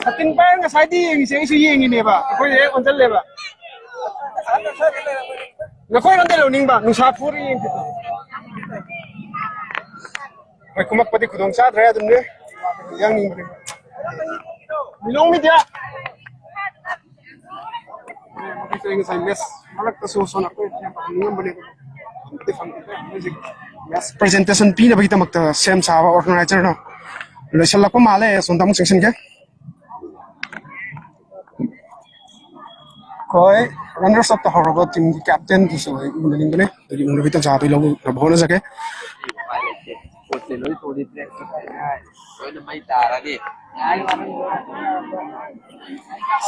ꯁꯥꯇꯤꯟ ꯄꯥꯏꯔꯒ ꯉꯁꯥꯏꯗꯤ ꯌꯦꯡꯉꯤꯁꯦ, ꯑꯩꯁꯨ ꯌꯦꯡꯉꯤꯅꯦꯕ, ꯑꯩꯈꯣꯏꯁꯦ ꯍꯦꯛ ꯑꯣꯟꯁꯤꯜꯂꯦꯕ꯫ ꯅꯈꯣꯏꯔꯣꯝꯗ ꯂꯧꯅꯤꯡꯕ, ꯅꯨꯡꯁꯥ ꯐꯨꯔ ꯌꯦꯡꯈꯤꯕ꯫ ꯍꯣꯏ, ꯀꯨꯝꯃꯛꯄꯗꯤ ꯈꯨꯗꯣꯡ ꯆꯥꯗ꯭ꯔꯦ, ꯑꯗꯨꯝꯅꯦ ꯌꯥꯡꯅꯤꯡꯕꯅꯦ꯫ ꯃꯤꯂꯣꯡ ꯃꯤꯗꯤꯌꯥ꯫ ꯑꯩꯈꯣꯏ ꯉꯁꯥꯏ ꯃꯦꯠꯁ ꯃꯔꯛꯇꯁꯨ ꯁꯣꯝ ꯅꯥꯀꯣꯏ ꯌꯥꯝ ꯄꯥꯝꯅꯤꯡꯉꯝꯕꯅꯦ, ꯑꯗꯨꯕꯨ ꯐꯪꯗ꯭ꯔꯦ꯫ ꯍꯧꯖꯤꯛ ꯃꯦꯠꯁ ꯄ꯭ꯔꯖꯦꯟꯇꯦꯁꯟ ꯄꯤꯅꯕꯒꯤꯗꯃꯛꯇ ꯁꯦꯝ ꯁꯥꯕ ꯑꯣꯔꯒꯅꯥꯏꯖꯔꯅ ꯂꯣꯏꯁꯤꯜꯂꯛꯄ ꯃꯥꯜꯂꯦ꯫ ꯁꯣꯝꯗ ꯑꯃꯨꯛ ꯆꯪꯁꯤꯟꯒꯦ꯫ ꯑꯩꯈꯣꯏ ꯔꯟꯅꯔꯁ ꯑꯞ ꯇꯧꯍꯧꯔꯕ ꯇꯤꯝꯒꯤ ꯀꯦꯞꯇꯦꯟꯗꯨꯁꯨ ꯑꯩ ꯎꯅꯅꯤꯡꯕꯅꯦ, ꯑꯗꯨꯒꯤ ꯎꯅꯕꯒꯤ ꯇꯟꯖꯥꯗꯨ ꯂꯧꯅꯕ ꯍꯣꯠꯅꯖꯒꯦ꯫ ꯄꯣꯠꯁꯦ ꯂꯣꯏ ꯇꯣꯜꯂꯤ, ꯇ꯭ꯔꯦꯛꯁꯨ ꯀꯥꯏ ꯍꯥꯏ, ꯂꯣꯏꯅ ꯃꯩ ꯇꯥꯔꯅꯤ꯫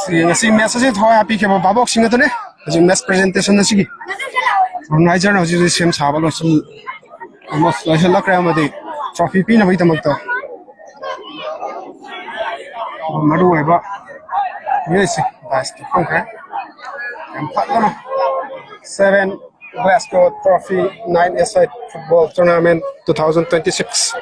ꯁꯤ, ꯉꯁꯤ ꯃꯦꯠꯁ ꯑꯁꯤ ꯊꯋꯥꯏ ꯍꯥꯞꯄꯤꯈꯤꯕ ꯚꯥꯕꯣꯛꯁꯤꯡ ꯑꯗꯨꯅꯦ꯫ ꯍꯧꯖꯤꯛ ꯃꯦꯠꯁ ꯄ꯭ꯔꯖꯦꯟꯇꯦꯁꯟ ꯑꯁꯤꯒꯤ ꯑꯣꯔꯒꯅꯥꯏꯖꯔꯅ ꯍꯧꯖꯤꯛ ꯍꯧꯖꯤꯛ ꯁꯦꯝ ꯁꯥꯕ ꯂꯣꯏꯁꯤꯜ-, almost ꯂꯣꯏꯁꯤꯜꯂꯛꯈ꯭ꯔꯦ ꯑꯃꯗꯤ ꯇ꯭ꯔꯣꯐꯤ ꯄꯤꯅꯕꯒꯤꯗꯃꯛꯇ ꯃꯔꯨ ꯑꯣꯏꯕ ꯃꯤꯑꯣꯏꯁꯤꯡ ꯗꯥꯏꯁꯇ ꯐꯝꯈ꯭ꯔꯦ꯫ ꯌꯥꯝ ꯐꯖꯅ seven Glasgow Trophy nine-a-side Football Tournament two thousand twenty-six꯫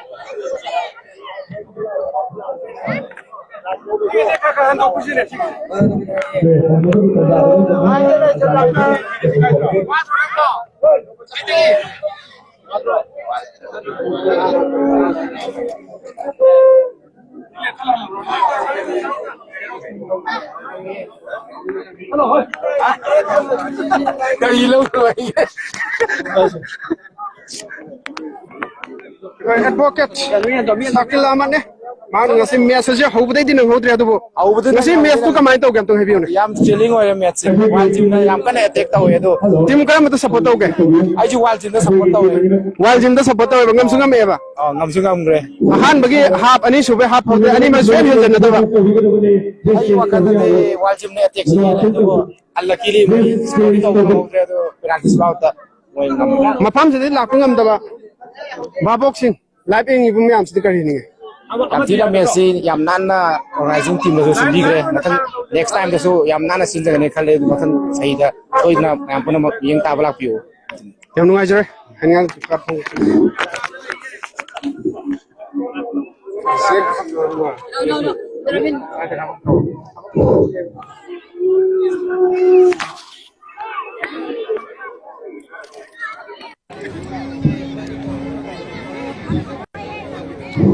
ꯀꯔꯤ ꯂꯧꯔꯣꯏ? ꯑꯦꯗꯚꯣꯀꯦꯠ ꯁꯥꯀꯤꯜ ꯑꯍꯃꯗꯅꯦ꯫ ꯃꯥꯅ ꯉꯁꯤ ꯃꯦꯠꯁ ꯑꯁꯤ ꯍꯧꯕꯗꯩꯗꯤ ꯅꯪꯍꯧꯗ꯭ꯔꯦ, ꯑꯗꯨꯕꯨ ꯍꯧꯕꯗꯩ ꯉꯁꯤ ꯅꯪꯍꯧꯗ꯭ꯔꯦ꯫ ꯃꯦꯠꯁꯇꯨ ꯀꯃꯥꯏꯅ ꯇꯧꯒꯦ ꯑꯝꯇꯪ ꯍꯥꯏꯕꯤꯌꯨꯅꯦ꯫ ꯌꯥꯝ ꯊ꯭ꯔꯤꯂꯤꯡ ꯑꯣꯏꯔꯦ ꯃꯦꯠꯁꯁꯦ꯫ ꯋꯥꯏꯜ ꯇꯤꯝꯅ ꯌꯥꯝ ꯀꯟꯅ ꯑꯦꯇꯦꯛ ꯇꯧꯋꯦ ꯑꯗꯣ꯫ ꯇꯤꯝ ꯀꯔꯝꯕꯗ ꯁꯞꯄꯣꯔꯠ ꯇꯧꯒꯦ? ꯑꯩꯁꯨ ꯋꯥꯏꯜ ꯇꯤꯝꯗ ꯁꯞꯄꯣꯔꯠ ꯇꯧꯋꯦ꯫ ꯋꯥꯏꯜ ꯇꯤꯝꯗ ꯁꯞꯄꯣꯔꯠ ꯇꯧꯋꯦꯕ, ꯉꯝꯁꯨ ꯉꯝꯃꯛꯑꯦꯕ꯫ ꯑꯥ, ꯉꯝꯁꯨ ꯉꯝꯈ꯭ꯔꯦ꯫ ꯑꯍꯥꯟꯕꯒꯤ ꯍꯥꯞ ꯑꯅꯤ ꯁꯨꯕꯩ ꯍꯥꯞ ꯐꯥꯎꯗꯤ ꯑꯅꯤꯃꯛ ꯁꯨꯡꯍꯦꯟ ꯍꯦꯟꯖꯟꯅꯗꯕ꯫ ꯑꯩꯒꯤ ꯋꯥꯈꯜꯗꯗꯤ ꯋꯥꯏꯜ ꯇꯤꯝꯅ ꯑꯦꯇꯦꯛ ꯁꯤꯅꯦꯅ, ꯑꯗꯨꯕꯨ ꯑꯟꯂꯛꯀꯤꯂꯤ ꯃꯣꯏ ꯁ꯭ꯀꯣꯔꯗꯤ ꯇꯧꯕ ꯉꯝꯍꯧꯗ꯭ꯔꯦ, ꯑꯗꯣ ꯄꯦꯅꯥꯜꯇꯤ ꯁꯨꯠ ꯑꯥꯎꯠꯇ ꯃꯣꯏ ꯉꯝꯈ꯭ꯔꯦ꯫ ꯃꯐꯝꯁꯤꯗ ꯂꯥꯛꯄ ꯉꯝꯗꯕ ꯚꯥꯕꯣꯛꯁꯤꯡ꯫ ꯂꯥꯏꯚ ꯌꯦꯡꯉꯤꯕ ꯃꯌꯥꯝꯁꯤꯗꯤ ꯀꯔꯤ ꯍꯥꯏꯅꯤꯡꯉꯤ? ꯌꯥꯝ ꯊꯤꯅ ꯃꯦꯠꯁꯁꯤ ꯌꯥꯝ ꯅꯥꯟꯅ ꯑꯣꯔꯒꯅꯥꯏꯖꯤꯡ ꯇꯤꯝꯅꯁꯨ ꯁꯤꯟꯕꯤꯈ꯭ꯔꯦ꯫ ꯃꯊꯪ ꯅꯦꯛꯁ ꯇꯥꯏꯝꯗꯁꯨ ꯌꯥꯝ ꯅꯥꯟꯅ ꯁꯤꯟꯖꯒꯅꯤ ꯈꯜꯂꯦ꯫ ꯑꯗꯨ ꯃꯊꯪ ꯆꯍꯤꯗ ꯁꯣꯏꯗꯅ ꯃꯌꯥꯝ ꯄꯨꯝꯅꯃꯛ ꯃꯤꯠꯌꯦꯡ ꯇꯥꯕ ꯂꯥꯛꯄꯤꯌꯨ꯫ ꯌꯥꯝ ꯅꯨꯡꯉꯥꯏꯖꯔꯦ꯫ ꯍꯥꯏꯅꯤꯡꯉꯥꯏ ꯂꯩꯇꯦ꯫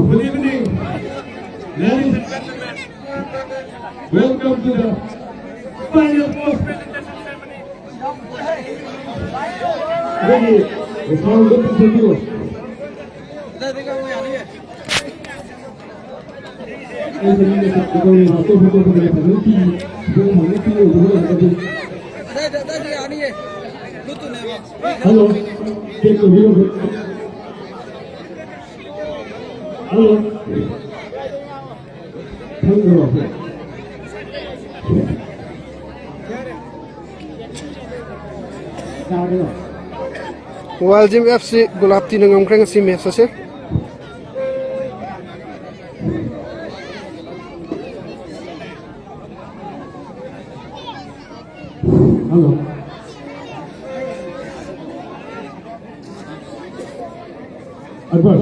Good evening, ladies and gentlemen. Welcome to the final post presentation ceremony. Ready? The sound good to you. Hello. Hello. Waljim F C ꯒꯨꯂꯥꯞꯇꯤꯅ ꯉꯝꯈ꯭ꯔꯦ ꯉꯁꯤ ꯃꯦꯠꯁ ꯑꯁꯦ꯫ Hello. Akbar.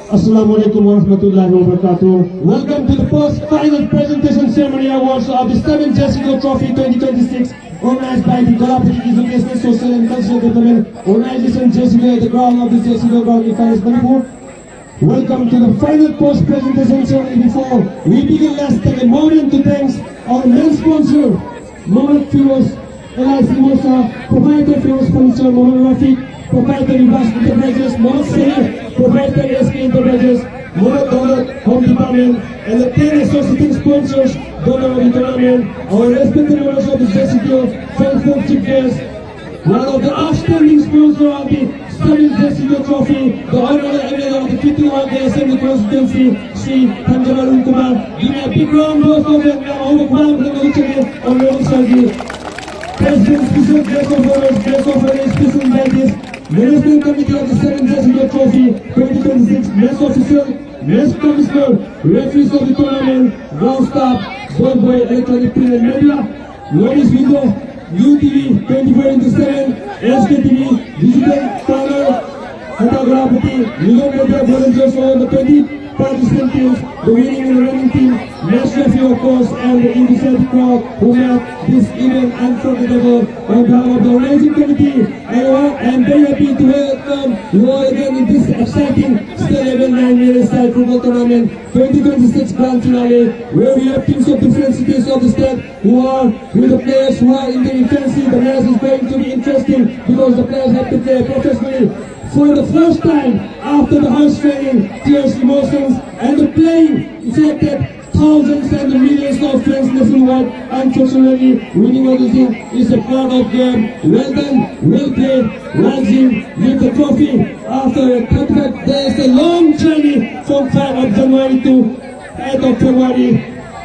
Assalamu alaikum warahmatullahi wabarakatuh. Welcome to the first final presentation ceremony awards of the seventh J C Trophy twenty twenty-six, organized by the Golapati Educational, Social and Cultural Development Organization, J C D, at the ground of the J C D ground in Manipur. Welcome to the final post presentation ceremony. Before we begin, let's take a moment to thank our main sponsor, Mohammed Firoz, L I C Mosa, proprietor Firoz Furniture, Mohammed Rafiq, proprietor Rivas Enterprises, Mohammed Saeed, proprietor S K Enterprises, Mohammed Daulat, Home Department, and the ten associating sponsors, donor of the tournament, our respected members of the J C T O, thankful chief guests, One of the outstanding sponsor of the seventh Jessica Trophy, the Honorable M L A of the fifty-one K Assembly Constituency, Shri Thanjavaloor Kumar. Give me a big round of applause and a round of applause for the Honorable Sarji. President, Special Guest of Honor, Guest of Honor, Special Invitees, Management Committee of the seventh Jessica Trophy twenty twenty-six, Match Official, Match Commissioner, Referees of the Tournament, Ground Staff, Ball Boy, Electronic Print and Media, Notice Window, U T V twenty-four into seven, S K T V, Digital Channel, Photography, Nigam Media Volunteers, all the twenty participant teams, the winning and the running team, Match Referee of course, and the enthusiastic crowd who made this event unforgettable. On behalf of the organizing committee, I am very happy to welcome you all again in this exciting State Level nine Melee Style Football Tournament twenty twenty-six Grand Finale, where we have teams of different cities of the state who are with the players who are in the infancy. The match is going to be interesting because the players have to play professionally. For the first time, after the harsh training, tears, emotions, and the playing affected thousands and the millions of fans nationwide. Unfortunately, winning or losing is a part of game. Well done, well played, Ranjit with the trophy. After thirty-five days, a long journey from five of January to eighth of February,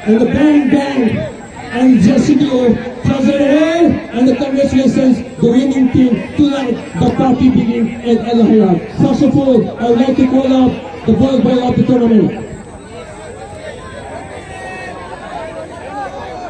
and the bang bang and J C B O Plaza Air, and the congratulations, the winning team tonight. The party begins at Al Hayat. First of all, I would like to call out the ball boy of the tournament.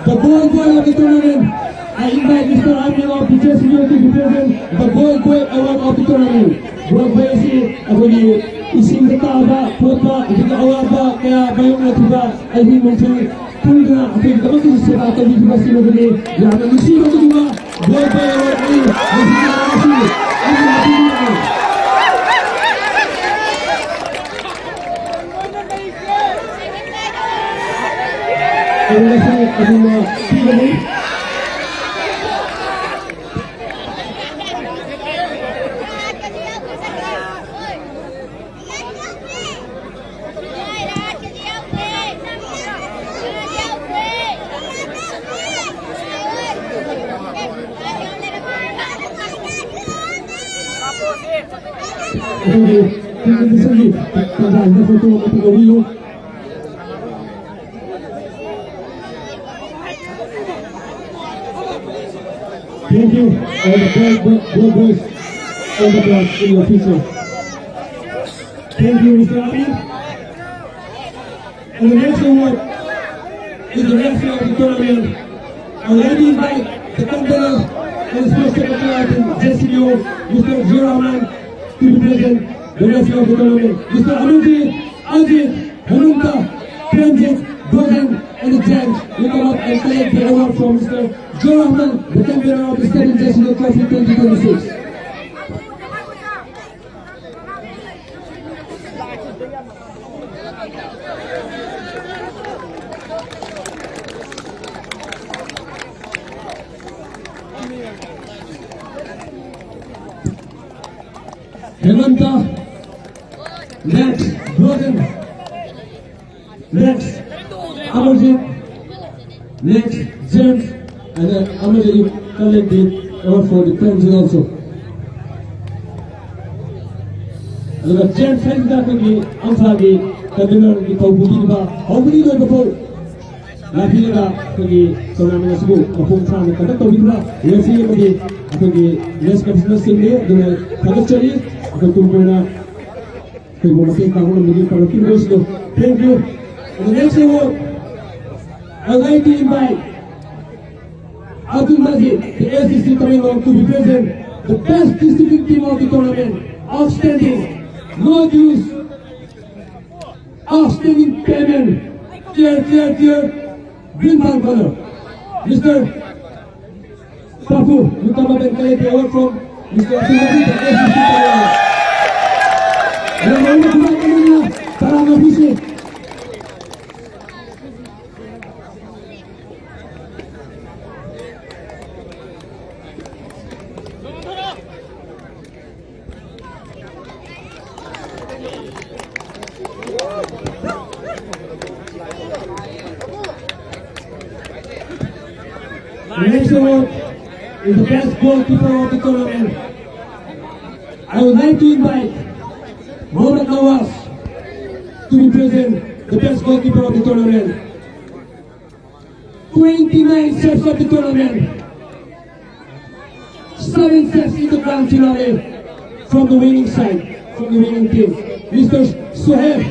The ball boy of the tournament. I invite Mister Amir of the J C B O to present the ball boy award of the tournament. Ball boy ꯑꯁꯤ ꯑꯩꯈꯣꯏꯒꯤ ꯏꯁꯤꯡꯗ ꯇꯥꯕ ꯈꯣꯠꯄ, ꯑꯗꯨꯒ ꯑꯋꯥꯕ ꯀꯌꯥ ꯃꯥꯌꯣꯛꯅꯈꯤꯕ ꯑꯍꯤꯡ ꯅꯨꯡꯊꯤꯜ ꯄꯨꯟꯗꯨꯅ ꯑꯩꯈꯣꯏꯒꯤꯗꯃꯛꯇꯁꯨ ꯁꯦꯕꯥ ꯇꯧꯕꯤꯈꯤꯕ ꯑꯁꯤꯅ ꯑꯗꯨꯅꯤ꯫ ꯌꯥꯝꯅ ꯅꯨꯡꯁꯤꯕ ꯑꯗꯨꯒꯨꯝꯕ ꯕꯣꯜ ꯄ꯭ꯂꯦꯌꯔ ꯑꯩ ꯉꯁꯤ ꯉꯔꯥꯡꯁꯨ ꯑꯩꯒꯤ ꯃꯇꯨꯡ ꯏꯟꯅ ꯑꯩ ꯉꯁꯤ ꯑꯗꯨꯃ ꯄꯤꯒꯅꯤ꯫ ꯑꯩꯈꯣꯏꯒꯤ ꯇ꯭ꯔꯥꯟꯖꯤꯁꯟꯒꯤ ꯇꯥꯟꯖꯥꯁꯤꯗ ꯐꯣꯇꯣ ꯑꯃ ꯂꯧꯕꯤꯌꯨ꯫ Thank you. All the best, best, best, best. All the best in your future. Thank you, Mister Amin. And the next award is the referee of the tournament. I would like to invite the convener and the sports secretary of the J C B O, Mister Zul Rahman, to be present, the referee of the tournament. Mister Amarjit, Ajit, Hemanta, Premjit, Brogan, and the judge will come up and collect the award from Mister Zul Rahman, the convener of the State International Trophy twenty twenty-six. Hemanta, next, Brogan, next, Amarjit, next, James, and then Amarjit collect the award for the friendship also. ꯑꯗꯨꯒ ꯆꯦꯟ ꯐꯦꯟꯁꯇ ꯑꯩꯈꯣꯏꯒꯤ ꯑꯝꯐꯥꯒꯤ ꯀꯟꯚꯦꯅꯔꯒꯤ ꯊꯧ ꯄꯨꯕꯤꯔꯤꯕ ꯍꯧꯕꯗꯒꯤ ꯂꯣꯏꯕ ꯐꯥꯎ ꯂꯥꯛꯄꯤꯔꯒ ꯑꯩꯈꯣꯏꯒꯤ tournament ꯑꯁꯤꯕꯨ ꯃꯄꯨꯡ ꯐꯥꯅ ꯀꯟꯗꯛ ꯇꯧꯕꯤꯕ ꯔꯦꯐ꯭ꯔꯤ ꯑꯃꯗꯤ ꯑꯩꯈꯣꯏꯒꯤ ꯃꯦꯠꯆ ꯀꯃꯤꯁꯅꯔꯁꯤꯡꯅꯤ꯫ ꯑꯗꯨꯅ ꯊꯥꯒꯠꯆꯔꯤ꯫ ꯑꯩꯈꯣꯏ ꯇꯨꯡ ꯀꯣꯏꯅ ꯑꯩꯈꯣꯏꯕꯨ ꯃꯇꯦꯡ ꯄꯥꯡꯕ ꯉꯝꯕꯒꯤ ꯄꯥꯡꯂꯛꯄꯤꯕ ꯑꯣꯏꯁꯅꯨ꯫ Thank you. And the next award, I'd like to invite Abdul Majid, the S D C Tamenglong, to be present. The best discipline team of the tournament. Outstanding. No abuse. Outstanding payment. Chair, chair, chair. Green band color. Mister Papu, you come up and collect the award from Mister Abdul Majid, the S D C Tamenglong. Tara na, officer. The next award is the best goalkeeper of the tournament. I would like to invite Mohammad Nawaz to be present, the best goalkeeper of the tournament. Twenty-nine saves of the tournament. Seven saves in the grand finale from the winning side, from the winning team. Mister Suhaib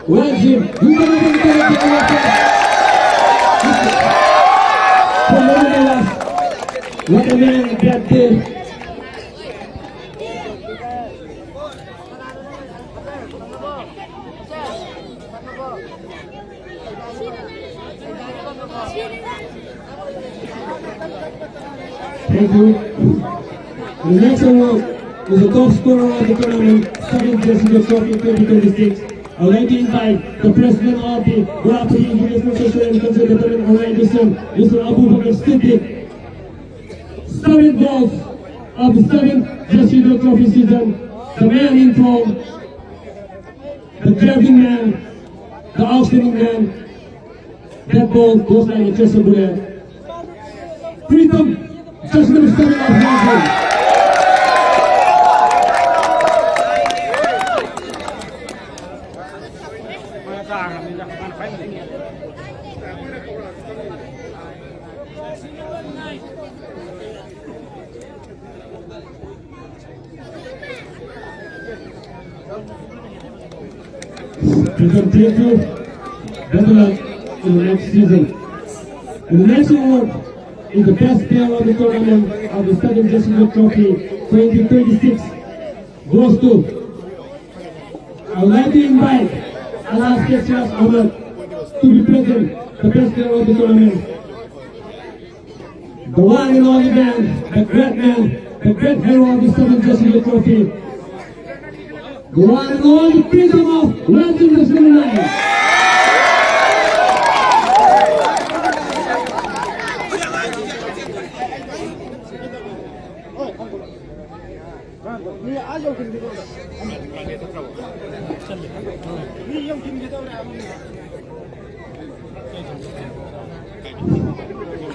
Wajib, you can open the door. What a man that day. Thank you. The next award is the top scorer of the tournament, seventh Jessica Trophy twenty twenty-six. I'd like to invite the president of the Guwahati International Social and Cultural Development Organization, Mister Abu Bakar Siddiq. Seven goals of the seventh Jessica Trophy season. The man in form, the driving man, the outstanding man. That ball goes like a chess bullet. Freedom, just gonna step it up. Presentation, better luck in the next season. And the next award is the best player of the tournament of the Southern District Trophy twenty twenty-six goes to. I would like to invite Alas Kesias Ahmed to be present, the best player of the tournament. The one and only man, the great man, the great hero of the Southern District Trophy. The one and only freedom of Western District Nine.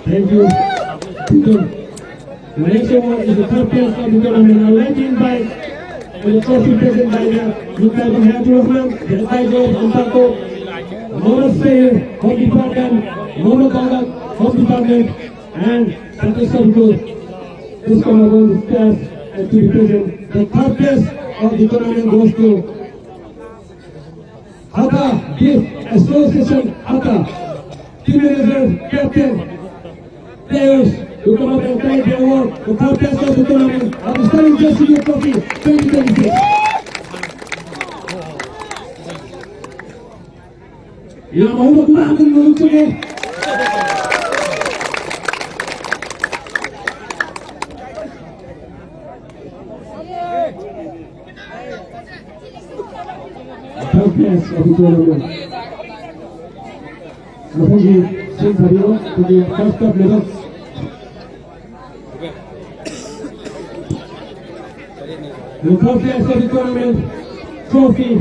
Thank you. The next one is the third place of the tournament. I'd like to invite the trophy present by the Muktair bin Hayatur Rahman, the advisor of Antakop, Mohammad Sair, Home Department, Mohammad Daulat, Home Department, and Doctor Sabito, this honorable staff, and to represent the third place of the tournament goes to Hata Gift Association Hata, team manager, captain, players, you come up and thank the award, the third place of the tournament of the Stalin Jessica Trophy twenty twenty-six. Ila mau aku makan dulu tu. Third place of the tournament. ꯃꯊꯪꯒꯤ ꯁꯤꯟ ꯊꯥꯕꯤꯔꯣ, ꯑꯩꯈꯣꯏꯒꯤ first club medal. The third place of the tournament trophy,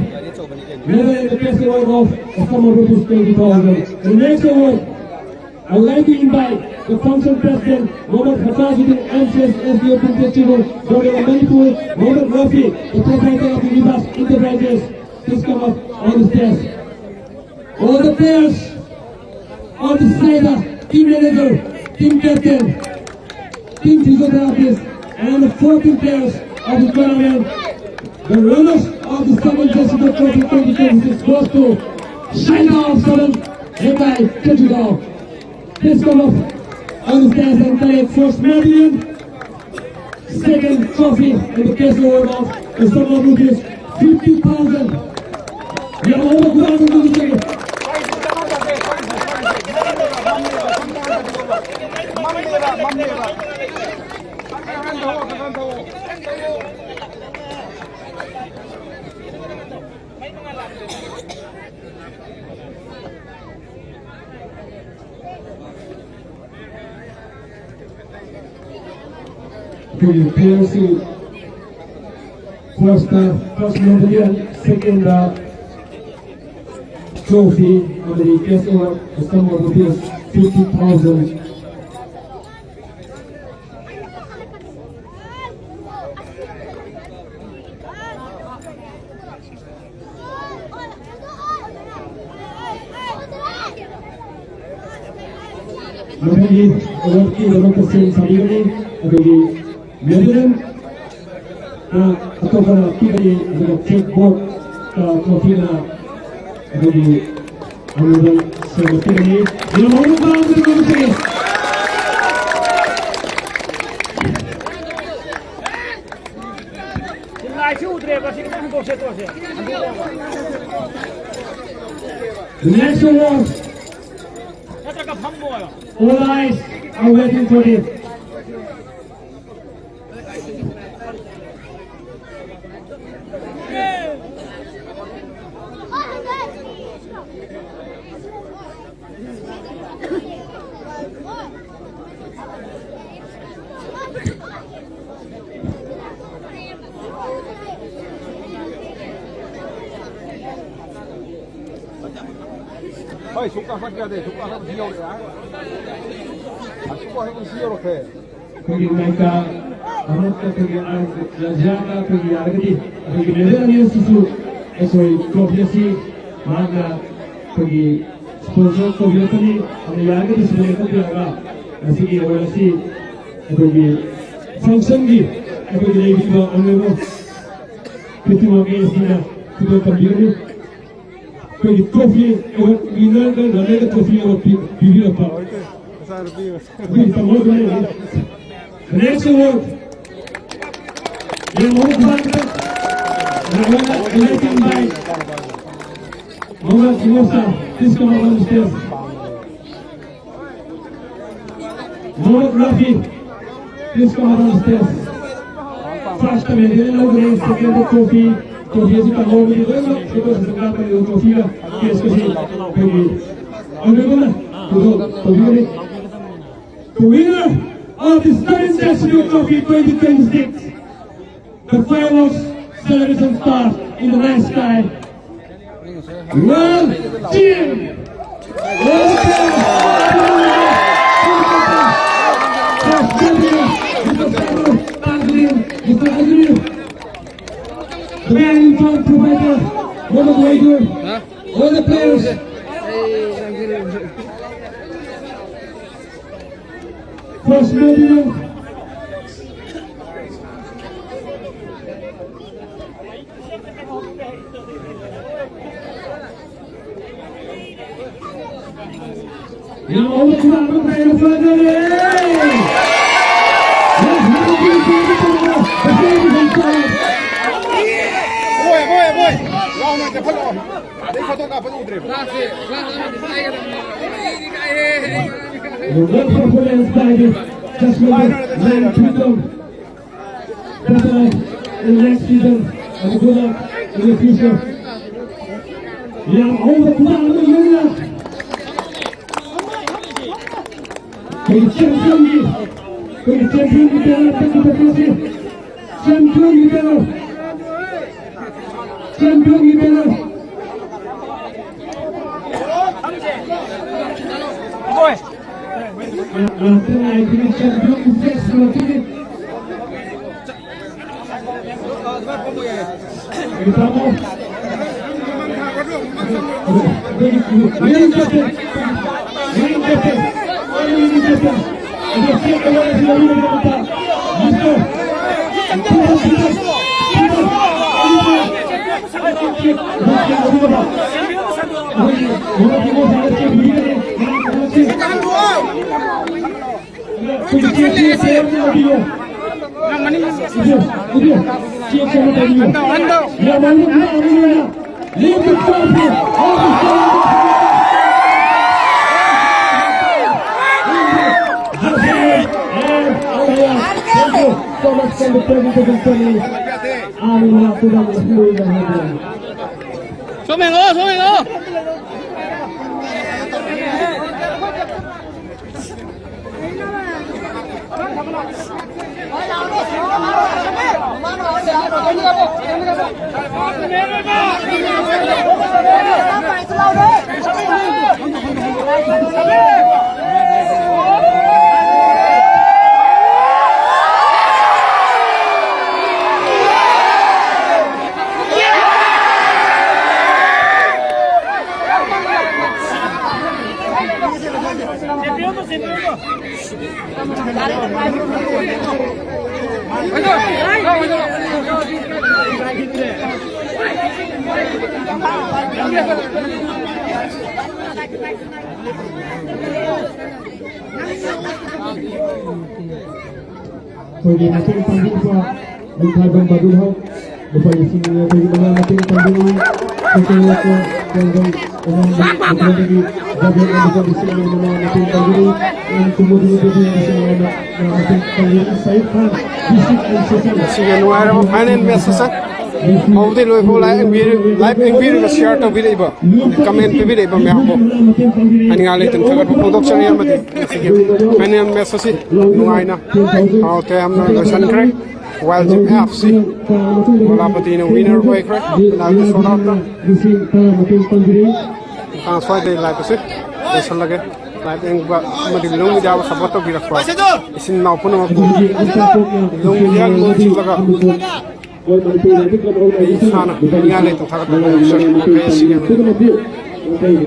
medal and the cash award of a sum of rupees twenty thousand. The next award, I would like to invite the function president, Mohammad Hattajuddin, M C S, S D O, Punjab Chino, Government of Manipur, Mohammad Rafi, the proprietor of the Rivas Enterprises, please come up on the stage. All the players of the Saida, team manager, team captain, team physiotherapist, and the fourteen players of the tournament, the runners of the Southern Festival Trophy twenty twenty-six goes to Saida of Southern Hekai Kajugao. Please come up on the stage and collect first medal, second trophy, and the cash award of the sum of rupees fifty thousand. We are all proud of this. ꯑꯩꯈꯣꯏꯒꯤ ꯄ꯭ꯂꯦꯌꯔꯁꯤꯡ first, first medal, second trophy ꯑꯃꯗꯤ cash award, the sum of rupees fifty thousand. ꯃꯊꯪꯒꯤ ꯑꯦꯋꯥꯔꯗꯀꯤꯗꯃꯛꯇ ꯁꯦꯝ ꯁꯥꯕꯤꯒꯅꯤ꯫ ꯑꯩꯈꯣꯏꯒꯤ medal ꯑꯇꯣꯞꯄꯅ ꯄꯤꯒꯅꯤ, ꯑꯗꯨꯒ check ꯕꯣꯔꯗ, ꯇ꯭ꯔꯣꯐꯤꯅ ꯑꯩꯈꯣꯏꯒꯤ ꯑꯃꯨꯕ ꯁꯦꯝꯕ ꯄꯤꯒꯅꯤ꯫ ꯌꯥꯝ ꯍꯧꯅ ꯄꯥꯝꯖꯕ ꯉꯝꯖꯒꯦ꯫ ꯁꯤ ꯂꯥꯏꯁꯤ ꯎꯗ꯭ꯔꯦꯕ, ꯁꯤ ꯈꯤꯇꯪ ꯍꯟꯗꯣꯛꯁꯦ, ꯇꯣꯛꯑꯁꯦ꯫ The next award. ꯅꯠꯇ꯭ꯔꯒ ꯐꯝꯃꯣ꯫ All eyes are waiting for this. ꯍꯣꯏ, ꯁꯨꯛ ꯀꯥꯈꯠ ꯌꯥꯗꯦ, ꯁꯨꯛ ꯀꯥꯈꯠꯄꯁꯨ ꯌꯧꯔꯛꯑꯦ ꯍꯥꯏ꯫ ꯑꯁꯨꯛ ꯀꯥꯈꯠꯄꯁꯨ ꯌꯧꯔꯛꯈ꯭ꯔꯦ꯫ ꯑꯩꯈꯣꯏꯒꯤ ꯅꯥꯏꯀꯥ ꯚꯥꯔꯠꯇ ꯑꯩꯈꯣꯏꯒꯤ ꯑꯥꯔ ꯔꯥꯖ꯭ꯌꯥꯅ ꯑꯩꯈꯣꯏꯒꯤ ꯌꯥꯔꯒꯗꯤ ꯑꯩꯈꯣꯏꯒꯤ ꯃꯦꯗꯜ ꯑꯅꯤ ꯑꯁꯤꯁꯨ ꯑꯩꯈꯣꯏ ꯇ꯭ꯔꯣꯐꯤ ꯑꯁꯤ ꯃꯍꯥꯛꯅ ꯑꯩꯈꯣꯏꯒꯤ ꯁ꯭ꯄꯣꯟꯁꯔ ꯇꯧꯕꯤꯔꯛꯀꯅꯤ꯫ ꯑꯗꯨꯅ ꯌꯥꯔꯒꯗꯤ ꯁꯤꯗ ꯂꯦꯞꯊꯣꯛꯄꯤꯔꯒ ꯉꯁꯤꯒꯤ ꯑꯦꯋꯥꯔꯗ ꯑꯁꯤ ꯑꯩꯈꯣꯏꯒꯤ ꯐꯪꯁꯟꯒꯤ ꯑꯩꯈꯣꯏꯒꯤ ꯂꯩꯔꯤꯕ ꯑꯣꯅꯔꯦꯕꯜ ꯄ꯭ꯔꯤꯇꯤꯃꯥ ꯀꯦ ꯑꯦꯁ ꯖꯤꯅ ꯈꯨꯗꯣꯜ ꯇꯝꯕꯤꯒꯅꯤ꯫ ꯑꯩꯈꯣꯏꯒꯤ ꯇ꯭ꯔꯣꯐꯤ ꯑꯦꯋꯥꯔꯗ ꯋꯤꯟꯅꯔꯒ ꯔꯟꯅꯔꯒ ꯇ꯭ꯔꯣꯐꯤ ꯑꯦꯋꯥꯔꯗ ꯄꯤ-, ꯄꯤꯕꯤꯔꯛꯄ꯫ ꯑꯩꯈꯣꯏꯒꯤ ꯇꯥꯃꯣ ꯑꯗꯨꯃꯥꯏꯅ ꯂꯩ꯫ Next award. ꯌꯥꯝ ꯃꯍꯨꯠ ꯐꯥꯗꯅ runner electing by Mohammad Imosa, please come up on the stage. Mohammad Rafi, please come up on the stage. First medal ꯂꯧꯈ꯭ꯔꯦ, second trophy, trophy ꯑꯁꯤ ꯇꯝꯍꯧꯕꯗꯤ ꯂꯣꯏꯅꯃꯛ photo session ꯀꯥꯞꯄꯅꯤ, trophy ꯒ case ꯀꯁꯤ ꯑꯩꯈꯣꯏꯒꯤ honourable ꯅ photo ꯇꯧꯕꯤꯒꯅꯤ꯫ The winner of the Stalin Churchill Trophy twenty twenty-six. The fireworks celebration start in the night sky. World team! World team! Mister Samuel Tanglin, Mister Andrew, the man in front provider, all the waiter, all the players. First Medal. ꯌꯥꯝ ꯍꯧꯅ ꯈꯨꯗꯥꯡ ꯑꯃ ꯄꯥꯏꯔꯒ ꯐꯖꯔꯦ꯫ ꯑꯕꯣꯏ, ꯑꯕꯣꯏ, ꯑꯕꯣꯏ꯫ Round ꯑꯣꯏꯅ ꯆꯠꯈꯠꯂꯛꯑꯣ꯫ ꯑꯗꯩ photo ꯀꯥꯞꯄꯗꯣ ꯎꯗ꯭ꯔꯦꯕ꯫ Good performance by the Jasmine Nine Kingdom. Better luck in the next season and good luck in the future. ꯌꯥꯝ ꯍꯧꯕ ꯈꯨꯗꯥꯡ ꯑꯃ ꯌꯧꯅ ꯑꯩꯈꯣꯏꯒꯤ ꯆꯦꯝꯄꯤꯌꯟꯒꯤ, ꯑꯩꯈꯣꯏꯒꯤ ꯆꯦꯝꯄꯤꯌꯟꯒꯤ ꯕꯦꯅꯔ ꯄꯨꯊꯣꯛꯄꯁꯤ, ꯆꯦꯝꯄꯤꯌꯟꯒꯤ ꯕꯦꯅꯔ, ꯆꯦꯝꯄꯤꯌꯟꯒꯤ ꯕꯦꯅꯔ꯫ ꯑꯩꯈꯣꯏꯒꯤ ꯃꯇꯦꯡ ꯄꯥꯡꯕꯤꯔꯤꯕ ꯅꯤꯡꯊꯥꯒꯨꯝꯕ ꯑꯗꯨ ꯍꯧ ꯂꯨꯄꯥ ꯂꯤꯁꯤꯡ ꯌꯥꯡꯈꯩꯒꯤ ꯃꯉꯥ ꯃꯇꯦꯡ ꯄꯥꯡꯕꯤꯔꯤ꯫ ꯁꯣꯁꯦꯜ ꯋꯥꯔꯀꯔ ꯀꯣꯡꯒꯣꯜ ꯑꯣꯉꯥꯟꯕ ꯃꯈꯣꯏꯗꯒꯤ ꯒꯚꯔꯟꯃꯦꯟꯠ ꯂꯨꯄꯥ ꯂꯤꯁꯤꯡ ꯑꯃꯒꯤ ꯃꯉꯥ ꯃꯇꯦꯡ ꯄꯥꯡꯕꯤꯔꯤ꯫ ꯑꯦꯟ ꯀꯨꯃꯨꯗꯤꯅꯤꯗꯒꯤ ꯂꯤꯁꯤꯡ ꯑꯃ ꯃꯇꯦꯡ ꯄꯥꯡꯕꯤꯔꯤ꯫ ꯁꯌꯤꯗ ꯈꯥꯟ, ꯗꯤꯁꯇ꯭ꯔꯤꯛ ꯑꯦꯟ ꯁꯦꯁꯟ꯫ ꯉꯁꯤꯒꯤ ꯅꯨꯡꯉꯥꯏꯔꯕ ꯐꯥꯏꯅꯦꯜ ꯃꯦꯠꯆ ꯑꯁꯤ ꯍꯧꯕꯗꯒꯤ ꯂꯣꯏꯐꯥꯎ ꯂꯥꯏꯚ ꯌꯦꯡꯕꯤꯔꯤ-, ꯂꯥꯏꯚ ꯌꯦꯡꯕꯤꯔꯤꯕ, ꯁꯤꯌꯥꯔ ꯇꯧꯕꯤꯔꯛꯏꯕ, ꯀꯃꯦꯟ ꯄꯤꯕꯤꯔꯛꯏꯕ ꯃꯌꯥꯝꯕꯨ ꯍꯥꯏꯅꯤꯡꯉꯥꯏ ꯂꯩꯇꯅ ꯊꯥꯒꯠꯄ ꯐꯣꯡꯗꯣꯛꯆꯔꯤ꯫ ꯑꯃꯗꯤ ꯉꯁꯤꯒꯤ ꯐꯥꯏꯅꯦꯜ ꯃꯦꯠꯆ ꯑꯁꯤ ꯅꯨꯡꯉꯥꯏꯅ ꯍꯥꯎ ꯇꯌꯥꯝꯅ ꯂꯣꯏꯁꯤꯟꯈ꯭ꯔꯦ꯫ ꯋꯥꯏꯜ ꯖꯤꯝ ꯑꯦꯐ ꯁꯤ ꯒꯣꯂꯥꯄꯇꯤꯅ ꯋꯤꯅꯔ ꯑꯣꯏꯈ꯭ꯔꯦ ꯄꯦꯅꯥꯜꯇꯤ ꯁꯣꯠ ꯑꯥꯎꯠꯇ꯫ ꯃꯇꯥꯡ ꯁ꯭ꯋꯥꯏꯗ ꯂꯥꯏꯚ ꯑꯁꯤ ꯂꯣꯏꯁꯤꯜꯂꯒꯦ꯫ ꯂꯥꯏꯚ ꯌꯦꯡꯕ ꯑꯃꯗꯤ ꯂꯨꯡ ꯃꯤꯗꯤꯌꯥꯕꯨ ꯁꯄꯣꯔꯠ ꯇꯧꯕꯤꯔꯛꯄ ꯏꯆꯤꯟ ꯏꯅꯥꯎ ꯄꯨꯝꯅꯃꯛꯄꯨ ꯂꯨꯡ ꯃꯤꯗꯤꯌꯥꯒꯤ ꯃꯍꯨꯠ ꯁꯤꯜꯂꯒ ꯑꯩ ꯏꯁꯥꯅ ꯍꯥꯏꯅꯤꯡꯉꯥꯏ ꯂꯩꯇꯅ ꯊꯥꯒꯠꯄ ꯐꯣꯡꯗꯣꯛꯆꯔꯤ꯫ ꯋꯥꯡꯈꯩ ꯑꯁꯤꯒꯤ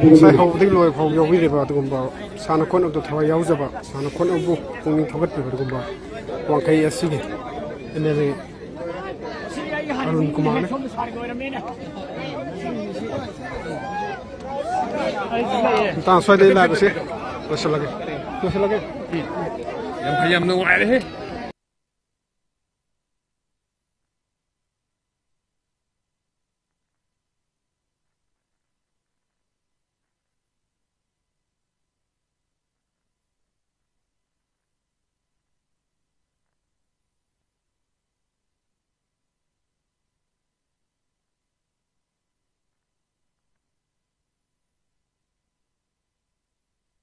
ꯉꯁꯥꯏ ꯍꯧꯕꯗꯒꯤ ꯂꯣꯏꯕ ꯐꯥꯎ ꯌꯥꯎꯕꯤꯔꯤꯕ ꯑꯗꯨꯒꯨꯝꯕ ꯁꯥꯟꯅ ꯈꯣꯠꯅꯕꯗ ꯊꯋꯥꯏ ꯌꯥꯎꯖꯕ, ꯁꯥꯟꯅ ꯈꯣꯠꯅꯕꯕꯨ ꯄꯨꯛꯅꯤꯡ ꯊꯧꯒꯠꯄꯤꯕ ꯑꯗꯨꯒꯨꯝꯕ ꯋꯥꯡꯈꯩ ꯑꯁꯤꯒꯤ ꯑꯦꯝ ꯑꯦꯜ ꯑꯦ ꯑꯔꯨꯟ ꯀꯨꯃꯥꯔꯅꯤ꯫ ꯃꯇꯥꯡ ꯁ꯭ꯋꯥꯏꯗ ꯑꯩ ꯂꯥꯏꯚ ꯑꯁꯤ ꯂꯣꯏꯁꯤꯜꯂꯒꯦ꯫ ꯂꯣꯏꯁꯤꯜꯂꯒꯦ꯫ ꯌꯥꯝ ꯐꯩ, ꯌꯥꯝ ꯅꯨꯡꯉꯥꯏꯔꯦꯍꯦ꯫